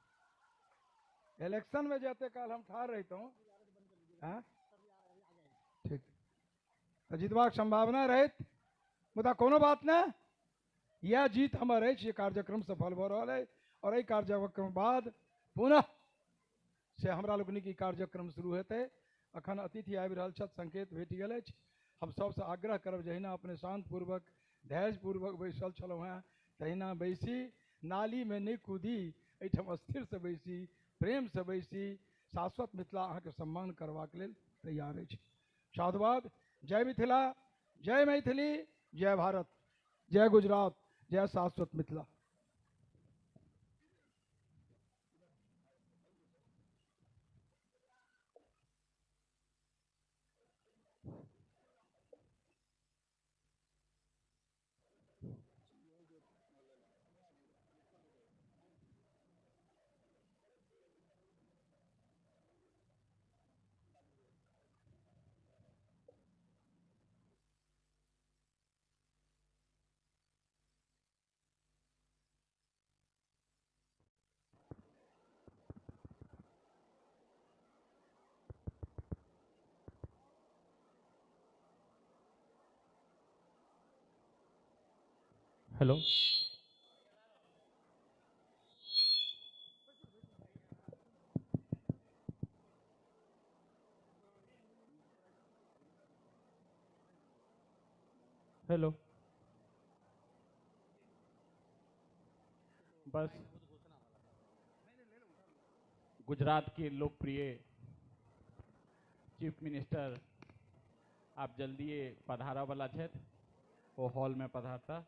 इलेक्शनमे जे एतेक काल हम ठाढ़ रहितहुँ, ठीक, तऽ जितबाक सम्भावना रहैत। मुदा कोनो बात नहि, इएह जीत हमर अछि। ये कार्यक्रम सफल भऽ रहल अछि और एहि कार्यक्रम बाद पुनः से हमरा लोकनिक ई कार्यक्रम शुरू हेतै। अखन अतिथि आबि रहल छथि, संकेत भेट गेल अछि। हम सबसँ आग्रह करब, जहिना अपने शान्तपूर्वक धैर्यपूर्वक बैसल छलहुँ हेँ तहिना बैसी, नालीमे नहि कूदी, एहिठाम स्थिरसँ बैसी, प्रेमसँ बैसी। शाश्वत मिथिला अहाँके सम्मान करबाक लेल तैयार अछि। साधुवाद। जय मिथिला, जय मैथिली, जय भारत, जय गुजरात, जय शाश्वत मिथिला। हेलो, हेलो, बस गुजरात के लोकप्रिय चीफ मिनिस्टर आप जल्दी पधारा वाला छथि, वो हॉल में पधारता।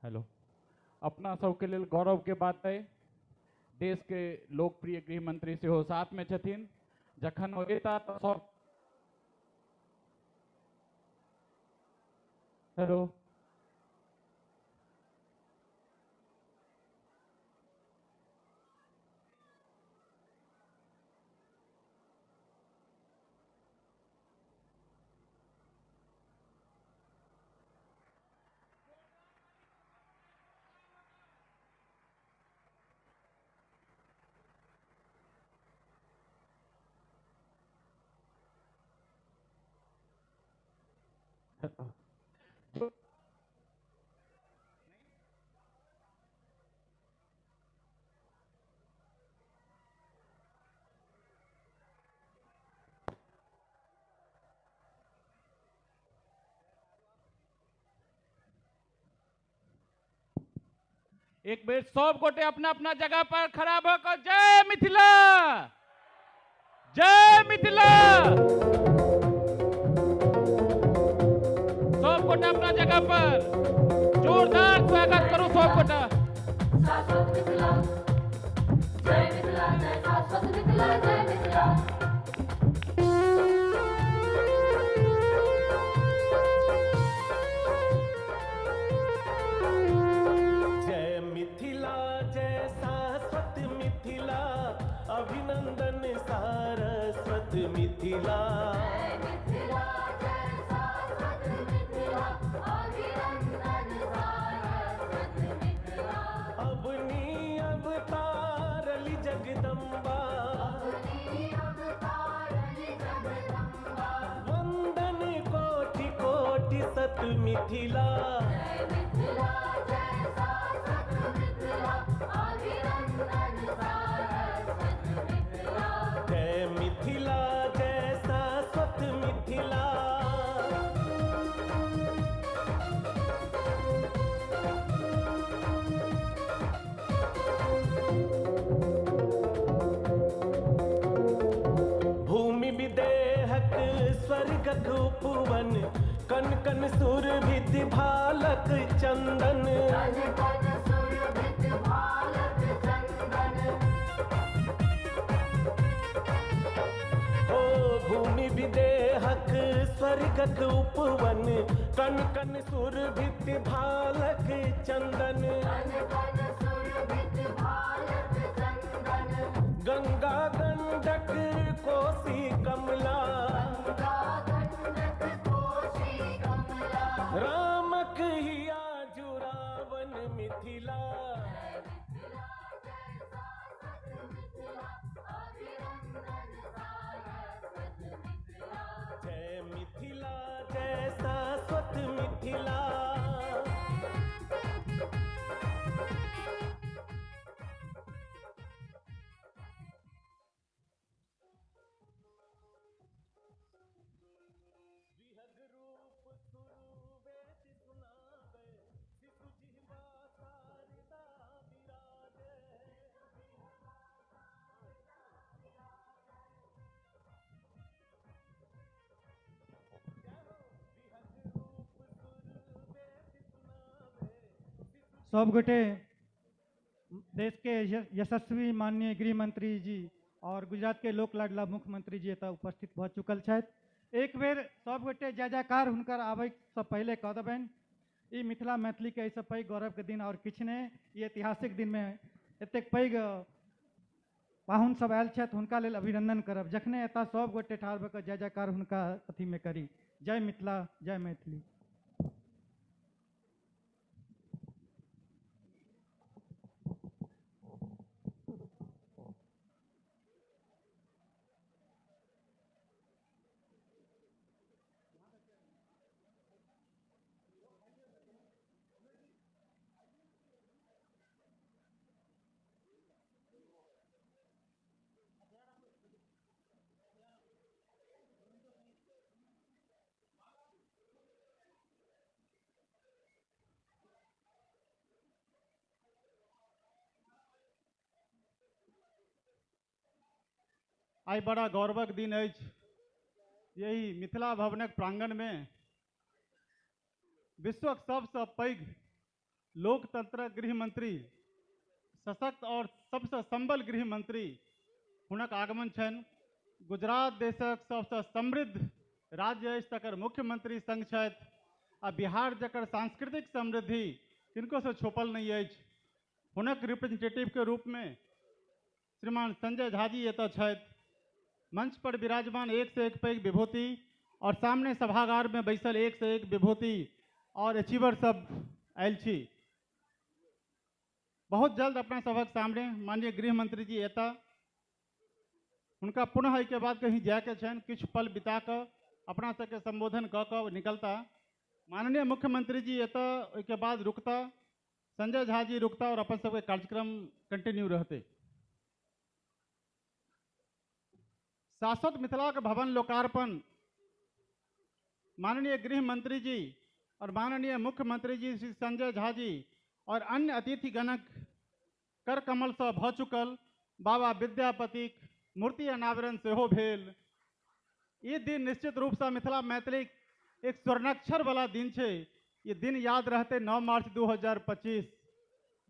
हेलो, अपना सबके लेल गौरव के बात है, देश के लोकप्रिय गृह मंत्री सेहो साथ में छथिन। जखन ओ एता तऽ सब हेलो एक बेर सब गोटे अपना अपना जगह पर खड़ा भ क जय मिथिला, जय मिथिला। सब गोटे अपना जगह पर जोरदार स्वागत करू सब गोटा। शाश्वत मिथिला, जय मिथिला, जय शाश्वत मिथिला, जय मिथिला। अभिनंदन सारस्वत मिथिला, जय मिथिला, जय शाश्वत मिथिला, अभिनंदन सारस्वत मिथिला। अवनी अवतारली जगदम्बा, अवनी अवतारली जगदम्बा, वंदन कोटि कोटि सत मिथिला, जय मिथिला, जय शाश्वत मिथिला, अभिनंदन सारस्वत मिथिला। जय मिथिला, जय शाश्वत मिथिला। भूमि विदेहक स्वर्गक उपवन, कन कन सुरभित भालक चंदन, कन कन सुरभित भालक चंदन। ओ भूमि विदेहक स्वर्गक उपवन, कन कन सुरभित भालक चंदन, कन कन सुरभित भालक चंदन। गंगा गंडक कोसी कमला, गंगा गंडक कोसी कमला, रामक हिया जुरावन मिथिला, जय मिथिला, जय शाश्वत मिथिला, अभिनंदन सारस्वत मिथिला। जय मिथिला, जय शाश्वत मिथिला। सब गोटे देश के यशस्वी माननीय गृह मंत्री जी और गुजरात के लोक लाडला मुख्यमंत्री जी एतऽ उपस्थित भऽ चुकल छथि। एक बेर सब गोटे जय जयकार हुनकर आबै से पहले कऽ देबनि। ई मिथिला मैथिली के एहिसँ पैघ गौरव के दिन और किछु नहि। ई ऐतिहासिक दिन में एतेक पैघ पाहुन सब आयल छथि, हुनका लेल अभिनंदन करब। जखने एतऽ सब गोटे ठाढ़ भऽ कऽ जय जयकार हुनका अथीमे करी। जय मिथिला, जय मैथिली। आइ बड़ा गौरवक दिन अछि। यही मिथिला भवनक प्रांगणमे विश्वक सबसँ पैघ लोकतंत्रक गृह मंत्री, सशक्त और सबसँ संबल गृह मंत्री हुनक आगमन छनि। गुजरात देशक सबसँ समृद्ध राज्य अछि तकर मुख्यमंत्री संग छथि आ बिहार जकर सांस्कृतिक समृद्धि किनकोसँ छुपल नहि अछि, हुनक रिप्रेजेंटेटिव के रूपमे श्रीमान संजय झा जी एतऽ छथि। मंच पर विराजमान एक से एक पैघ विभूति और सामने सभागार में बैसल एक से एक विभूति और अचीवर सब आयल छी। बहुत जल्द अपना सभक सामने माननीय गृह मंत्री जी एता, हुनका पुनः एहिके बाद कहीं जायके छनि, किछु पल बिता कऽ अपना सबके संबोधन कऽ कऽ निकलता। माननीय मुख्यमंत्री जी एतऽ ओहिके बाद रुकता, संजय झा जी रुकता और अपन सबके कार्यक्रम कंटिन्यू रहते। शाश्वत मिथिलाक भवन लोकार्पण माननीय गृह मंत्री जी और माननीय मुख्यमंत्री जी श्री संजय झा जी और अन्य अतिथिगणक कर कमल से भऽ चुकल बाबा विद्यापतिक मूर्ति अनावरण सेहो भेल। ई दिन निश्चित रूपसँ मिथिला मैथिलीक एक स्वर्णाक्षर वाला दिन छै। ये दिन याद रहते 9 मार्च 2025।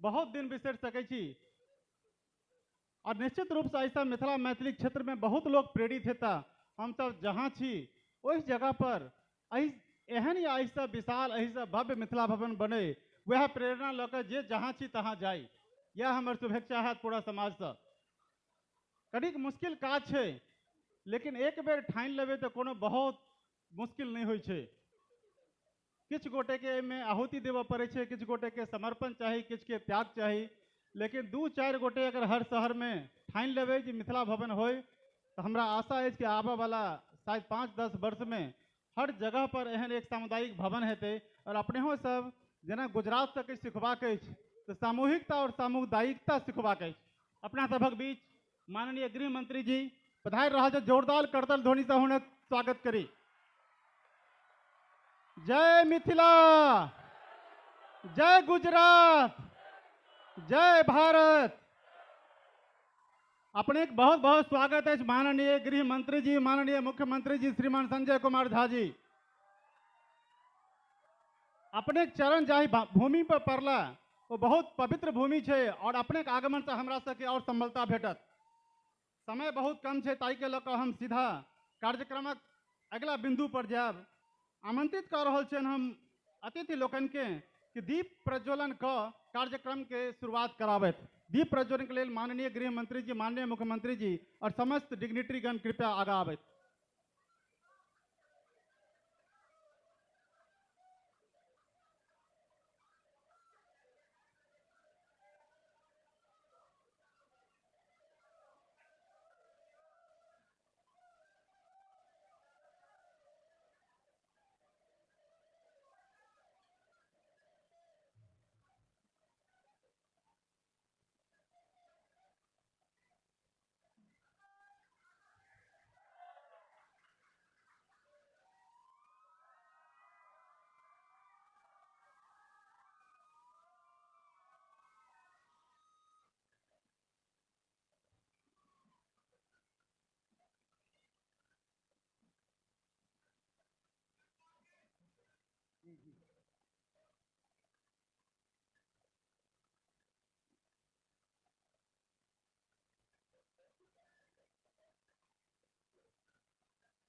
बहुत दिन बिसरि सकै छी और निश्चित रूपसँ ऐसा मिथिला मैथिली क्षेत्र में बहुत लोग प्रेरित हेता। हम सब जहाँ छी ओहि जगह पर एहन या एहिसँ विशाल एहिसँ भव्य मिथिला भवन बने, वएह प्रेरणा लऽ कऽ जे जहाँ छी तहाँ जाइ, यह हमर शुभेच्छा है पूरा समाजसँ। कनिक मुश्किल काज छै, लेकिन एक बेर ठानि लेबै तऽ कोनो बहुत मुश्किल नहि होइ छै। किछु गोटेके एहिमे आहुति देबऽ पड़ै छै, किछु गोटेके समर्पण चाही, किछुके त्याग चाही, लेकिन 2-4 गोटे अगर हर शहरमे ठानि लेबै जे मिथिला भवन होइ तऽ हमरा आशा अछि कि आबऽवला शायद 5-10 वर्षमे हर जगह पर एहन एक सामुदायिक भवन हेतै। और अपनेहो सब जेना गुजरातसँ किछु सिखबाक अछि तऽ सामूहिकता और सामुदायिकता सिखबाक अछि। अपना सभक बीच माननीय गृह मंत्री जी पधारि रहल छथि, जोरदार करतल ध्वनिसँ हुनक स्वागत करी। जय मिथिला, जय गुजरात, जय भारत। अपने बहुत बहुत स्वागत है माननीय गृह मंत्री जी, माननीय मुख्यमंत्री जी श्रीमान संजय कुमार झा जी। अपने चरण जाहि भूमि पर पड़ला वो बहुत पवित्र भूमि है और अपने आगमन से हमरा सबके और संबलता भेटत। समय बहुत कम है ताहि के लऽ कऽ हम सीधा कार्यक्रमक अगिला बिंदु पर जायब। आमंत्रित कऽ रहल छियनि हम अतिथि लोकनिके कि दीप प्रज्वलन कऽ कार्यक्रम के शुरुआत कराबथि। दीप प्रज्वलन के लेल माननीय गृह मंत्री जी, माननीय मुख्यमंत्री जी और समस्त डिग्निटरीगण कृपया आगा आबथि।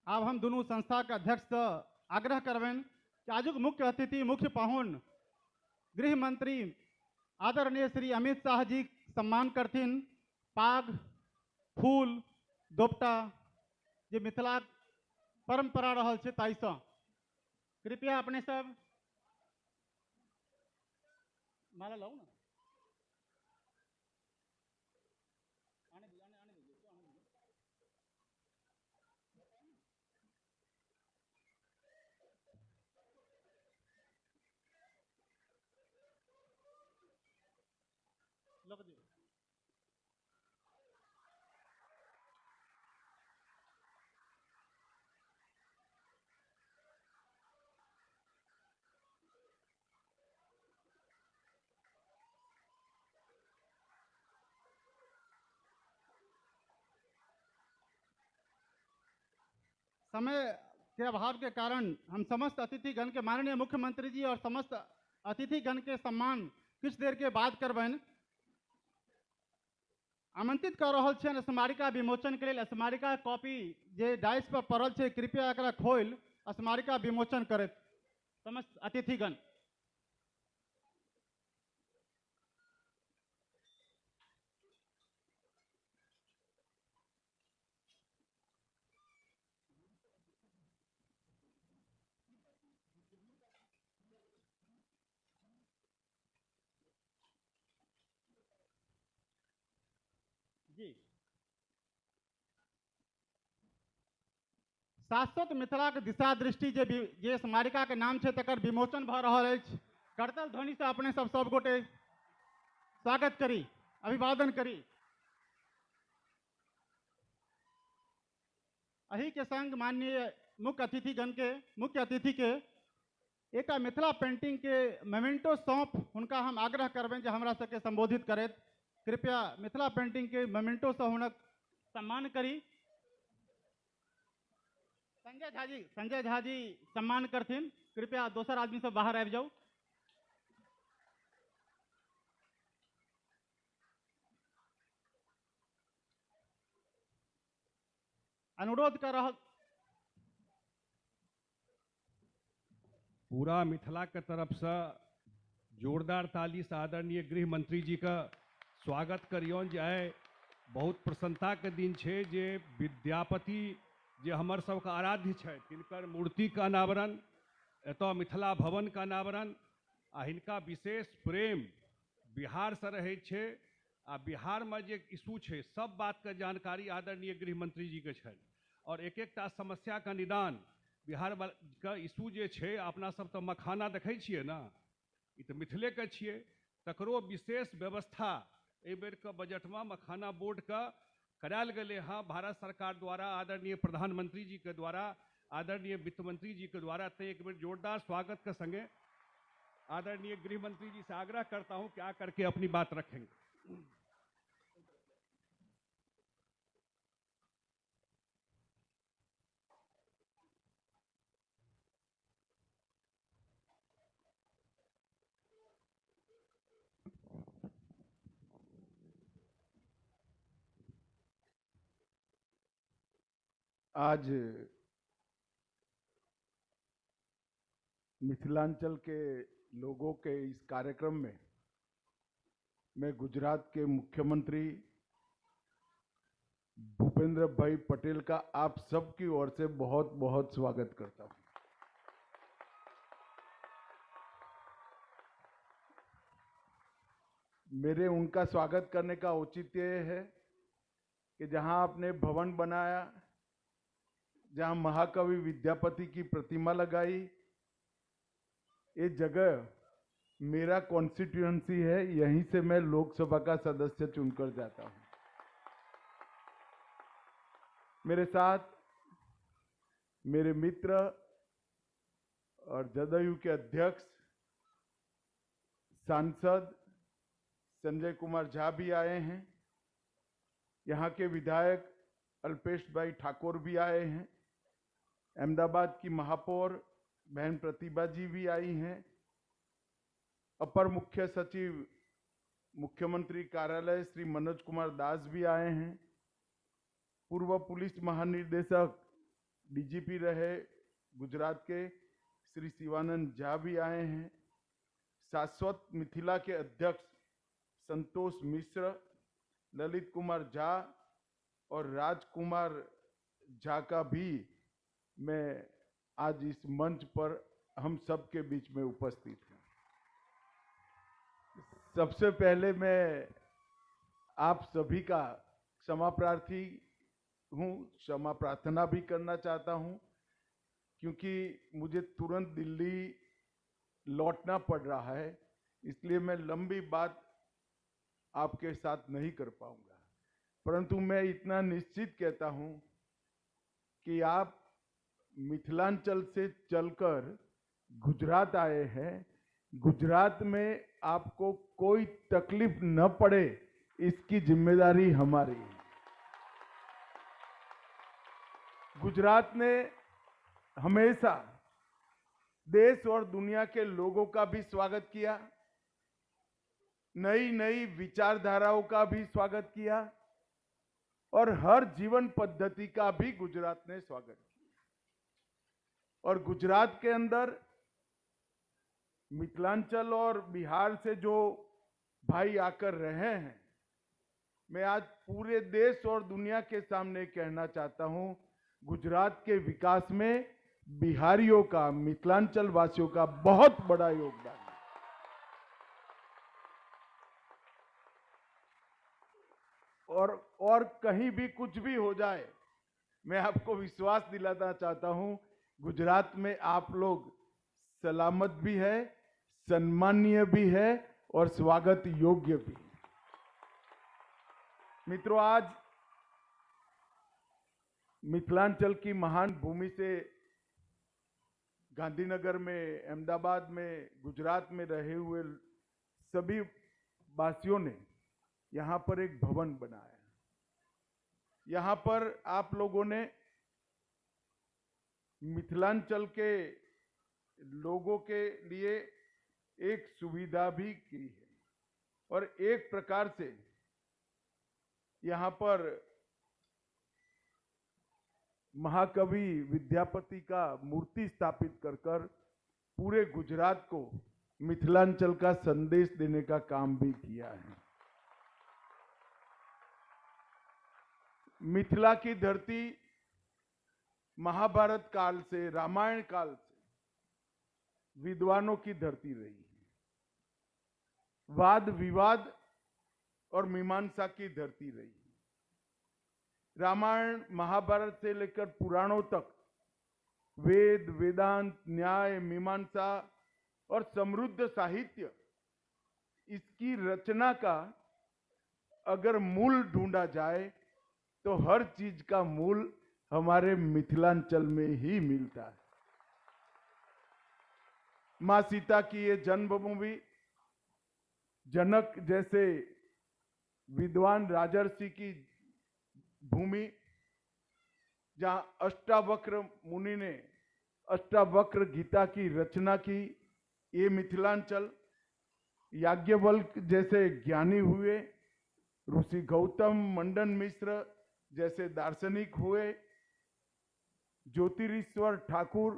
आब हम दुनू संस्था के अध्यक्ष से आग्रह करबनि कि आजुक मुख्य अतिथि मुख्य पाहुन गृह मंत्री आदरणीय श्री अमित शाह जी सम्मान करथिन। पाग, फूल, दोपटा जे मिथिलाक परंपरा रहल छै ताहिसँ कृपया अपने सब माला लाउ ना। समय के अभाव के कारण हम समस्त अतिथिगण के माननीय मुख्यमंत्री जी और समस्त अतिथिगण के सम्मान किछु देर के बाद करबनि। आमंत्रित कर रहल छियनि स्मारिका विमोचन के लेल। स्मारिका कॉपी जे डाइस पर पड़ल छै कृपया एकरा खोलि स्मारिका विमोचन करैत समस्त अतिथिगण। जी शाश्वत मिथिलाक दिशा दृष्टि जे जे स्मारिका के नाम छै तकर विमोचन भऽ रहल अछि। करतल ध्वनिसँ अपने सब सब गोटे स्वागत करी, अभिवादन करी। एही के संग माननीय मुख्य अतिथिगण के, मुख्य अतिथि के एकटा मिथिला पेंटिंग के मेमेंटो सौंप हुनका हम आग्रह करबनि जे हमरा सबके संबोधित करैत कृपया मिथिला पेंटिंग के मेमेंटो से हुनक सम्मान करी। संजय झा जी सम्मान करथिन, कृपया दोसर आदमी सब बाहर आबि जाउ। अनुरोध कर रहल पूरा मिथिला के तरफ से जोरदार ताली से आदरणीय गृह मंत्री जी का स्वागत करियौन। जे आइ बहुत प्रसन्नता के दिन छै जे विद्यापति जे हमर सबके आराध्य छथि तिनकर मूर्ति के अनावरण, एतऽ मिथिला भवन के अनावरण आ हिनका विशेष प्रेम बिहार से रहै छै आ बिहार में जे इशू छै सब बात के जानकारी आदरणीय गृह मंत्री जी के छनि और एक एकटा समस्या के निदान बिहार के इशू जे छै। अपना सब तऽ मखाना देखै छियै ने, ई तऽ मिथिले के छियै, तकरो विशेष व्यवस्था एहि बेरके बजटमे मखाना बोर्डके करायल गेलै हँ भारत सरकार द्वारा, आदरणीय प्रधानमंत्री जी के द्वारा, आदरणीय वित्त मंत्री जी के द्वारा। तो एक बेर जोरदार स्वागत के संगे आदरणीय गृह मंत्री जी से आग्रह करता हूँ कि आ करके अपनी बात रखेंगे। आज मिथिलांचल के लोगों के इस कार्यक्रम में मैं गुजरात के मुख्यमंत्री भूपेंद्र भाई पटेल का आप सबकी ओर से बहुत बहुत स्वागत करता हूं। मेरे उनका स्वागत करने का औचित्य है कि जहां आपने भवन बनाया, जहां महाकवि विद्यापति की प्रतिमा लगाई, ये जगह मेरा कॉन्स्टिट्यूएंसी है, यहीं से मैं लोकसभा का सदस्य चुनकर जाता हूं। मेरे साथ मेरे मित्र और जदयू के अध्यक्ष सांसद संजय कुमार झा भी आए हैं, यहाँ के विधायक अल्पेश भाई ठाकुर भी आए हैं, अहमदाबाद की महापौर बहन प्रतिभा जी भी आई हैं, अपर मुख्य सचिव मुख्यमंत्री कार्यालय श्री मनोज कुमार दास भी आए हैं, पूर्व पुलिस महानिदेशक डीजीपी रहे गुजरात के श्री शिवानंद झा भी आए हैं, शाश्वत मिथिला के अध्यक्ष संतोष मिश्र, ललित कुमार झा और राजकुमार झा का भी मैं आज इस मंच पर हम सब के बीच में उपस्थित हूँ। सबसे पहले मैं आप सभी का क्षमा प्रार्थी हूँ, क्षमा प्रार्थना भी करना चाहता हूँ, क्योंकि मुझे तुरंत दिल्ली लौटना पड़ रहा है, इसलिए मैं लंबी बात आपके साथ नहीं कर पाऊँगा। परंतु मैं इतना निश्चित कहता हूँ कि आप मिथिलांचल से चलकर गुजरात आए हैं, गुजरात में आपको कोई तकलीफ न पड़े इसकी जिम्मेदारी हमारी है। गुजरात ने हमेशा देश और दुनिया के लोगों का भी स्वागत किया, नई नई विचारधाराओं का भी स्वागत किया और हर जीवन पद्धति का भी गुजरात ने स्वागत किया। और गुजरात के अंदर मिथिलांचल और बिहार से जो भाई आकर रहे हैं, मैं आज पूरे देश और दुनिया के सामने कहना चाहता हूं, गुजरात के विकास में बिहारियों का, मिथिलांचल वासियों का बहुत बड़ा योगदान है। और कहीं भी कुछ भी हो जाए, मैं आपको विश्वास दिलाना चाहता हूं, गुजरात में आप लोग सलामत भी है, सम्मानीय भी है और स्वागत योग्य भी। मित्रों, आज मिथिलांचल की महान भूमि से गांधीनगर में, अहमदाबाद में, गुजरात में रहे हुए सभी वासियों ने यहाँ पर एक भवन बनाया। यहाँ पर आप लोगों ने मिथिलांचल के लोगों के लिए एक सुविधा भी की है और एक प्रकार से यहाँ पर महाकवि विद्यापति का मूर्ति स्थापित कर कर पूरे गुजरात को मिथिलांचल का संदेश देने का काम भी किया है। मिथिला की धरती महाभारत काल से, रामायण काल से विद्वानों की धरती रही है। वाद विवाद और मीमांसा की धरती रही है। रामायण महाभारत से लेकर पुराणों तक वेद, वेदांत, न्याय, मीमांसा और समृद्ध साहित्य, इसकी रचना का अगर मूल ढूंढा जाए तो हर चीज का मूल हमारे मिथिलांचल में ही मिलता है। मां सीता की ये जन्मभूमि, जनक जैसे विद्वान राजर्षि की भूमि, जहां अष्टावक्र मुनि ने अष्टावक्र गीता की रचना की, ये मिथिलांचल। याज्ञवल्क्य जैसे ज्ञानी हुए, ऋषि गौतम, मंडन मिश्र जैसे दार्शनिक हुए, ज्योतिरीश्वर ठाकुर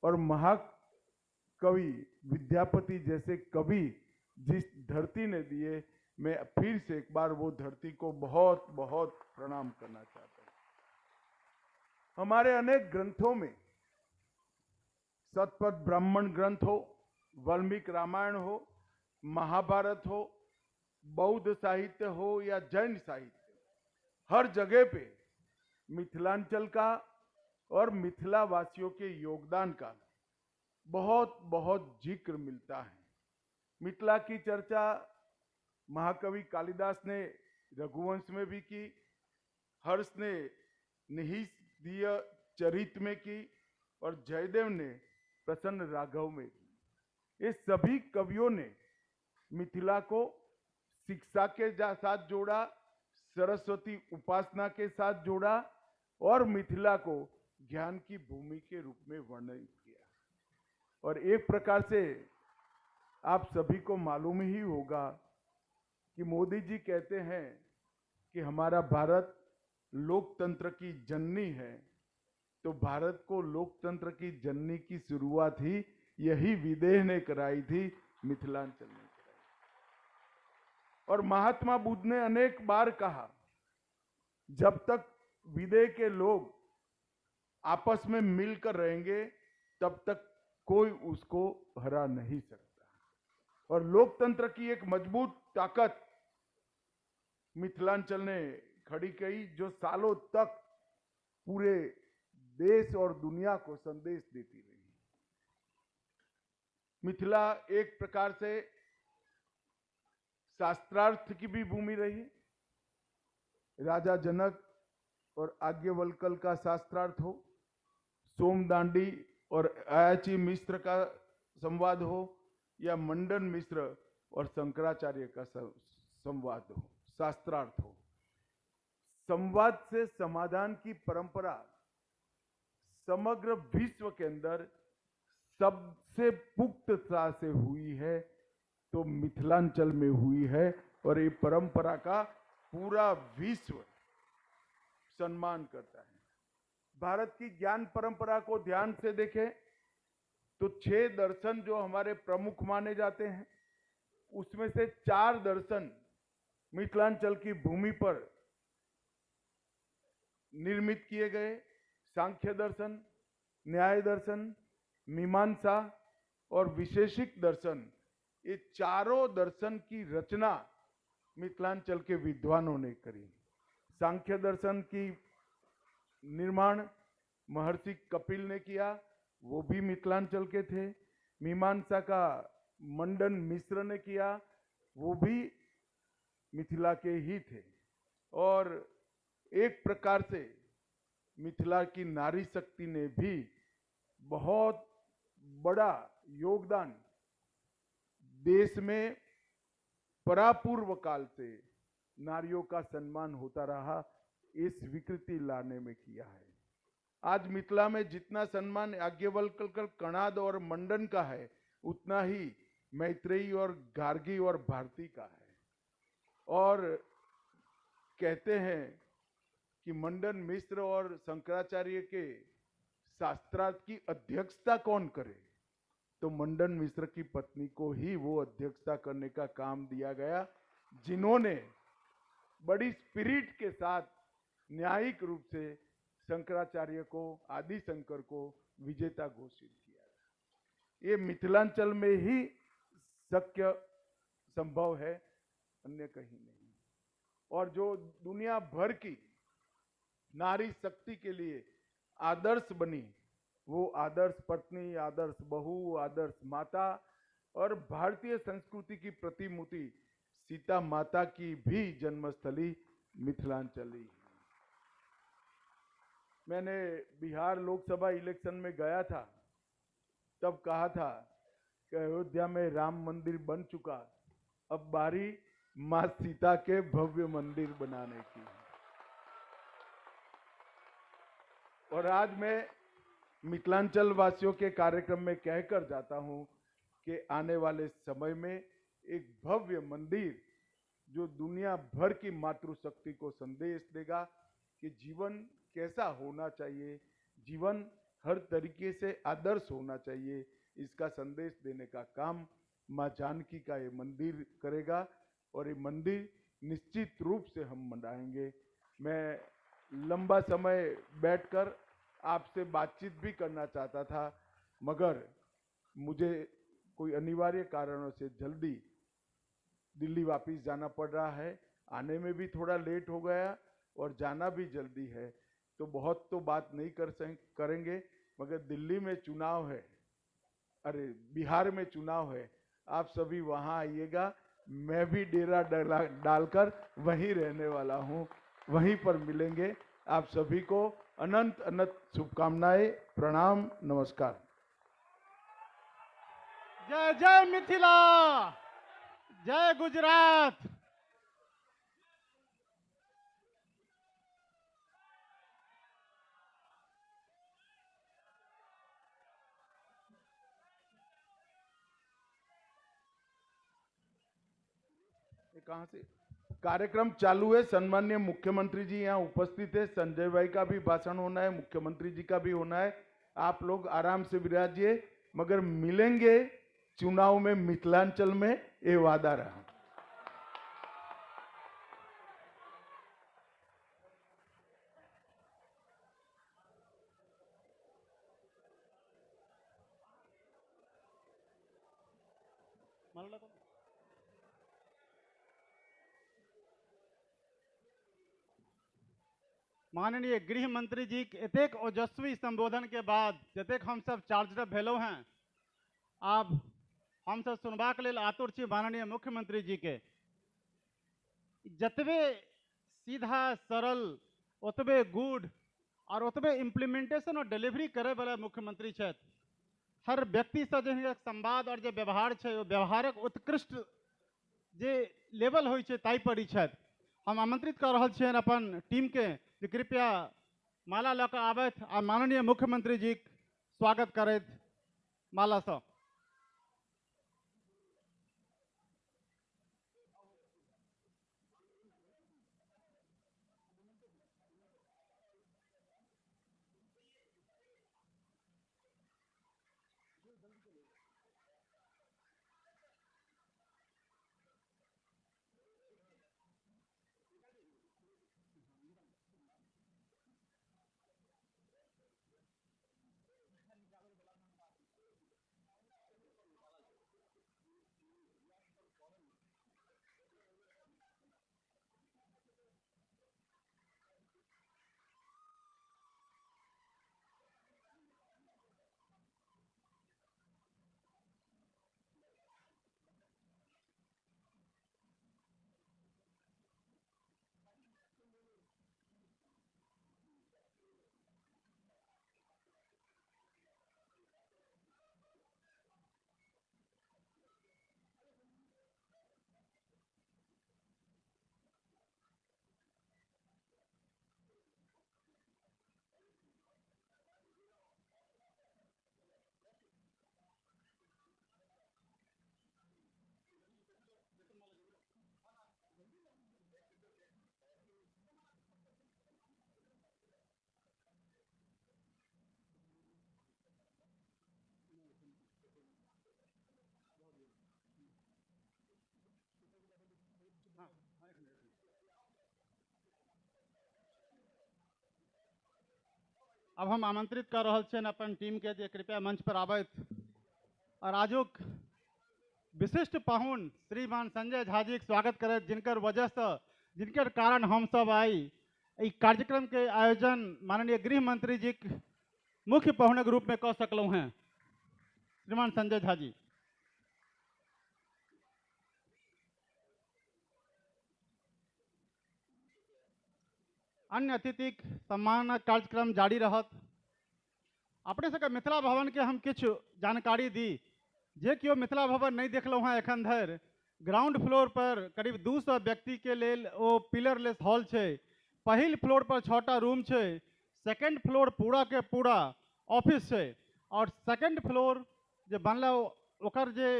और महाकवि विद्यापति जैसे कवि जिस धरती ने दिए, मैं फिर से एक बार वो धरती को बहुत बहुत प्रणाम करना चाहता हूँ। हमारे अनेक ग्रंथों में, सतपथ ब्राह्मण ग्रंथ हो, वाल्मीकि रामायण हो, महाभारत हो, बौद्ध साहित्य हो या जैन साहित्य, हर जगह पे मिथिलांचल का और मिथिला वासियों के योगदान का बहुत बहुत जिक्र मिलता है। मिथिला की चर्चा महाकवि कालिदास ने रघुवंश में भी की, हर्ष ने निहित चरित में की और जयदेव ने प्रसन्न राघव में की। ये सभी कवियों ने मिथिला को शिक्षा के साथ जोड़ा, सरस्वती उपासना के साथ जोड़ा और मिथिला को ज्ञान की भूमि के रूप में वर्णित किया। और एक प्रकार से आप सभी को मालूम ही होगा कि मोदी जी कहते हैं कि हमारा भारत लोकतंत्र की जननी है, तो भारत को लोकतंत्र की जननी की शुरुआत ही यही विदेह ने कराई थी, मिथिलांचल ने कराई। और महात्मा बुद्ध ने अनेक बार कहा, जब तक विदेह के लोग आपस में मिलकर रहेंगे तब तक कोई उसको हरा नहीं सकता। और लोकतंत्र की एक मजबूत ताकत मिथिलांचल ने खड़ी की, जो सालों तक पूरे देश और दुनिया को संदेश देती रही। मिथिला एक प्रकार से शास्त्रार्थ की भी भूमि रही। राजा जनक और आज्ञवल्कल का शास्त्रार्थ हो, सोमदांडी और अयाची मिश्र का संवाद हो, या मंडन मिश्र और शंकराचार्य का संवाद हो, शास्त्रार्थ हो। संवाद से समाधान की परंपरा समग्र विश्व के अंदर सबसे पुख्तता से हुई है तो मिथिलांचल में हुई है, और ये परंपरा का पूरा विश्व सम्मान करता है। भारत की ज्ञान परंपरा को ध्यान से देखें तो 6 दर्शन जो हमारे प्रमुख माने जाते हैं, उसमें से 4 दर्शन मिथिलांचल की भूमि पर निर्मित किए गए। सांख्य दर्शन, न्याय दर्शन, मीमांसा और विशेषिक दर्शन, ये चारों दर्शन की रचना मिथिलांचल के विद्वानों ने करी। सांख्य दर्शन की निर्माण महर्षि कपिल ने किया, वो भी मिथिलांचल के थे। मीमांसा का मंडन मिश्र ने किया, वो भी मिथिला के ही थे। और एक प्रकार से मिथिला की नारी शक्ति ने भी बहुत बड़ा योगदान देश में परापूर्व काल से नारियों का सम्मान होता रहा, इस स्वीकृति लाने में किया है। आज मिथिला में जितना सम्मान याज्ञवल्क्य, कणाद और मंडन का है, उतना ही मैत्रेयी और गार्गी और भारती का है। और कहते हैं कि मंडन मिश्र और शंकराचार्य के शास्त्रार्थ की अध्यक्षता कौन करे, तो मंडन मिश्र की पत्नी को ही वो अध्यक्षता करने का काम दिया गया, जिन्होंने बड़ी स्पिरिट के साथ न्यायिक रूप से शंकराचार्य को, आदि शंकर को विजेता घोषित किया था। ये मिथिलांचल में ही शक्य संभव है, अन्य कहीं नहीं। और जो दुनिया भर की नारी शक्ति के लिए आदर्श बनी, वो आदर्श पत्नी, आदर्श बहू, आदर्श माता और भारतीय संस्कृति की प्रतिमूर्ति सीता माता की भी जन्मस्थली मिथिलांचल ही। मैंने बिहार लोकसभा इलेक्शन में गया था, तब कहा था कि अयोध्या में राम मंदिर बन चुका, अब बारी माँ सीता के भव्य मंदिर बनाने की। और आज मैं मिथिलांचल वासियों के कार्यक्रम में कहकर जाता हूं कि आने वाले समय में एक भव्य मंदिर जो दुनिया भर की मातृशक्ति को संदेश देगा कि जीवन कैसा होना चाहिए, जीवन हर तरीके से आदर्श होना चाहिए, इसका संदेश देने का काम माँ जानकी का ये मंदिर करेगा। और ये मंदिर निश्चित रूप से हम मनाएंगे। मैं लंबा समय बैठकर आपसे बातचीत भी करना चाहता था, मगर मुझे कोई अनिवार्य कारणों से जल्दी दिल्ली वापस जाना पड़ रहा है। आने में भी थोड़ा लेट हो गया और जाना भी जल्दी है, तो बहुत तो बात नहीं करेंगे। मगर दिल्ली में चुनाव है, अरे बिहार में चुनाव है, आप सभी वहाँ आइएगा। मैं भी डेरा डालकर वहीं रहने वाला हूँ, वहीं पर मिलेंगे। आप सभी को अनंत अनंत शुभकामनाएं, प्रणाम, नमस्कार। जय जय मिथिला, जय गुजरात। कहाँ से कार्यक्रम चालू है। सम्माननीय मुख्यमंत्री जी यहाँ उपस्थित है, संजय भाई का भी भाषण होना है, मुख्यमंत्री जी का भी होना है। आप लोग आराम से विराजिए, मगर मिलेंगे चुनाव में मिथिलांचल में, ये वादा रहा। माननीय गृह मंत्री जी एतेक ओजस्वी संबोधन के बाद जतेक हम सब चार्ज भेलहुँ हैं, आब हम सब सुनबाक लेल आतुर छी माननीय मुख्यमंत्री जी के। जतबे सीधा सरल, ओतबे गूढ़ और ओतबे इम्प्लीमेंटेशन और डिलीवरी करे वाला मुख्यमंत्री छथि। हर व्यक्ति से जे संवाद और जे व्यवहार छै, ओ व्यवहारक उत्कृष्ट जे लेवल होइ छै ताहि पर ही छथि। हम आमंत्रित कऽ रहल छियनि अपन टीम के जे कृपया माला लऽ कऽ आबथि आ माननीय मुख्यमंत्री जी स्वागत करैत मालासँ। अब हम आमंत्रित कर रहल छियनि अपन टीम के जे कृपया मंच पर आबथि और आजुक विशिष्ट पाहुन श्रीमान संजय झा जी के स्वागत करैत, जिनकर वजहसँ, जिनकर कारण हम सब आई एहि कार्यक्रम के आयोजन माननीय गृह मंत्री जी के मुख्य पाहुनक रूप में कऽ सकलहुँ हैं। श्रीमान संजय झा जी। अन्य अतिथिक सम्मानक कार्यक्रम जारी रहत। अपने सबके मिथिला भवन के हम किछु जानकारी दी। जे केओ मिथिला भवन नहीं देखलहुँ हैं एखन धरि, ग्राउंड फ्लोर पर करीब 200 व्यक्ति के लेल ओ पिलरलेस हॉल छै। पहिल फ्लोर पर 6टा रूम छै, सेकंड फ्लोर पूरा के पूरा ऑफिस छै और सेकंड फ्लोर जे बनला ओकर जे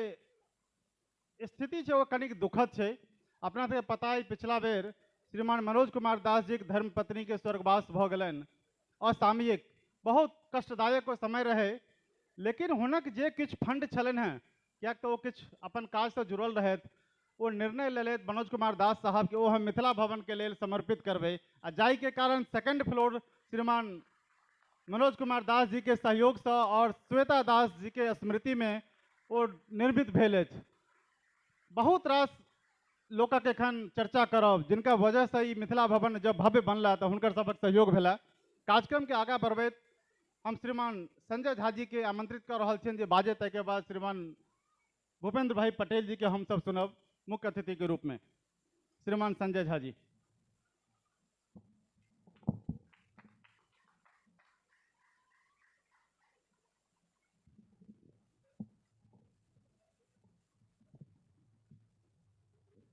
स्थिति छै ओ कनिक दुखद छै। अपना सबके पता अइ पिछला बेर श्रीमान मनोज कुमार दास जी के धर्मपत्नी के स्वर्गवास भऽ गेलनि असामयिक, बहुत कष्टदायक ओ समय रहे, लेकिन हुनक जे किछु फंड छलनि हेँ, किएक तऽ ओ किछु अपन काजसँ जुड़ल रहथि, ओ निर्णय लेलथि मनोज कुमार दास साहब के ओ हम मिथिला भवन के लेल समर्पित करबै आ जाहिके कारण सेकंड फ्लोर श्रीमान मनोज कुमार दास जी के सहयोगसँ और श्वेता दास जी के स्मृति में ओ निर्मित भेल अछि। बहुत रास लोकक एखन चर्चा करब जिनका वजहसँ ई मिथिला भवन जब भव्य बनला तऽ हुनकर सबक सहयोग भेला। कार्यक्रम के आगाँ बढ़बैत हम श्रीमान संजय झा जी के आमंत्रित कऽ रहल छियनि जे बाजै, ताहिके बाद श्रीमान भूपेंद्र भाई पटेल जी के हम सब सुनब मुख्य अतिथि के रूप में। श्रीमान संजय झा जी।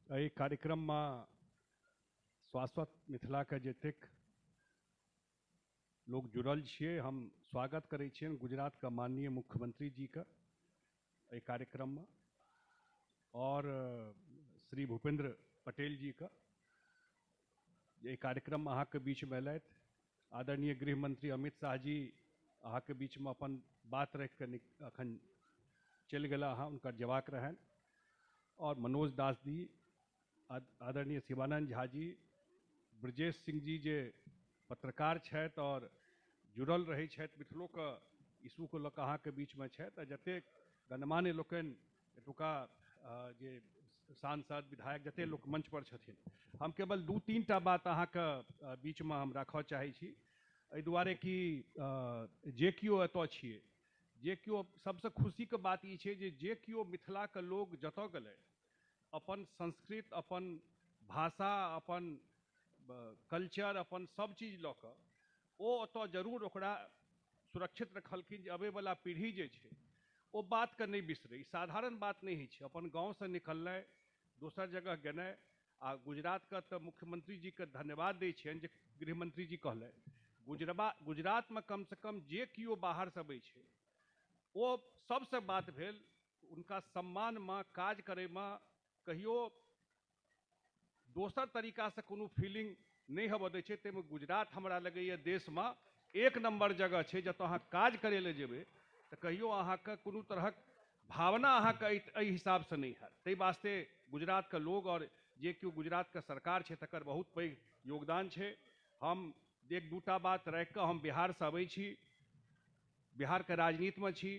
एहि कार्यक्रममे शाश्वत मिथिलाके जतेक लोग जुड़ल छियै, हम स्वागत करै छियनि गुजरातके माननीय मुख्यमंत्री जीके एहि कार्यक्रममे और श्री भूपेंद्र पटेल जीके जे एहि कार्यक्रममे अहाँके बीचमे अयलथि। आदरणीय गृह मंत्री अमित शाह जी अहाँके बीचमे अपन बात राखि कऽ अखन चलि गेला हँ, हुनकर जेबाक रहनि। और मनोज दास जी, आदरणीय शिवानंद झा जी, ब्रजेश सिंह जी जे पत्रकार छथि और जुड़ल रहै छथि मिथिलोके इशूके लऽ कऽ अहाँके बीचमे छथि, आ जतेक गणमान्य लोकनि एतुका जे सांसद विधायक जतेक लोक मंच पर छथिन, हम केवल 2-3 टा बात अहाँके बीचमे हम राखऽ चाहै छी। एहि दुआरे कि जे केओ एतऽ छियै, जे केओ, सबसँ खुशीके बात ई छै जे जे केओ मिथिलाके लोक जतऽ गेलै अपन संस्कृत, अपन भाषा, अपन कल्चर, अपन सब चीज लऽ कऽ ओ ओतऽ जरूर ओकरा सुरक्षित रखलखिन जे अबैवला पीढ़ी जे छै ओ बातके नहि बिसरै। ई साधारण बात नहि होइ छै अपन गाँवसँ निकलनाइ, दोसर जगह गेनाइ। आ गुजरातके तऽ मुख्यमंत्री जीके धन्यवाद दै छियनि जे गृहमंत्री जी कहलनि गुजरातमे कमसँ कम जे केओ बाहरसँ अबै छै ओ सबसँ बात भेल, उनका सम्मानमे काज करैमे कहियो दोसर तरीकासँ कोनो फीलिंग नहि होबऽ दै छै। ताहिमे गुजरात हमरा लगैए देशमे 1 नम्बर जगह छै जतऽ अहाँ काज करै लए जेबै तऽ कहियो अहाँके कोनो तरहक भावना अहाँके एहि हिसाबसँ नहि हैत। ताहि वास्ते गुजरातके लोग और जे केओ गुजरातके सरकार छै तकर बहुत पैघ योगदान छै। हम 1-2 टा बात राखि कऽ हम बिहारसँ अबै छी, बिहारके राजनीतिमे छी।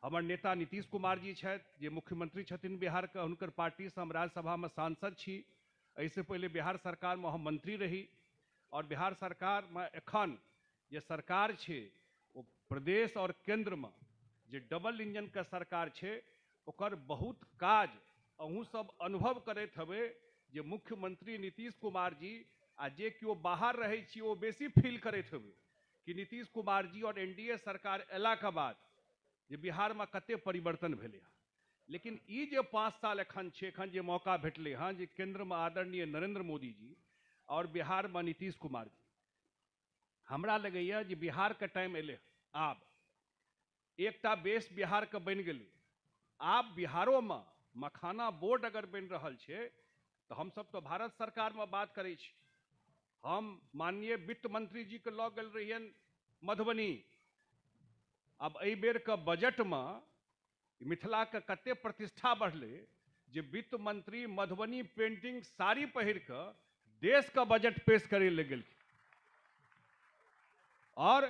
हमर नेता नीतीश कुमार जी छथि जे मुख्यमंत्री छथिन बिहारके, हुनकर पार्टीसँ हम राज्यसभामे सांसद छी। एहिसँ पहिले बिहार सरकारमे हम मंत्री रही और बिहार सरकारमे एखन जे सरकार छै ओ प्रदेश और केन्द्रमे जे डबल इंजनके सरकार छै ओकर बहुत काज अहूँ सब अनुभव करैत हेबै जे मुख्यमंत्री नीतीश कुमार जी आ जे केओ बाहर रहै छी ओ बेसी फील करैत हेबै कि नीतीश कुमार जी और एनडीए सरकार अयलाके बाद जे बिहारमे कते परिवर्तन भेलै हँ। लेकिन ई जे 5 साल एखन छै, एखन जे मौका भेटलै हँ जे केन्द्रमे आदरणीय नरेंद्र मोदी जी और बिहारमे नीतीश कुमार जी, हमरा लगैए जे बिहारके टाइम एलै। आब एकटा बेस बिहारके बनि गेलै, आब बिहारोमे मखाना बोर्ड अगर बनि रहल छै तऽ हमसब तऽ भारत सरकारमे बात करै छी। हम माननीय वित्त मंत्री जीके लऽ गेल रहियनि मधुबनी। अब एहि बेरके बजटमे मिथिलाके कते प्रतिष्ठा बढ़लै जे वित्त मंत्री मधुबनी पेंटिंग साड़ी पहिर कऽ देशके बजट पेश करै लए गेलखिन। और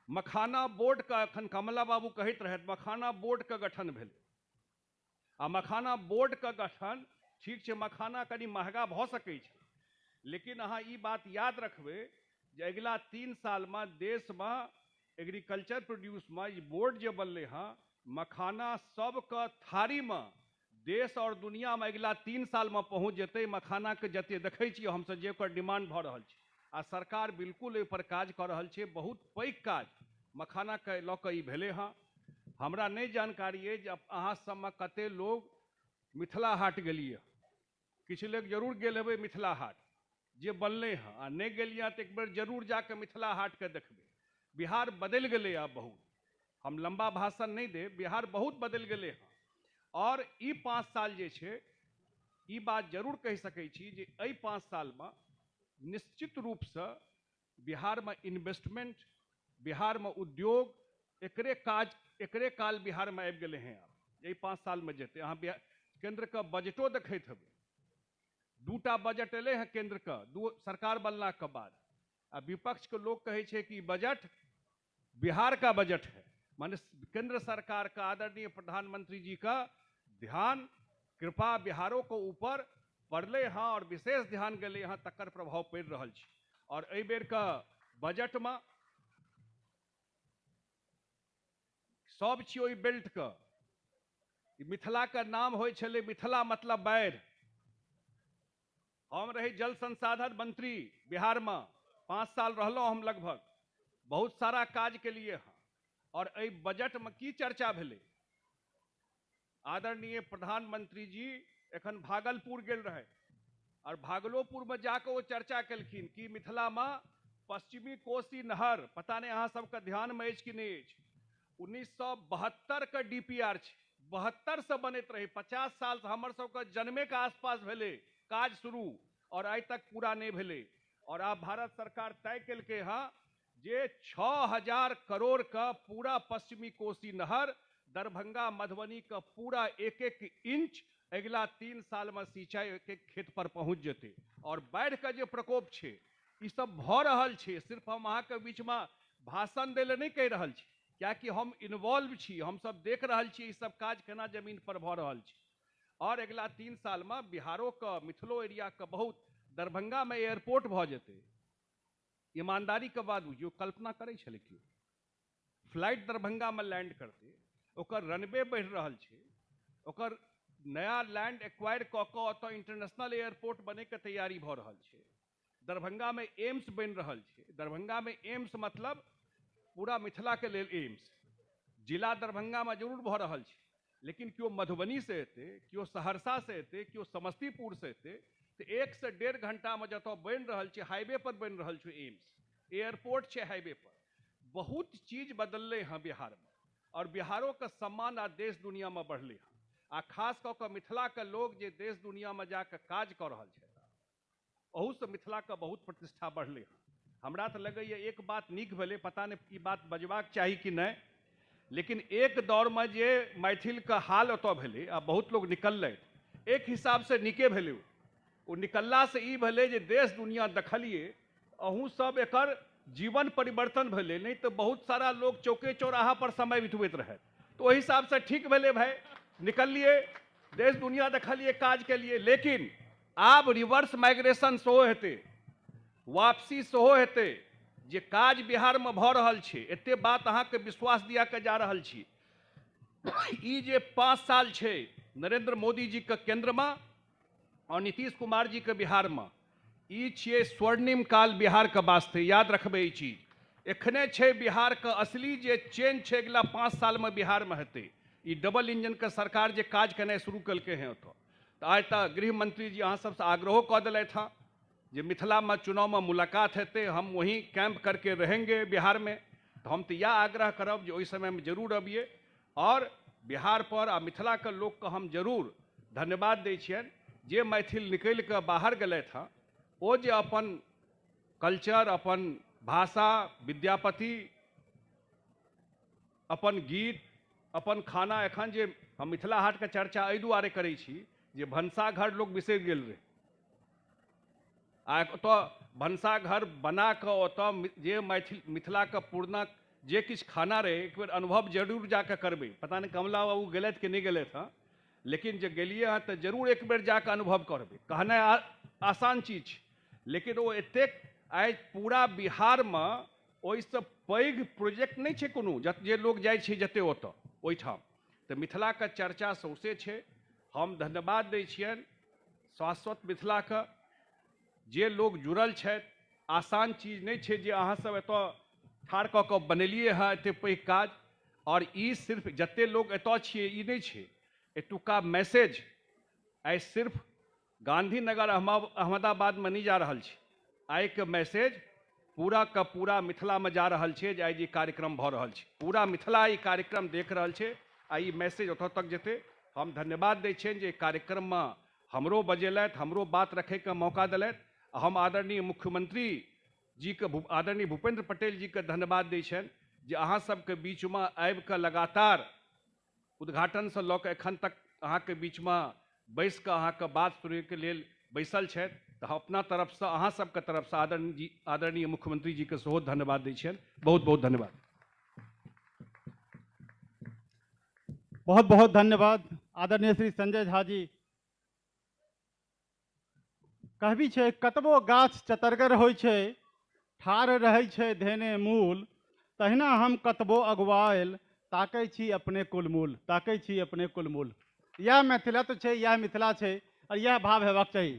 मखाना बोर्ड का अखन कमला बाबू कहैत रहथि, मखाना बोर्ड के गठन भेलै। आ मखाना बोर्ड के गठन ठीक छै, मखाना कनि महगा भऽ सकै छै, लेकिन अहाँ ई बात याद रखबै जे अगिला 3 सालमे देशमे एग्रीकल्चर प्रोड्यूसमे ई बोर्ड जे बनलै हँ, मखाना सबके थारीमे देश और दुनियामे अगिला 3 सालमे पहुँच जेतै। मखानाके जते देखै छियै हमसब जे ओकर डिमांड भऽ रहल छै, आ सरकार बिल्कुल एहिपर काज कऽ रहल छै। बहुत पैघ काज मखानाके लऽ कऽ ई भेलै हँ। हमरा नहि जानकारी अइ जे अहाँ सबमे कते लोग मिथिला हाट गेलियै, किछु लोग जरूर गेल हेबै मिथिला हाट जे बनलै हँ, आ नहि गेलियै तऽ एक बेर जरूर जाकऽ मिथिला हाटके देखबै। बिहार बदलि गेलै आब बहुत, हम लम्बा भाषण नहि देब, बिहार बहुत बदलि गेलै हँ। और ई 5 साल जे छै, ई बात जरूर कहि सकै छी जे एहि 5 सालमे निश्चित रूपसँ बिहारमे इन्वेस्टमेंट, बिहारमे उद्योग, एकरे काज एकरे काल बिहारमे आबि गेलै हँ। आब एहि 5 सालमे जेतै, अहाँ केन्द्रके बजटो देखैत हेबै, 2टा बजट एलै हँ केन्द्रके 2 सरकार बनलाके बाद, आ विपक्षके लोग कहै छै कि बजट बिहार का बजट है। माने केंद्र सरकार का आदरणीय प्रधानमंत्री जी का ध्यान कृपा बिहारों के ऊपर पड़ले हँ और विशेष ध्यान गेलै हँ, तकर प्रभाव पड़ि रहल छै। और एहि बेरके बजटमे सब छी ओहि बेल्टके, मिथिलाके नाम होइ छलै मिथिला मतलब बाढ़ि। हम रही जल संसाधन मंत्री बिहारमे, 5 साल रहलहुँ हम लगभग, बहुत सारा काज के लिए हँ। और एहि बजटमे की चर्चा भेलै, आदरणीय प्रधानमंत्री जी एखन भागलपुर गेल रहे और भागलोपुरमे जाकऽ ओ चर्चा केलखिन कि मिथिलामे पश्चिमी कोसी नहर, पता नहि अहाँ सबके ध्यानमे अछि कि नहि अछि, 1972 के DPR छै, 72 से बनैत रहे, 50 साल से हमर सबके जन्मेके आसपास भेलै काज शुरू और आइ तक पूरा नहि भेलै। और आब भारत सरकार तय केलकै हँ जे 6000 करोड़ का पूरा पश्चिमी कोसी नहर दरभंगा मधुबनी का पूरा 1-1 इंच अगिला 3 साल में सिंचाई 1-1 खेत पर पहुँच जेतै। और बाढ़ि के जे प्रकोप छै, ई सब भऽ रहल छै। सिर्फ हम अहाँके बीचमे भाषण दै लए नहि कहि रहल छी, कियाकि हम इन्वॉल्व छी, हम सब देख रहल छी ई सब काज केना जमीन पर भऽ रहल छै। और अगिला 3 साल में बिहारो के मिथिलो एरिया के बहुत, दरभंगा में एयरपोर्ट भऽ जेतै। ईमानदारी के बात बुझियौ, कल्पना करै छलै केओ फ्लाइट दरभंगा में लैंड करतै, ओकर रनवे बढ़ि रहल छै, ओकर नया लैंड एक्वायर कऽ कऽ ओतऽ इंटरनेशनल एयरपोर्ट बनैके तैयारी भऽ रहल छै। दरभंगा में एम्स बनि रहल छै, दरभंगा में एम्स मतलब पूरा मिथिला के लेल एम्स, जिला दरभंगा में जरूर भऽ रहल छै, लेकिन केओ मधुबनी से एतै, केओ सहरसा से एतै, केओ समस्तीपुर से एतै, तऽ 1 से 1.5 घंटामे जतऽ बनि रहल छै, हाईवे पर बनि रहल छै एम्स, एयरपोर्ट छै हाईवे पर। बहुत चीज बदललै हँ बिहारमे और बिहारोके सम्मान आ देश दुनियामे बढ़लै हँ। आ खास कऽ कऽ मिथिलाके लोग जे देश दुनियामे जाकऽ काज कऽ रहल छै, अहूसँ मिथिलाके बहुत प्रतिष्ठा बढ़लै हँ। हमरा तऽ लगैए एक बात नीक भेलै, पता नहि ई बात बजबाक चाही कि नहि, लेकिन एक दौरमे जे मैथिलके हाल ओतऽ भेलै आ बहुत लोग निकललै, एक हिसाबसँ नीके भेलै। ओ निकललासँ ई भेलै जे देश दुनिया देखलियै, अहूँ सब एकर जीवन परिवर्तन भेलै, नहि तऽ बहुत सारा लोग चौके चौराहा पर समय बितबैत रहै। तऽ ओहि हिसाबसँ ठीक भेलै भाय, निकललियै, देश दुनिया देखलियै, काज केलियै। लेकिन आब रिवर्स माइग्रेशन सेहो हेतै, वापसी सेहो हेतै। जे काज बिहारमे भऽ रहल छै, एते बात अहाँके विश्वास दिया के जा रहल छी, ई जे 5 साल छै नरेंद्र मोदी जी के केंद्रमे और नीतीश कुमार जी के बिहारमे, ई छियै स्वर्णिम काल बिहार के वास्ते। याद रखबै ई चीज, एखने छै बिहार के असली जे चेंज छै अगिला 5 सालमे बिहारमे हेतै। ई डबल इंजन के सरकार जे काज केनाइ शुरू केलकै हँ ओतऽ, तऽ आइ तऽ गृह मंत्री जी अहाँ सबसँ आग्रहो कऽ देलथि हँ जे मिथिलामे चुनावमे मुलाकात हेतै, हम वहीं कैंप करके रहेंगे बिहारमे। तऽ हम तऽ इएह आग्रह करब जे ओहि समयमे जरूर अबियै और बिहार पर आ मिथिलाके लोकके हम जरूर धन्यवाद दै छियनि जे मैथिल निकलि कऽ बाहर गेलथि हँ, ओ जे अपन कल्चर, अपन भाषा, विद्यापति, अपन गीत, अपन खाना, एखन जे हम मिथिला हाटके चर्चा एहि दुआरे करै छी जे भनसाघर लोक बिसरि गेल रहै। आ ओतऽ भनसाघर बना कऽ ओतऽ जे मैथिल मिथिलाके पुरना जे किछु खाना रहै एक बेर अनुभव जरूर जाकऽ करबै। पता नहि कमला बाबू गेलथि कि नहि गेलथि हँ, लेकिन जे गेलियै हँ तऽ जरूर एक बेर जाकऽ अनुभव करबै। कहनाइ आसान चीज छै, लेकिन ओ एतेक आइ पूरा बिहारमे ओहिसँ पैघ प्रोजेक्ट नहि छै कोनो, जे लोक जाइ छै जते ओतऽ ओहिठाम। तऽ मिथिलाके चर्चा सौंसे छै। हम धन्यवाद दै छियनि शाश्वत मिथिलाके जे लोक जुड़ल छथि। आसान चीज नहि छै जे अहाँसब एतऽ ठाढ़ कऽ कऽ बनेलियै हँ एतेक पैघ काज। आओर ई सिर्फ जते लोक एतऽ छियै ई नहि छै, एतुका मैसेज आइ सिर्फ गांधीनगर अहमदाबादमे नहि जा रहल छै, आइके मैसेज पूरा का पूरा मिथिलामे जा रहल छै जे आइ जे कार्यक्रम भऽ रहल छै, पूरा मिथिला ई कार्यक्रम देख रहल छै आ ई मैसेज ओतऽ तक जेतै। हम धन्यवाद दै छियनि जे कार्यक्रममे हमरो बजेलथि, हमरो बात रखैके मौका देलथि। हम आदरणीय मुख्यमंत्री जीके आदरणीय भूपेंद्र पटेल जीके धन्यवाद दै छियनि जे अहाँ सबके बीचमे आबिकऽ लगातार उद्घाटनसँ लऽ कऽ एखन तक अहाँके बीचमे बैस कऽ अहाँके बात सुनैके लेल बैसल छथि। तऽ हम अपना तरफसँ अहाँ सबके तरफसँ आदरणीय मुख्यमंत्री जीके सेहो धन्यवाद दै छियनि। बहुत बहुत धन्यवाद। बहुत बहुत धन्यवाद आदरणीय श्री संजय झा जी। कहबी छै कतबो गाछ चतरगर होइ छै, ठाढ़ रहै छै धेने मूल, तहिना हम कतबो अगुआयल ताकै छी अपने कुलमूल, ताकै छी अपने कुलमूल। इएह मैथिलत्व छै, इएह मिथिला छै और इएह भाव हेबाक चाही।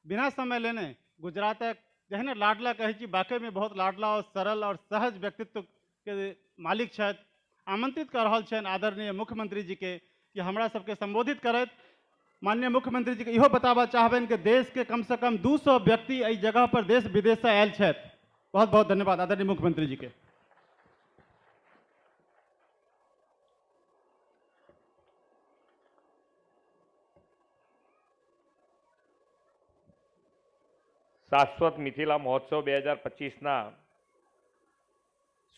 बिना समय लेने गुजरातक जहने लाडला कहै छी, वाकईमे बहुत लाडला और सरल और सहज व्यक्तित्व के मालिक छथि। आमंत्रित कऽ रहल छनि आदरणीय मुख्यमंत्री जी के कि हमरा सबके संबोधित करैत। माननीय मुख्यमंत्री जी के इहो बताबऽ चाहबनि कि देश के कम से कम 200 व्यक्ति एहि जगह पर देश विदेश से आयल छथि। बहुत बहुत धन्यवाद आदरणीय मुख्यमंत्री जी के। શાશ્વત મિથિલા મહોત્સવ 2025ના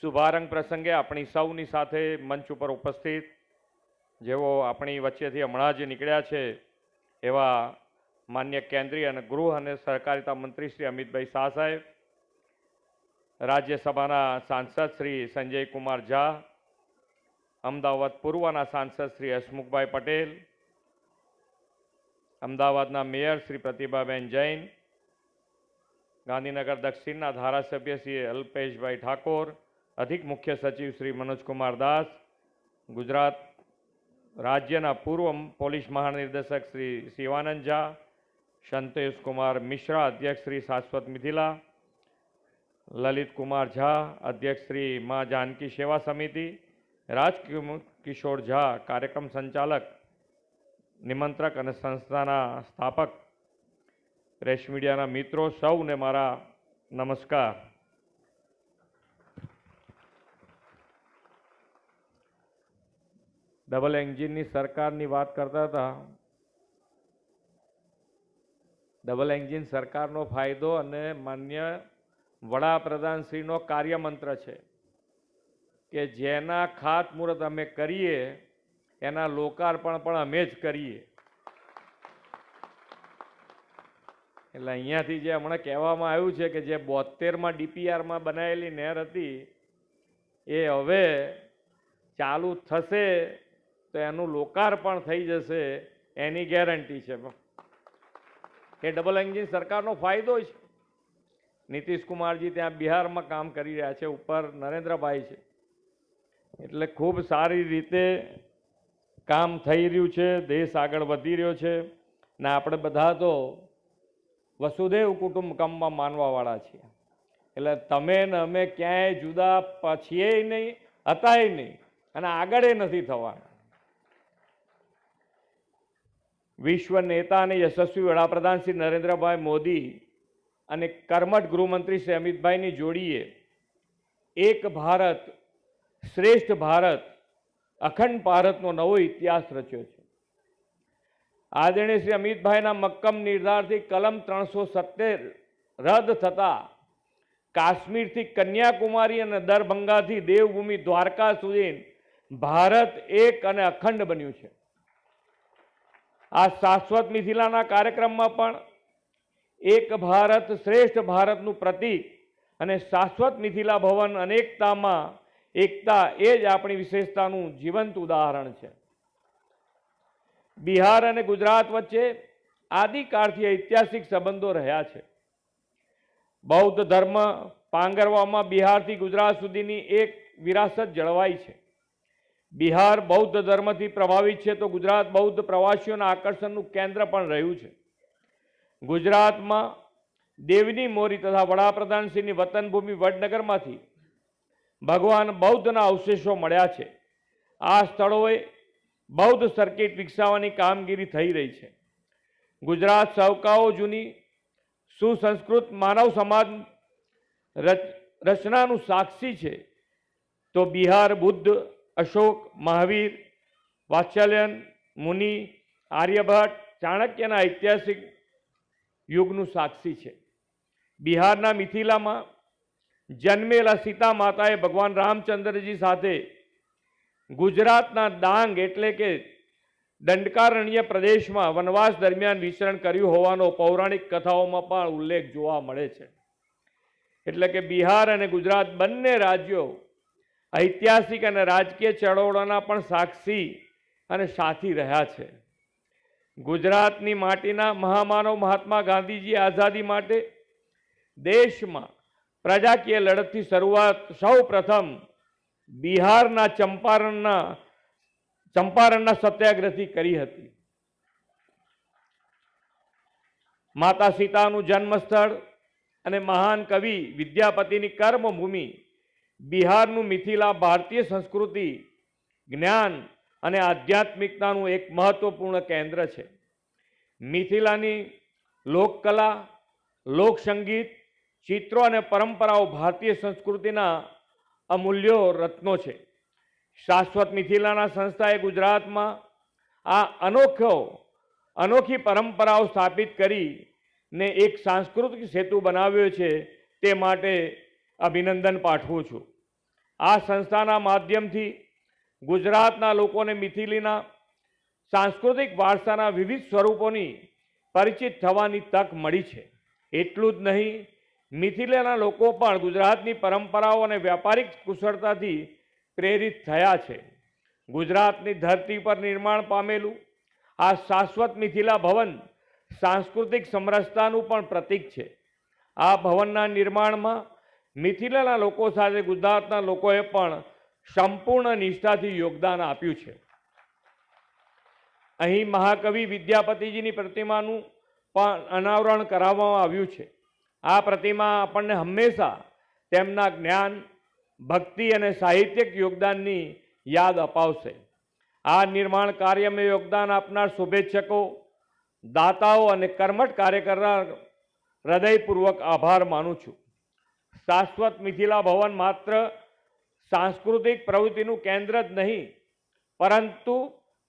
શુભારંભ પ્રસંગે આપણી સૌની સાથે મંચ ઉપર ઉપસ્થિત જેઓ આપણી વચ્ચેથી હમણાં જ નીકળ્યા છે એવા માન્ય કેન્દ્રીય અને ગૃહ અને સહકારિતા મંત્રી શ્રી અમિતભાઈ શાહ સાહેબ, રાજ્યસભાના સાંસદ શ્રી સંજય કુમાર ઝા, અમદાવાદ પૂર્વના સાંસદ શ્રી હસમુખભાઈ પટેલ, અમદાવાદના મેયર શ્રી પ્રતિભાબેન જૈન, ગાંધીનગર દક્ષિણના ધારાસભ્ય શ્રી અલ્પેશભાઈ ઠાકોર, અધિક મુખ્ય સચિવ શ્રી મનોજકુમાર દાસ, ગુજરાત રાજ્યના પૂર્વ પોલીસ મહાનિર્દેશક શ્રી શિવાનંદ ઝા, સંતોષ કુમાર મિશ્રા અધ્યક્ષ શ્રી શાશ્વત મિથિલા, લલિત કુમાર ઝા અધ્યક્ષ શ્રી મા જાનકી સેવા સમિતિ, રાજકિશોર ઝા કાર્યક્રમ સંચાલક નિમંત્રક અને સંસ્થાના સ્થાપક, પ્રેસ મીડિયાના મિત્રો સૌને મારા નમસ્કાર. ડબલ એન્જિનની સરકારની વાત કરતા હતા. ડબલ એન્જિન સરકારનો ફાયદો અને માન્ય વડાપ્રધાનશ્રીનો કાર્યમંત્ર છે કે જેના ખાતમુહૂર્ત અમે કરીએ એના લોકાર્પણ પણ અમે જ કરીએ. એટલે અહીંયાથી જે હમણાં કહેવામાં આવ્યું છે કે જે 72માં ડીપીઆરમાં બનાવેલી નહેર હતી એ હવે ચાલુ થશે તો એનું લોકાર્પણ થઈ જશે એની ગેરંટી છે. એ ડબલ એન્જિન સરકારનો ફાયદો છે. નીતિશ કુમારજી ત્યાં બિહારમાં કામ કરી રહ્યા છે, ઉપર નરેન્દ્રભાઈ છે, એટલે ખૂબ સારી રીતે કામ થઈ રહ્યું છે, દેશ આગળ વધી રહ્યો છે ને આપણે બધા તો વસુદેવ કુટુંબકમમાં માનવાવાળા છીએ. એટલે તમે ને અમે ક્યાંય જુદા પછીએ નહીં, હતાય નહીં અને આગળ નથી થવાના. વિશ્વ નેતા અને યશસ્વી વડાપ્રધાન શ્રી નરેન્દ્રભાઈ મોદી અને કર્મઠ ગૃહમંત્રી શ્રી અમિતભાઈની જોડીએ એક ભારત શ્રેષ્ઠ ભારત અખંડ ભારતનો નવો ઇતિહાસ રચ્યો છે. આદરણીય શ્રી અમિતભાઈના મક્કમ નિર્ધારથી કલમ 370 રદ થતાં કાશ્મીરથી કન્યાકુમારી અને દરભંગાથી દેવભૂમિ દ્વારકા સુધી ભારત એક અને અખંડ બન્યું છે. આ શાશ્વત મિથિલાના કાર્યક્રમમાં પણ એક ભારત શ્રેષ્ઠ ભારતનું પ્રતીક અને શાશ્વત મિથિલા ભવન અનેકતામાં એકતા એ જ આપણી વિશેષતાનું જીવંત ઉદાહરણ છે. બિહાર અને ગુજરાત વચ્ચે આદિકાળથી ઐતિહાસિક સંબંધો રહ્યા છે. બૌદ્ધ ધર્મ પાંગરવામાં બિહારથી ગુજરાત સુધીની એક વિરાસત જળવાઈ છે. બિહાર બૌદ્ધ ધર્મથી પ્રભાવિત છે તો ગુજરાત બૌદ્ધ પ્રવાસીઓના આકર્ષણનું કેન્દ્ર પણ રહ્યું છે. ગુજરાતમાં દેવની મોરી તથા વડાપ્રધાનશ્રીની વતનભૂમિ વડનગરમાંથી ભગવાન બૌદ્ધના અવશેષો મળ્યા છે. આ સ્થળોએ બૌદ્ધ સર્કિટ વિકસાવવાની કામગીરી થઈ રહી છે. ગુજરાત સૌકાઓ જૂની સુસંસ્કૃત માનવ સમાજ રચનાનું સાક્ષી છે તો બિહાર બુદ્ધ, અશોક, મહાવીર, વાત્સલ્યન, મુનિ, આર્યભટ્ટ, ચાણક્યના ઐતિહાસિક યુગનું સાક્ષી છે. બિહારના મિથિલામાં જન્મેલા સીતા માતાએ ભગવાન રામચંદ્રજી સાથે ગુજરાતના ડાંગ એટલે કે દંડકારણ્ય પ્રદેશમાં વનવાસ દરમિયાન વિચરણ કર્યું હોવાનો પૌરાણિક કથાઓમાં પણ ઉલ્લેખ જોવા મળે છે. એટલે કે બિહાર અને ગુજરાત બંને રાજ્યો ઐતિહાસિક અને રાજકીય ચળવળોના પણ સાક્ષી અને સાથી રહ્યા છે. ગુજરાતની માટીના મહામાનવ મહાત્મા ગાંધીજી આઝાદી માટે દેશમાં પ્રજાકીય લડતથી શરૂઆત સૌ પ્રથમ બિહારના ચંપારણના સત્યાગ્રહથી કરી હતી. માતા સીતાનું જન્મસ્થળ અને મહાન કવિ વિદ્યાપતિની કર્મભૂમિ બિહારનું મિથિલા ભારતીય સંસ્કૃતિ, જ્ઞાન અને આધ્યાત્મિકતાનું એક મહત્વપૂર્ણ કેન્દ્ર છે. મિથિલાની લોકકલા, લોકસંગીત, ચિત્રો અને પરંપરાઓ ભારતીય સંસ્કૃતિના અમૂલ્યો રત્નો છે. શાશ્વત મિથિલાના સંસ્થાએ ગુજરાતમાં આ અનોખી પરંપરાઓ સ્થાપિત કરીને એક સાંસ્કૃતિક સેતુ બનાવ્યો છે, તે માટે અભિનંદન પાઠવું છું. આ સંસ્થાના માધ્યમથી ગુજરાતના લોકોને મિથિલીના સાંસ્કૃતિક વારસાના વિવિધ સ્વરૂપોની પરિચિત થવાની તક મળી છે. એટલું જ નહીં, મિથિલાના લોકો પણ ગુજરાતની પરંપરાઓ અને વ્યાપારિક કુશળતાથી પ્રેરિત થયા છે. ગુજરાતની ધરતી પર નિર્માણ પામેલું આ શાશ્વત મિથિલા ભવન સાંસ્કૃતિક સમરસતાનું પણ પ્રતીક છે. આ ભવનના નિર્માણમાં મિથિલાના લોકો સાથે ગુજરાતના લોકોએ પણ સંપૂર્ણ નિષ્ઠાથી યોગદાન આપ્યું છે. અહીં મહાકવિ વિદ્યાપતિજીની પ્રતિમાનું પણ અનાવરણ કરાવવામાં આવ્યું છે. આ પ્રતિમા આપણને હંમેશા તેમના જ્ઞાન, ભક્તિ અને સાહિત્યિક યોગદાનની યાદ અપાવશે. આ નિર્માણ કાર્યમાં યોગદાન આપનાર શુભેચ્છકો, દાતાઓ અને કર્મઠ કાર્યકરના હૃદયપૂર્વક આભાર માનું છું. શાશ્વત મિથિલા ભવન માત્ર સાંસ્કૃતિક પ્રવૃત્તિનું કેન્દ્ર જ નહીં, પરંતુ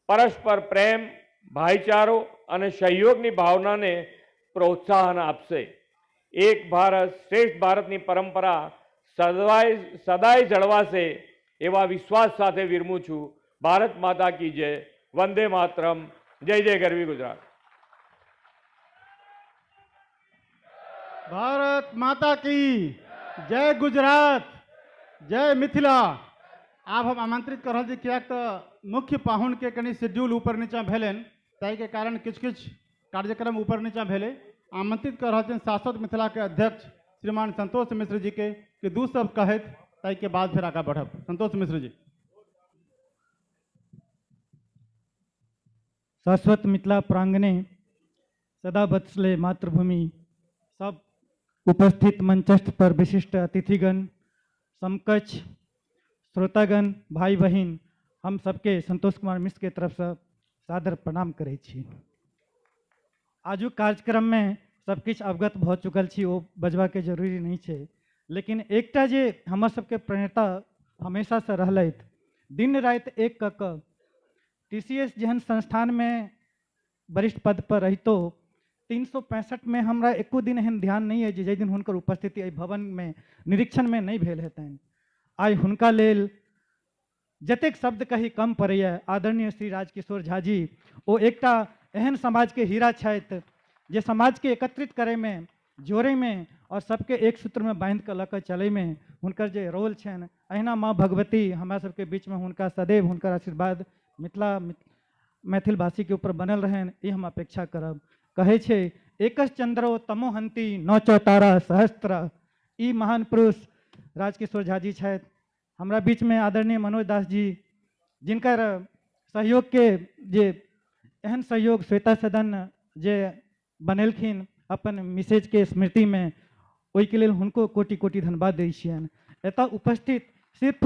પરસ્પર પ્રેમ, ભાઈચારો અને સહયોગની ભાવનાને પ્રોત્સાહન આપશે. એક ભારત શ્રેષ્ઠ ભારતની પરંપરા સદાય જળવાશે એવા વિશ્વાસ સાથે વિરમું છું. ભારત માતા કી જય. વંદે માતરમ. જય જય ગરવી ગુજરાત. ભારત માતા की जय। गुजरात जय मिथिला। आब हम आमंत्रित कर रहल छी, किएक तऽ मुख्य पाहुन के कनि शेड्यूल ऊपर नीचा भेलनि, ताहिके कारण किछु किछु कार्यक्रम ऊपर नीचा भेलै। आमंत्रित कर रहल छियनि शाश्वत मिथिला के अध्यक्ष श्रीमान संतोष मिश्र जी के कि दू शब्द कहैत, ताहिके बाद फिर आगाँ बढ़ब। संतोष मिश्र जी। शाश्वत मिथिला प्रांगणे सदा बत्सले मातृभूमि सब उपस्थित मंचस्थ पर विशिष्ट अतिथिगण, समकक्ष श्रोतागण, भाई बहिन, हम सबके संतोष कुमार मिश्र के तरफ से सादर प्रणाम करै छी। आजुक कार्यक्रम में सबकिछु अवगत भऽ चुकल छी, ओ बजबाके जरूरी नहीं छै, लेकिन एकटा जे हमर सबके प्रणेता हमेशा से रहलथि, दिन राति एक कऽ कऽ TCS जेहन संस्थानमे वरिष्ठ पद पर रहितो 365 में हमरा एको दिन एहन ध्यान नहीं है जे जाहि दिन हुनकर उपस्थिति एहि भवनमे निरीक्षणमे नहीं भेल हेतनि। आइ हुनका लेल जतेक शब्द कही कम पड़ैए। आदरणीय श्री राजकिशोर झा जी ओ एकटा एहन समाजके हीरा छथि जे समाजके एकत्रित करैमे, जोड़ैमे और सबके एक सूत्रमे बांधि कऽ लऽ कऽ चलैमे हुनकर जे रोल छनि, अहिना माँ भगवती हमरा सबके बीचमे हुनका सदैव हुनकर आशीर्वाद मिथिला मैथिलवासीके ऊपर बनल रहनि, ई हम अपेक्षा करब। कहै छै एकस चंद्रो तमो हंती नौ चौतारा सहस्त्र, ई महान पुरुष राजकिशोर झा जी छथि। हमरा बीचमे आदरणीय मनोज दास जी, जिनकर सहयोगके जे एहन सहयोग श्वेता सदन जे बनेलखिन अपन मिसेजके स्मृतिमे, ओहिके लेल हुनको कोटि कोटि धन्यवाद दै छियनि। एतऽ उपस्थित सिर्फ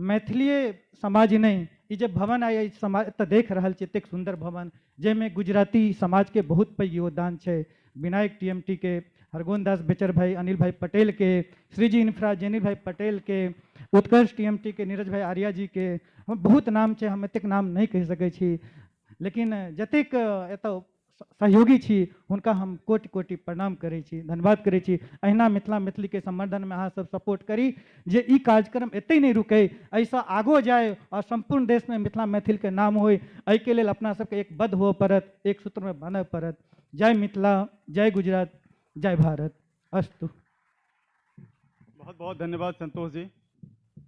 मैथिलीए समाज नहि, ई जे भवन आइ समाज एतऽ देख रहल छी, एतेक सुन्दर भवन, जाहिमे गुजराती समाजके बहुत पैघ योगदान छै। विनायक टीएमटी के, हरगोविंद दास बेचर भाई, अनिल भाई पटेल के, श्रीजी इंफ्रा जेनी भाई पटेल के, उत्कर्ष टीएमटी के नीरज भाई आर्या जी के, हम बहुत नाम छै, हम एतेक नाम नहि कहि सकै छी, लेकिन जतेक एतऽ सहयोगी छी हुनका हम कोटि कोटि प्रणाम करै छी, धन्यवाद करै छी। अहिना मिथिला मैथिलीके संवर्धनमे अहाँ सब सपोर्ट करी जे ई कार्यक्रम एतहि नहि रुकै, एहिसँ आगो जाय और सम्पूर्ण देशमे मिथिला मैथिलके नाम होय। एहिके लेल अपना सबके एकबद्ध हुअ पड़त, एक सूत्रमे बान्हय पड़त। जय मिथिला, जय गुजरात, जय भारत। अस्तु। बहुत बहुत धन्यवाद संतोष जी।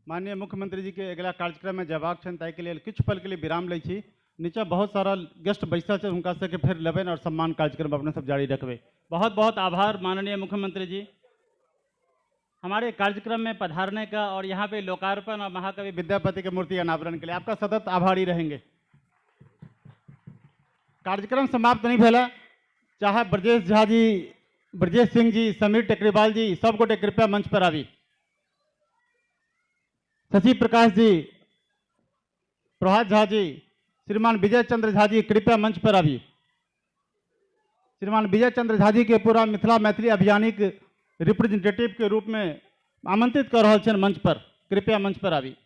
माननीय मुख्यमंत्री जी के अगिला कार्यक्रम में जयबाक छनि, ताहिके लेल किछु पल के लिए विराम लै छी। नीचा बहुत सारा गेस्ट बैसल छै, हुनका सबके फेर लेबनि और सम्मान कार्यक्रम अपने सब जारी रखबै। बहुत बहुत आभार माननीय मुख्यमंत्री जी हमारे कार्यक्रम में पधारने का और यहाँ पे लोकार्पण और महाकवि विद्यापति के मूर्ति अनावरण के लिए आपका सतत आभारी रहेंगे। कार्यक्रम समाप्त नहीं भेला, चाहे ब्रजेश झा जी, ब्रजेश सिंह जी, समीर टेकरीवाल जी, सब गोटे कृपया मंच पर आबी। शशि प्रकाश जी, प्रभात झा जी, श्रीमान विजय चंद्र झा जी कृपया मंच पर आबी। श्रीमान विजय चंद्र झा जी के पूरा मिथिला मैथिली अभियानिक रिप्रेजेंटेटिव के रूप में आमंत्रित कर रहल छियनि मंच पर, कृपया मंच पर आबी।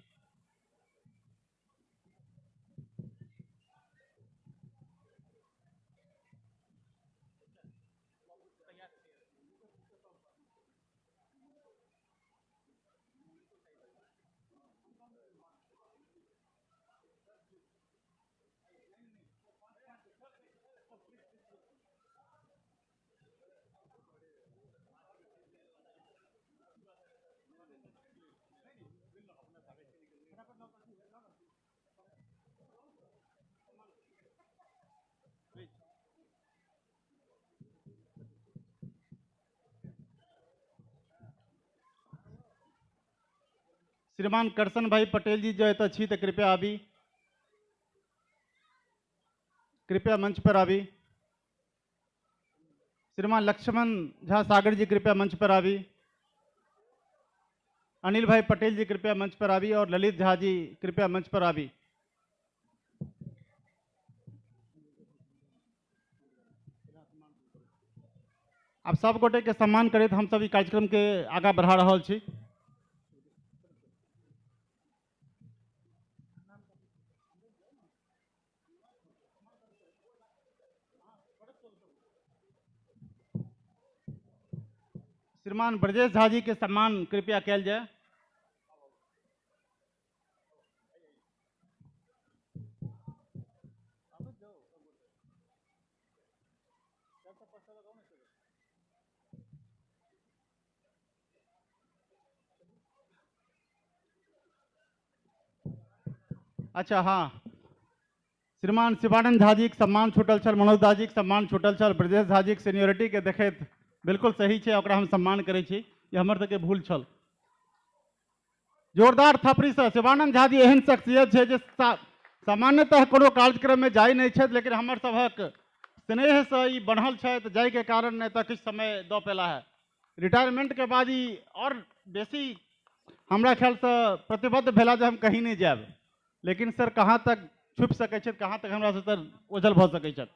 श्रीमान करसन भाई पटेल जी जो एतऽ छी तऽ कृपया आबी, कृपया मंच पर आबी। श्रीमान लक्ष्मण झा सागर जी कृपया मंच पर आबी। अनिल भाई पटेल जी कृपया मंच पर आबी और ललित झा जी कृपया मंच पर आबी। आब सब गोटे के सम्मान करैत हम सब ई कार्यक्रम के आगा बढ़ा रहल छी। श्रीमान ब्रजेश झा जी के सम्मान कृपया कयल जाय। अच्छा हाँ, श्रीमान शिवानंद झा जी के सम्मान छूटल छल, मनोज दास जी के सम्मान छूटल छल, ब्रजेश झा जी के सीनियरिटी के देखैत बिल्कुल सही छै, ओकरा हम सम्मान करै छी, ई हमर सबके भूल छल। जोरदार थपड़ी से शिवानंद झा जी एहन शख्सियत छै जे सामान्यतः कोनो कार्यक्रम में जाइ नहि छथि, लेकिन हमर सभक स्नेह से ई बढ़ल छथि, जाहिके कारण नहि तऽ किछु समय दऽ पेला है। रिटायरमेंट के बाद ई और बेसी हमरा ख्यालसँ प्रतिबद्ध भेला जे हम कहीं नहि जायब, लेकिन सर कहाँ तक छुपि सकै छथि, कहाँ तक हमरा सर ओझल भऽ सकै छथि।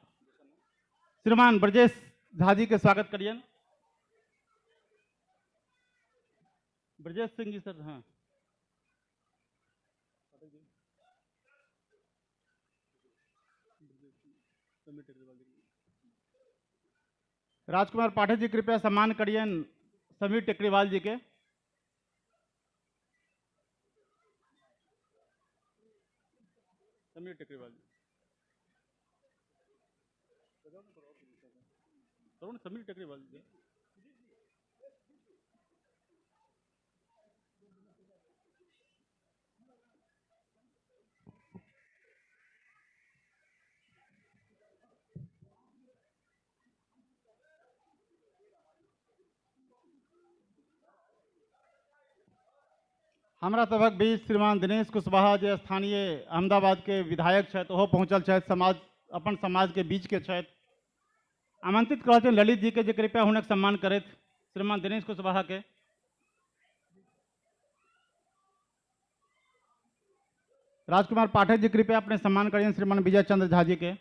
श्रीमान ब्रजेश झा जी के स्वागत करियनि। ब्रजेश सिंह जी सर, हाँ राजकुमार पाठक जी कृपया सम्मान करियनि समीर टेकरीवाल जी के। समीर टेकरीवाल जी। तरुण समीर टेकरीवाल जी। हमरा सभक बीच श्रीमान दिनेश कुशवाहा जे स्थानीय अहमदाबाद के विधायक छथि ओहो पहुँचल छथि, समाज अपन समाज के बीच के छथि। आमंत्रित करै छनि ललित जी के जे कृपया हुनक सम्मान करैत श्रीमान दिनेश कुशवाहा के। राजकुमार पाठक जी कृपया अपने सम्मान करियन श्रीमान विजय चंद्र झा जी के।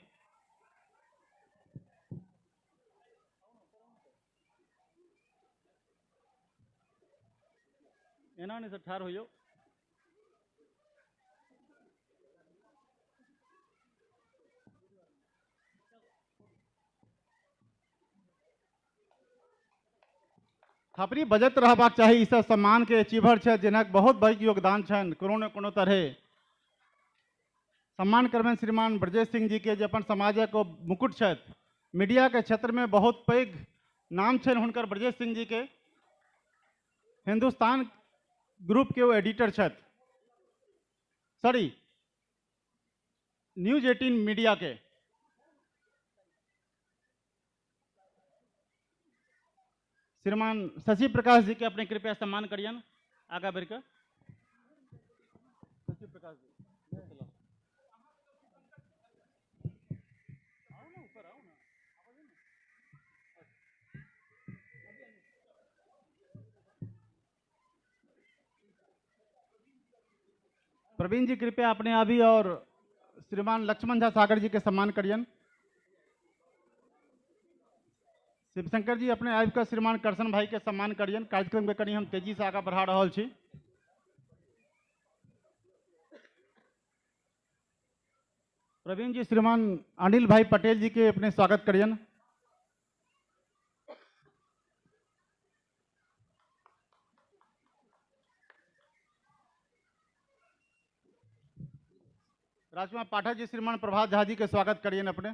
एना नहीं सर ठार होइयो। थपड़ी बजत रहबाक चाही, ई सब सम्मान के अचीवर छथि जिनक बहुत पैघ योगदान छनि कोनो ने कोनो तरहे। सम्मान करबनि श्रीमान ब्रजेश सिंह जी के जे अपन समाजक ओ मुकुट छथि, मीडिया के क्षेत्र में बहुत पैघ नाम छनि हुनकर ब्रजेश सिंह जी के। हिंदुस्तान ग्रुप के वो एडिटर छथि, सॉरी न्यूज 18 मीडिया के। श्रीमान शशि प्रकाश जी के अपने कृपया सम्मान करियन आगा बढ़ के। शशि प्रकाश जी आओ ना, ऊपर आओ ना। प्रवीण जी कृपया अपने अभी और श्रीमान लक्ष्मण झा सागर जी के सम्मान करियन। शिवशंकर जी अपने आबि कऽ श्रीमान करसन भाई के सम्मान करियन। कार्यक्रम के कनि हम तेजी से आगा बढ़ा रहल छी। प्रवीण जी श्रीमान अनिल भाई पटेल जी के अपने स्वागत करियन। राजकुमार पाठक जी श्रीमान प्रभात झा जी के स्वागत करियन अपने।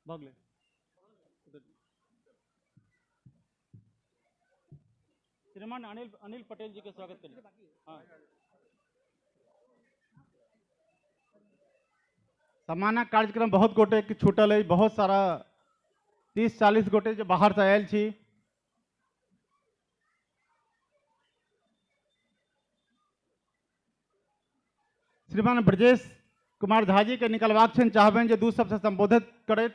भगले श्रीमान अनिल अनिल पटेल जी के स्वागत करिए। हाँ, सम्मानक कार्यक्रम बहुत गोटे के छूटल है, बहुत सारा 30-40 गोटे जो बाहर से आयल छी। श्रीमान ब्रजेश कुमार झा जी के निकलबाक छनि, चाहबनि जे दू शब्द संबोधित करैत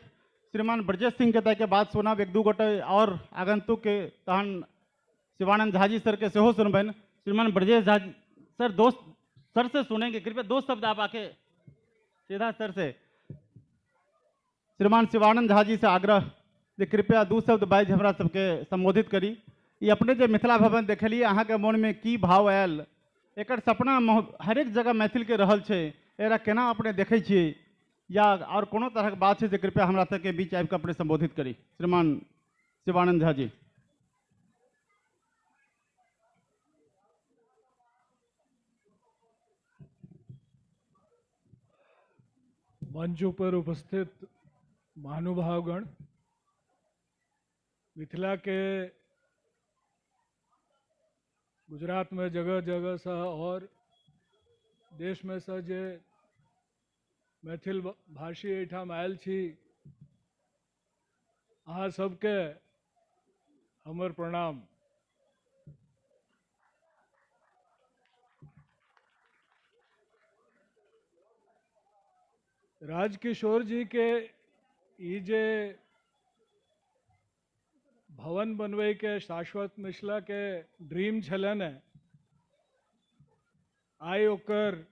श्रीमान ब्रजेश सिंह के ताहिके बाद सुनब एक दू गोटे और आगंतुक के, तहन शिवानंद झा जी सर के सेहो सुनबनि। श्रीमान ब्रजेश झा सर दोस्त सर से सुनेंगे, कृपया दो शब्द आप आके सीधा सर से। श्रीमान शिवानंद झा जी से आग्रह जे कृपया दू शब्द बाजि हमरा सबके संबोधित करी। ई अपने जे मिथिला भवन देखलिए अहाँके मोनमे की भाव आयल, एकर सपना हरेक जगह मैथिल के रहल छै, एकरा केना अपने देखै छियै या और कोनो तरहक बात छै जे कृपया हमरा सबके बीच आबि कऽ अपने संबोधित करी। श्रीमान शिवानंद झा जी। मंच पर उपस्थित महानुभावगण, मिथिला के गुजरात में जगह जगह से और देश में से जे मैथिल भाषी एहिठाम आयल छी, अहाँ सबके हमर प्रणाम। राजकिशोर जी के ई जे भवन बनबै के शाश्वत मिथिला के ड्रीम छलनि, आइ ओकर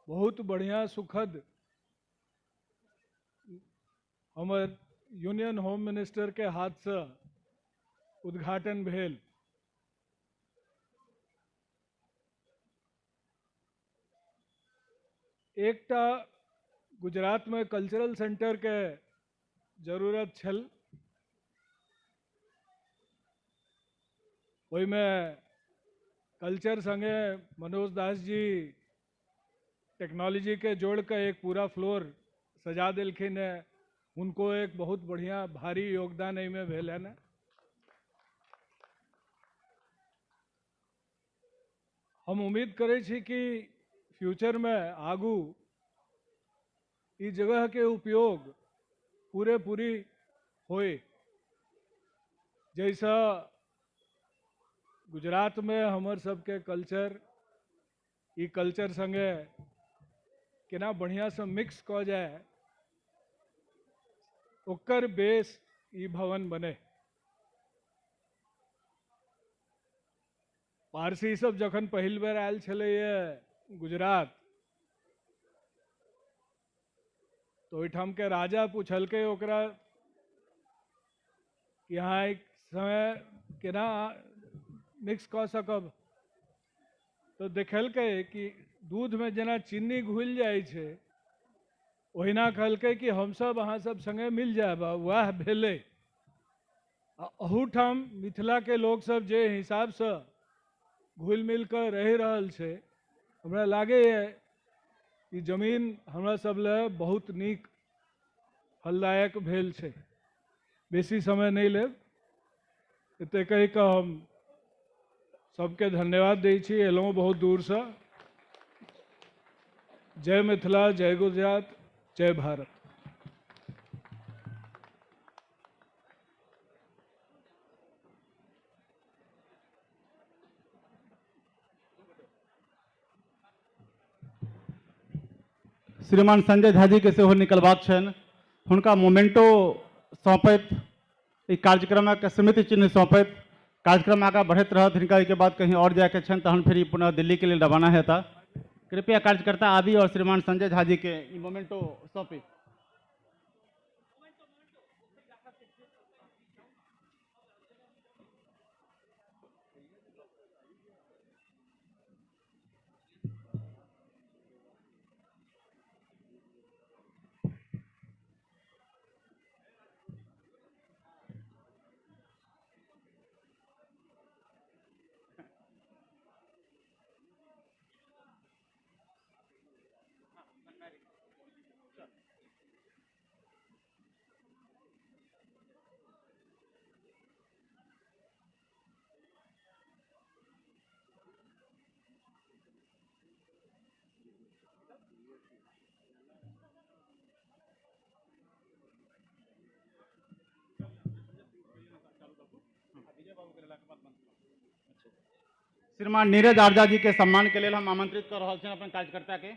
बहुत बढ़िया सुखद हमर यूनियन होम मिनिस्टर के हाथसँ उद्घाटन भेल। एकटा गुजरात में कल्चरल सेंटर के जरूरत छल, ओहिमे कल्चर संगे मनोज दास जी टेक्नोलॉजी के जोड़ के एक पूरा फ्लोर सजा देलखिन है। उनको एक बहुत बढ़िया भारी योगदान एहिमे भेल है ना। हम उम्मीद करै छी कि फ्यूचर में आगू ई जगह के उपयोग पूरे पूरी होए। जैसा गुजरात में हमर सबके कल्चर ई कल्चर संगे केना बढ़िया से मिक्स क जाए ओकर बेस ई भवन बने। पारसी सब जखन पहिल बेर आयल छलैए गुजरात तो ओहिठाम के राजा पूछलकै ओकरा कि अहाँ एक समय केना मिक्स कऽ सकब, तो देखलकै कि दूधमे जेना चीनी घुलि जाइ छै ओहिना कहलकै कि हमसब अहाँ सब संगे मिल जायब। वएह भेलै। आ अहूठाम मिथिलाके लोकसब जे हिसाबसँ घुलि मिल कऽ रहि रहल छै, हमरा लागैए ई जमीन हमरा सब लए बहुत नीक फलदायक भेल छै। बेसी समय नहि लेब, एते कहि कऽ हम सबके धन्यवाद दै छी। एलहुँ बहुत दूरसँ। जय मिथिला, जय गुजरात, जय भारत। श्रीमान संजय झा जी के सेहो निकलबाक छनि, हुनका मोमेंटो सौंपैत ई कार्यक्रमक स्मृति चिन्ह सौंपैत कार्यक्रम आगाँ बढ़ैत रहत। हिनका एहिके बाद कहीं और जायके छनि, तहन फेर ई पुनः दिल्ली के लेल रवाना हेता। कृपया कार्यकर्ता आबी और श्रीमान संजय झा जी के ई मोमेंटो सौंपी। श्रीमान नीरज आर्जा जी के सम्मान के लेल हम आमंत्रित कर रहल छी अपन कार्यकर्ता के।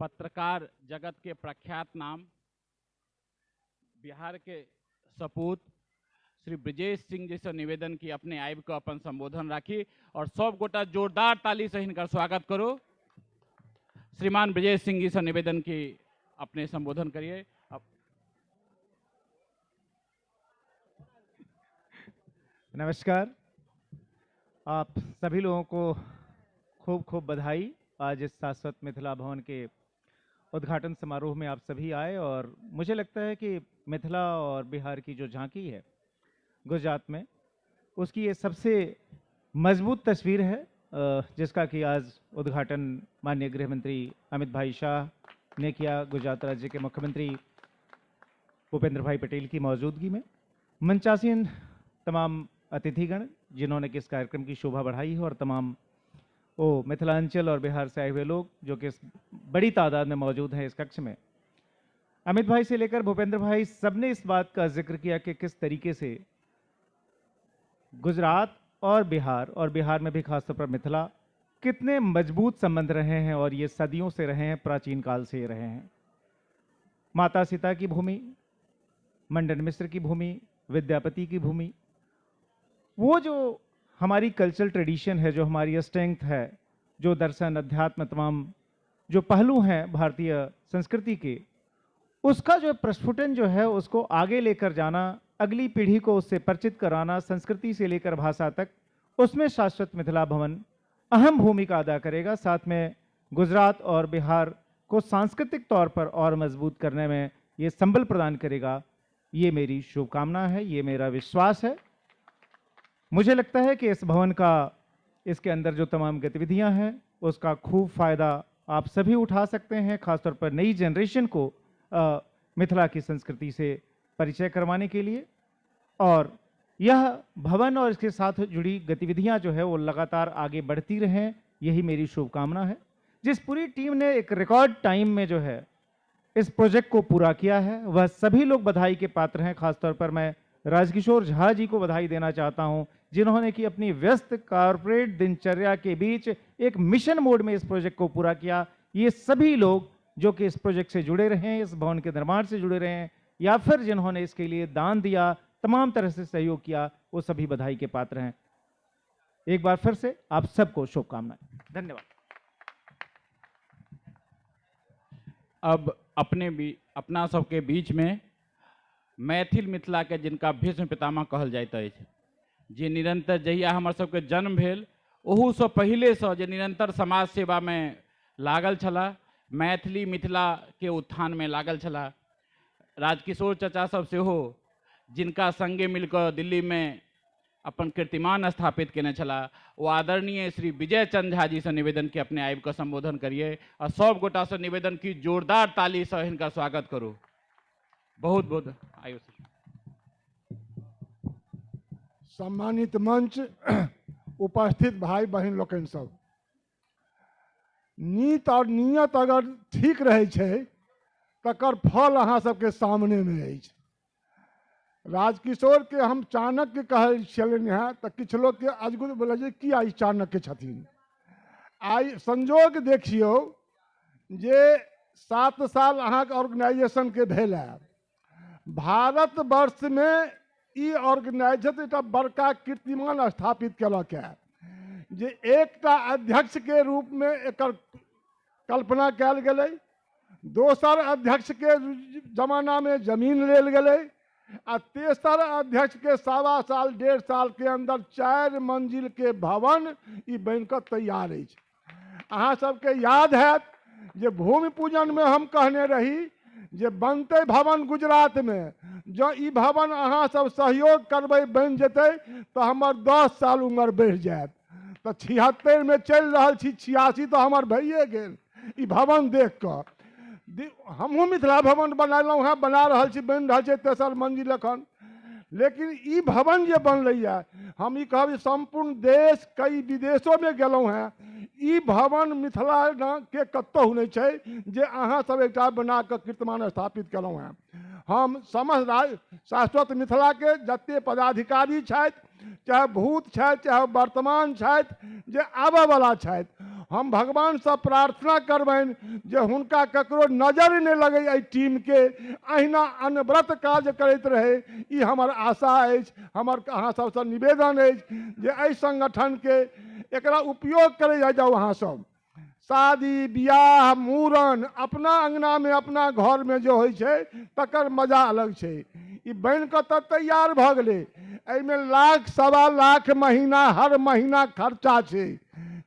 पत्रकार जगत के प्रख्यात नाम, बिहार के सपूत श्री ब्रजेश सिंह जी से निवेदन की अपने आबि कऽ अपन संबोधन राखी और सब गोटा जोरदार ताली से हिनकर स्वागत करो। श्रीमान ब्रजेश सिंह जी से निवेदन की अपने संबोधन करिए। नमस्कार, आप सभी लोगों को खूब खूब बधाई। आज इस शाश्वत मिथिला भवन के उद्घाटन समारोह में आप सभी आए और मुझे लगता है कि मिथिला और बिहार की जो झांकी है गुजरात में, उसकी ये सबसे मजबूत तस्वीर है, जिसका कि आज उद्घाटन माननीय गृह मंत्री अमित भाई शाह ने किया, गुजरात राज्य के मुख्यमंत्री भूपेंद्र भाई पटेल की मौजूदगी में। मंचासीन तमाम अतिथिगण जिन्होंने कि इस कार्यक्रम की शोभा बढ़ाई है और तमाम वो मिथिलांचल और बिहार से आए हुए लोग जो कि इस बड़ी तादाद में मौजूद हैं इस कक्ष में। अमित भाई से लेकर भूपेंद्र भाई सबने इस बात का जिक्र किया कि किस तरीके से गुजरात और बिहार में भी खासतौर पर मिथिला कितने मजबूत संबंध रहे हैं और ये सदियों से रहे हैं, प्राचीन काल से ये रहे हैं। माता सीता की भूमि, मंडन मिश्र की भूमि, विद्यापति की भूमि, वो जो हमारी कल्चरल ट्रेडिशन है, जो हमारी स्ट्रेंथ है, जो दर्शन, अध्यात्म, तमाम जो पहलू हैं भारतीय संस्कृति के, उसका जो प्रस्फुटन जो है उसको आगे लेकर जाना, अगली पीढ़ी को उससे परिचित कराना, संस्कृति से लेकर भाषा तक, उसमें शाश्वत मिथिला भवन अहम भूमिका अदा करेगा। साथ में गुजरात और बिहार को सांस्कृतिक तौर पर और मजबूत करने में ये संबल प्रदान करेगा। ये मेरी शुभकामना है, ये मेरा विश्वास है। मुझे लगता है कि इस भवन का, इसके अंदर जो तमाम गतिविधियां हैं उसका खूब फ़ायदा आप सभी उठा सकते हैं, खासतौर पर नई जनरेशन को मिथिला की संस्कृति से परिचय करवाने के लिए। और यह भवन और इसके साथ जुड़ी गतिविधियां जो है वो लगातार आगे बढ़ती रहें, यही मेरी शुभकामना है। जिस पूरी टीम ने एक रिकॉर्ड टाइम में जो है इस प्रोजेक्ट को पूरा किया है, वह सभी लोग बधाई के पात्र हैं। खासतौर पर मैं राजकिशोर झा जी को बधाई देना चाहता हूं, जिन्होंने कि अपनी व्यस्त कॉरपोरेट दिनचर्या के बीच एक मिशन मोड में इस प्रोजेक्ट को पूरा किया। ये सभी लोग जो कि इस प्रोजेक्ट से जुड़े रहे हैं, इस भवन के निर्माण से जुड़े रहे हैं, या फिर जिन्होंने इसके लिए दान दिया, तमाम तरह से सहयोग किया, वो सभी बधाई के पात्र हैं। एक बार फिर से आप सबको शुभकामनाएं, धन्यवाद। अब अपने भी अपना सबके बीच में मैथिल मिथिला के जिनका भीष्म पितामह कहल जाइत अछि, जे निरंतर जहिया हमर सबके जन्म भेल ओहूसँ पहिलेसँ जे निरंतर समाज सेवा में लागल छलाह, मैथिली मिथिला के उत्थान में लागल छलाह। राजकिशोर चचा सब सेहो जिनका संगे मिलकर दिल्ली में अपन कीर्तिमान स्थापित केने छलाह, ओ आदरणीय श्री विजय चंद्र झा जी से निवेदन की अपने आबि कऽ संबोधन करिए और सब गोटा से निवेदन की जोरदार ताली से हिनका स्वागत करू। बहुत बहुत आयुष। सम्मानित मंच उपस्थित भाई बहन लोकनि सब, नीत और नियत अगर ठीक रहै छै तकर फल अहाँ सबके सामने में अछि। राजकिशोर के हम चाणक्य कहै छलियनि हेँ तऽ किछु लोकके अजगुत बोलै जे किया ई चाणक्य छथिन। आइ संजोग देखियौ जे 7 साल अहाँके ऑर्गेनाइजेशनके भेल है। भारतवर्षमे ई ऑर्गेनाइजेशन एकटा बड़का कीर्तिमान स्थापित केलक है जे एकटा अध्यक्ष के रूप में एकर कल्पना कयल गेलै, दोसर अध्यक्ष के जमाना में जमीन लेल गेलै आ तेसर अध्यक्ष के 1.25 साल 1.5 साल के अंदर 4 मंजिल के भवन ई बनिकऽ तैयार अछि। अहाँ सबके याद हैत जे भूमि पूजन में हम कहने रही जे बनतै भवन गुजरात में, जँ ई भवन अहाँ सब सहयोग करबै बनि जेतै तऽ हमर 10 साल उम्र बढ़ि जायत। तऽ 76 में चलि रहल छी, 86 तऽ हमर भइए गेल। ई भवन देख कऽ हमहूँ मिथिला भवन बनेलहुँ हेँ, बना रहल छी, बनि रहल छै तेसर मंजिल एखन। लेकिन ई भवन जे बनलैए, हम ई कहब सम्पूर्ण देश कई विदेशोमे गेलहुँ हेँ, ई भवन मिथिला के कतहु नहि छै जे अहाँ सब एकटा बना कऽ कीर्तिमान स्थापित केलहुँ हेँ। हम समस्त शाश्वत मिथिलाके जते पदाधिकारी छथि, चाहे भूत छथि चाहे वर्तमान छथि, जे आबयवला छथि, हम भगवानसँ प्रार्थना करबनि जे हुनका ककरो नजरि नहि लगै एहि टीमके, अहिना अनवरत काज करैत रहै, ई हमर आशा अछि। हमर अहाँ सबसँ निवेदन अछि जे एहि संगठनके एकरा उपयोग करै जाउ। अहाँ सब शादी बियाह मूड़न अपना अङ्गनामे अपना घरमे जे होइ छै तकर मजा अलग छै। ई बनि कऽ तऽ तैयार भऽ गेलै, एहिमे लाख 1.25 लाख महीना हर महीना खर्चा छै।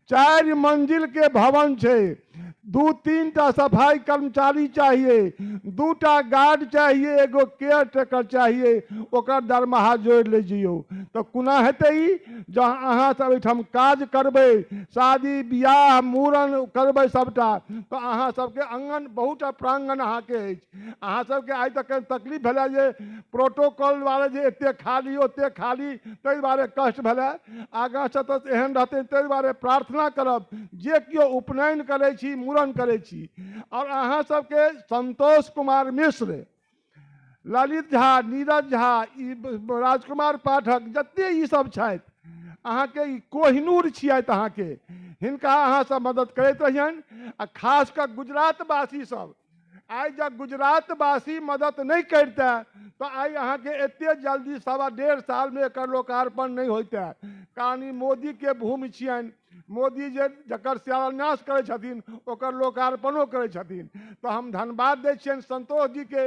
4 मंजिल के भवन छै, 2-3 टा सफाई कर्मचारी चाहिए, 2टा गार्ड चाहिए, एगो केयर टेकर चाहिए, ओकर दरमाहा जोड़ि लै जइयौ तऽ कोना हेतै ई? जँ अहाँ सब एहिठाम काज करबै, शादी बियाह मूड़न करबै सबटा, तऽ अहाँ सबके आङ्गन बहुत प्राङ्गण अहाँके अछि। अहाँ सबके आइ तक तकलीफ भेलै जे प्रोटोकॉल दुआरे जे एते खाली ओते खाली, ताहि दुआरे कष्ट भेलै। आगाँसँ तऽ एहन रहतै, ताहि दुआरे प्रार्थना करब जे केओ उपनयन करै छी, मूड़न करै छी। और अहाँ सबके संतोष कुमार मिश्र, ललित झा, नीरज झा, ई राजकुमार पाठक, जते ई सब छथि अहाँके ई कोहिनूर छियथि अहाँके, हिनका अहाँ सब मदद करैत रहियनि। आ खास कऽ गुजरातवासी सब आइ जब गुजरातवासी मदद नहीं करते तो आइ अहाँके एते जल्दी 1.25 साल में एकर लोकार्पण नहीं होते। कारण ई मोदी के भूमि छियनि, मोदी जे जकर शिलान्यास करै छथिन ओकर लोकार्पणो करै छथिन। तो हम धन्यवाद दै छियनि संतोष जी के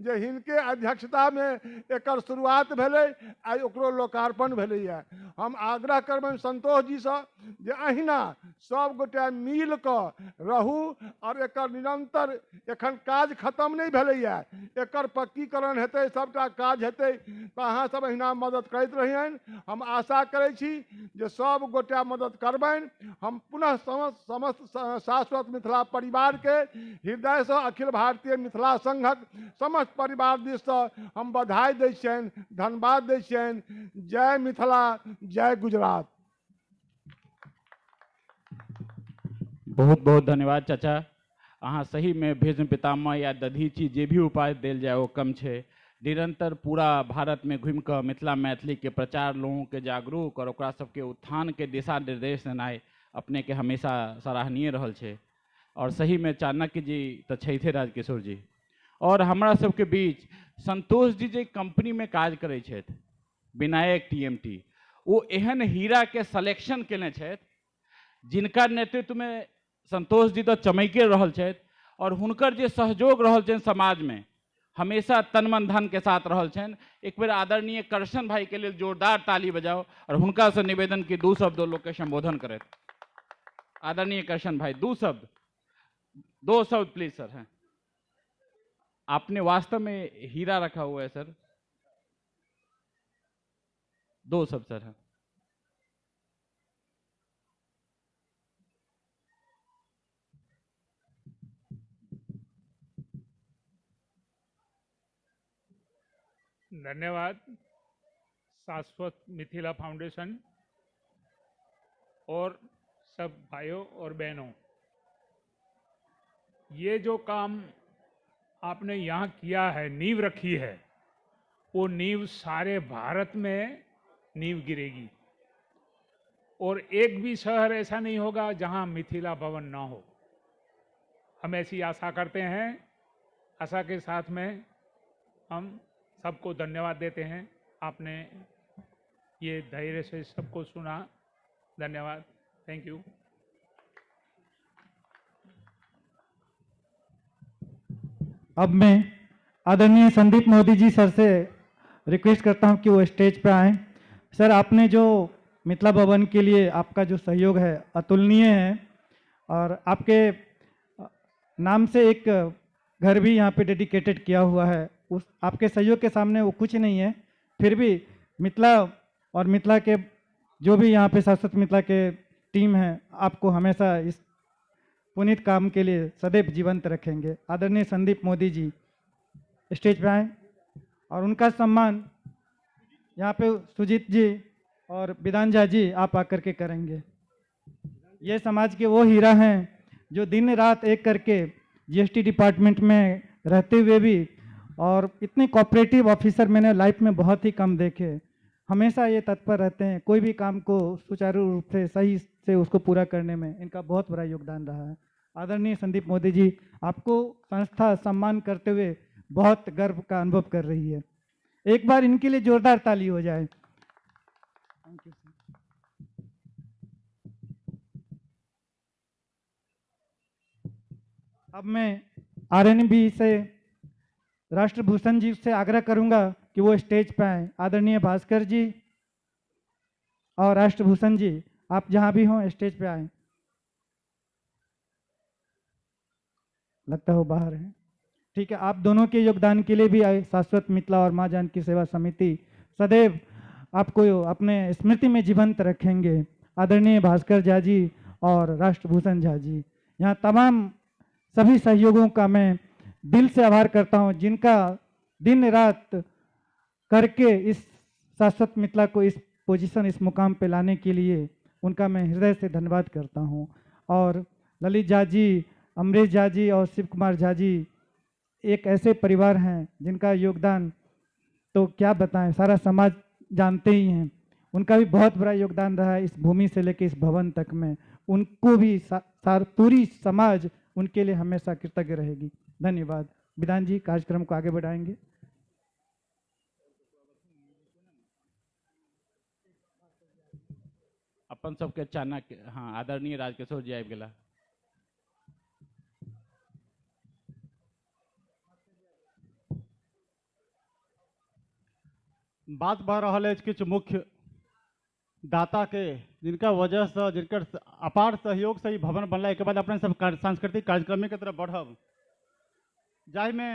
जे हिनके अध्यक्षतामे एकर शुरुआत भेलै, आइ ओकरो लोकार्पण भेलैए। हम आग्रह करबनि संतोष जीसँ जे अहिना सब गोटे मिल कऽ रहू और एकर निरंतर, एखन काज खत्म नहीं भेलैए, एकर पक्कीकरण हेतै, सबटा काज हेतै, तऽ अहाँ सब अहिना मदद करैत रहियनि। हम आशा करै छी जे सब गोटे मदद करबनि। हम पुनः समस्त शाश्वत मिथिला परिवार के हृदय से अखिल भारतीय मिथिला संघक समस्त परिवार दिससँ हम बधाई दै छियनि, धन्यवाद दै छियनि। जय मिथिला, जय गुजरात। बहुत बहुत धन्यवाद चाचा। अहाँ सही में भीष्म पितामह या दधीची जे भी उपाय देल जाए वो कम छै। निरंतर पूरा भारत में घूमि कऽ मिथिला मैथिली के प्रचार, लोगों के जागरूक और ओकरा सबके उत्थान के दिशा निर्देश देनाइ अपने के हमेशा सराहनीय रहल छै। और सही में चाणक्य जी तो छैथे राजकिशोर जी। और हमरा सबके बीच संतोष जी जे कंपनी में काज करै छथि, विनायक TMT, ओ एहन हीरा के सिलेक्शन केने छथि जिनका नेतृत्व में संतोष जी तो चमैके रहल छथि और हुनकर जे सहयोग रहल छनि समाज में हमेशा तन मन धन के साथ रहल छनि। एक बेर आदरणीय करशन भाई के लिए जोरदार ताली बजाओ और हुनका से निवेदन कि दो शब्द लोग के संबोधन करत। आदरणीय करशन भाई, दो शब्द प्लीज सर। हैं आपने वास्तव में हीरा रखा हुआ है सर। दो शब्द सर। हैं धन्यवाद शाश्वत मिथिला फाउंडेशन और सब भाइयों और बहनों। ये जो काम आपने यहाँ किया है, नींव रखी है, वो नींव सारे भारत में नींव गिरेगी और एक भी शहर ऐसा नहीं होगा जहाँ मिथिला भवन ना हो। हम ऐसी आशा करते हैं। आशा के साथ में हम सबको धन्यवाद देते हैं। आपने ये धैर्य से सबको सुना, धन्यवाद, thank you. अब मैं आदरणीय संदीप मोदी जी सर से रिक्वेस्ट करता हूं कि वो स्टेज पर आएँ। सर, आपने जो मिथिला भवन के लिए आपका जो सहयोग है अतुलनीय है और आपके नाम से एक घर भी यहाँ पे डेडिकेटेड किया हुआ है, उस आपके सहयोग के सामने वो कुछ नहीं है। फिर भी मिथिला और मिथिला के जो भी यहाँ पे शाश्वत मिथिला के टीम है, आपको हमेशा इस पुनीत काम के लिए सदैव जीवंत रखेंगे। आदरणीय संदीप मोदी जी स्टेज पे आए और उनका सम्मान यहाँ पे सुजीत जी और विधान झा जी आप आकर के करेंगे। ये समाज के वो हीरा हैं जो दिन रात एक करके GST department में रहते हुए भी, और इतने कोऑपरेटिव ऑफिसर मैंने लाइफ में बहुत ही कम देखे, हमेशा ये तत्पर रहते हैं कोई भी काम को सुचारू रूप से सही से उसको पूरा करने में इनका बहुत बड़ा योगदान रहा है। आदरणीय संदीप मोदी जी, आपको संस्था सम्मान करते हुए बहुत गर्व का अनुभव कर रही है। एक बार इनके लिए जोरदार ताली हो जाए। Thank you sir. अब मैं RNB से राष्ट्रभूषण जी से आग्रह करूंगा कि वो स्टेज पर आएँ। आदरणीय भास्कर जी और राष्ट्रभूषण जी, आप जहां भी हों स्टेज पे आएँ। लगता है वो बाहर हैं। ठीक है, आप दोनों के योगदान के लिए भी आए शाश्वत मिथिला और माँ जानकी सेवा समिति सदैव आपको अपने स्मृति में जीवंत रखेंगे। आदरणीय भास्कर झा जी और राष्ट्रभूषण झा जी, यहाँ तमाम सभी सहयोगों का मैं दिल से आभार करता हूँ, जिनका दिन रात करके इस शाश्वत मिथिला को इस पोजीशन, इस मुकाम पे लाने के लिए उनका मैं हृदय से धन्यवाद करता हूँ। और ललित झा जी, अमरीश झा जी और शिव कुमार झा जी एक ऐसे परिवार हैं जिनका योगदान तो क्या बताएं, सारा समाज जानते ही हैं। उनका भी बहुत बड़ा योगदान रहा है इस भूमि से लेकर इस भवन तक में। उनको भी पूरी समाज उनके लिए हमेशा कृतज्ञ रहेगी। धन्यवाद। विधान जी कार्यक्रम को आगे बढ़ाएंगे। अपन सबके चाणक्य, हाँ, आदरणीय राजकिशोर जी आबि गेला। बात भऽ रहल अछि किछु मुख्य दाता के, जिनका वजहसँ, जिनकर अपार सहयोगसँ ई भवन बनला। एहिके बाद अपने सब सांस्कृतिक कार्यक्रम के तरफ बढ़ब, जाहिमे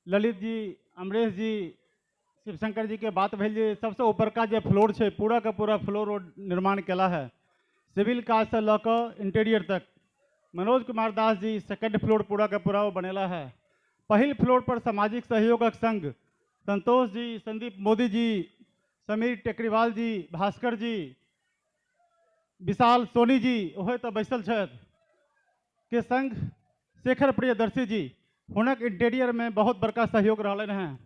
ललित जी, अमरेश जी, शिवशंकर जी के बात भेल जे सबसँ ऊपरका जे फ्लोर छै, पूरा का पूरा फ्लोर ओ निर्माण केला है, सिविल काजसँ लऽ कऽ इंटीरियर तक। मनोज कुमार दास जी सेकंड फ्लोर पूरा का पूरा वो बनेला है। पहिल फ्लोर पर सामाजिक सहयोगक संग संतोष जी, संदीप मोदी जी, समीर टेकरीवाल जी, भास्कर जी, विशाल सोनी जी ओहो तऽ बैसल छथि के संग शेखर प्रियदर्शी जी, हुनक इंटीरियर में बहुत बड़का सहयोग रहलनि हेँ।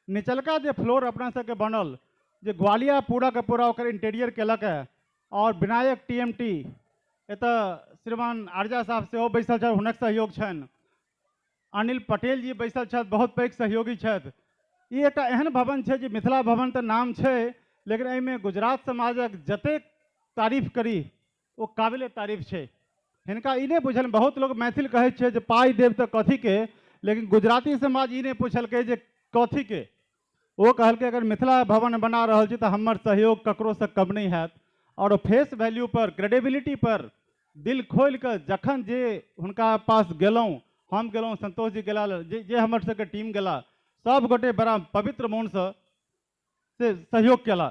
निचलका जे फ्लोर अपना सबके बनल, जे ग्वालिया पूरा के पूरा ओकर इंटीरियर केलक है, और विनायक टीएमटी एतऽ श्रीमान आर्जा साहब सेहो बैसल छथि, हुनक सहयोग छनि। अनिल पटेल जी बैसल छथि, बहुत पैघ सहयोगी छथि। ई एकटा एहन भवन छै जे मिथिला भवन तऽ नाम छै, लेकिन एहिमे गुजरात समाजक जतेक तारीफ करी ओ काबिले तारीफ छै। हिनका ई नहि बुझल, बहुत लोग मैथिल कहै छै जे पाइ देब तऽ कथीके, लेकिन गुजराती समाज ई नहि पुछलकै जे कथीके। ओ कहलकै अगर मिथिला भवन बना रहल छी तऽ हमर सहयोग ककरोसँ कम नहि हैत। और फेस वैल्यू पर, क्रेडिबिलिटी पर दिल खोलि कऽ जखन जे हुनका पास गेलहुँ, हम गेलहुँ, संतोष जी गेला, जे हमर सबके टीम गेला, सब गोटे बड़ा पवित्र मोनसँ से सहयोग केला।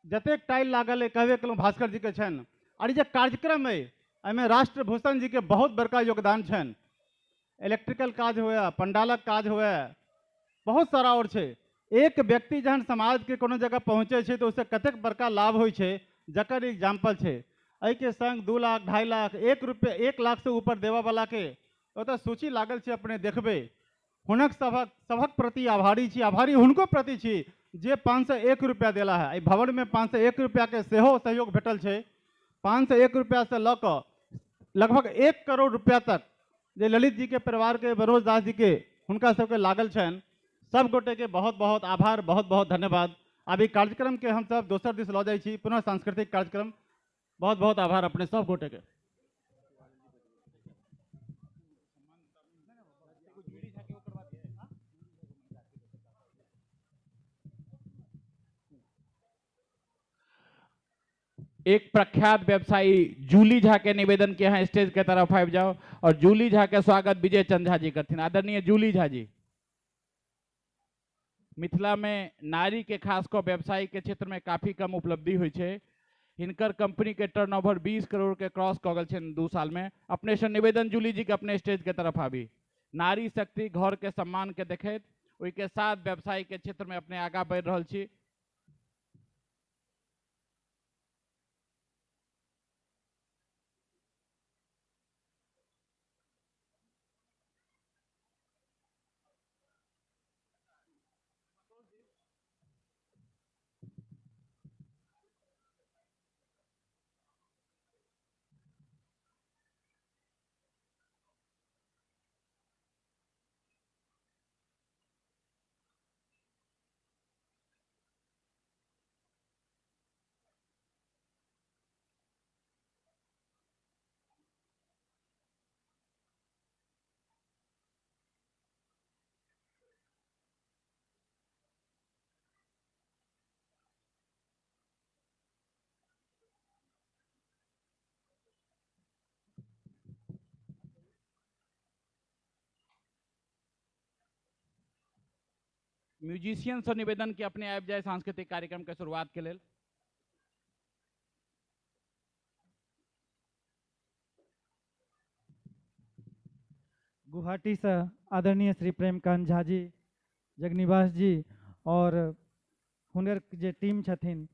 जतेक टाइल लागल अइ कहबे केलहुँ भास्कर जीके छनि। और ई जे कार्यक्रम अइ एहिमे राष्ट्रभूषण जीके बहुत बड़का योगदान छनि। इलेक्ट्रिकल काज हुए, पंडालक काज हुए, बहुत सारा और छै। एक व्यक्ति जहन समाजके कोनो जगह पहुँचै छै तऽ ओहिसँ कतेक बड़का लाभ होइ छै जकर एग्जाम्पल छै। एहिके संग 2 लाख, 2.5 लाख, 1 रुपया, 1 लाख से ऊपर देबऽवलाके ओतऽ सूची लागल छै, अपने देखबै। हुनक सभक प्रति आभारी छी, आभारी हुनको प्रति छी जे 501 रुपया देला है। एहि भवनमे 501 रुपयाके सेहो सहयोग भेटल छै। 501 रुपयासँ लऽ कऽ लगभग 1 करोड़ रुपया तक जे ललित जी के परिवार के, मनोज दास जी के, हुनका सबके लागल छनि। सब गोटे के बहुत बहुत आभार, बहुत बहुत धन्यवाद। अभी कार्यक्रम के हम सब दोसर this लऽ जाइ छी, पुनः सांस्कृतिक कार्यक्रम। बहुत बहुत आभार अपने सब गोटे के। एक प्रख्यात व्यवसायी जूली झा के निवेदन के यहाँ स्टेज के तरफ आबि जाओ और जूली झा के स्वागत विजय चंद झा जी करथिन। आदरणीय जूली झा जी, मिथिला में नारी के खास कऽ व्यवसाय के क्षेत्र में काफी कम उपलब्धि होइ छै। हिनकर कंपनी के टर्नओवर 20 करोड़ के क्रॉस कऽ गेल छनि 2 साल में। अपने से निवेदन जूली जी के अपने स्टेज के तरफ आबी। नारी शक्ति घर के सम्मान के देखैत ओहिके साथ व्यवसाय के क्षेत्र में अपने आगाँ बढ़ि रहल छी। म्यूजिशियन से निवेदन कि अपने आबि जाए सांस्कृतिक कार्यक्रम के शुरुआत के लेल। गुवाहाटी से आदरणीय श्री प्रेमकांत झा जी, जगनिवास जी और हुनकर जे टीम छथिन,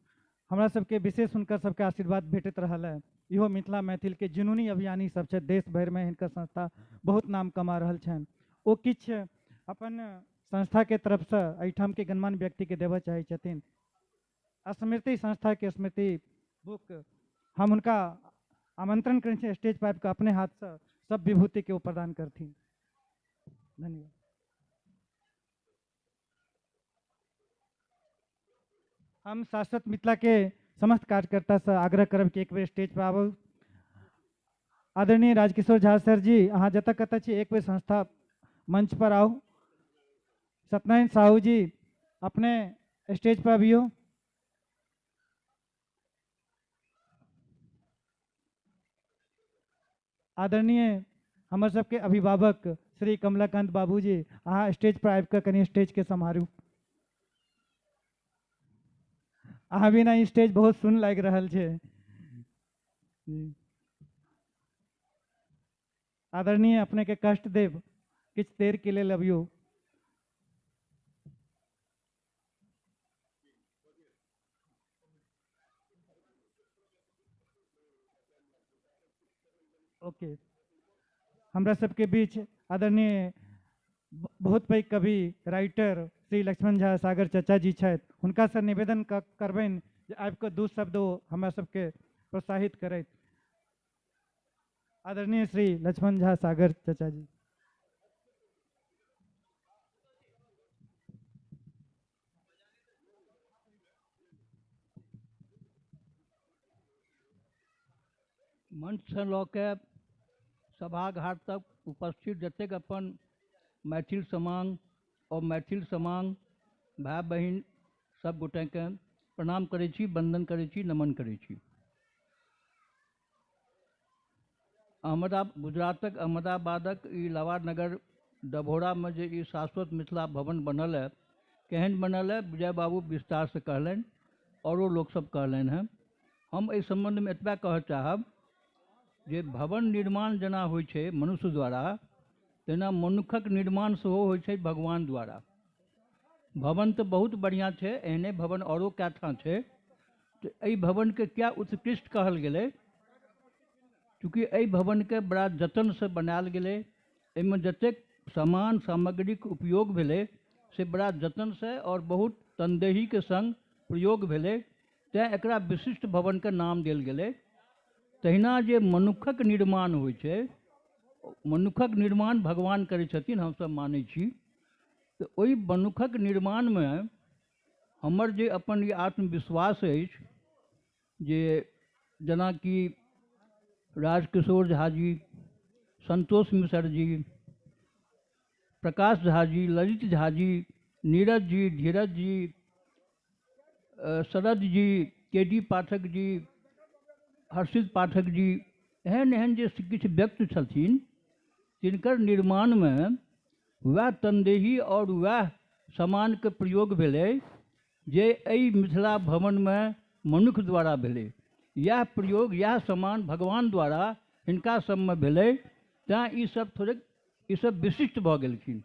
हमरा सबके विशेष हुनकर सबके आशीर्वाद भेटैत रहल है। इहो मिथिला मैथिल के जुनूनी अभियानी सब छथि, देश भरि में हिनकर संस्था बहुत नाम कमा रहल छनि। ओ किछु अपन संस्था के तरफ से एहिठाम के गणमान्य व्यक्ति के देबऽ चाहै छथिन। स्मृति संस्था के स्मृति बुक हम हुनका आमंत्रण करै छी स्टेज पर आबि कऽ अपने हाथसँ सब विभूतिके ओ प्रदान करथिन। धन्यवाद। हम शाश्वत मिथिला के समस्त कार्यकर्ता से आग्रह करब कि एक बेर स्टेज पर आबू। आदरणीय राजकिशोर झा सर जी, अहाँ जतऽ कतऽ छी एक बेर संस्था मंच पर आउ। सत्यनारायण साहू जी, अपने स्टेज पर अबियौ। आदरणीय हमर सबके अभिभावक श्री कमलाकांत बाबूजी, अहाँ स्टेज पर आबि कऽ कनि स्टेज के सम्हारू। अहाँ बिना ई स्टेज बहुत सुन लागि रहल छै। आदरणीय अपने के कष्ट देब, किछु देर के लेल अबियौ। ओके, हमरा सबके बीच आदरणीय बहुत पैघ कवि राइटर श्री लक्ष्मण झा सागर चचा जी छथि, हुनकासँ निवेदन करबनि जे आबि कऽ दू शब्द ओ हमरा सबके प्रोत्साहित करैत। आदरणीय श्री लक्ष्मण झा सागर चचा जी। मंचसँ लऽ के सभाघाट तक उपस्थित जतेक अपन मैथिल समांग और मैथिल समांग भाई बहिन सब गोटेके प्रणाम करै छी, वंदन करै छी, नमन करै छी। गुजरातक अहमदाबादक ई लवानगर डभोरामे जे ई शाश्वत मिथिला भवन बनल है, केहन बनल है विजय बाबू विस्तार से कहलनि, औरो लोक सब कहलनि हैं। हम एहि सम्बन्धमे एतबा कहऽ चाहब जे भवन निर्माण जेना होइ छै मनुष्य द्वारा, तेना मनुखक निर्माण सेहो होइ छै भगवान द्वारा। भवन तऽ बहुत बढ़िआँ छै, एहने भवन औरो कए ठाम छै। तऽ एहि भवनके क्या उत्कृष्ट कहल गेलै, चूँकि एहि भवनके बड़ा जतनसँ बनायल गेलै, एहिमे जतेक सामान सामग्रीके उपयोग भेलै से बड़ा जतनसँ और बहुत तनदेहीके संग प्रयोग भेलै, तैँ एकरा विशिष्ट भवनके नाम देल गेलै। तहिना जे मनुखक निर्माण होइ छै, मनुखक निर्माण भगवान करै छथिन, हमसब मानै छी। तऽ ओहि मनुखक निर्माणमे हमर जे अपन ई आत्मविश्वास अछि जे जेनाकि राजकिशोर झा जी, संतोष मिश्र जी, प्रकाश झा जी, ललित झा जी, नीरज जी, धीरज जी, शरद जी, के डी पाठक जी, हर्षित पाठक जी, एहन एहन जे किछु व्यक्ति छथिन तिनकर निर्माणमे वएह तनदेही और वएह सामानके प्रयोग भेलै जे एहि मिथिला भवनमे मनुख द्वारा भेलै। इएह प्रयोग इएह सामान भगवान द्वारा हिनका सबमे भेलै, तैँ ईसब थोड़ेक ईसब विशिष्ट भऽ गेलखिन।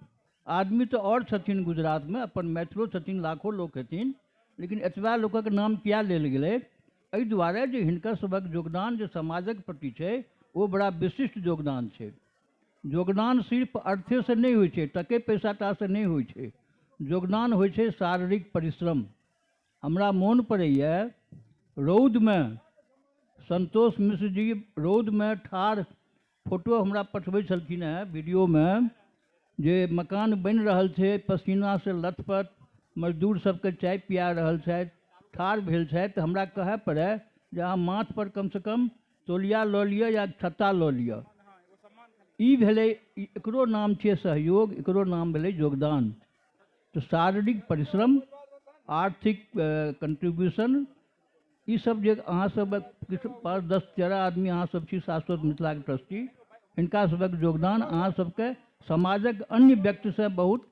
आदमी तऽ आओर छथिन गुजरातमे, अपन मैथिलो छथिन, लाखो लोक हेथिन, लेकिन एतबा लोकक नाम किया लेल गेलै? एहि दुआरे जे हिनकर सभक योगदान जे समाजक प्रति छै ओ बड़ा विशिष्ट योगदान छै। योगदान सिर्फ अर्थेसँ नहि होइ छै, टके पैसाटासँ नहि होइ छै, योगदान होइ छै शारीरिक परिश्रम। हमरा मोन पड़ैए रौदमे संतोष मिश्र जी रौदमे ठाढ़ फोटो हमरा पठबै छलखिन हेँ वीडियोमे, जे मकान बनि रहल छै, पसीनासँ लथपथ मजदूर सबके चाय पिया रहल छथि, ठाढ़ भेल छथि। तऽ हमरा कहय पड़य जे अहाँ माथपर कमसँ कम तौलिया लऽ लिअ या छत्ता लऽ लिअ। ई भेलै, एकरो नाम छियै सहयोग, एकरो नाम भेलै योगदान। तऽ शारीरिक परिश्रम, आर्थिक कंट्रीब्यूशन, ई सब जे अहाँ सब किछु 5, 10, 13 आदमी अहाँ सब छी शाश्वत मिथिलाके ट्रस्टी, हिनका सबक योगदान अहाँ सबके समाजक अन्य व्यक्तिसँ बहुत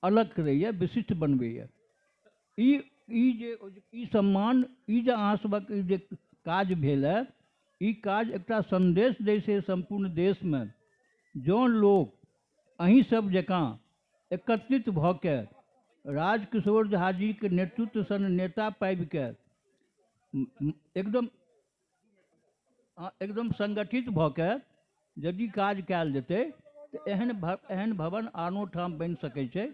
अलग करैए, विशिष्ट बनबैए। ई ई जे ई सम्मान, ई जे अहाँ सबक ई जे काज भेल है, ई काज एकटा सन्देश दै छै सम्पूर्ण देशमे। जँ लोक अहीं सब जकाँ एकत्रित भऽ के राजकिशोर झा जीके नेतृत्व सन नेता पाबिके एकदम एकदम संगठित भऽ के यदि काज कयल जेतै तऽ एहन भवन आनो ठाम बनि सकै छै।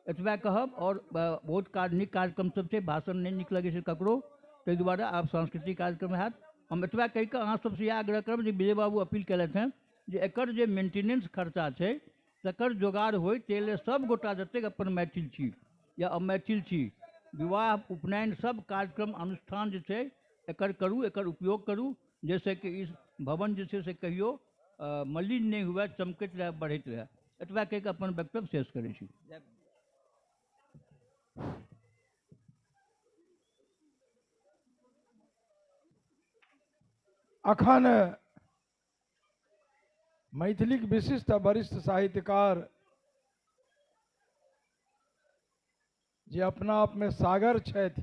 एतबा कहब। और बहुत नीक कार्यक्रम सब छै, भाषण नहि नीक लगै छै ककरो, ताहि दुआरे आब सांस्कृतिक कार्यक्रम हैत। हम एतबा कहि कऽ अहाँ सबसँ इएह आग्रह करब जे विजय बाबू अपील केलथि हेँ जे एकर जे मेंटेनेंस खर्चा छै तकर जोगाड़ होइ, ताहि लेल सब गोटा जतेक अपन मैथिल छी या अमैथिल छी, विवाह उपनयन सब कार्यक्रम अनुष्ठान जे छै एकर करू, एकर उपयोग करू, जाहिसँ कि ई भवन जे छै से कहियो मलिन नहि हुए, चमकैत रहए, बढ़ैत रहए। एतबा कहि कऽ अपन वक्तव्य शेष करै छी। अखन मैथिलीक विशिष्ट आ वरिष्ठ साहित्यकार जे अपना आप में सागर छथि,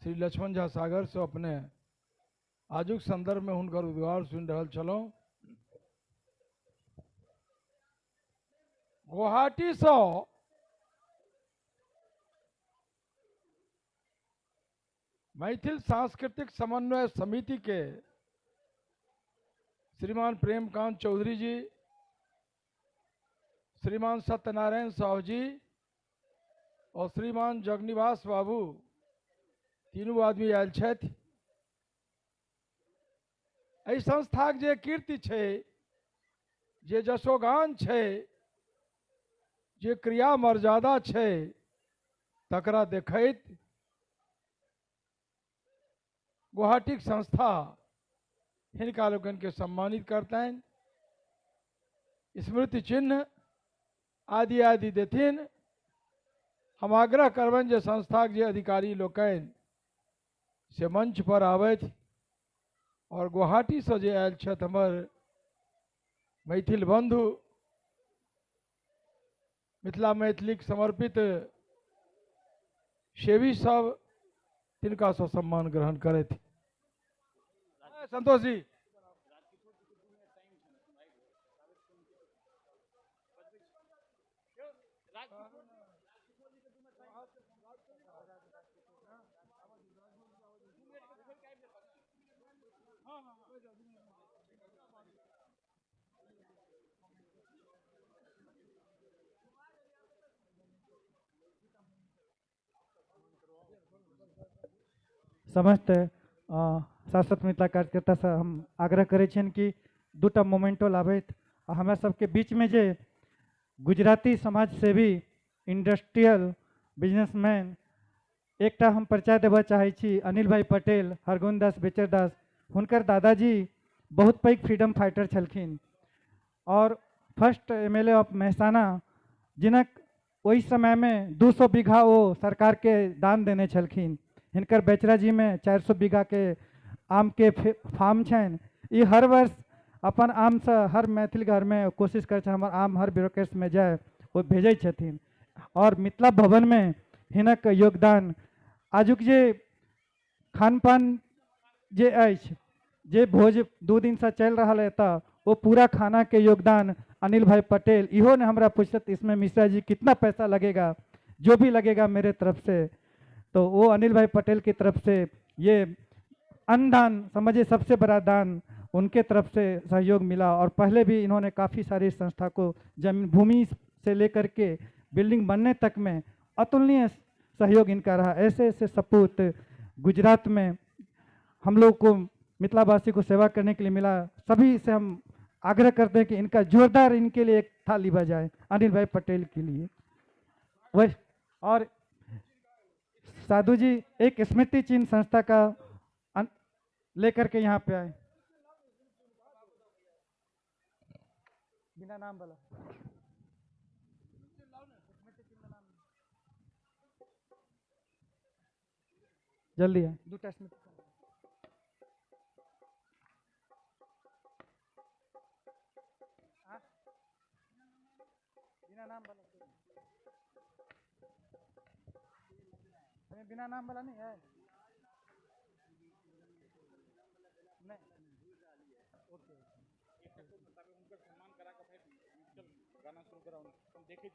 श्री लक्ष्मण झा सागर से अपने आजुक संदर्भ में हुनकर उद्गार सुनि रहल छलहुँ। गुवाहाटी सँ मैथिल सांस्कृतिक समन्वय समिति के श्रीमान प्रेमकांत चौधरी जी, श्रीमान सत्यनारायण साहु जी और श्रीमान जगनिवास बाबू तीनू आदमी आयल छथि। एहि संस्थाक जे कीर्ति छै, जे जसोगान छै, जे क्रिया मर्यादा छै, तकरा देखैत गुवाहाटीक संस्था हिनका लोकनिके सम्मानित करतनि, स्मृति चिन्ह आदि आदि देथिन। हम आग्रह करबनि जे संस्थाक जे अधिकारी लोकनि से मंच पर आबथि और गुवाहाटीसँ जे आयल छथि हमर मैथिल बंधु, मिथिला मैथिलीक समर्पित सेवी सब, तिनकासँ सम्मान ग्रहण करथि। संतोष जी, समस्त शाश्वत मिथिला कार्यकर्ता से हम आग्रह करै छियनि कि दूटा मोमेंटो लाबथि। आ हमरा सबके बीचमे जे गुजराती समाजसेवी इंडस्ट्रियल बिजनेसमैन एकटा हम परिचय देबऽ चाहै छी, अनिल भाई पटेल, हरगोविंद दास बेचरदास, हुनकर दादाजी बहुत पैघ फ्रीडम फाइटर छलखिन और फर्स्ट MLA ऑफ मेहसाना, जिनक ओहि समयमे 200 बीघा ओ सरकारके दान देने छलखिन। हिनकर बेचराजी में 400 बीघा के आम के फार्म छनि। ई हर वर्ष अपन आमसँ हर मैथिल घरमे कोशिश करै छनि हमर आम हर ब्यूरोक्रेट्स में जाय, ओ भेजै छथिन। और मिथिला भवन में हिनक योगदान आजुक जे खानपान जे अछि, जे भोज 2 दिनसँ चलि रहल एतऽ, ओ पूरा खाना के योगदान अनिल भाई पटेल। इहो ने हमरा पूछत इसमें मिश्रा जी कितना पैसा लगेगा, जो भी लगेगा मेरे तरफ से, तो वो अनिल भाई पटेल की तरफ से ये अन्नदान समझिए सबसे बड़ा दान उनके तरफ से सहयोग मिला। और पहले भी इन्होंने काफ़ी सारी संस्था को जमीन भूमि से लेकर के बिल्डिंग बनने तक में अतुलनीय सहयोग इनका रहा। ऐसे ऐसे सपूत गुजरात में हम लोग को मिथिलावासी को सेवा करने के लिए मिला। सभी से हम आग्रह करते हैं कि इनका जोरदार इनके लिए एक थाली बजाए अनिल भाई पटेल के लिए। वह और साधु जी एक स्मृति चिन्ह संस्था का लेकर के यहाँ पे आए, बिना नाम वाला। जल्दी है दूटा स्मृति। बिना नाम वाला, बिना नाम वाला नहीं है। नहीं, ओके। गाना शुरू कराओ, हम देखे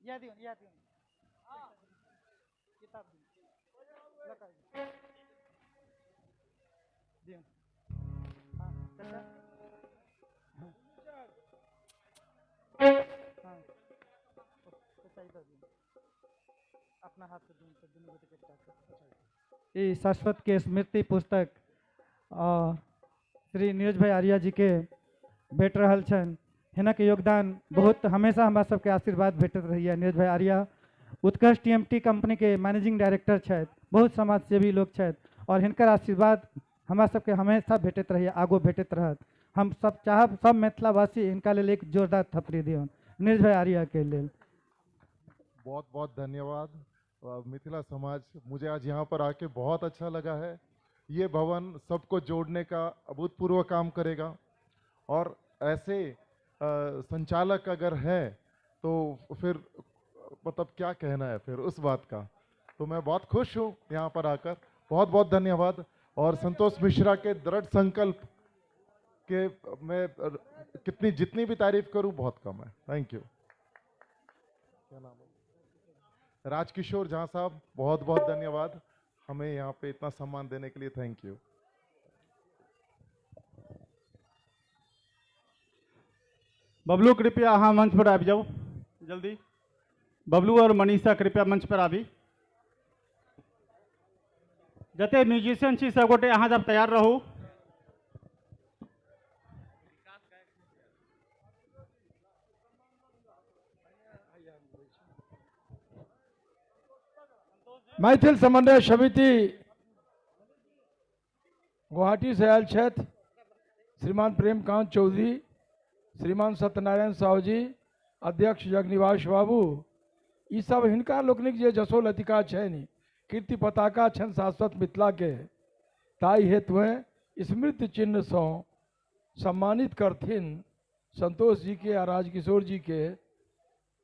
या दियो, या दियो। किताब दियो, दियो। हाँ, चाचा। हाँ, चाचा इधर दियो। ई शाश्वत के स्मृति पुस्तक श्री नीरज भाई आर्या जी के भेट रहल छनि। हिनक योगदान बहुत हमेशा हमरा सबके आशीर्वाद भेटैत रहैए। नीरज भाई आर्या उत्कर्ष टीएमटी कंपनी के मैनेजिंग डायरेक्टर छथि, बहुत समाजसेवी लोग छथि और हिनकर आशीर्वाद हमरा सबके हमेशा भेटैत रहैए, आगो भेटैत रहत। हम सब चाहब सब मिथिलावासी हिनका लेल एक जोरदार थपड़ी दियौन नीरज भाई आर्या के लेल। बहुत बहुत धन्यवाद मिथिला समाज, मुझे आज यहाँ पर आके बहुत अच्छा लगा है। ये भवन सबको जोड़ने का अभूतपूर्व काम करेगा और ऐसे संचालक अगर हैं तो फिर मतलब क्या कहना है फिर उस बात का। तो मैं बहुत खुश हूँ यहाँ पर आकर, बहुत बहुत धन्यवाद। और संतोष मिश्रा के दृढ़ संकल्प के मैं कितनी जितनी भी तारीफ करूँ बहुत कम है। Thank you. क्या नाम है? राजकिशोर झा साहब, बहुत बहुत धन्यवाद हमें यहाँ पे इतना सम्मान देने के लिए। Thank you. Bablu कृपया अहाँ मंच पर आबि जाउ जल्दी। बबलू और मनीषा कृपया मंच पर आबी। जते म्यूजिशियन छी सब गोटे अहाँ जब तैयार रहू। मैथिल समन्वय समिति गुवाहाटी से आयल छथि श्रीमान प्रेमकांत चौधरी, श्रीमान सत्यनारायण साहु जी, अध्यक्ष जगनिवास बाबू, ई सब हिनका लोकनिक जे जसो लतिका छनि, कीर्ति पताका छनि शाश्वत मिथिला के, ताहि हेतुए स्मृति चिन्हसँ सम्मानित करथिन संतोष जी के आ राजकिशोर जी के।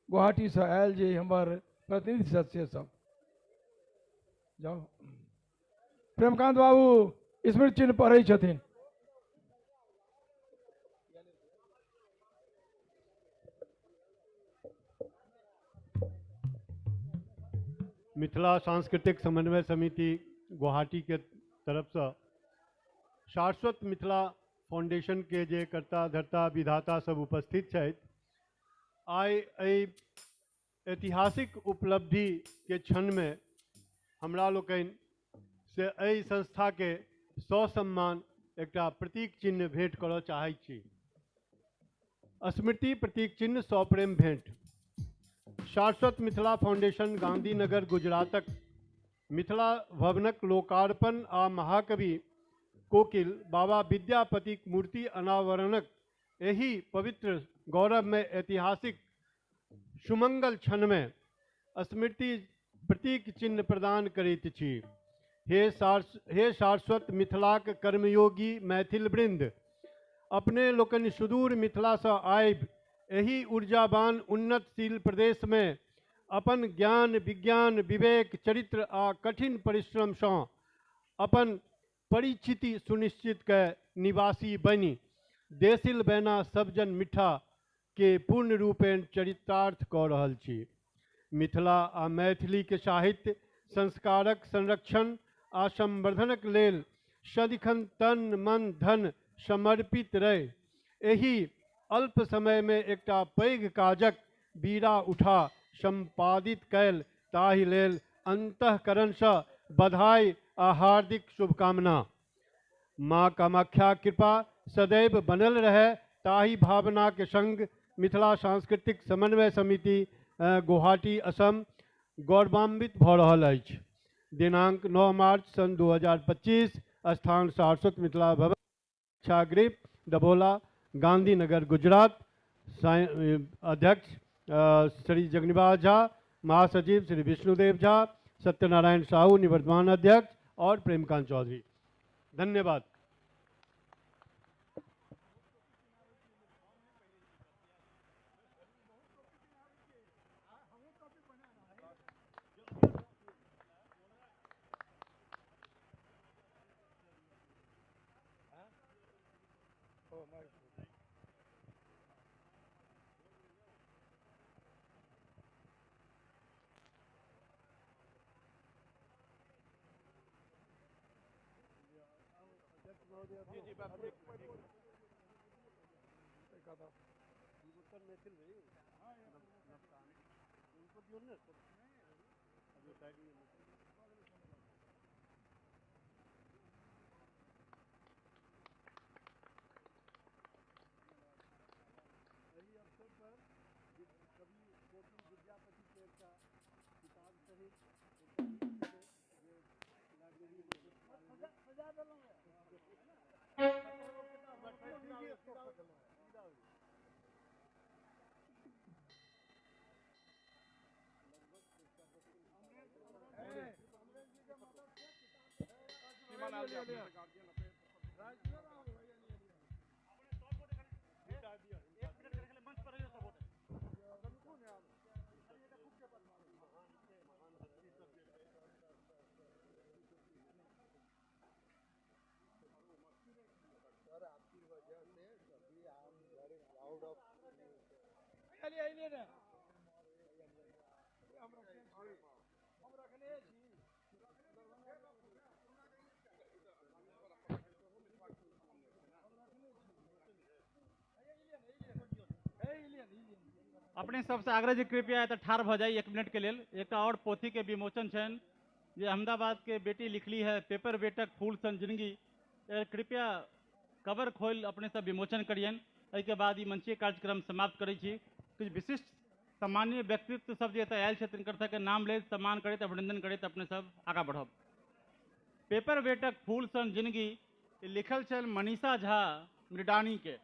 गुवाहाटीसँ आयल जे हमर प्रतिनिधि सदस्य सब जाओ। प्रेमकांत बाबू स्मृति चिन्ह पढ़ै छथिन। मिथिला सांस्कृतिक समन्वय समिति गुवाहाटी के तरफसँ शाश्वत मिथिला फाउंडेशन के जे कर्ता धर्ता विधाता सब उपस्थित छथि, आइ एहि ऐतिहासिक उपलब्धि के क्षण में हमरा लोकनि से एहि संस्था के ससम्मान एकटा प्रतीक चिन्ह भेंट करऽ चाहै छी। स्मृति प्रतीक चिन्ह सप्रेम भेंट। शाश्वत मिथिला फाउंडेशन गांधीनगर गुजरातक मिथिला भवनक लोकार्पण आ महाकवि कोकिल बाबा विद्यापतिक मूर्ति अनावरणक एहि पवित्र गौरव में ऐतिहासिक सुमंगल क्षण में स्मृति प्रतीक चिन्ह प्रदान करैत छी। हे शाश्वत मिथिलाक कर्मयोगी मैथिल वृंद, अपने लोकनि सुदूर मिथिलासँ आबि एहि ऊर्जावान उन्नतशील प्रदेशमे अपन ज्ञान विज्ञान विवेक चरित्र आ कठिन परिश्रमसँ अपन परिचिति सुनिश्चित कऽ निवासी बनि देसिल बैना सबजन मिठा के पूर्ण रूपेण चरितार्थ कऽ रहल छी। मिथिला आ मैथिली के साहित्य संस्कारक संरक्षण आ संवर्धनक लेल सदिखन तन मन धन समर्पित रहे एहि अल्प समय में एकटा पैघ काजक बीड़ा उठा संपादित कैल ताहि लेल अंतःकरणसँ बधाई आ हार्दिक शुभकामना। माँ कामाख्या कृपा सदैव बनल रहे ताहि भावना के संग मिथिला सांस्कृतिक समन्वय समिति गुवाहाटी असम गौरवान्वित भऽ रहल अछि। दिनांक 9 मार्च सन 2025, स्थान शाश्वत मिथिला भवन, छागृह, डबोला, गांधीनगर, गुजरात। अध्यक्ष श्री जगनिवास झा, महासचिव श्री विष्णुदेव झा, सत्यनारायण साहू निवर्तमान अध्यक्ष और प्रेमकांत चौधरी। धन्यवाद। अपने सबसे आग्रह जे कृपया एतऽ ठाढ़ भऽ जाइ 1 मिनट के लेल। एकटा और पोथी के विमोचन छनि जे अहमदाबाद के बेटी लिखली है, पेपर वेटक फूल सन जिंदगी। कृपया कवर खोलि अपने सब विमोचन करियनि। एहिके बाद ई मंचीय कार्यक्रम समाप्त करै छी। किछु विशिष्ट सामान्य व्यक्तित्व सब जे एतऽ आयल छथि तिनकर सबके नाम लैत सम्मान करैत अभिनंदन करैत अपने सब आगाँ बढ़ब। पेपर वेटक फूल सन जिंदगी लिखल छनि मनीषा झा मृडानी के।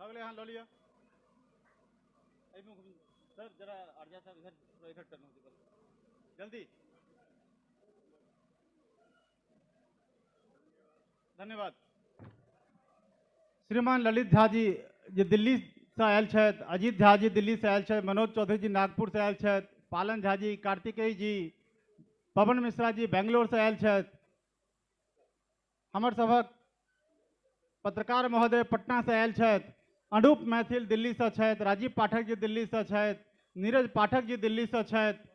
अगले यहाँ लऽ लिअ। सर जरा आर्या साहब इधर थोड़ा इधर टर्न हो बस जल्दी। धन्यवाद। श्रीमान ललित झा जी जे दिल्ली से आयल छथि, अजीत झा जी दिल्ली से आयल छथि, मनोज चौधरी जी नागपुर से आयल छथि, पालन झा जी, कार्तिकेय जी, पवन मिश्रा जी बेंगलोर से आयल छथि, हमर सभक पत्रकार महोदय पटना से आयल छथि, अनूप मैथिल दिल्ली से छथि, राजीव पाठक जी दिल्ली से छथि, नीरज पाठक जी दिल्ली से छथि,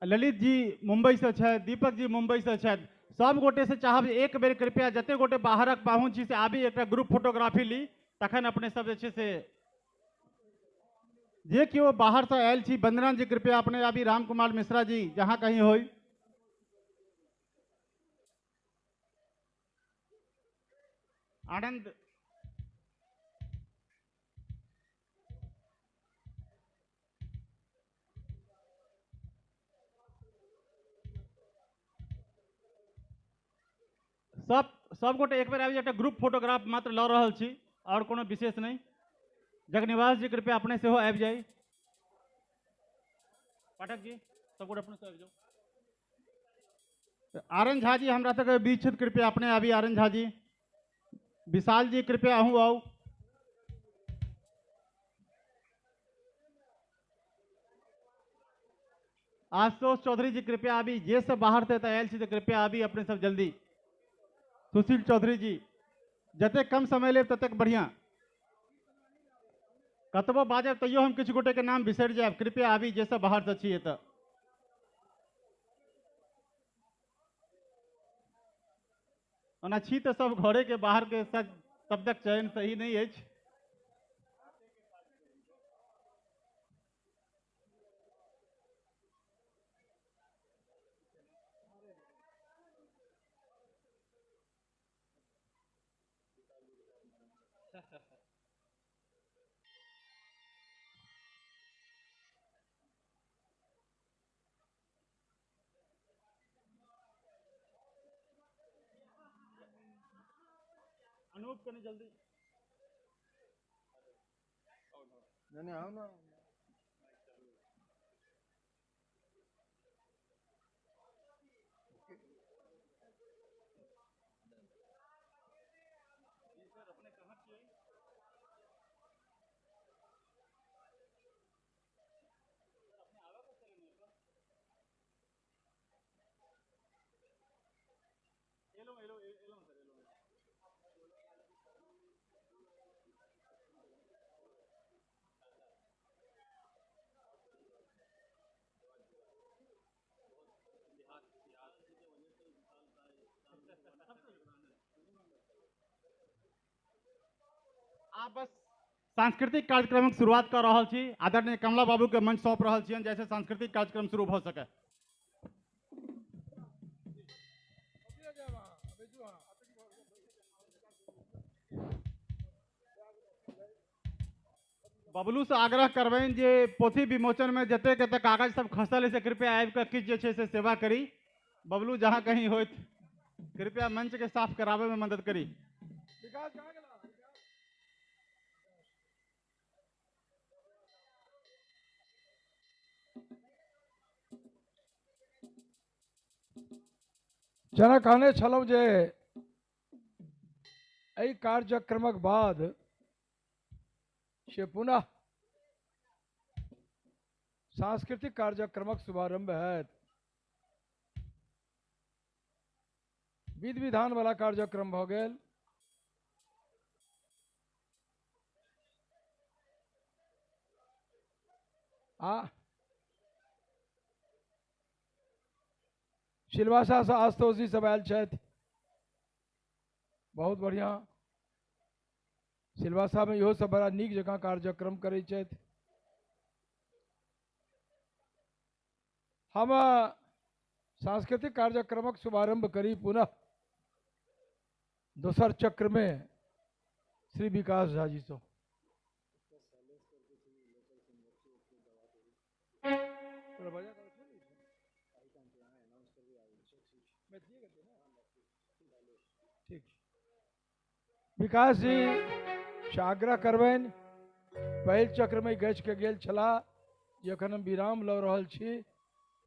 ललित जी मुंबई से छथि, दीपक जी मुंबई से छथि। सब गोटे से चाहब जे एक बेर कृपया जते गोटे बाहरक पाहुन छी से आबी एकटा ग्रुप फोटोग्राफी ली, तखन अपने सब जे छै से जे केओ बाहर से आयल छी। वंदना जी कृपया अपने आबी, राम कुमार मिश्रा जी जहाँ कहीं होई। आनंद सब गोटे एक बेर आबि एकटा ग्रुप फोटोग्राफ मात्र लऽ रहल छी और कोनो विशेष नहीं। जगनिवास जी कृपया अपने सेहो आबि जाइ। पाठक जी सब गोटे अपने से आबि जाउ। आर एन झा जी हमरा सबके बीच छथि, कृपया अपने आबी। आर एन झा जी, विशाल जी कृपया अहूँ आउ। आशुतोष चौधरी जी कृपया आबी, जे सब बाहर से आयल छी तऽ कृपया आबी अपने सब जल्दी। सुशील चौधरी जी जतेक कम समय लेब ततेक बढ़िया, कतबो बाजब तैयो हम किछु गोटे के नाम बिसरि जायब। कृपया आबी जे सब बाहर से छी एतऽ। ओना छी तऽ सब घरे के, बाहर के शब्दक चयन सही नहीं अछि। अनूप कनी जल्दी। नहीं आओ ना। सर अपने कहाँ किए? आप बस सांस्कृतिक कार्यक्रमक शुरुआत कर रहल छी। आदरणीय कमला बाबू के मंच सौंप रहल छियनि जैसे सांस्कृतिक कार्यक्रम शुरू भऽ सके। बबलू से आग्रह करबनि जे पोथी विमोचन में जते कते कागज सब खसल है से कृपया आबि कऽ किछु जे छै से सेवा करी। बबलू जहाँ कहीं होइत कृपया मंच के साफ कराबे में मदद करी। जेना कहने छलहुँ जे एहि कार्यक्रमक बाद से पुनः सांस्कृतिक कार्यक्रमक शुभारंभ हैत। विधि विधान वाला कार्यक्रम भऽ गेल। आ सिलवासा से आशुतोष जी सब आयल छथि, बहुत बढ़िया। सिलवासा में इहो सब बड़ा नीक जकाँ कार्यक्रम करै छथि। हम सांस्कृतिक कार्यक्रमक शुभारंभ करी पुनः दोसर चक्र में श्री विकास झा जी से। ठीक, विकास जी से आग्रह करबनि। पहिल चक्र में गछि के गेल छलाह जे एखन हम विराम लऽ रहल छी,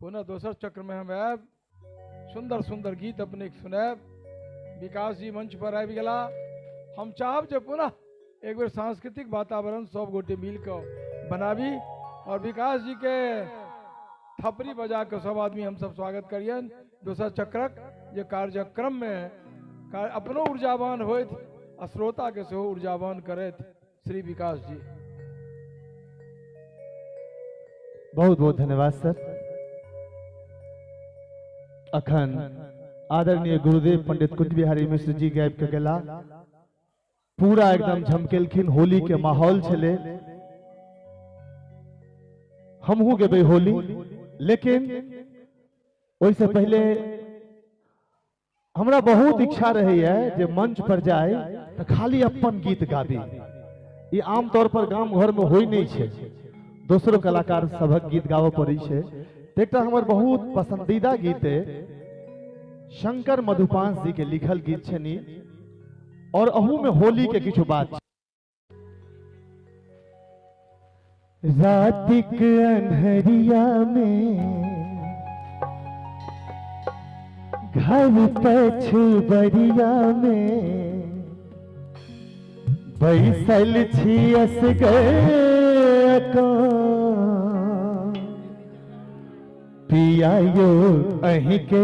पुनः दोसर चक्र में हम आयब, सुंदर सुंदर गीत अपने सुनायब। विकास जी मंच पर आबि गेला। हम चाहब जे पुनः एक बेर सांस्कृतिक वातावरण सब गोटे मिल कऽ बनाबी और विकास जी के थपड़ी बजा के सब आदमी हम सब स्वागत करियनि। दोसर चक्रक जे कार्यक्रम में अपनो ऊर्जावान होइत आ श्रोता के सेहो ऊर्जावान करैत श्री विकास जी। बहुत बहुत धन्यवाद सर। अखन आदरणीय गुरुदेव पंडित कुंज बिहारी मिश्र जी गाबि के गेला, पूरा एकदम झमकेलखिन, होली के माहौल छले। हमहू गेबै होली, लेकिन ओहिसँ पहिले हमरा बहुत इच्छा रहैया जे मंच पर जाय तऽ खाली अपन गीत गाबी। ई आमतौर पर गाम घर में होइ नहीं छै, दोसरो कलाकार सभक गीत गाबऽ पड़ै छै। तऽ एकटा हमर बहुत पसंदीदा गीत है, शंकर मधुपांश जी के लिखल गीत छनि और अहू में होली के किछु बात। रातिक अन्हरिया में घर पछबरिया में बैसल छी असगर पिया यो अहीं के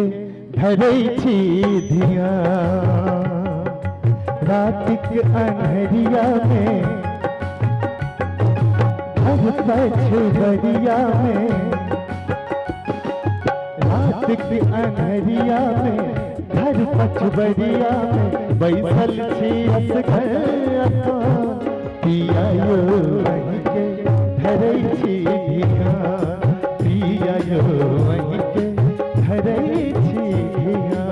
धरै छी धिया। रातिक अन्हरिया में घर पछबरिया में रातिक अन्हरिया में घर पछबरिया में बैसल छी असगर पिया यो अहीं के धरै छी धिया। पिया यो अहीं के धरै छी धिया।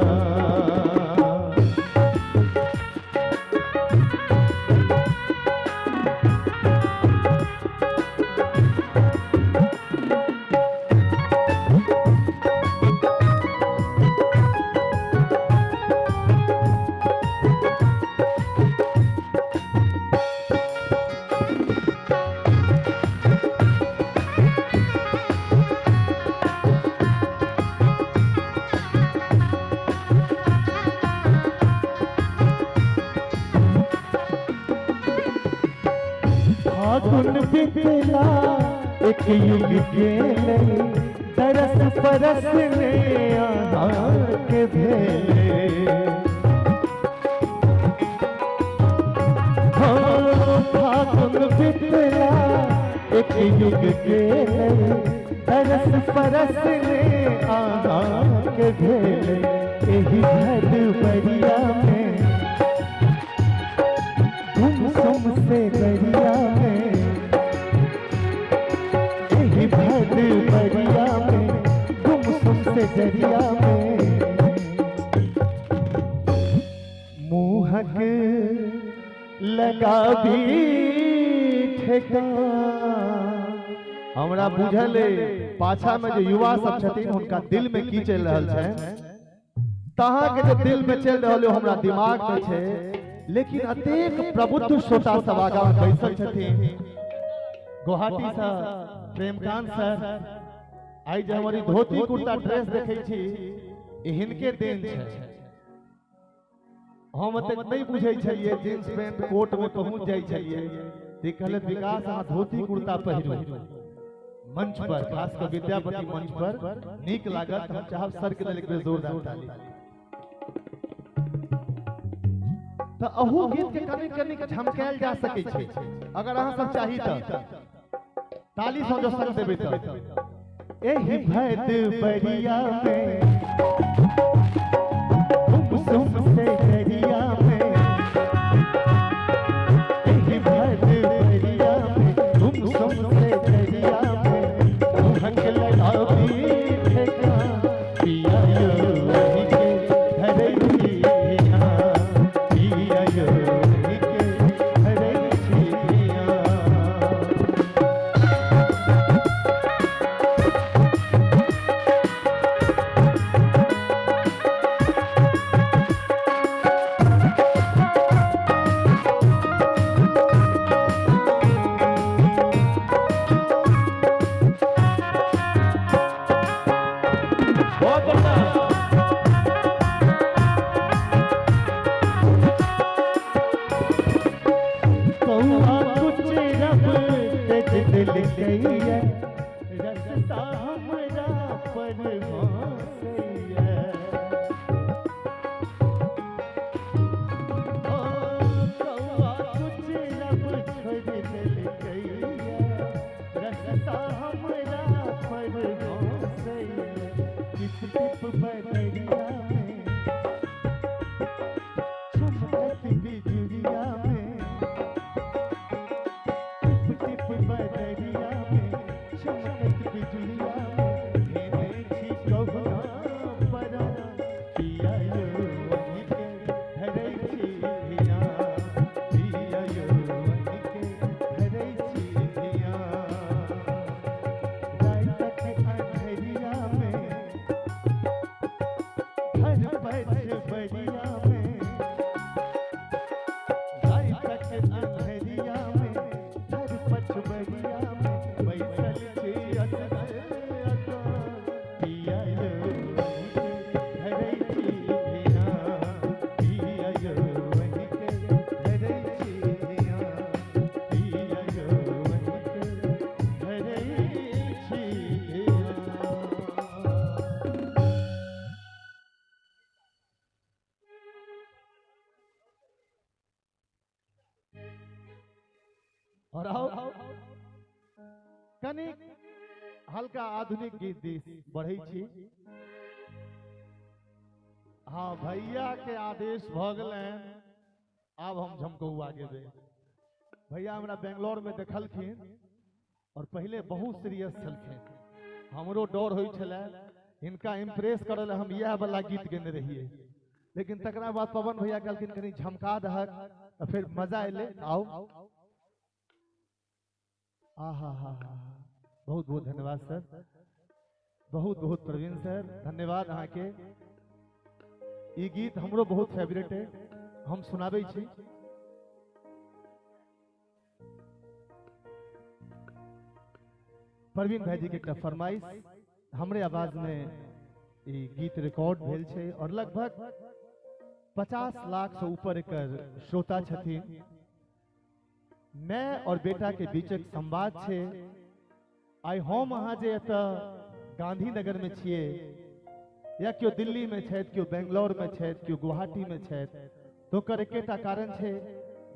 फागुन बितला एक युग गेलै, दरस परस ने अहाँके भेलै। फागुन बितला एक युग गेलै, दरस परस ने अहाँके भेलै। एहि भदबरिया में गुमसुम से दरिया में, एही भद बरिया में गुमसुम से दरिया में, मुँहक लगा भी ठेका। हमरा बुझल पाछा में जो युवा सब छथिन हुनका दिल में की चल रहल छै, तहाँ के जो दिल में चल रहल है हमरा दिमाग में छै, लेकिन अतेक प्रबुद्ध श्रोता सब आगा में बैसल छथिन। गुवाहाटी से प्रेमकांत सर आई जे हमारी धोती कुर्ता ड्रेस देखै छी हिनके देन छै। हम अतेक नहीं बुझै छलियै, जींस पैंट कोट में पहुंच जाइ छलियै, ते कहले विकास अहाँ धोती कुर्ता पहिरू मंच पर, खास कर विद्यापति मंच पर नीक लागत। हम चाहब सर के लेल एक बेर जोरदार ताली। तो अहू गीत के कनी कनी झमकायल जा सकै छै अगर अहाँ सब चाही त ताली सँ जो संग देबै त। एही भद बरिया में गुमसुम से दरिया में, एही भद बरिया में गुमसुम से दरिया में, मुहक लगाबी ठेका पिया यो वही के धरै छी धिया, पिया यो वही के धरै छी धिया। कौआ कुछ रब तेज दिल कैया, रस्ता हमरा पर हंसैया। ओ कौआ कुछ रब छोड़ दिल कैया, रस्ता हमरा पर हंसैया। टिप टिप बदरिया में चमकत बिजुरिया में, टिप बदरिया में चमकत बिजुरिया में, धेने छी कहुना परा पिया यो वही के धरै छी धिया, पिया यो वही के धरै छी धिया। रातक अंधरिया में घर पछ बरिया में, रातक अंधरिया में घर पछ बरिया में, बैसल छी असगर अकान, पिया यो वही के धरै छी धिया, पिया यो वही के धरै छी धिया, पिया यो वही के धरै छी धिया। और आओ कनी हल्का आधुनिक गीत दिस बढ़ै छी। हाँ भैया के आदेश भ गेलनि, आब हम झमकौआ गेबै। भैया हमरा बेंगलोर में देखलखिन और पहले बहुत सीरियस छलखिन, हमरो डर होइ छलै हिनका इम्प्रेस करै लए हम इएह वाला गीत गेने रहियै, लेकिन तकरा बाद पवन भैया कहलखिन कनी झमका दहक तऽ फेर मजा एलै। आओ आ हा हा हा, बहुत बहुत धन्यवाद सर, बहुत बहुत प्रवीण सर धन्यवाद अहाँके। ई गीत हमरो बहुत फेवरेट है, हम सुनाबै छी। प्रवीण भाईजी के एकटा फरमाइश, हमरे आवाज में ई गीत रिकॉर्ड भेल छै और लगभग 50 लाख से ऊपर एकर श्रोता छथिन। मैं और बेटा के बीच एक संवाद छै। आइ हम अहाँ जे एतऽ गांधीनगर में छियै या केओ दिल्ली में छथि, केओ बेंगलोर में छथि, केओ गुवाहाटी में छथि, तो ओकर एकेटा कारण छै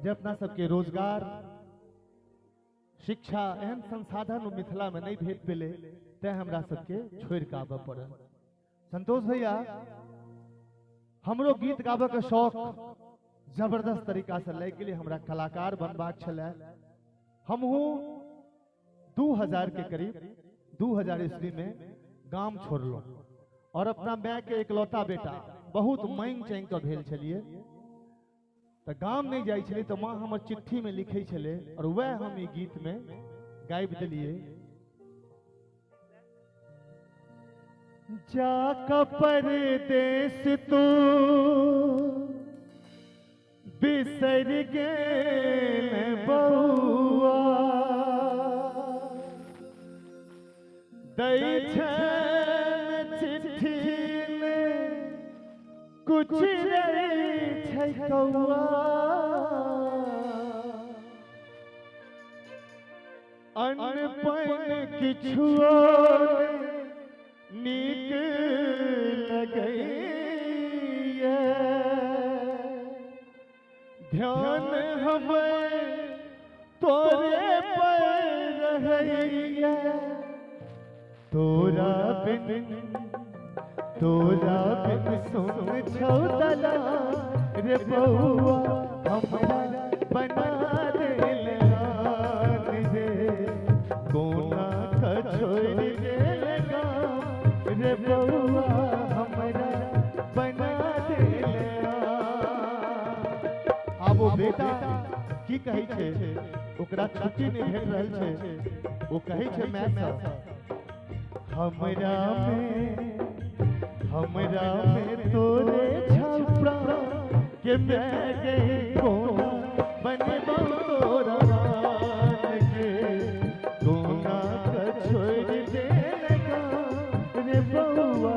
जे अपना सबके रोजगार, शिक्षा एहन संसाधन मिथिला में नहीं भेट पेलै, तैं हमरा सबके छोड़ि कऽ आबऽ पड़ल। संतोष भैया, हमरो गीत गाबऽ के शौक जबरदस्त तरीका से लागि गेलै। हमरा कलाकार बनबाक छलै। हमहूँ 2000 के करीब 2000 ईस्वी में गाम छोड़लहुँ और अपना माय के इकलौता बेटा बहुत मांगि चाँगि कऽ भेल छलियै। तऽ गाम नहि जाइ छलियै तऽ माँ हमर चिट्ठी में लिखै छलै और वएह हम ई गीत में गाबि देलियै। जा कऽ परदेस तू बिसरि गेल बौआ, दै छैन चिट्ठी मे कुछ रहै छै कौआ, अन्न पानि किछुओ नीक लगैया, ध्यान हमर तोरे पर रहैया, तोरा बिन सुन छौ दला रे बौआ, हमरा बना देल रे, कोना के छोड़ि गेल गाम रे बौआ, हमरा बना देल। आब ओ बेटा की कहै छै, ओकरा छुट्टी नहि भेट रहल छै। ओ कहै छै माय सँ, हमरा में तोरे छौ प्राण के मैं गे कोना बनबौ तोरा के, कोना के छोड़ि देल गाम रे बौआ,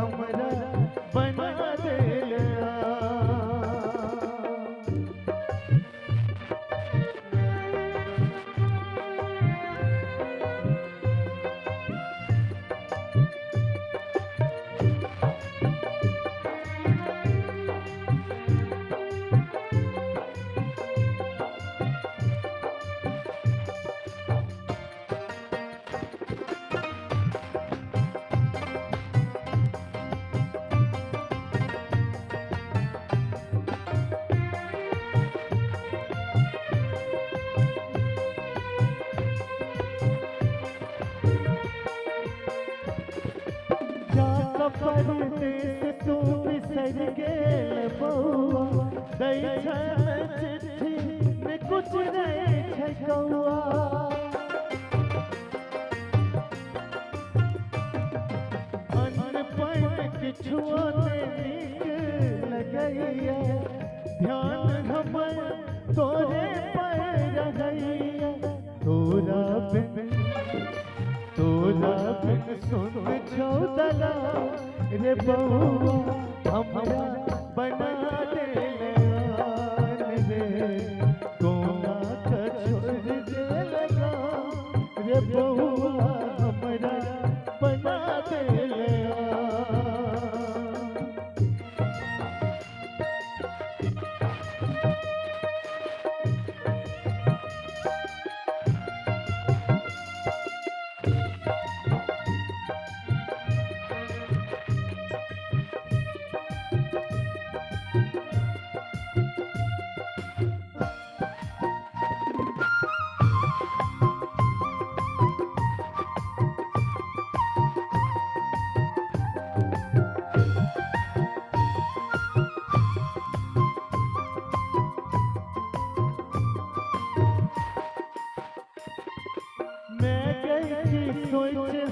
हमरा बना देल। परदेस तू बिसरि गेल बौआ, दै छैन चिट्ठी मे कुछ नहि छै कौआ, अन्न पानि किछुओ नहि नीक लगैया, ध्यान हमर तोरे पर रहैया, तोरा बिन सुन छौ दला रे बौआ, हमरा बना देल रे, कोना के छोड़ि देल गाम रे बौआ, हमरा बना देल।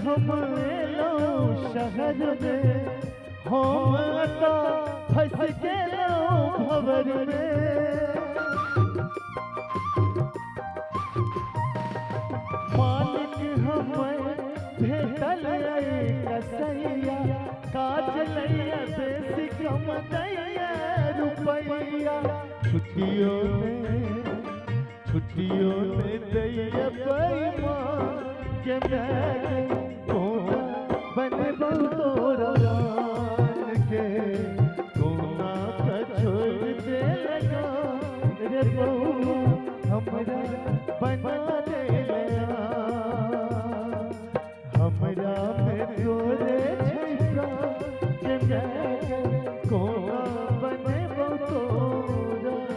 हम एलहुँ शहर में, हम एतऽ फँसि गेलहुँ भंवर में, मालिक हमर भेटल कसैया, काज लैया बेसी कम दैया रुपैया, छुट्टियों में दैया बेईमान के मैं कोना बनबौ तोरा के, कोना के छोड़ि देल गाम रे बौआ, हमरा बना देल। हमरा में तोरे छै प्राण के मैं कोना बनबौ तोरा।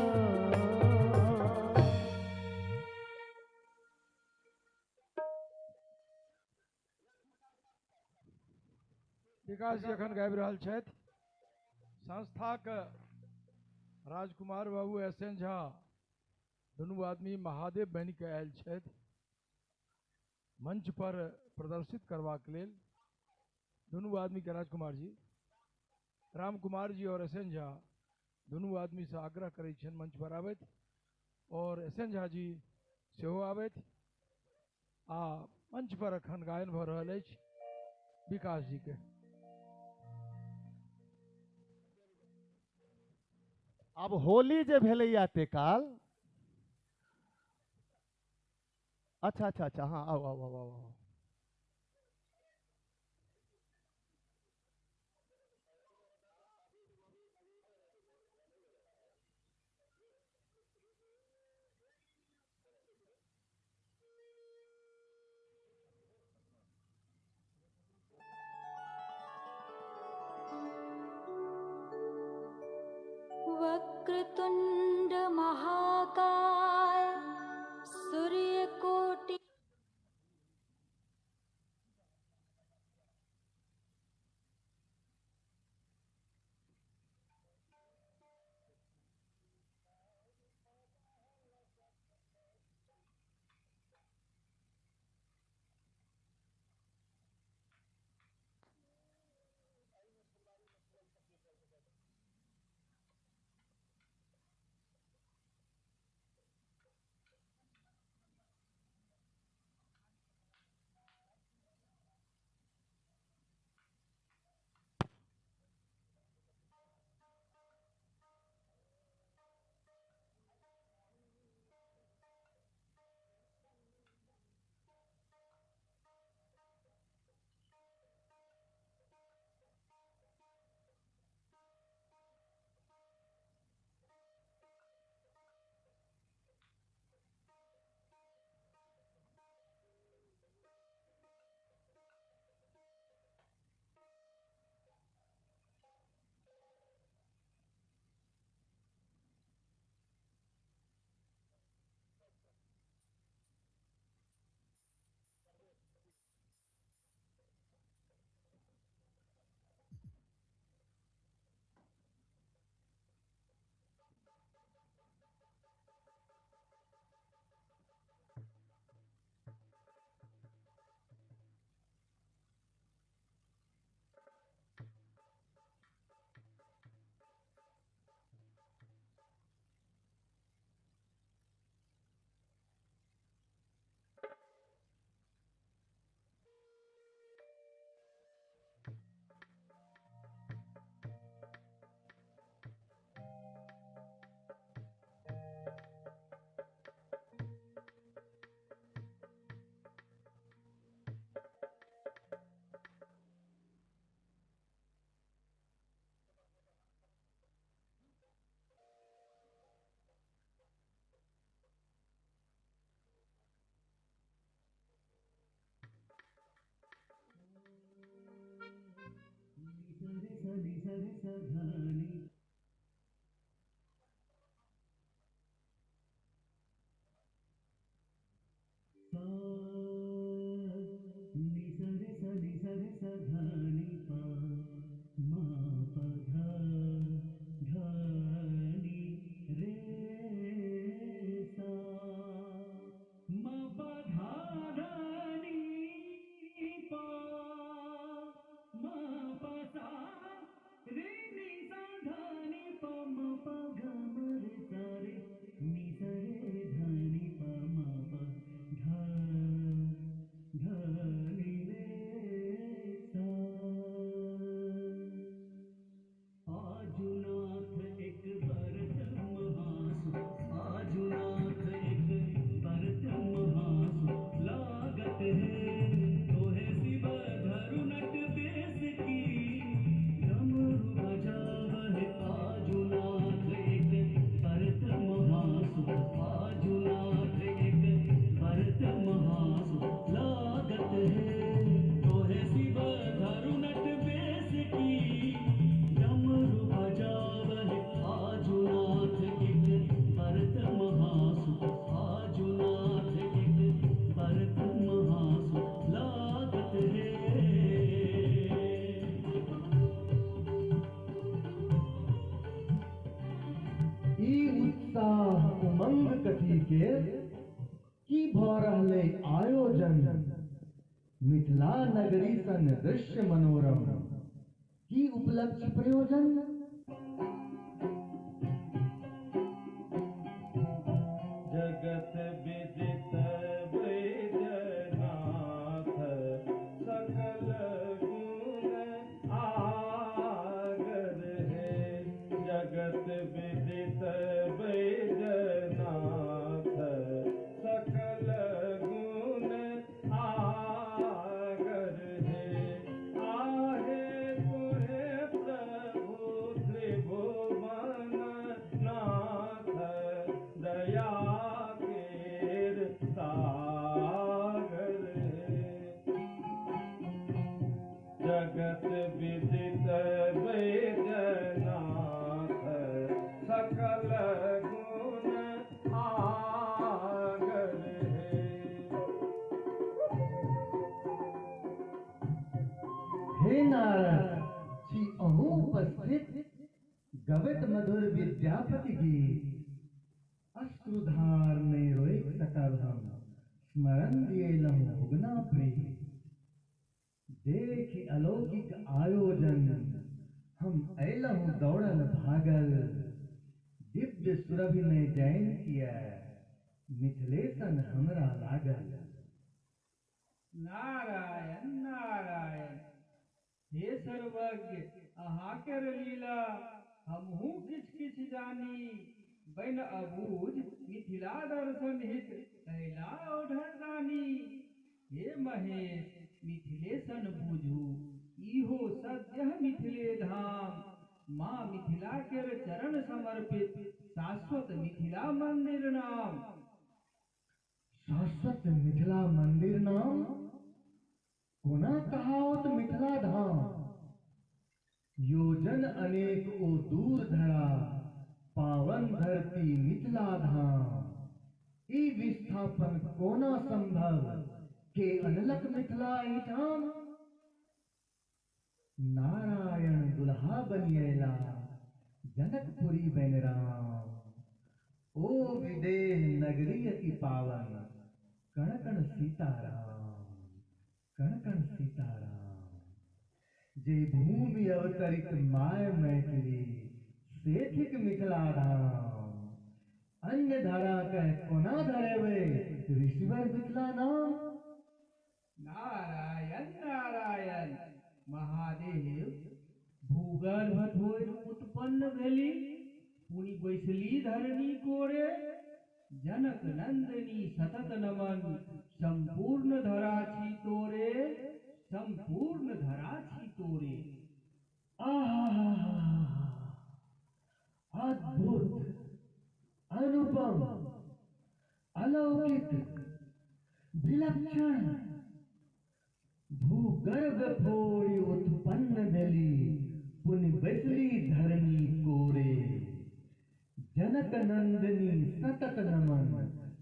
विकास जी अखन गाबि रहल छथि। संस्थाक राजकुमार बाबू, एस एन झा दुनू आदमी महादेव बनि कऽ आयल छथि मंच पर प्रदर्शित करबाक लेल। दुनू आदमीके राजकुमार जी, राम कुमार जी और एस एन झा दुनू आदमीसँ आग्रह करै छियनि मंच पर आबथि और एस एन झा जी सेहो आबथि। आ मंच पर अखन गायन भऽ रहल अछि विकास जी के। अब होली जे भेलैया ते काल, अच्छा अच्छा अच्छा, हाँ आओ आओ आओ आओ। वक्रतुंड महाकाय सूर्यकोटि की भ रहलै आयोजन, मिथिला नगरी सन दृश्य मनोरम, की उपलक्ष्य प्रयोजन। जगत विदित वैद्यनाथ सकल गुण आगर है, जगत विदित वैद्यनाथ सकल गुण आगर है। आहे तुहे प्रभु त्रिभुवन नाथ दया केर सागर है। जगत विदित वैद्यनाथ सकल गुण आगर है। हे नारद छी अहूँ उपस्थित, गवत मधुर विद्यापति गीत, अश्रुधार में रोक सकब हम, स्मरण दिएलहुँ उगना प्रीत। देखि अलौकिक आयोजन, हम अयलहुँ दौड़ल भागल, दिव्य सुरभि में जैन किया, मिथिलेशन हमरा लागल। नारायण नारायण, हे सर्वज्ञ अहाँकेर लीला हमहूँ किछ किछ जानी, बन अबूझ मिथिला दर्शन हित कैला ओढ़र रानी। हे महेश मिथिलेशन बूझू, इहो सद्यः मिथिले धाम, माँ मिथिला केर चरण समर्पित शाश्वत मिथिला मंदिर नाम। शाश्वत मिथिला मंदिर नाम, कोना कहाओत मिथिला धाम। योजन अनेक ओ दूर धरा, पावन धरती मिथिला धाम। ई विस्थापन कोना संभव, के अनलक मिथिला एहिठाम। नारायण दुल्हा बनिएला, जनकपुरी बन राम। ओ विदेह नगरी अति पावन, कण कण सीताराम, कण कण सीताराम। जे भूमि अवतरित my Maithili, से थिक मिथिला धाम। अन्य धरा कह कोना धरेबै, ऋषिवर मिथिला नाम। नारायण नारायण, महादेव भूगर्भ थोड़ि उत्पन्न भेली, पुनि बैसली धरणी कोरे, जनक नंदिनी सतत नमन, संपूर्ण धरा छी तोरे, संपूर्ण धरा छी तोरे। आहा, अद्भुत, अनुपम, अलौकिक, विलक्षण। भूगर्भ फोड़ि उत्पन्न भेली, पुनि बैसली धरणी कोरे, जनक नंदिनी सतत नमन,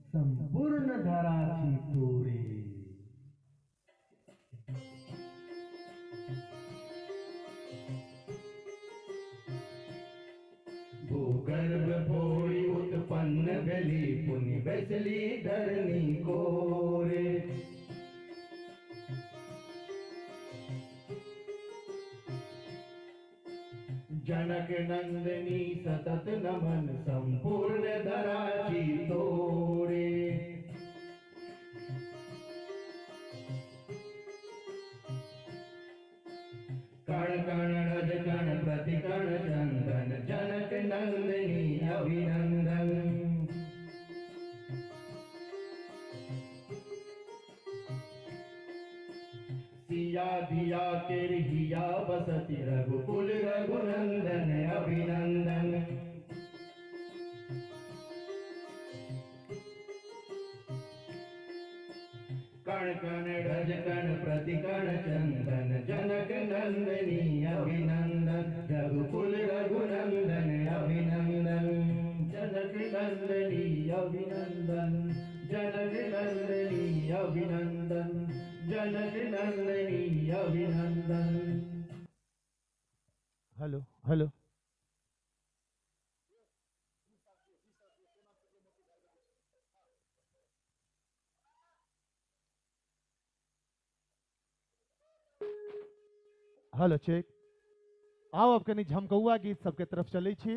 संपूर्ण धरा छी तोरे। भूगर्भ फोड़ि उत्पन्न भेली, पुनि बैसली धरणी कोरे। जनक नंदिनी सतत नमन, संपूर्ण धरा छी तोरे। कण कण रज कण प्रति कण चंदन, जनक नंदिनी अभिनंदन। सिया धिया केर हिया बसति, रघुकुल रघुनंदन अभिनंदन। कण कण रज कण प्रति कण चंदन, जनक नंदिनी अभिनंदन। रघुकुल रघुनंदन अभिनंदन, जनक नंदिनी अभिनंदन, जनक नंदिनी अभिनंदन, जनक नंदिनी अभिनंदन। Hello hello. Hello check. आउ अब कनी झमकौआ गीत सबके तरफ चलै छी।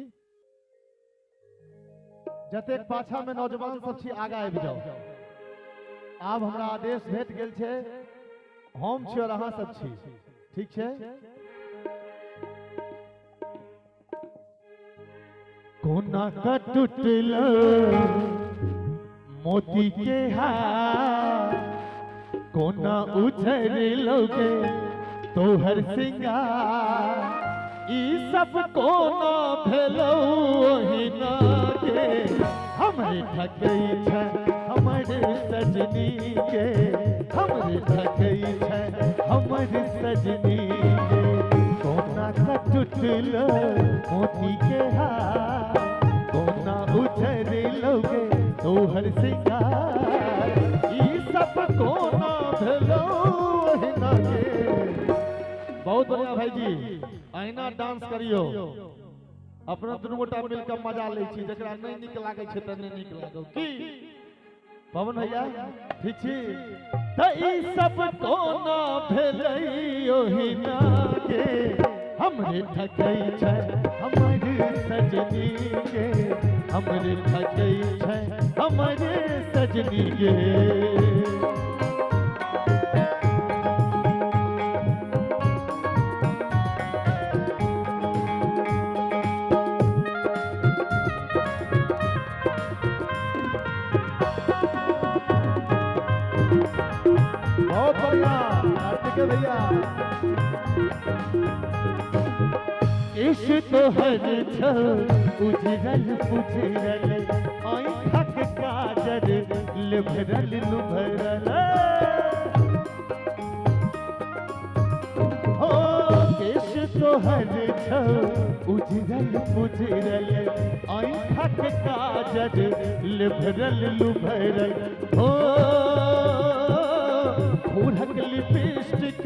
जतेक पाछा में नौजवान सब छी आगा आबि जाउ। आब हमरा आदेश भेट गेल छै, हम छी और अहाँ सब छी, ठीक छै? कोना का टूटल मोती के हार, कोना उझरल के तोहर सिंगार, ई सब कोना भेलौ ओहिना के, हमरे ठकै छै हमर सजनी के, हमरे ठकै छै हमर सजनी के। कोना का टूटल मोती के हार, कोना उझरल के तोहर सिंगार, ई सब कोना भेलौ ओहिना के। बहुत बढ़िया भाई जी, अहिना डांस करियो। अपना दुनू गोटा मिलकर मजा लै छी, जकरा नहीं नीक लागै छै तऽ नहीं नीक लागौ। की पवन भैया ठीक छी? तऽ ई सब कोना भेलै ओहिना के, हमरे ठकै छै हमर सजनी के, हमरे ठकै छै हमर सजनी के। बहुत बढ़िया कार्तिक भैया। इश तोहर छौ उजरल पुजरल, आँखक काजर लिभरल लुभरल, हो केश तोहर छौ उजरल पुजरल, आँखक काजर लिभरल लुभरल, हो फूलक लिपस्टिक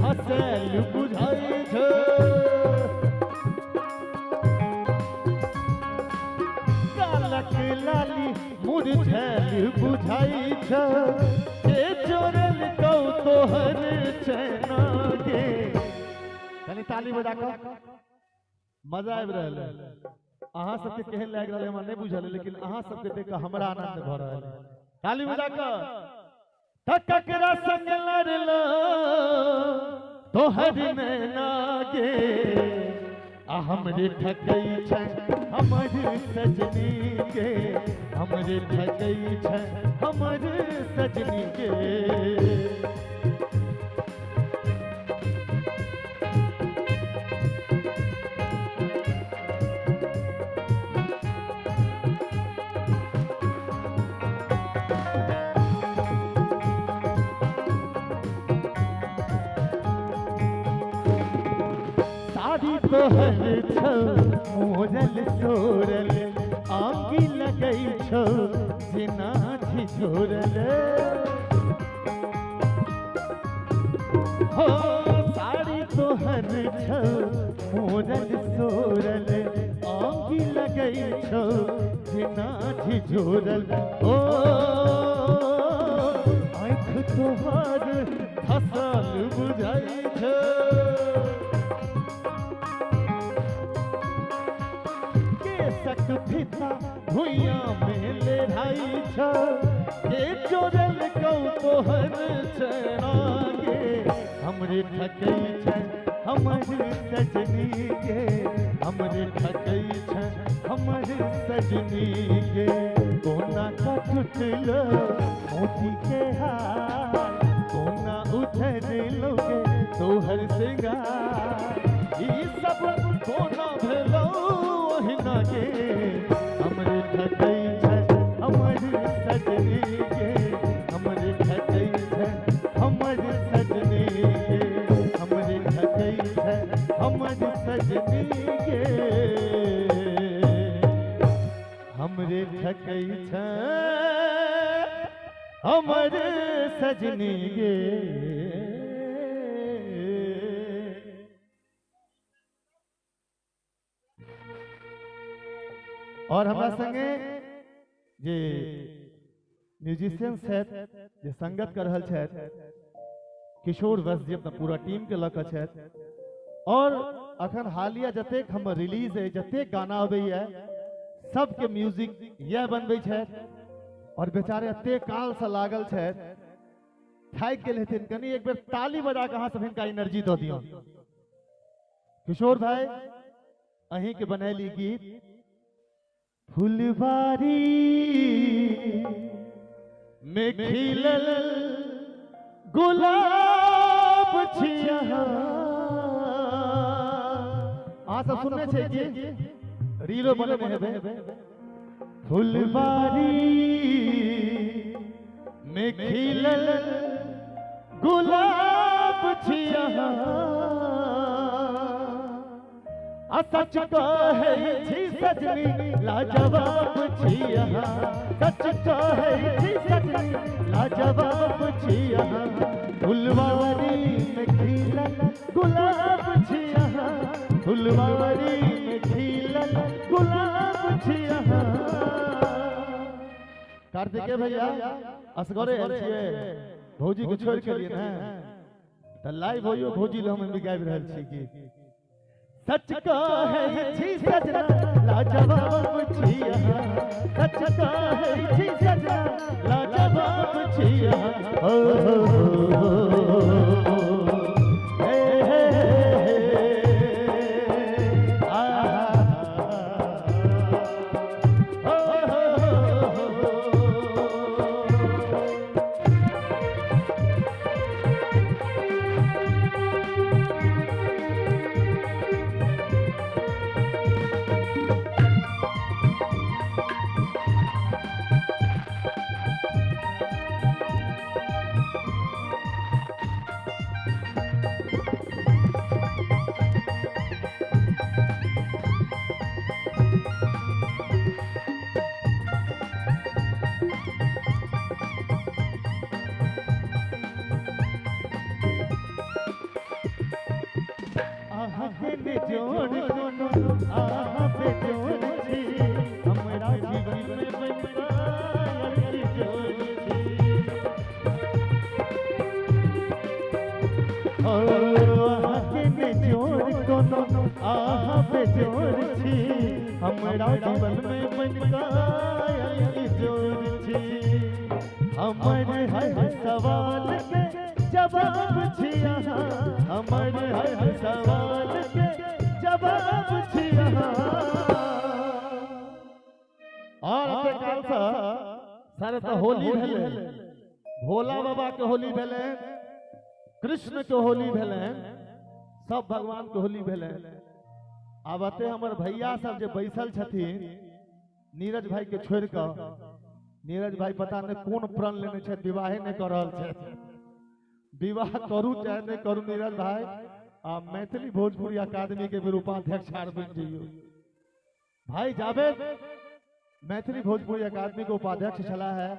हसल बुझाइ छौ, कालक लाली मुरझैल बुझाइ छौ, के चोरल कौ तोहर चैना गे। कनी ताली बजा कऽ मजा आबि रहल है। अहाँ सबके केहन लागि रहल है हमरा नहि बुझल है, लेकिन अहाँ सबके देख कऽ हमरा आनंद भऽ रहल है। ताली बजा कऽ। ककरा संग लड़ल तोहर नैना गे, आ हमरे ठकै छै हमर सजनी के, हमरे ठकै छै हमर सजनी के। तोहर छौ मोरल सोरल, आंगी लगै छौ जेना झिझोरल, हो साड़ी तोहर छौ मोरल सोरल, आंगी लगै छौ जेना झिझोरल, ओ आँख तोहर फसल बुझाइ छौ, फिता भुइया में लेराई छौ, के चोरल कौ तोहर चैना गे, हमरे ठकै छै हमर सजनी गे, हमरे ठकै छै हमर सजनी गे। कोना का टूटल मोती के हार, कोना उझरल गे तोहर सिंगार, ई सब कोना भेलौ ओहिना गे, हमरे ठकै छै हमर सजनी गे, हमरे ठकै छै हमर सजनी गे, हमरे ठकै छै हमर सजनी गे, हमरे ठकै छै हमर सजनी गे। और हमरा संगे जे म्यूजिशियन छथि, जे संगत कर रहल छथि, किशोर वत्स जी अपना पूरा टीम के लऽ कऽ छथि। और अखन हालिया जतेक हम रिलीज है जतेक गाना अबैया सबके म्यूजिक यह बनबै छथि और बेचारे एते काल से लागल छथि, थाकि गेल हेथिन। कनी एक बेर ताली बजा के अहाँ सब हिनका एनर्जी दऽ दियौ। किशोर भाई अहीं के बनैली गीत फुलवारी में खिलल गुलाब छिया। अहाँ सब सुनने छै कि रीलो बनेने हेबै। फुलवारी में खिलल गुलाब छिया, सच कहै छी सजनी लाजवाब छिया, सच कहै छी सजनी लाजवाब छिया। फुलवारी में खिलल गुलाब छिया, फुलवारी में खिलल गुलाब छिया। कार्तिकेय भैया असगरे आयल छियै, भौजी के छोड़ि के लिए ने तऽ लाइव होइयो भौजी लए हम गाबि रहल छी गीत। सच कहै छी सजना लाजवाब छिया, सच कहै छी सजना लाजवाब छिया। हो हो हो हे हे हे आ हो हो हो। हमरा जीवन में बन जोर छी, हमर हर सवाल के जवाब छी, हमर हर सवाल के जवाब छी। और काल से सर तो होली भेलै, भोला बाबा के होली भेलै, कृष्ण के होली भेलै, सब भगवान के होली भेलै। आब एते हमर भैया सब जे बैसल छथिन नीरज भाई के छोड़ कऽ, नीरज भाई पता नहीं कोन प्रण लेने छथि, विवाहे नहीं कर रहल छथि। विवाह करू चाहे नहीं करू नीरज भाई, आ मैथिली भोजपुरी अकादमी के उपाध्यक्ष आर बनि जइयौ भाई। जावेद मैथिली भोजपुरी अकादमी के उपाध्यक्ष छला है,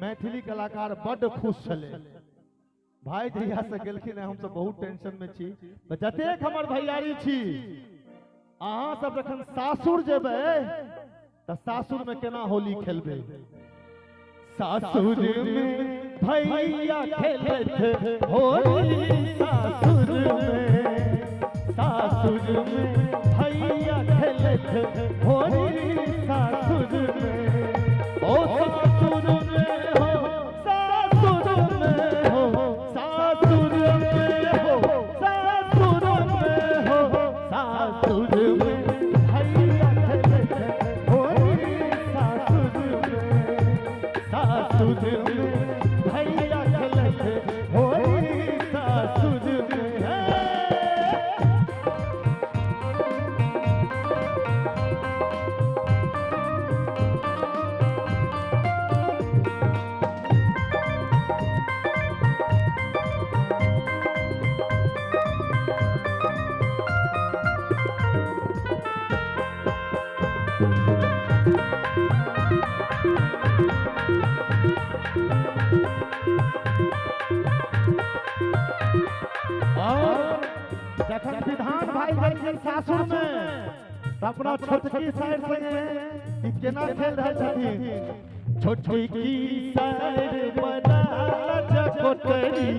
मैथिली कलाकार बड्ड खुश छलै भाई जहिया से गेलखिन है। हम सब बहुत टेंशन में छी। जतेक हमर भैयारी छी अहाँ सब जखन सासुर जेबै तऽ सासुर में केना होली खेलबै। सासुर में भैया खेलत होली, सासुर में, सासुर में भैया खेलत होली, सासुर में, ओ सासुर में हो, सासुर में हो, सासुर में हो, सासुर में हो, सासुर में भैया खेलत होली, सासुर में, सासुर में भैया खेलत होली, सासुर में। और जखन विधान भाई गेलखिन सासुर में त अपना छोटकी साइड संगे ई केना खेल रहल छथिन। छोटकी साइड बना चकोटरी,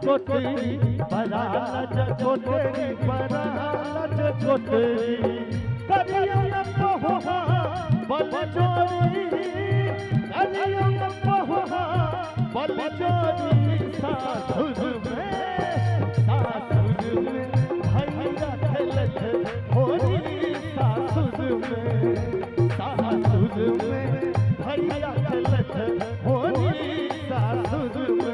कोटरी बड़ा लाज कोटरी बड़ा लाज कोटरी करियो न पहुआ बल जोरी करियो न पहुआ बल जोरी सासुर में भैया खेलत होरी सासुर में भैया खेलत होरी सासुर में।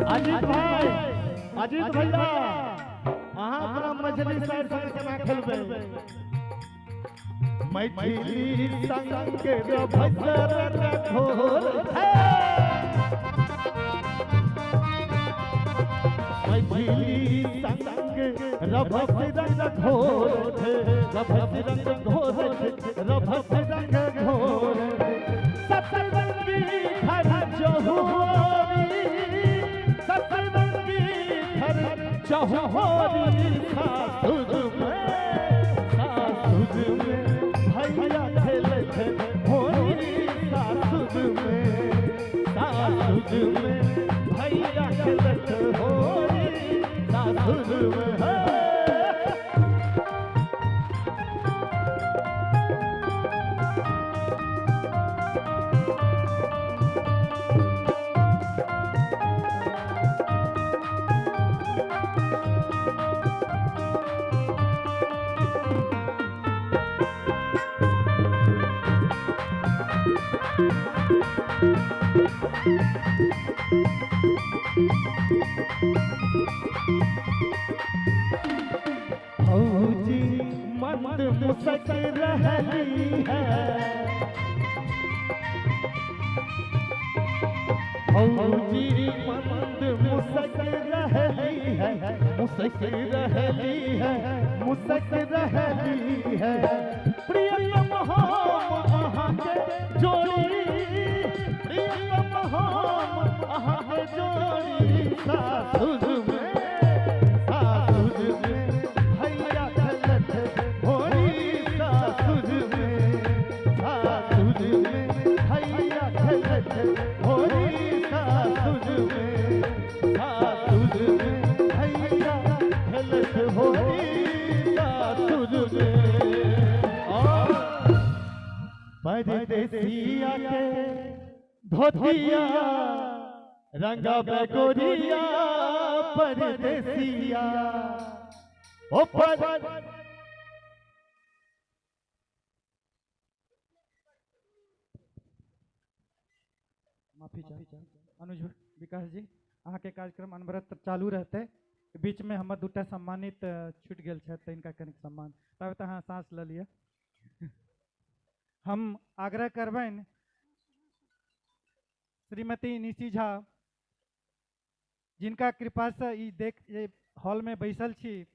अजीत भाई, अजीत भैया, अहाँ अपना मछली साइड संग केना खेलबै? मैथिली संग भसर घोर छै, मैथिली संग रभस रंग घोर छै, रभस रंग घोर छै, रभस रंग घोर सतरंगी घर चहुरी, सतरंगी घर चहुरी सासुर में भैया खेलत होरी सासुर में भैया खेलत होरी सासुर में। फौजी मंद मुसक रहली है, फौजी मंद मुसक रहली है, मुसक रहली है, मुसक रहली है। प्रियतम हम अहाँके जोड़ी, प्रियतम हम अहाँके जोड़ी सासुर में भैया खेलत होरी सासुर में भैया खेलत होरी सासुर में भैया खेलत होरी सासुर में। परदेसिया के धोतिया रंगा बेगोरिया परदेसिया ओ पर माफी चाही अनुज विकास जी, अहाँ के कार्यक्रम अनवरत चालू रहते, बीच में हमर दूटा सम्मानित छूट गेल छथि तऽ इनका कनिक सम्मान तब तऽ अहाँ साँस लऽ लिअ। हम आग्रह करबनि श्रीमती निशी झा, जिनका कृपासँ ई देख हॉल में बैसल छी,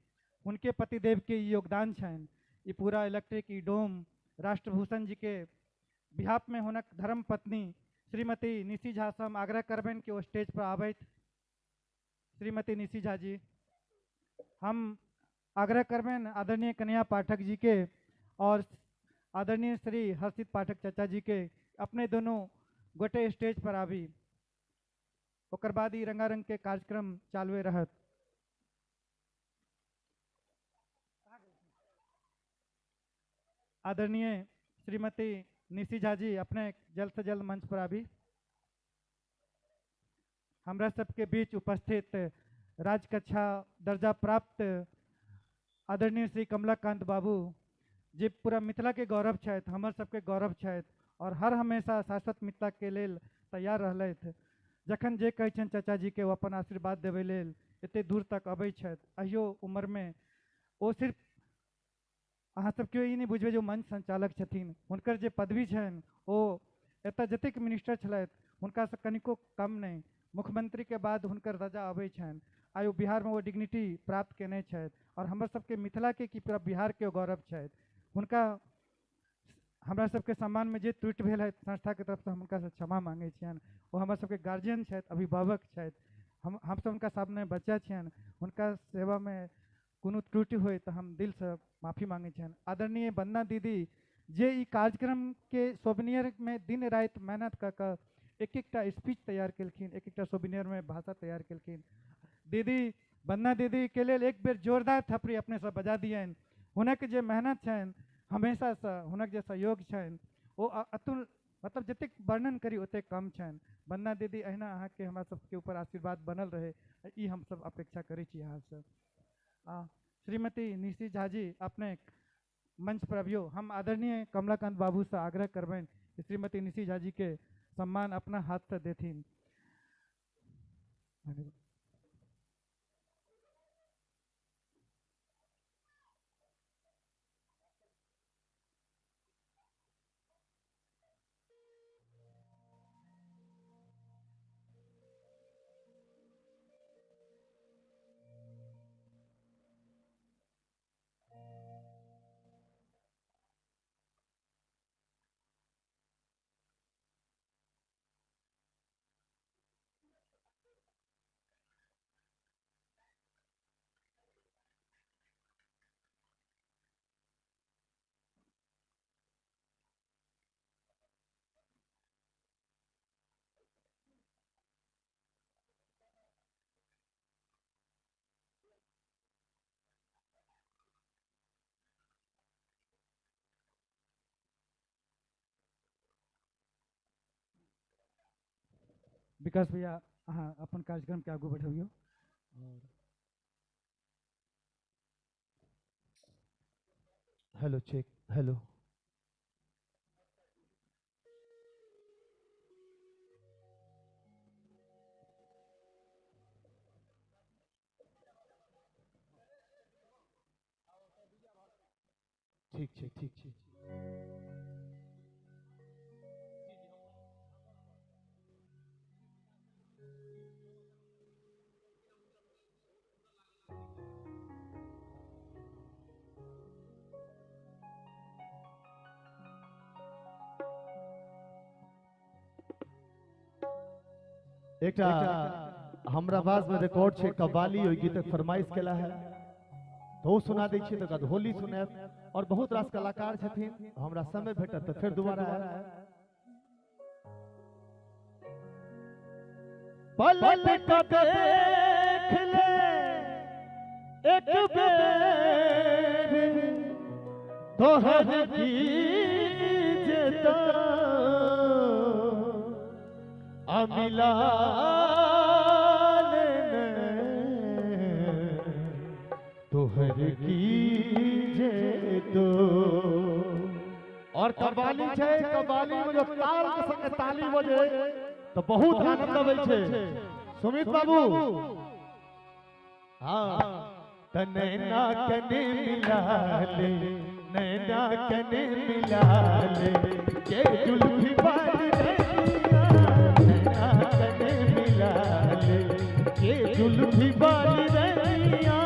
उनके पतिदेव के ई योगदान छनि। ई पूरा इलेक्ट्रिक ई डोम राष्ट्रभूषण जी के बिहाफ में हुनक धर्म पत्नी श्रीमती निशी झा से हम आग्रह करबनि कि ओ स्टेज पर आबथि। श्रीमती निशी झा जी, हम आग्रह करबनि आदरणीय कन्हैया पाठक जी के और आदरणीय श्री हर्षित पाठक चाचा जी के अपने दोनों गोटे स्टेज पर आबी, ओकर बाद ई रंगारंग के कार्यक्रम चालुए रहत। आदरणीय श्रीमती निशी झा जी अपने जल्द से जल्द मंच पर आबी। हमरा सबके बीच उपस्थित राज्य कक्षा दर्जा प्राप्त आदरणीय श्री कमलाकांत बाबू जे पूरा मिथिला के गौरव छथि, हमर सबके गौरव छथि और हर हमेशा शाश्वत मिथिला के लेल तैयार रहलथि। जखन जे कहै छनि चाचा जी के ओ अपन आशीर्वाद देबै लेल एते दूर तक अबै छथि। अहियो उम्रमे ओ सिर्फ अहाँ सब केओ ई नहि बुझबै जे ओ मंच संचालक छथिन, हुनकर जे पदवी छनि ओ एतऽ जतेक मिनिस्टर छलथि हुनकासँ कनिको कम नहि, मुख्यमंत्री के बाद हुनकर दर्जा अबै छनि। आइ ओ बिहारमे ओ डिग्निटी प्राप्त केने छथि और हमर सबके मिथिला के की पूरा बिहार के गौरव छथि। हुनका हमरा सबके सम्मानमे जे त्रुटि भेल है संस्थाके तरफसँ हम हुनकासँ क्षमा मांगै छियनि। ओ हमर सबके गार्जियन छथि, अभिभावक छथि, हमसब हुनका सामने बच्चा छियनि। हुनका सेवामे कोनो त्रुटि होय तऽ हम दिलसँ माफी मांगै छियनि। आदरणीय वंदना दीदी जे ई कार्यक्रमके सोविनियरमे दिन राति मेहनत कऽ कऽ एक एकटा स्पीच तैयार केलखिन, एक एकटा सोविनियरमे भाषा तैयार केलखिन। दीदी वंदना दीदीके लेल एक बेर जोरदार थपड़ी अपने सब बजा दियनि। हुनक जे मेहनत छनि हमेशासँ, हुनक जे सहयोग छनि ओ अतुल, मतलब जतेक वर्णन करी ओतेक कम छनि। वंदना दीदी अहिना अहाँके हमरा सबके ऊपर आशीर्वाद बनल रहे, ई हमसब अपेक्षा करै छी अहाँसँ। श्रीमती निशी झा जी अपने मंच पर अबियौ। हम आदरणीय कमलाकांत बाबूसँ आग्रह करबनि कि श्रीमती निशी झा जी के सम्मान अपना हाथसँ देथिन। विकास भैया अहाँ अपन कार्यक्रम के आगू बढ़बियौ। और हेलो चेक हेलो, ठीक छै ठीक छै। एकटा हमरा आवाज में रिकॉर्ड छै कव्वाली, ओहि गीतक फरमाइश केला है तो ओ सुना दै छियै, तकर बाद होली सुनायब। और बहुत रास कलाकार छथिन, हमरा समय भेटत तऽ फेर दोबारा आयब। पलट के देख ले एक बेर तोहर की जेता अमिला तोहर की जे तो। और कव्वाली छै, कव्वाली में जब ताल के संगे ताली बजे तो बहुत आनंद आबै छै। सुमित बाबू हाँ, त नैना कने मिला ले, नैना कने मिला ले के जुल्फी वाली रैया, नैना कने मिला ले के जुल्फी वाली रैया,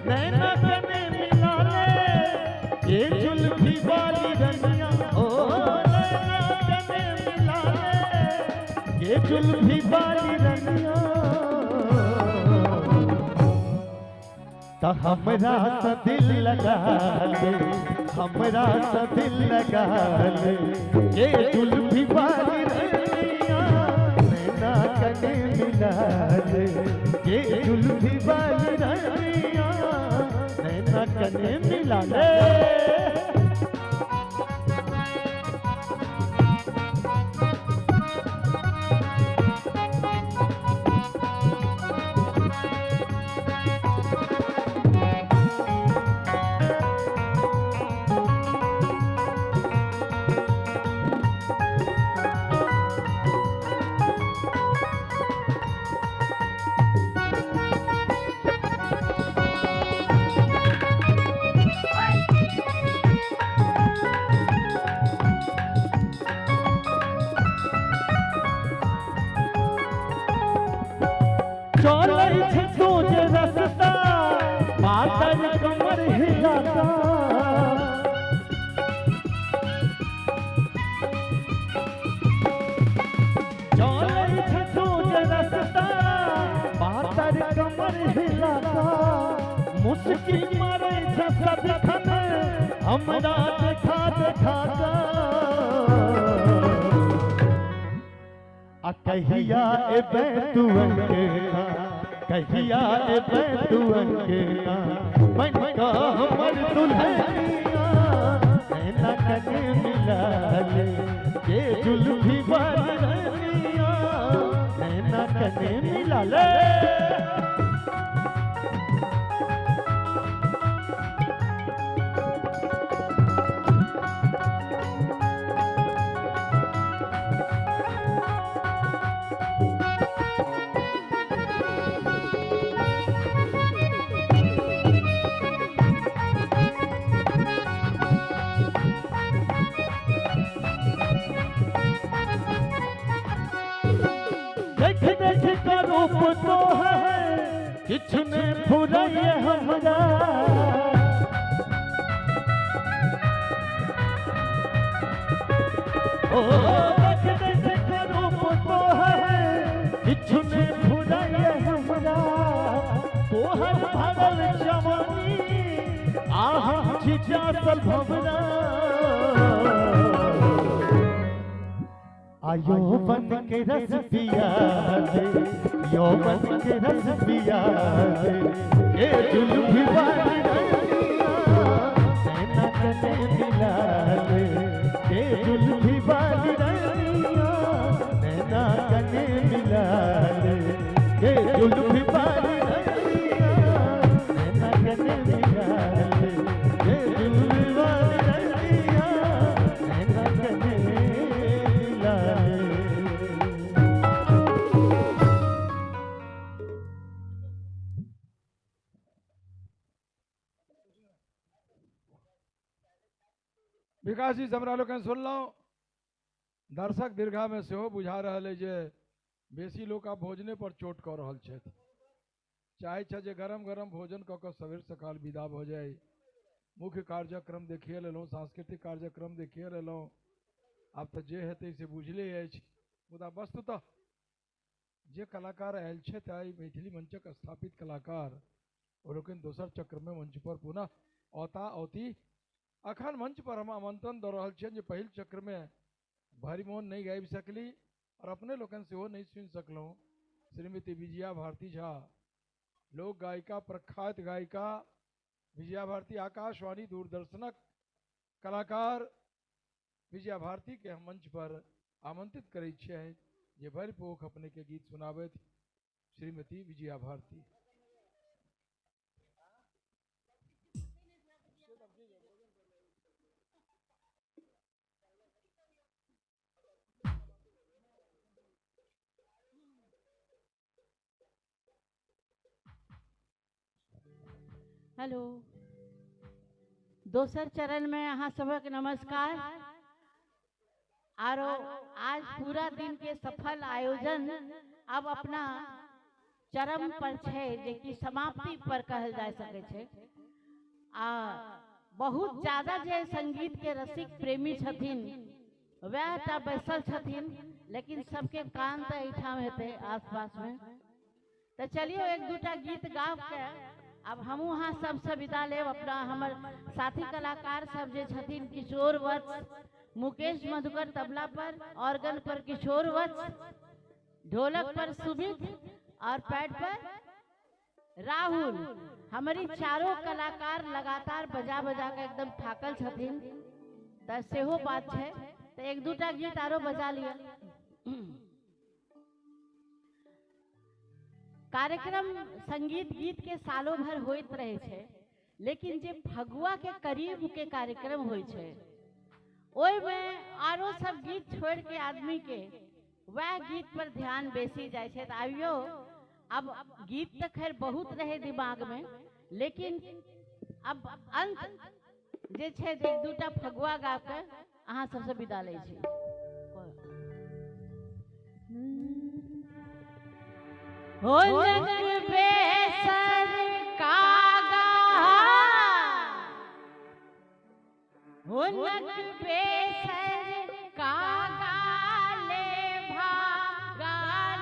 नैना कने मिला ले के जुल्फी वाली रैया, ओ नैना कने मिला ले के जुल्फी वाली रैया। त हमरा से दिल लगा ले, हमरा से दिल लगा ले ये जुल्फी वाली रैया, नैना कने मिला ले ये जुल्फी वाली रैया, नैना कने मिला ले। मुस्की मारे छ सदखन हमरा देखा देखा का आ कहिया एबे तू अंगना कहिया एबे तू अंगना बन का हमर दुल्हनिया नैना कने मिला ले के जुल्फी वाली रनिया नैना कने मिला ले। तो है किछु ने फुराए हमरा ओ देख देख रूप तो है किछु ने फुराए हमरा तोहर भरल जवानी आहा छिछासल भवरा आयो बन के रस पिया दे यौवन के रस पिया दे ए जुल्फी वाली रनिया नैना कने मिला ले ए जुल्फी वाली रनिया नैना कने मिला ले ए जुल्फी वाली रनिया नैना कने मिला ले ए जुल्फी वाली रनिया नैना कने मिला ले। विकास जी हमरा लोकनि सुनलहुँ दर्शक दीर्घा में सेहो बुझा रहल अइ जे बेसी लोक आब भोजने पर चोट कऽ रहल छथि। चाहै छथि जे गरम गरम भोजन कऽ कऽ सवेर सकाल विदा भऽ जाय। मुख्य कार्यक्रम देखिए लेलहुँ, सांस्कृतिक कार्यक्रम देखिए लेलहुँ, आब तऽ जे हेतै से बुझले अछि। मुदा वस्तुतः जे कलाकार आयल छथि आइ मैथिली मंचक स्थापित कलाकार ओ लोकनि दोसर चक्रमे मंच पर पुनः औता औती। अखन मंच पर हम आमंत्रण दऽ रहल छियनि जे पहिल चक्रमे भरि मोन नहि गाबि सकली और अपने लोकनि सेहो नहि सुनि सकलहुँ। श्रीमती विजया भारती झा, लोक गायिका, प्रख्यात गायिका विजया भारती, आकाशवाणी दूरदर्शनक कलाकार विजया भारती के हम मंच पर आमंत्रित करै छियनि जे भरि पोख अपने के गीत सुनाबथि। श्रीमती विजया भारती। हेलो, दोसर चरण में अहाँ सबक नमस्कार। आरो आज पूरा दिन के सफल आयोजन अब अपना चरम पर छै, जे कि समाप्ति पर कहल जा सकै छै। आ बहुत ज्यादा जे संगीत के रसिक प्रेमी छथिन वएह टा बैसल छथिन, लेकिन सबके कान तऽ एहिठाम हेतै आसपास में। तऽ चलियो एक दूटा गीत गाब के अब हमहूँ अहाँ सबसँ विदा लेब। अपना हमर साथी कलाकार सब जे छथिन, किशोर वत्स, मुकेश मधुकर तबला पर, ऑर्गन पर किशोर वत्स, ढोलक पर सुमित और पैड पर राहुल। हमारी चारों कलाकार लगातार बजा बजा के एकदम थाकल छथिन, तऽ सेहो बात छै। तऽ एक दूटा गीत आरो बजा लिअ। कार्यक्रम संगीत गीत के सालों भर होइत रहे छै, लेकिन जे फगुआ के करीब के कार्यक्रम होइ छै ओहिमे आरो सब गीत छोड़ के आदमी के वएह गीत पर ध्यान बेसी जाइ छै। तऽ आबियो अब गीत तऽ खैर बहुत रहे दिमाग में, लेकिन अब अंत जे छै एक दूटा फगुआ गा के अहाँ सबसँ विदा लै छी। हुनक बेसर कागा, हुनक बेसर कागा ले भागा,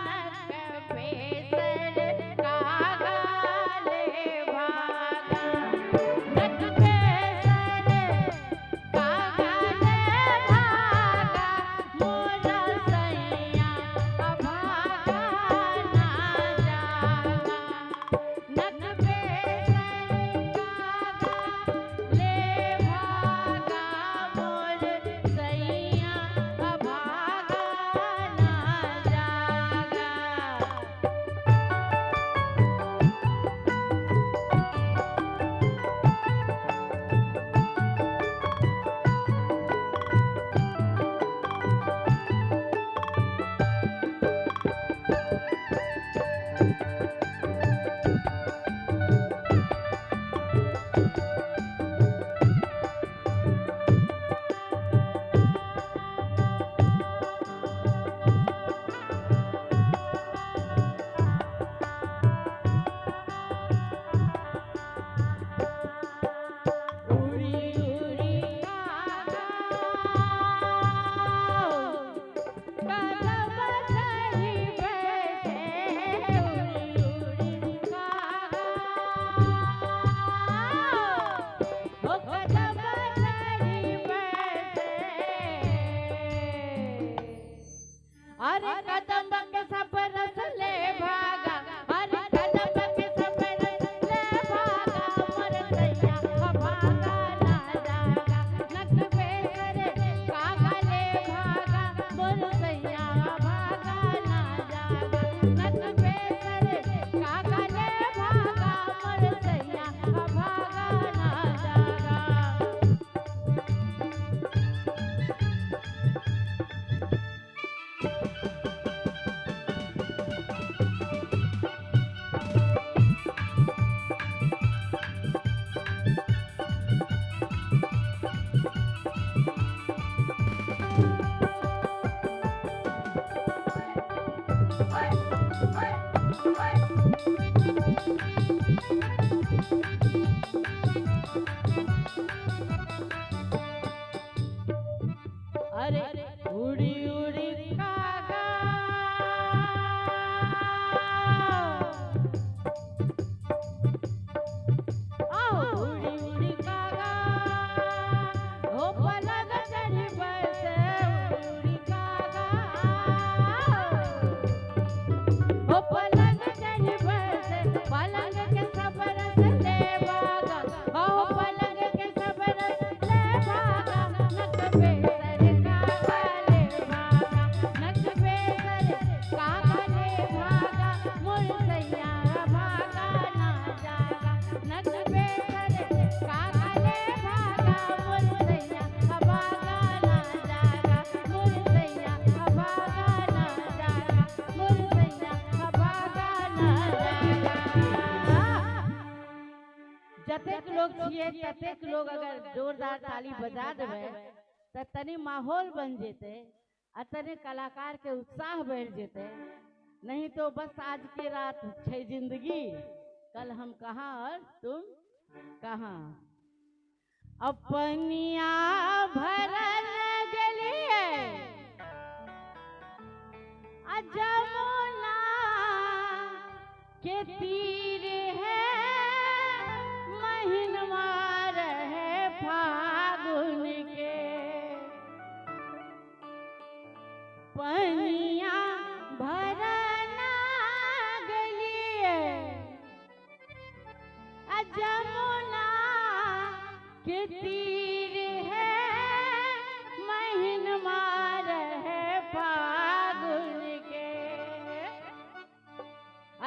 नक बेसर कागा ले भागा। लोग छियै ततेक लोग अगर जोरदार ताली बजा देबै तऽ तनी माहौल बन जेतै आ तनी कलाकार के उत्साह बढ़ि जेतै। नहीं तो बस आज के रात छै जिंदगी, कल हम कहाँ और तुम कहाँ। अपनिया भरल गेलिए आ जमुना के तीर है, महीनवा रहे फागुन के। पनिया भरना गलिए आ जमुना के तीर है, महीनवा रहे फागुन के।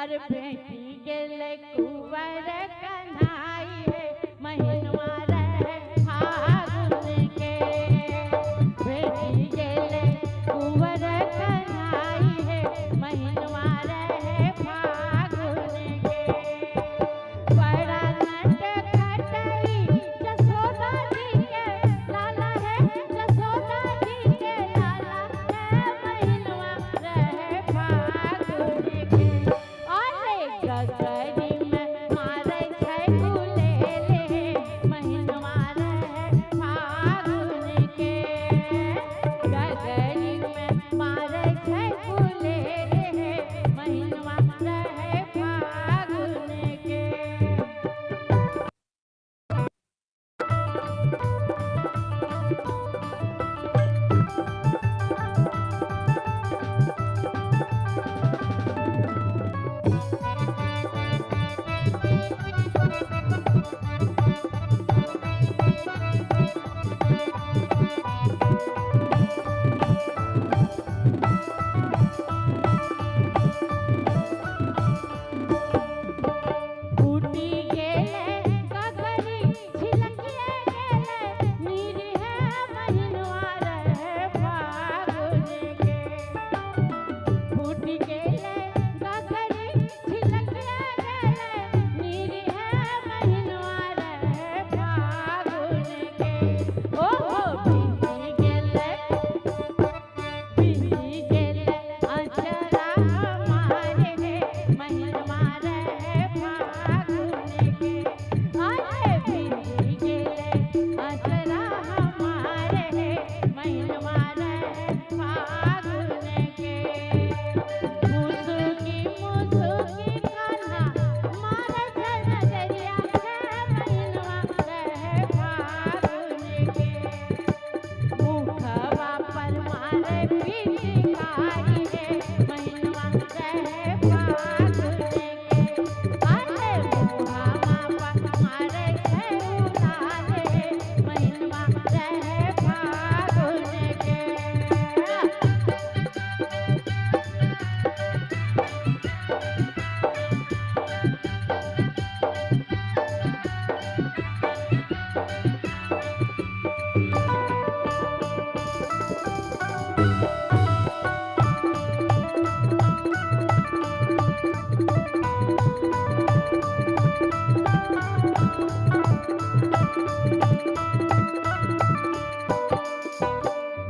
अरे बेटी गेलै कुंवर कन्हाई है, महीनवा रहे फागुन के। बेटी गेलै कुंवर कन्हाई है, महीनवा रहे फागुन के। बड़ा नट खटई जसोदा जी के लाला है, जसोदा जी के लाला है, महीनवा रहे फागुन के। अरे गगरी में मारे छै गुलेल हे, महीनवा रहे फागुन के। गगरी में मारे छै गुलेल हे, महीनवा रहे फागुन के। फूटी गेलै गगरी छिलकिए गेलै नीर है, महीनवा रहे फागुन के। फूटी गेलै गगरी छिलकिए गेलै नीर है, महीनवा रहे फागुन के। ओहो भीजी गेलै, भीजी गेलै अचरा हमारे हे, महीनवा रहे फागुन के। अरे भीजी गेलै अचरा हमारे हे, महीनवा रहे फागुन के। मुसुकी मुसुकी कान्हा मारे छै नजरिया है, महीनवा रहे फागुन के। मुखवा पर मारे पिचकारी है, महीनवा रहे फागुन के। अरे मुहावा पर मारे छै उलाल हे, महीनवा रहे फागुन के।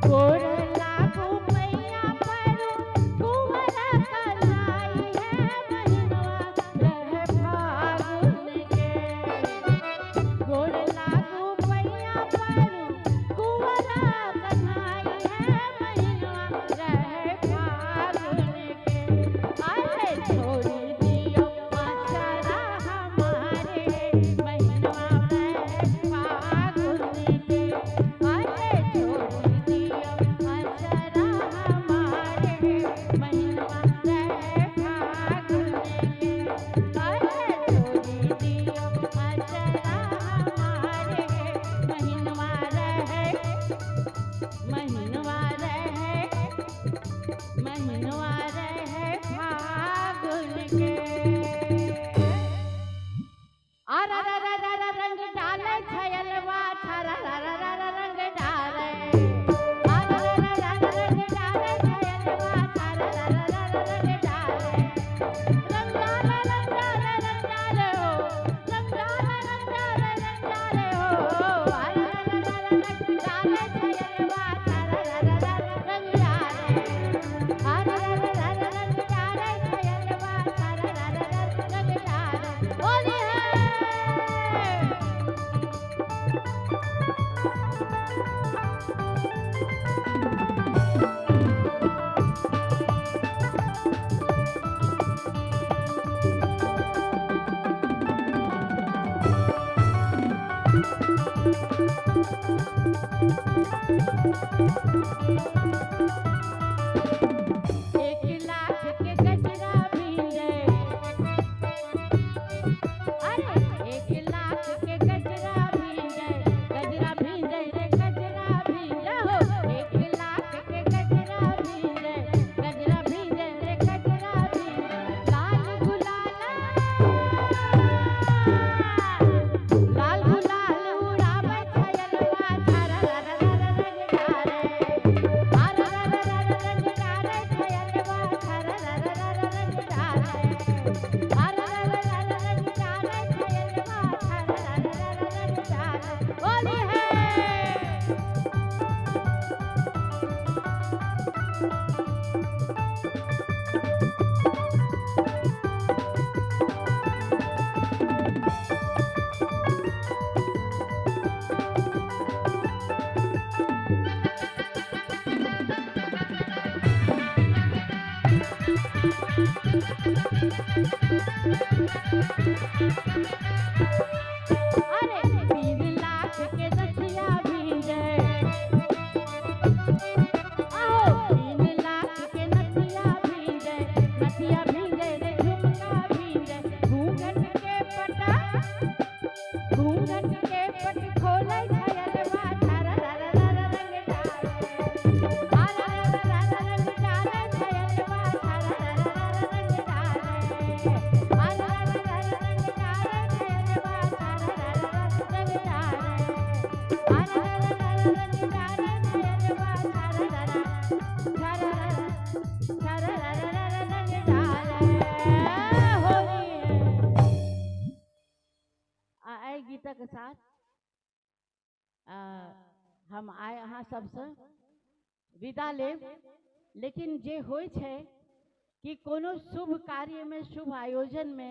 गोर लागू मैया परू कुंवर कन्हाई है, महीनवा रहे फागुन के। गोर लागू मैया परू कुंवर कन्हाई है, महीनवा रहे फागुन के। अरे छोड़ी दियो अचरा हमारे, महीनवा रहे फागुन के। अरे छोड़ी दियो अचरा हमारे, महीनवा रहे फागुन के। अरे छोड़ी दियो अचरा हमारे, महीनवा रहे, महीनवा रहे, महीनवा रहे फागुन के। अरे रा रा रा रा रंग डाले छयलवा, छरा रा रा रा रा अरे 3 लाख के दसिया भीजे, आओ 3 लाख के नथिया भीजे, नथिया भीजे रे झुमका भीजे, घूंघट के पटा, घूंघट के पट खोलै छयलवा, थारा रा रा रा रंग डाले, थारा रा रा रा रंग डाले छयलवा, थारा रा रा रा रंग डाले, थारा रा रा रंग डाले छयलवा, थारा रा रा रंग डाले, थारा रा रा रंग डाले छयलवा, थारा रा रा थारा रा थारा रा रा रंग डाले। होली आ एहि गीतक साथ हम आइ अहाँ सबसँ विदा लेब, लेकिन जे होइ छै कि कोनो शुभ कार्यमे, शुभ आयोजनमे,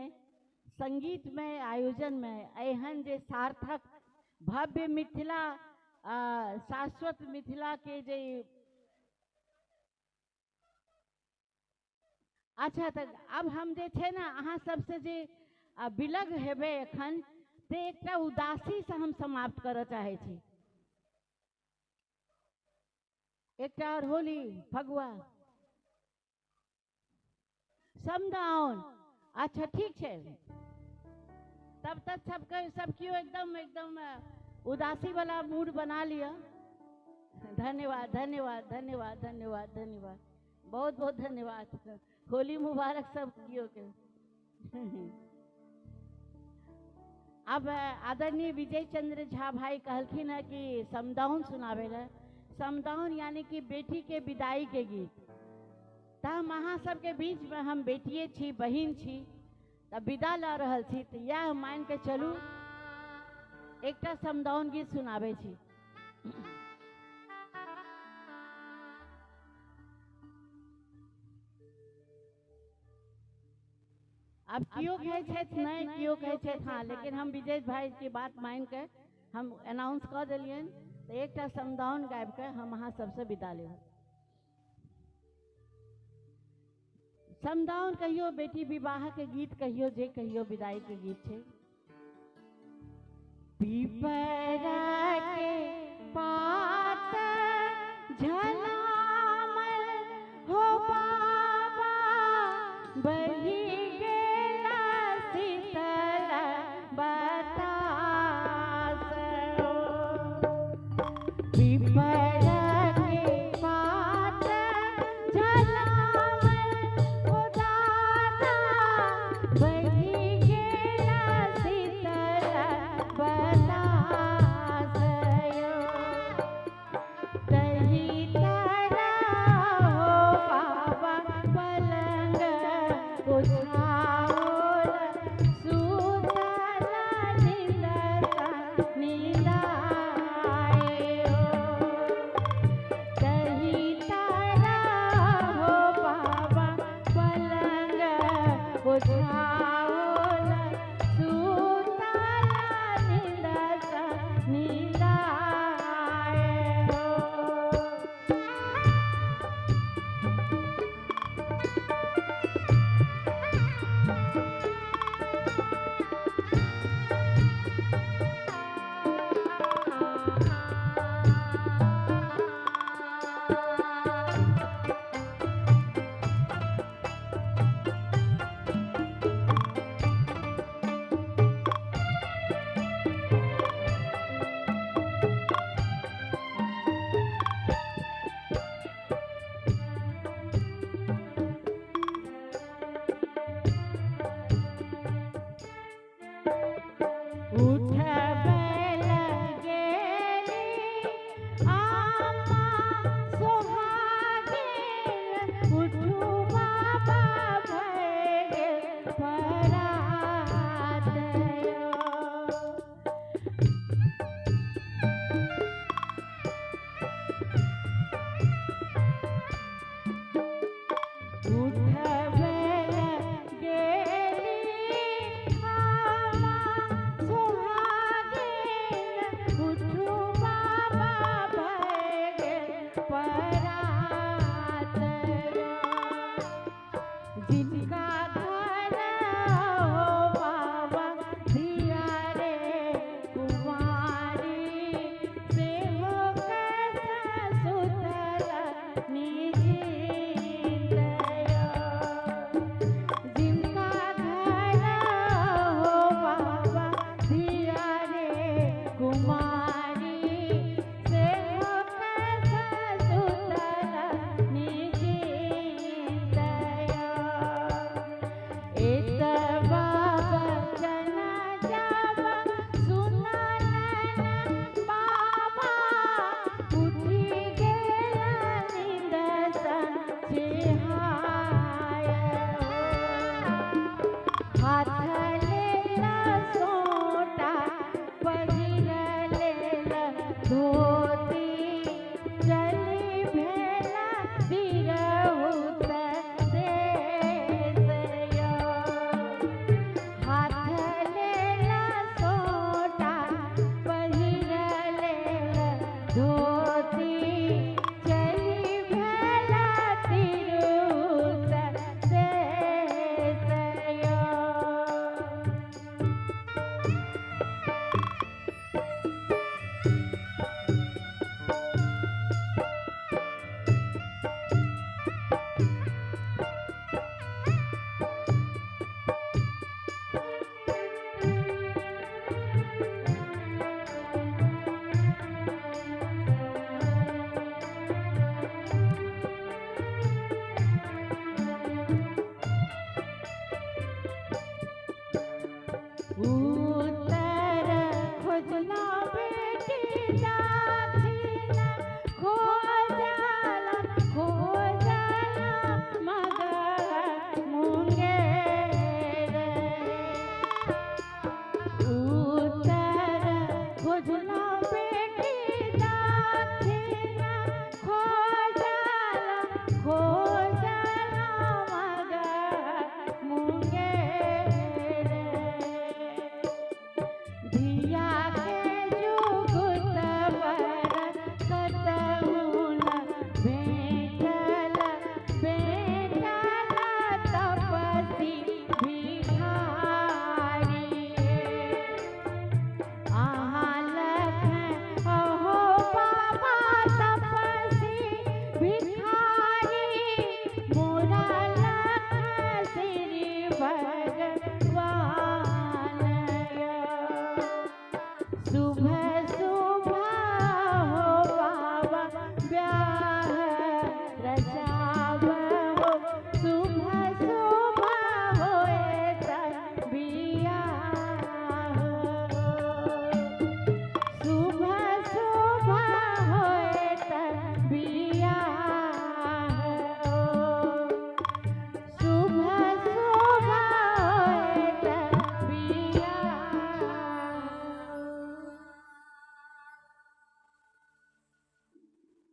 संगीतमय आयोजनमे एहन जे सार्थक भव्य मिथिला शाश्वत मिथिलाके जे अच्छा तऽ आब हम जे छै ने अहाँ सबसँ जे विलग हेबै एखन, ते एकटा उदासीसँ हम समाप्त करऽ चाहै छी। एकटा और होली फगुआ समदाउन। अच्छा ठीक छै, तब तक सबके सब केओ एकदम एकदम उदासी वाला मूड बना लिअ। धन्यवाद धन्यवाद धन्यवाद धन्यवाद धन्यवाद, बहुत बहुत धन्यवाद। होली मुबारक सब केओ के। अब आदरणीय विजय चंद्र झा भाई कहलखिन है कि समदाउन सुनावे ला। समदाउन यानी कि बेटी के विदाई के गीत। तऽ हम अहाँ सबके बीच में हम बेटिए छी, बहिन छी, तऽ विदा लऽ रहल छी, तऽ इएह मान के चलू एकटा समदाउन गीत सुनाबै छी। अब केओ कहै छथि नहि, केओ कहै छथि हाँ, लेकिन हम विजय भाई के बात मान के हम अनाउंस कऽ देलियनि, तऽ एकटा समदाउन गाबि कऽ हम अहाँ सबसँ विदा लेब। समदाउन कहियो बेटी विवाह के गीत कहियो, जे कहियो विदाई के गीत छै। पीपरा के पात झलामल हो बाबा, बही गेला शीतल बतास हो। पीपरा के पात झलामल हो दादा, बही गेला शीतल बतास यो। तही तरह हो बाबा पलंग ओछाओल, सुतल नींद नींद आए हो। परात जिनका घर हो बाबा धिया रे कुमारी से हो कैसा सुतल निजींदया। जिनका घर हो बाबा धिया रे कुमारी से हो कैसा सुतल निजींदया। एतबा बचन जब सुनलन बाबा उठि गेल नींद सँ चेहाय। हाथ लेल सोंटा पहिर लेल धोती चलि भेला तिरहुत देश यौ। हाथ लेल सोंटा पहिर लेल धोती चलि भेला तिरहुत देश यौ। उत्तर खोजना बेटी दक्षिण खोजला खोजला मगर मुंगेर। उत्तर खोजना बेटी दक्षिण खोजला खोजला मगर मुंगेर। धिया के जुगुत बर कतहु न भेटल भेटल तपसी भिखारी। अहाँ लखन अहो बाबा तपसी भिखारी मोरा लखन श्री भगवान यौ। सुबह सुबह हो बाबा ब्याह रचाब हो सुबह सुबह होए बियाह। सुबह सुबह होए बियाह। सुबह सुबह होए बियाह।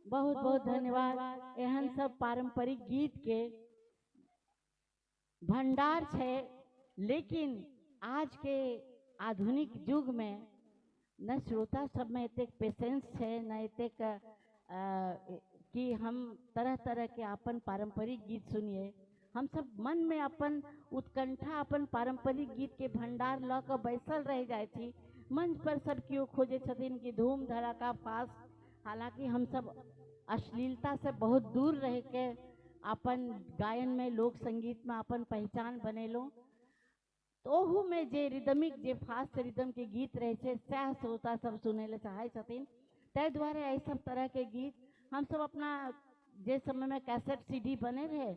बहुत बहुत धन्यवाद। एहन सब पारंपरिक गीत के भंडार छै, लेकिन आज के आधुनिक युग में न श्रोता सब में एतेक पेशेंस छै, न एतेक कि हम तरह तरह के अपन पारंपरिक गीत सुनिए। हम सब मन में अपन उत्कंठा अपन पारंपरिक गीत के भंडार लऽ कऽ बैसल रहि जाइ छी। मंच पर सब केओ खोजै छथिन कि धूम धड़ाका फास्ट, हालांकि हम सब अश्लीलता से बहुत दूर रह के अपन गायन में लोक संगीत में अपन पहचान बनेलहुँ। तो ओहूमे जे रिदमिक जे फास्ट रिदमके गीत रहै छै सएह श्रोता सब सुनै लए चाहै छथिन। ताहि दुआरे एहि सब तरहके गीत हमसब अपना जे समयमे कैसेट CD बनै रहै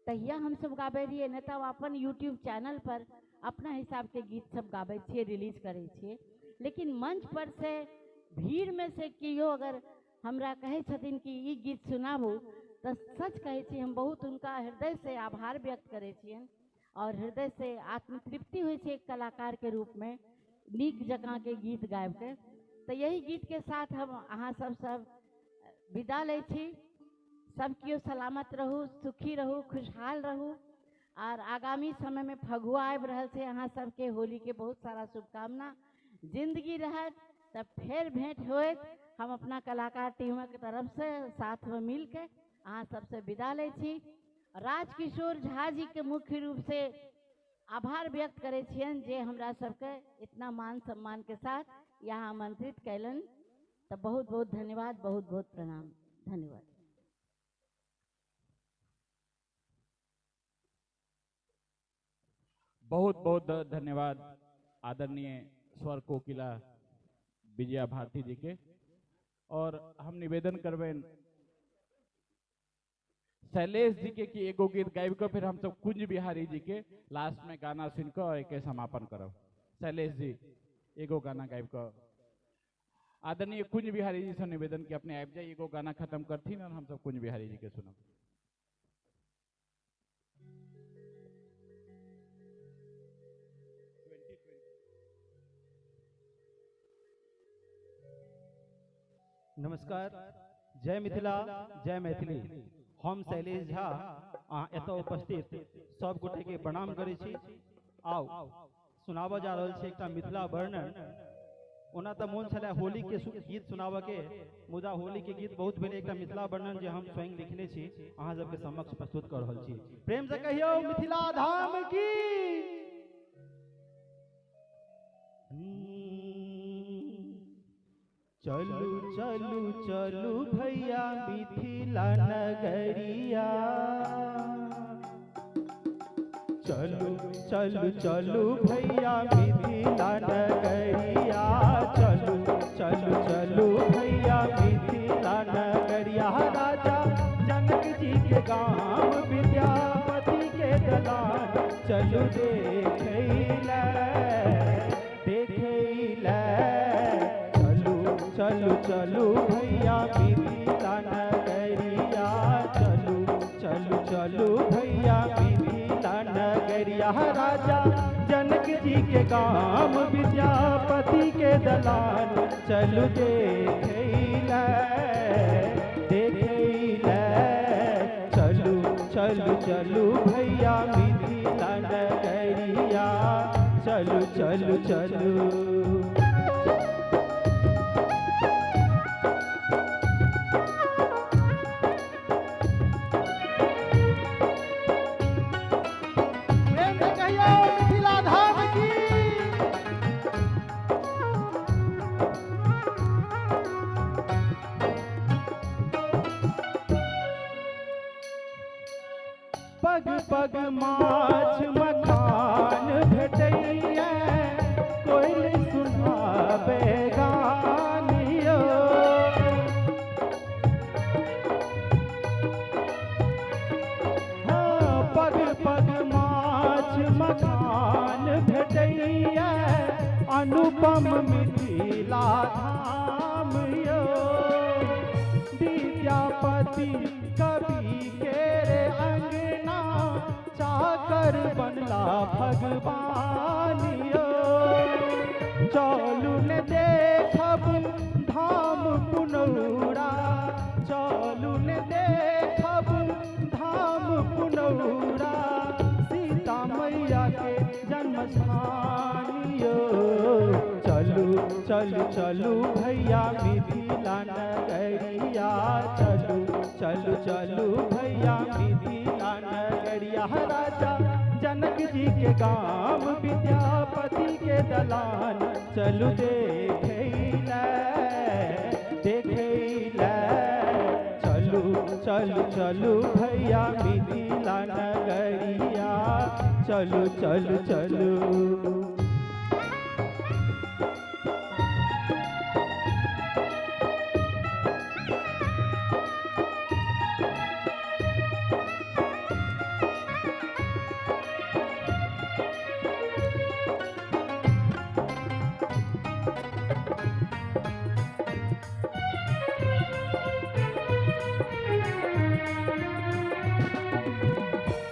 तहिया हमसब गाबै रहियै, नहि तऽ अपन यूट्यूब चैनल पर अपना हिसाबके गीत सब गाबै छियै, रिलीज करै छियै। लेकिन मंच पर से भीड़मे से केओ अगर हमरा कहै छथिन कि ई गीत सुनाबू तऽ सच कहै छी हम बहुत हुनका हृदयसँ आभार व्यक्त करै छियनि और हृदयसँ आत्मतृप्ति होइ छै एक कलाकारके रूपमे नीक जकाँके गीत गाबिके। तऽ यही गीतके साथ हम अहाँ सब सब विदा लै छी। सब केओ सलामत रहू, सुखी रहू, खुशहाल रहू। और आगामी समय में फगुआ आबि रहल छै, अहाँ सबके होली के बहुत सारा शुभकामना। जिंदगी रहत तब फेर भेंट होयत। हम अपना कलाकार टीमक तरफसँ साथमे मिलके अहाँ सबसँ विदा लै छी। राजकिशोर झा जी के मुख्य रूप से आभार व्यक्त करै छियनि जे हमरा सबके इतना मान सम्मान के साथ यहाँ आमंत्रित कैलन। तो बहुत बहुत धन्यवाद, बहुत बहुत प्रणाम, धन्यवाद। बहुत बहुत धन्यवाद आदरणीय स्वर कोकिला विजया भारती जी के। और हम निवेदन करबनि शैलेश जी के कि एगो गीत गाबि कऽ फिर हम सब कुंज बिहारी जी के लास्ट में गाना सुनि कऽ एके समापन करब। शैलेश जी एगो गाना गाबि कऽ आदरणीय कुंज बिहारी जी से निवेदन कि अपने आबि जाइए, एगो गाना खत्म करथिन और हम सब कुंज बिहारी जी के सुनब। नमस्कार, जय मिथिला, जय मैथिली। हम शैलेश झा अहाँ एतऽ उपस्थित सब गोटे के प्रणाम करै छी। आउ सुनाबऽ जा रहल छी एकटा मिथिला वर्णन। ओना तऽ मोन छलै होली के गीत सुनाबऽ के, मुदा होली के गीत बहुत भेलै। एकटा मिथिला वर्णन जे हम स्वयं लिखने छी अहाँ सबके समक्ष प्रस्तुत कऽ रहल छी। प्रेम से कहियौ मिथिला धाम की। चलू चलू चलू भैया मिथिला नगरिया, चलू चलू चलू भैया मिथिला नगरिया, चलू चलू चलू भैया मिथिला नगरिया। राजा जनक जी के गाम विद्यापति के दलान, चलू देखै लै देखै लै। चलू चलू भैया मिथिला नगरिया, चलू चलू चलू भैया मिथिला नगरिया। राजा जनक जी के गाम विद्यापति के दलान, चलू देखै लै देखै लै। चलू चलू चलू भैया मिथिला नगरिया, चलू चलू चलू। पग पग माछ मखान भेटैया, कोयल सुनाबे गानियो। हाँ, पग पग माछ मखान भेटैया, अनुपम मिथिला धाम यो। विद्यापति कवि के रे अंगना, चाकर बनला भगवान यो। चलू ने देखब धाम पुनौरा, चलू ने देखब धाम पुनौरा, सीता मैया के जन्म स्थान यो। चलू चलू चलू भैया मिथिला नगरिया, चलू चलू चलू भैया मिथिला नगरिया। राजा जनक जी के गाम विद्यापति के दलान, चलू देखै लै देखै लै। चलू चलू चलू भैया मिथिला नगरिया, चलू चलू चलू।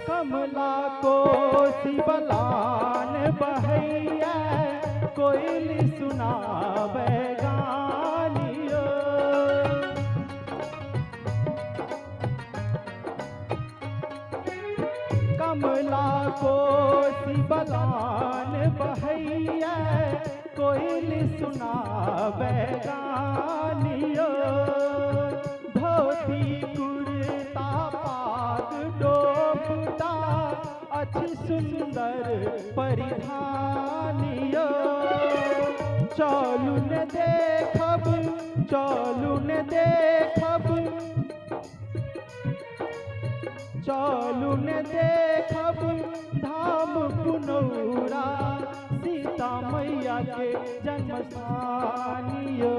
कमला कोसी बलान बहैया, कोयल सुनावे गानियो। कमला कोसी बलान बहैया, कोयल सुनावे गानियो। धोती कुर्ता पाग डोपटा अच्छी सुंदर परिधानियो। चलू न देखब, चलू न देखब, चलू न देखब धाम पुनौरा सीता मैया के जन्मस्थानियो।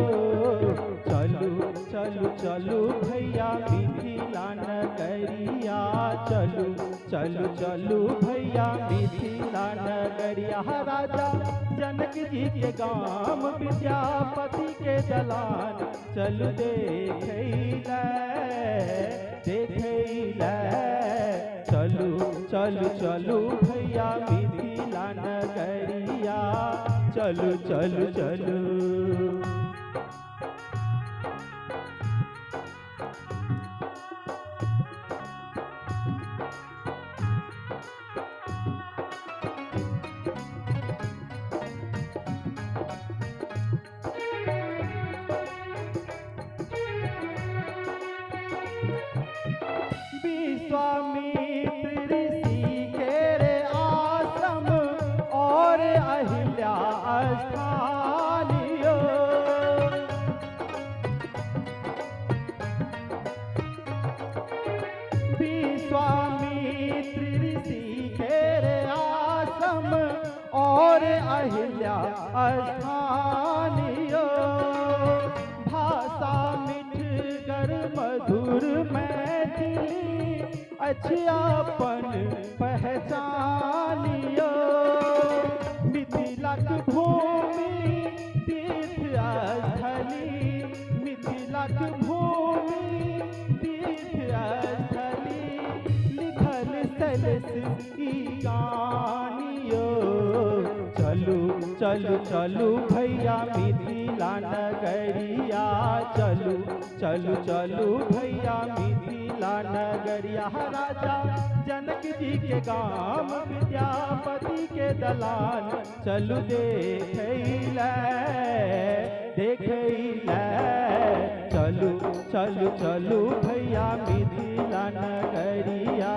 चलू चलू चलू भैया मिथिला नगरिया, चलू चलू चलू भैया मिथिला नगरिया। राजा जनक जी के गाम विद्यापति के दलान, चलू देखै ले देखै ले। चलू चलू चलू भैया मिथिला नगरिया, चलू चलू चलू। विश्वामित्र ऋषि के रे आश्रम और अहिल्या स्थानियो। विश्वामित्र ऋषि के रे आश्रम और अहिल्या स्थानियो। भाषा मिठगर मधुर मैथिली अच्छी अपन पहचानियो। मिथिलाक भूमि तीर्थ स्थली, मिथिलाक भूमि तीर्थ स्थली, लिखल शैलेश ई गानियो। चलू चलू चलू भैया मिथिला नगरिया, चलू चलू चलू भैया मिथिला नगरिया। राजा जनक जी के गाम विद्यापति के दलान, चलू देखै ले देखै ले। चलू चलू चलू भैया मिथिला नगरिया,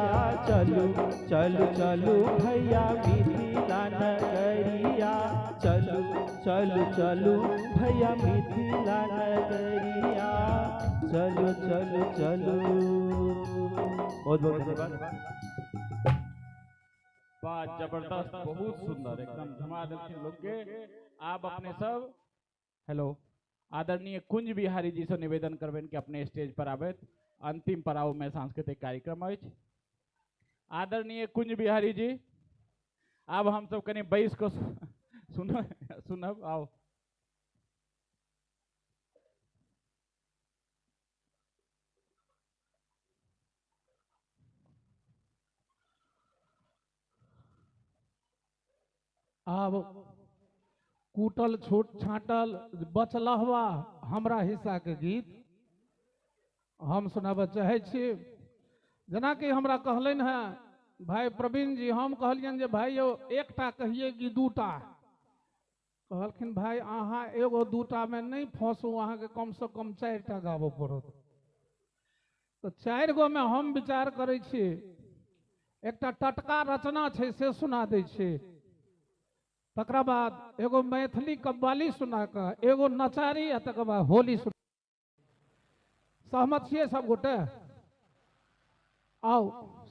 चलू चलू चलू भैया मिथिला नगरिया, चलू चलू चलू भैया मिथिला नगरिया, चलू चलू चलू। बहुत बहुत धन्यवाद। वाह जबरदस्त, बहुत सुंदर, एकदम झमा देलखिन लोग के। आप अपने सब हेलो आदरणीय कुंज बिहारी जी से निवेदन करबनि कि अपने स्टेज पर आबैत। अंतिम पड़ाव में सांस्कृतिक कार्यक्रम अछि। आदरणीय कुंज बिहारी जी, आब हम सब कनि बैस कऽ सुनब। आओ आब कूटल छोट छाँटल बचलहवा हमरा हिस्सा के गीत हम सुनाबऽ चाहै छी। जेनाकि हमरा कहलनि हेँ भाई प्रवीण जी, हम कहलियनि जे भाई यौ एकटा कहिए कि दूटा? कहलखिन भाई अहाँ एगो दूटा में नहीं फंसू, अहाँके कमसँ कम 4टा गाबऽ पड़त। तऽ 4 गो में हम विचार करै छी, एकटा टटका रचना छै से सुना दै छी, तकरा बाद एगो मैथिली कव्वाली सुना कऽ, एगो नचारी, आ तकर बाद होली सुना। सहमत छियै सब गोटे? आउ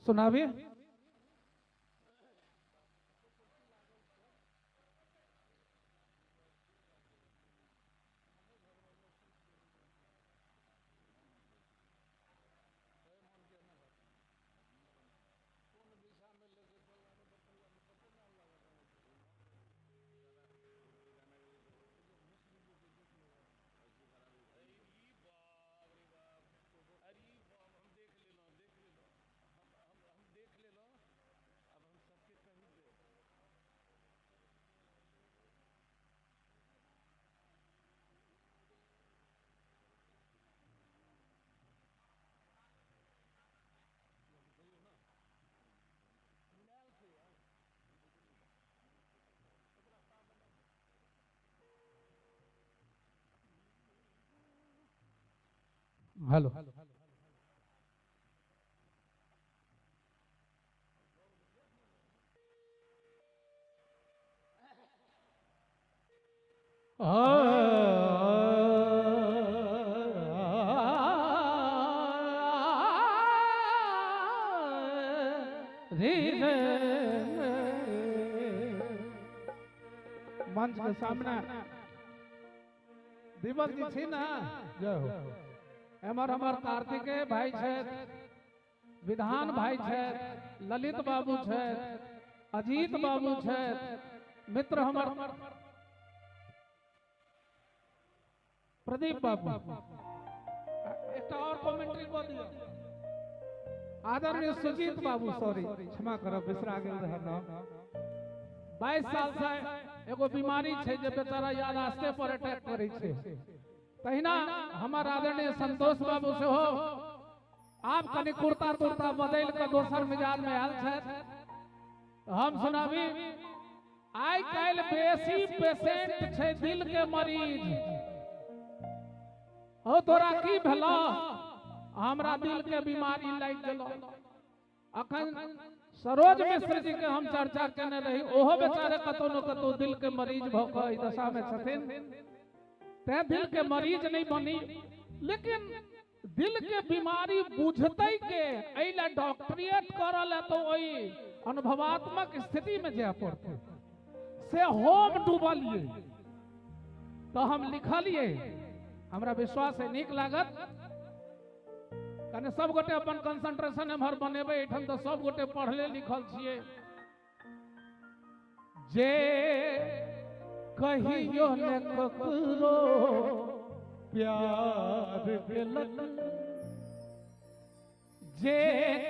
सुनाबी। हेलो मंच के सामने दीपक जी छी ना, जय हो। एमर हमर कार्तिकेय भाई छथि, विधान भाई छथि, ललित बाबू छथि, अजीत बाबू छथि, मित्र हमर प्रदीप बाबू। एकटा और कमेंट्री कऽ दियौ। आदरणीय सुजीत बाबू, सॉरी क्षमा करब, बिसरा गेल रहे नाम। 22 साल से एगो बीमारी छै जे बेचारा यादाश्ते पर अटैक करै छै। तहिना हमर आदरणीय संतोष बाबू सेहो आब कनि कुर्ता तुर्ता बदलि कऽ दोसर मिजाज में आयल छथि। हम सुनाबी, आइ काल्हि बेसी पेशेंट छै दिल के मरीज। हो तोरा की भेलो? हमरा दिल के बीमारी लागि गेलो। अखन सरोज मिश्र जी के हम चर्चा केने रही, ओहो बेचारे कतौ न कतौ दिल के मरीज भऽ कऽ एहि दशा में छथिन। तैं दिल के मरीज नहीं बनी, लेकिन दिल के बीमारी बुझतै के एहि ला डॉक्टरिएट करऽ ला तो ओहि अनुभवात्मक स्थिति में जाय पड़तै। से हम डूबलियै तो हम लिखलियै, हमरा विश्वास है नीक लागत। कने सब गोटे अपन कंसंट्रेशन एम्हर बनेबै, एहिठाम तऽ सब गोटे पढ़ले लिखल छियै। जे कहियो ने ककरो प्यार केलक, जे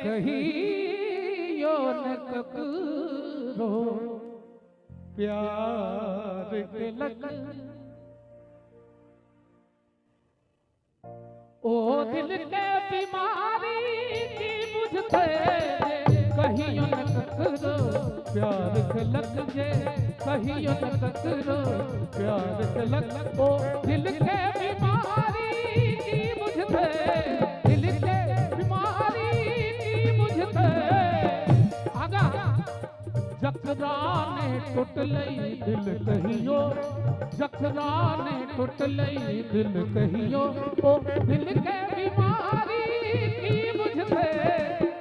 कहियो ने ककरो प्यार केलक, ओ दिल के बीमारी की बुझते कहियो न ककरो प्यार केलक, जे कहियो न ककरो प्यार केलक, ओ दिल के बीमारी की बुझते, दिल के बीमारी की बुझते। आगा जकरा ने टूटलै दिल कहियो, जकरा ने टूटलै दिल कहियो, ओ दिल के बीमारी की बुझते,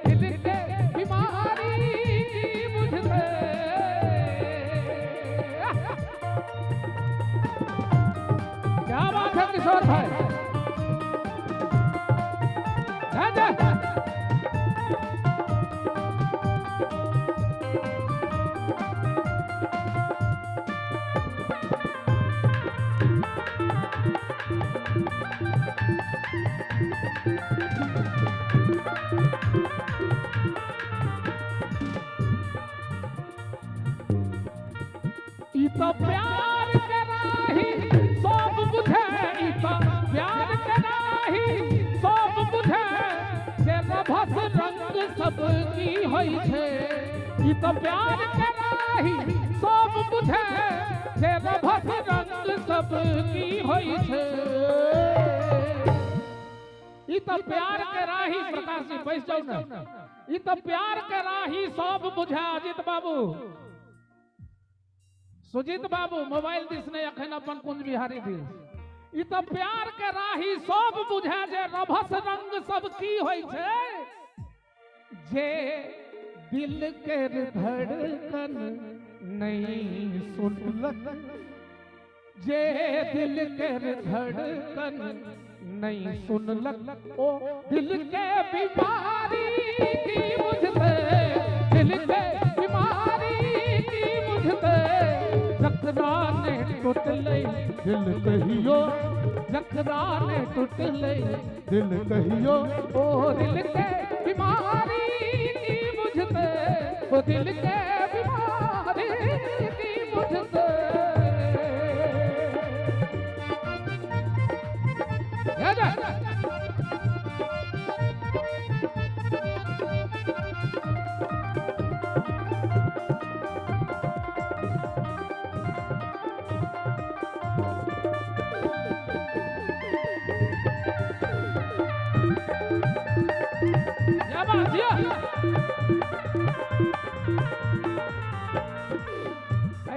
दिल के बीमारी की बुझते। क्या बात है किशोर भाई, जय जय। तो प्यार के राही सब बुझे, तो प्यार के राही सब बुझे, जे रभस रंग सब की होई छे। ई तो प्यार के राही सब बुझे, जे रभस रंग सब की होई छे। ई तो प्यार के राही, प्रकाश जी बैस जाओ ना। ई तो प्यार के राही सब बुझे। अजित बाबू, सुजीत बाबू मोबाइल this नहीं अखन अपन कुंज बिहारी this. ई तो प्यार के राही सब बुझे, जे रभस रंग सब की होई छे, जे दिल के धड़कन नहीं सुनलक, जे दिल के धड़कन नहीं सुनलक, ओ दिल के बीमारी की बुझते, दिल के बीमारी की बुझते। जकरा ने टूटलै दिल कहियो, जकरा ने टूटलै दिल कहियो, ओ दिल के बीमारी की बुझते, ओ दिल के बीमारी की बुझते। जय।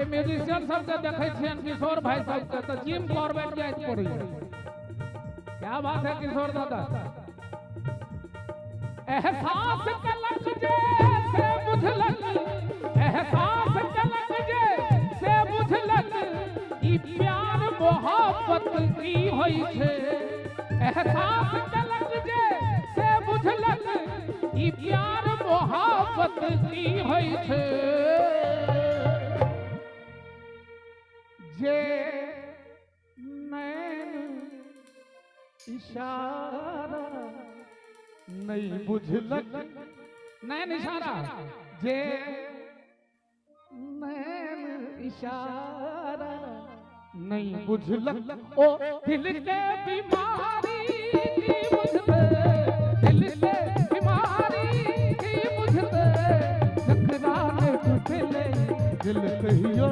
म्यूजिशियन सबके देखै छियनि किशोर भाई सबके तो जिम कॉर्बेट जाइत पड़ै। क्या बात है किशोर दादा। एहसास कलक जे से बुझलक, एहसास कलक जे से बुझलक, ई प्यार मोहब्बत की होई छे। एहसास कलक जे से बुझलक, ई प्यार मोहब्बत की होई छे। जे नैन इशारा नहीं बुझलक, नैन इशारा, जे नैन इशारा नहीं बुझलक, ओ दिल के बीमारी की बुझते, दिल के बीमारी की बुझते, जकरा ने टूटले दिल कहियो,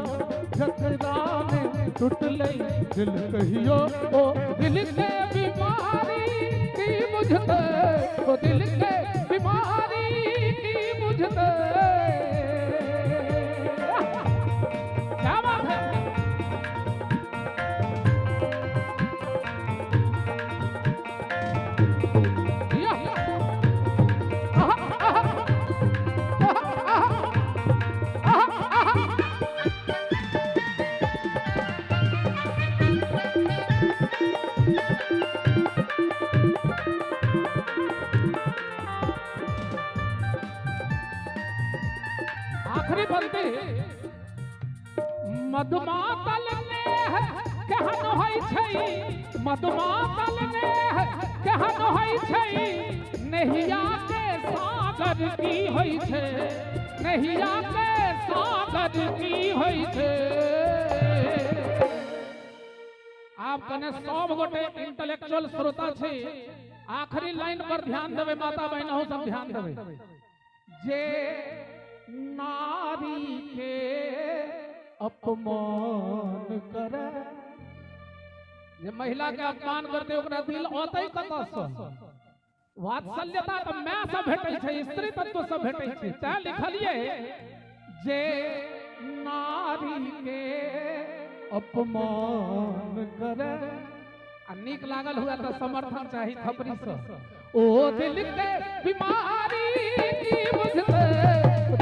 जकरा ने टूटले दिल कहियो, ओ दिल के बीमारी की बुझते, ओ दिल के बीमारी की बुझते। क्या बात है। आखिरी बनते मधुमातल नेह केहन होइ छै, मधुमातल नेह केहन होइ छै, नहिया के सागर की होइ छै, नहिया के सागर की होइ छै। आप कने सब गोटे इंटेलेक्चुअल श्रोता छै, आखिरी लाइन पर ध्यान देबै, माता बहन अहूँ सब ध्यान देबै। जे नारी के अपमान करे, जे महिला के अपमान करते ओकरा दिल औतै कतऽसँ। वात्सल्यता तऽ my सँ भेटै छै, स्त्री तत्व सँ भेटै छै। तैं लिखलियै जे नारी के अपमान करे, आ नीक लागल हुआ तऽ समर्थन चाही थपड़ी सँ। ओ दिल के बीमारी की बुझते,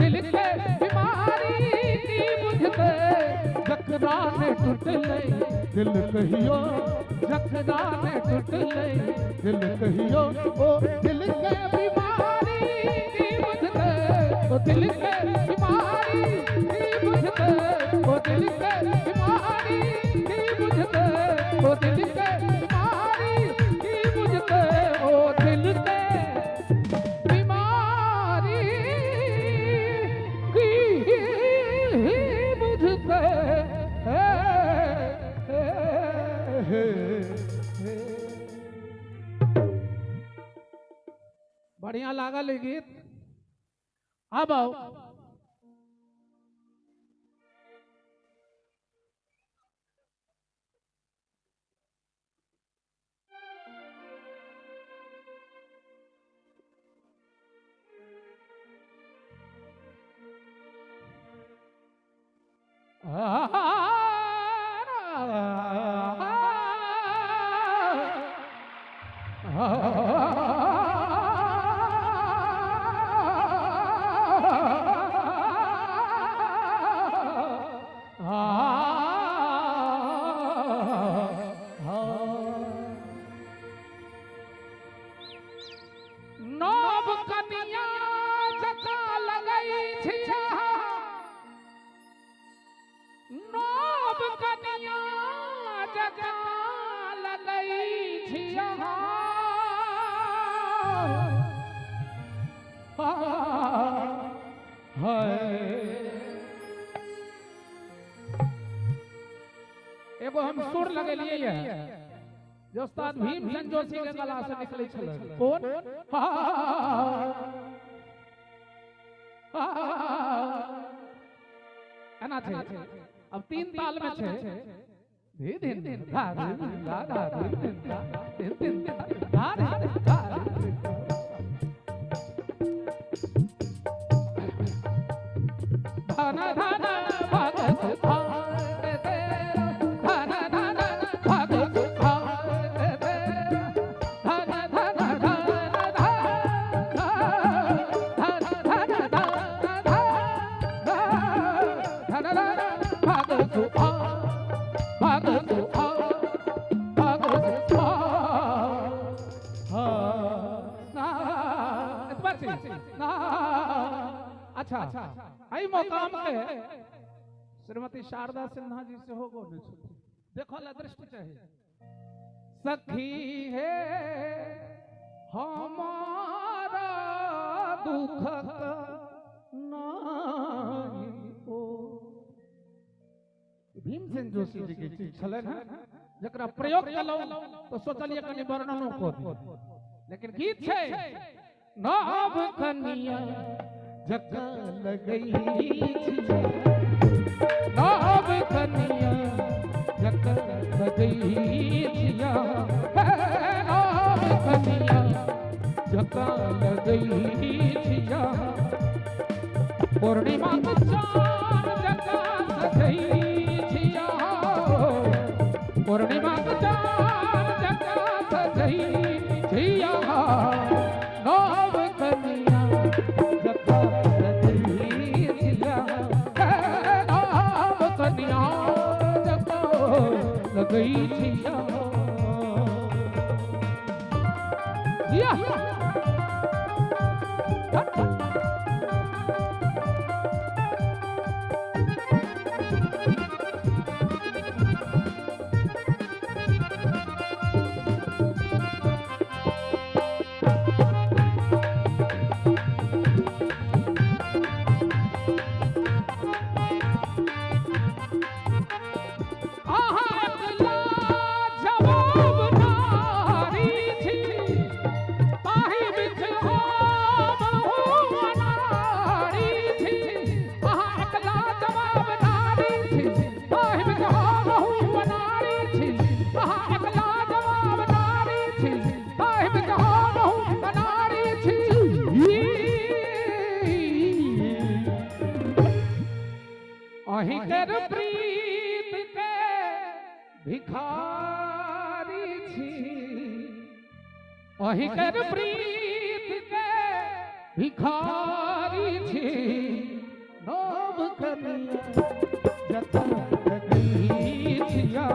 दिल के बीमारी की बुझते, जकरा ने टूटले दिल कहियो, जकरा ने टूटले दिल कहियो, ओ दिल के बीमारी की बुझते, ओ दिल के बीमारी की बुझते, ओ दिल के बीमारी की बुझते, ओ दिल के बीमारी की बुझते, ओ दिल के बीमारी की बुझते। बढ़िया लागल गीत। अब आओ नव कनिया जकाँ लगै छी, नव कनिया जकाँ लगै छी, एगो हम सुर लगेलियै जो उस्ताद भीमसेन जोशी के गला से निकले छलै। कौन? एना छै। अब तीन ताल में छै। धी धिन धिन धा धिन धा धा धिन धिन धा धिन धिन धा धिन धा। धन धन भगत ना। अच्छा एहि मकाम के श्रीमती शारदा सिन्हा जी से हो गो देखो ला दृष्टि चाहिए। सखी है हमारा दुख नहीं ओ। भीमसेन जोशी जी के चीज छलनि हैं जकरा प्रयोग केलहुँ तो सोचलिए कनि वर्णनो कऽ दी, लेकिन गीत छै नव कनिया जकाँ लगै छियै, नव कनिया जकाँ लगै छियै, नव कनिया जकाँ लगै छियै, पूर्णिमा के चाँद जकाँ सजै छियै, पूर्णिमा के चाँद जकाँ सजै छियै, नव कनिया जकाँ लगै छियै, नव कनिया जकाँ लगै छियै। अहिकर प्रीत के भिखारी छी, अहिकर प्रीत के भिखारी छी, नव कनिया जकाँ लगै छियै,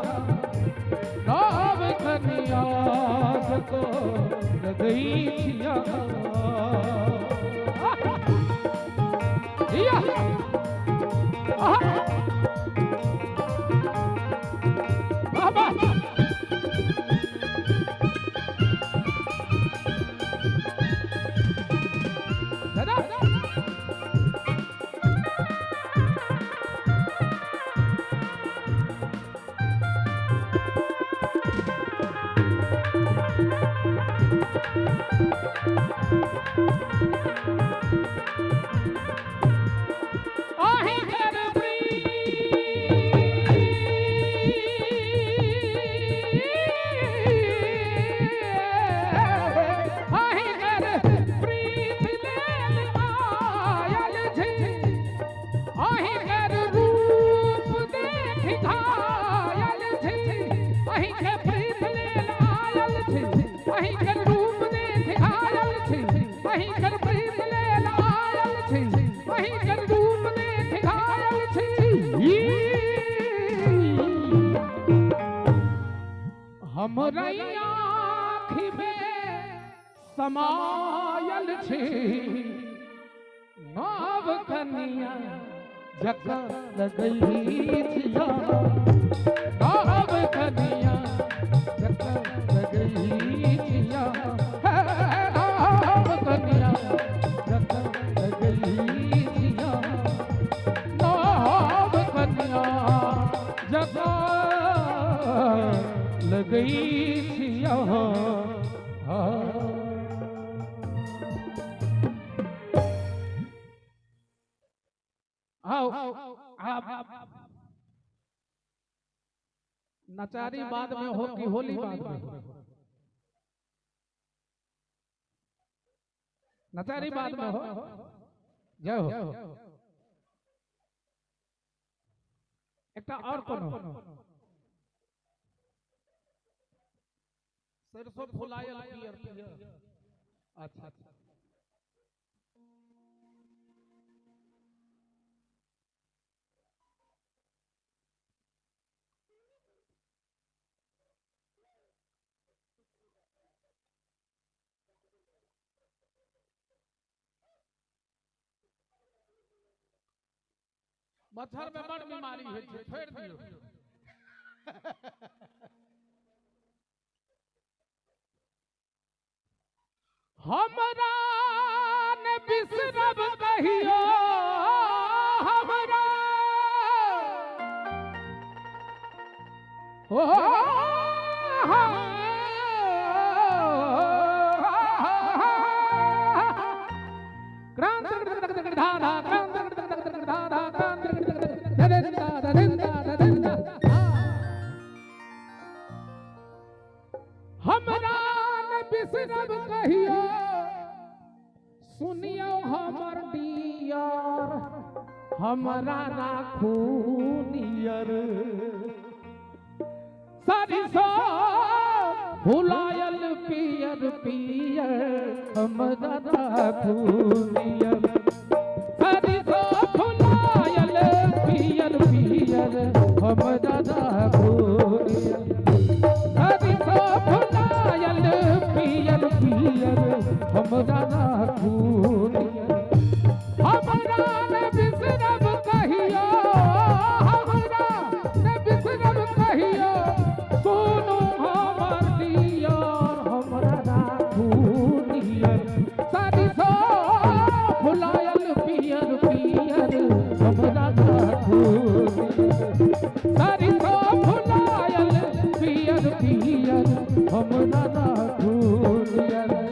नव कनिया जकाँ लगै छियै। हमरा आँखि में समायल छी, नव कनिया जकाँ लगै छियै, नव कनिया जकाँ लगै छियै, नव कनिया जकाँ लगै छियै, नव कनिया जकाँ लगै छियै। आओ आप नचारी बाद में हो कि होली बाद में हो? नचारी बाद में हो। जय हो। एकटा और कोनो सरसों फुलायल पियर पियर। अच्छा अच्छा मच्छर में बड़ बीमारी होइ छै, छोड़ि दियौ। हमरा ने बिसरब कहियो, हमरा ओ हमरा ने बिसरब कहियो, सुनियो हमर डियर, हमरा राखू नियर। सरिसो फुलायल पियर पियर, हमरा राखू नियर। सरिसो फुलायल पियर पियर, हमरा राखू नियर। सरिसो फुलायल पियर पियर, हमरा राखू नियर। हमरा ने बिसरब कहियो, हमरा ने बिसरब कहियो, सुनु हमर डियर, हमरा राखू नियर। सरिसो फुलायल पियर पियर, हमरा राखू नियर। सरिसो फुलायल पियर पियर, हमरा राखू नियर।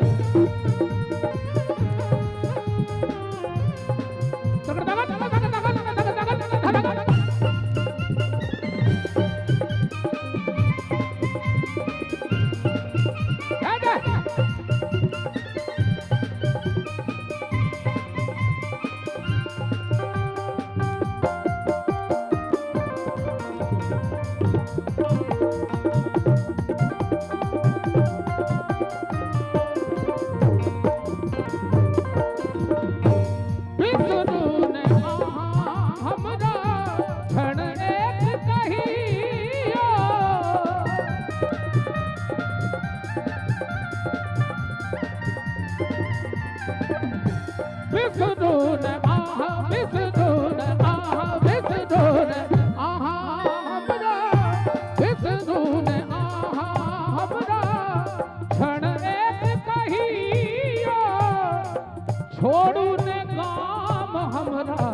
छोड़ू ने काम हमरा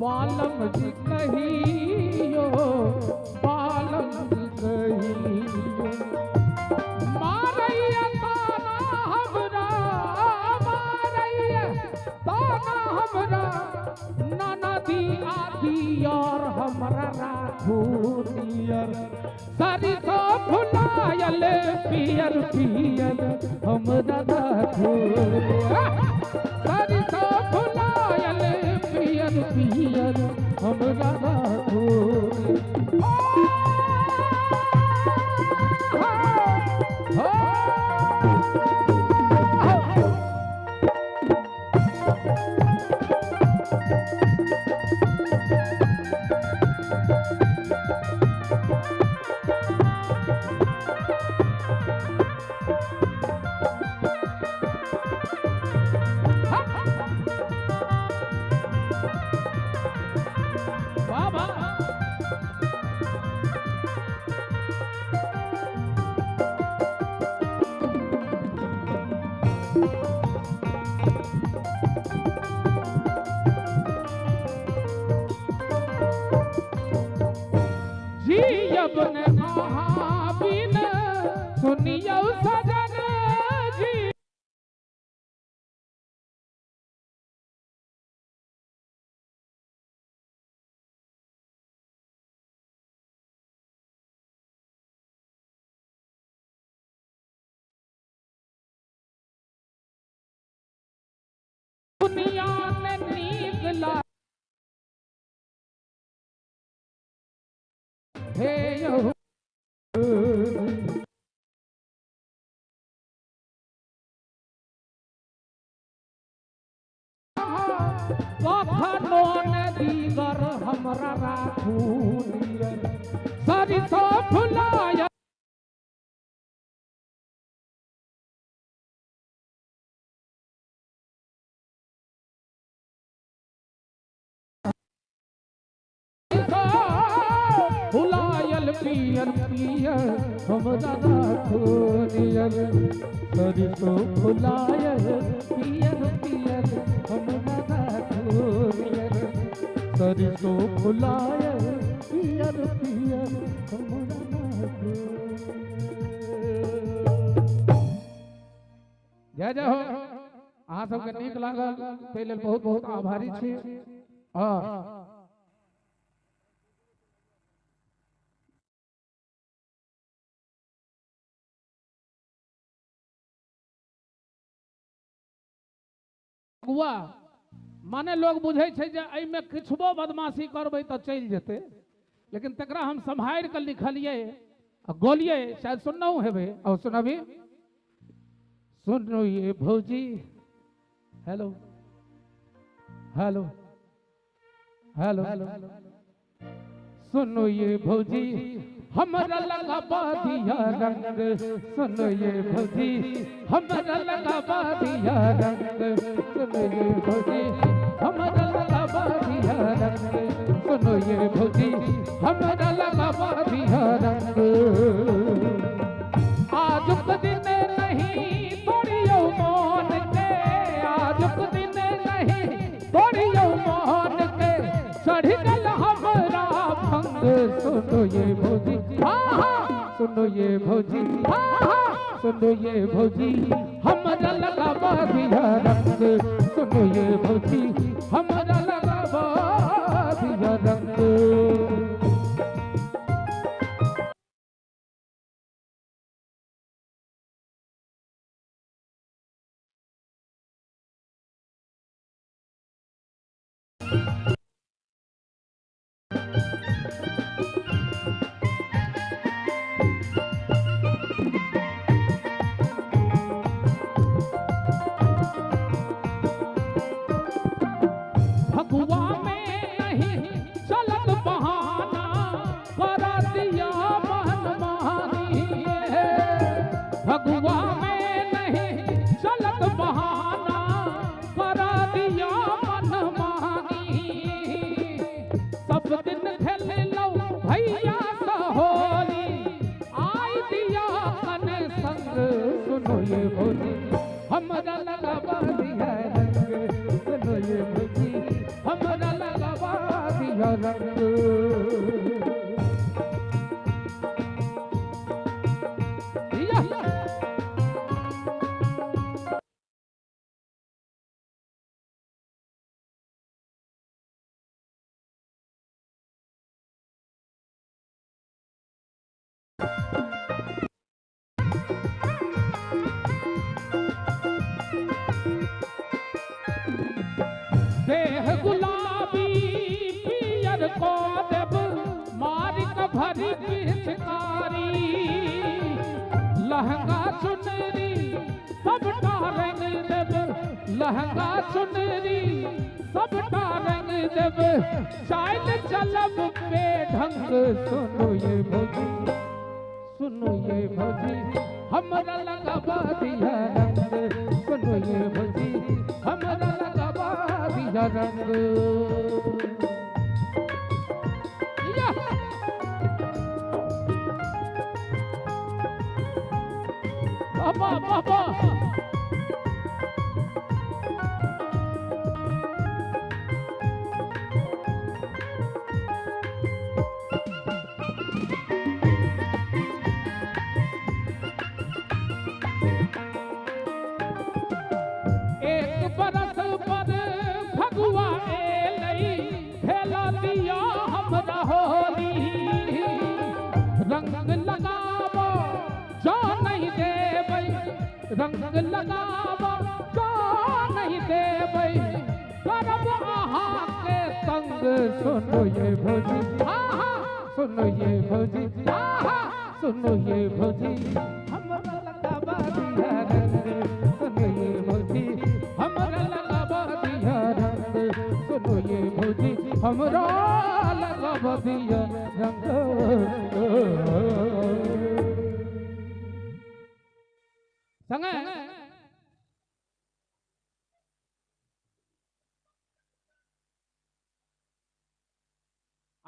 बालम जी कहियो, बालम जी कहियो। मारैया ताना हमरा, मारैया ताना हमरा, नाना दी आदि और हमरा राखू नियर। सरिसो फुलायल पियर पियर, हमरा राखू नियर। सरिसो फुलायल पियर पियर, हमरा राखू। सुनियो सजन जी, दुनिया में नीक ला हे यो। कखनो ने दीगर हमरा राखू नियर। सरिसो फुलायल पियर पियर हमरा राखो नियर, सरसों फुलायल पियर पियर हमरा राखो नियर, सरसों फुलायल पियर पियर हमरा राखो। जय जय हो। अहाँ सबके नीक लागल ताहि लेल बहुत बहुत आभारी छी। और फगुआ माने लोग बुझै छै जे एहिमे किछुओ बदमाशी करबै तऽ चलि जेतै, लेकिन तकरा हम सम्हारि कऽ लिखलियै आ गोलियै, शायद सुननहुँ हेबै। और सुनबी, सुनो ये भौजी, हेलो हेलो हेलो, सुनो ये भौजी हमरा लगा दिया रंग, सुनो ये भौजी हमरा लगा दिया रंग, सुनो ये भौजी हमरा लगा दिया रंग, सुनो ये भौजी हमरा लगा दिया रंग। आजुक दिन नहीं तोड़ियो मोन के, आजुक दिन नहीं तोड़ियो मोन के, चढ़ गल हमरा भंग, सुनो ये भौजी, हाँ हाँ, सुनो ये भौजी, हाँ हाँ, सुनो ये भौजी हमरा लगा दिया रंग, सुनो ये भौजी हमरा लगा दिया रंग। फगुआ में नहीं चलत बहाना, करा दिया मनमानी है। फगुआ में नहीं चलत बहाना, करा दिया मनमानी। सब दिन खेल लो भैया सहोली, आई दिया कन संग, सुनो ये भौजी हमरा लगा दिया रंग, सुनो ये भौजी हमरा लगा दिया रंग। देह गुलाबी पियर को देव, मारिक भरी पिचकारी, लहंगा चुनरी सबटा रंग देव, लहंगा चुनरी सबटा रंग देव, चाल चलब बेढंग, सुनो ये भौजी, सुनो ये भौजी हमरा लगा दिया रंग, सुनो ये भौजी हमरा लगा दिया रंग। बाबा बाबा एक बरस पर फगुआ एलई, खेला दिया हमरा होली, रंग लगाबो जा नहीं देबै, रंग लगाबो जा नहीं देबै, करब अहाँ के तंग, सुनो ये भौजी, हाँ हाँ, सुनो ये भौजी, हाँ हाँ, सुनो ये भौजी हमरा लगा दिया रंग, सुनो ये भौजी हमरा लगा दिया रंग, सुनो ये भौजी हमरा लगा दिया रंग। संगे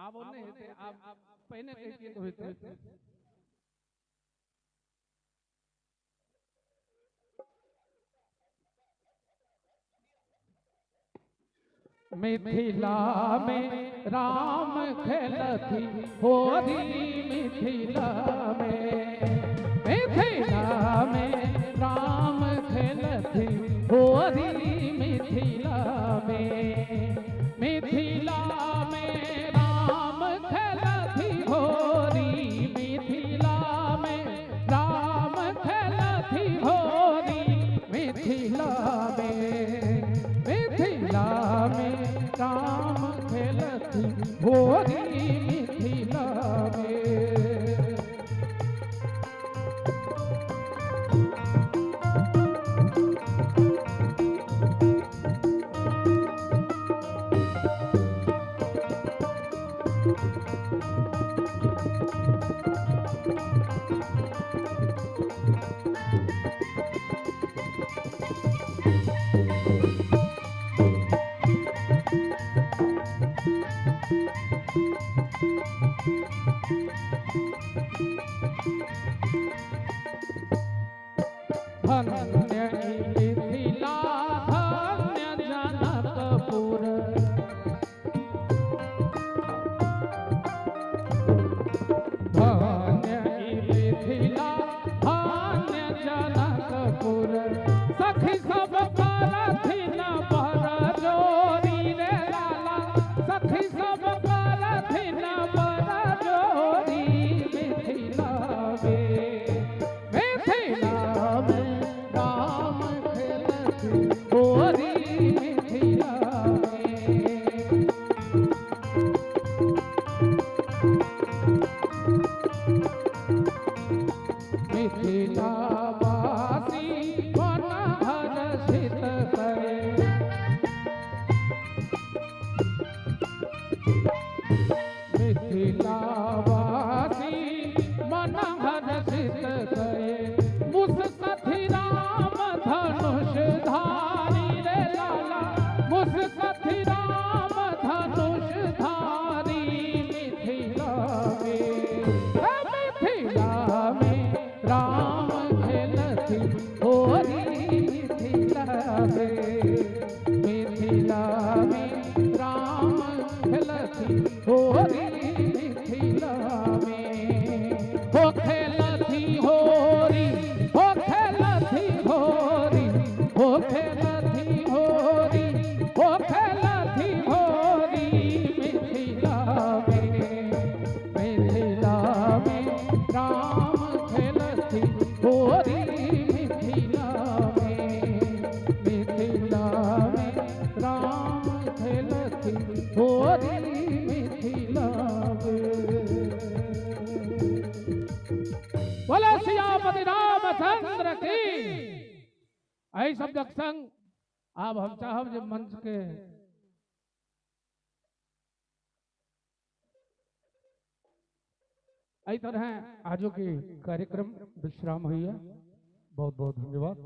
आब ओ नहि हेतै, आब पहिने कहितियै तऽ होइतै। मिथिला में राम खेलथि होरी, मिथिला में, मिथिला में राम खेलथि होरी, मिथिला में, मिथिला में राम खेलथि होरी, मिथिला में राम खेलथि होरी, मिथिला में, मिथिला में राम खेलथि होरी, मिथिला में। धन्य मिथिला धन्य जनकपुर, धन्य मिथिला धन्य जनकपुर, सखी सब करथिन बर जोरी रे लाला, सखी सब करथिन बर जोरी, मिथिला में, मिथिला में राम खेलथि होरी, मिथिला में। मिथिलावासी मन हर्षित करे, मिथिलावासी मन हर्षित करे, मुसकथि राम धनुष धारी रे लाला, मुसकथि राम धनुष धारी, मिथिला में, मिथिला में राम खेलथि होरी, मिथिला में, मिथिला में राम खेलथि होरी, मिथिला में, हो खेलथि होरी, हो खेलथि होरी, हो खेलथि होरी, हो खेलथि होरी, मिथिला में, मिथिला में राम खेलथि होरी, मिथिला में, मिथिला में राम खेलथि होरी, मिथिला में। बोलो सियापति रामचंद्र की। एहि शब्दक संग आब हम चाहब जे मंच के एहि तरह आजो के कार्यक्रम विश्राम होइए। बहुत बहुत धन्यवाद।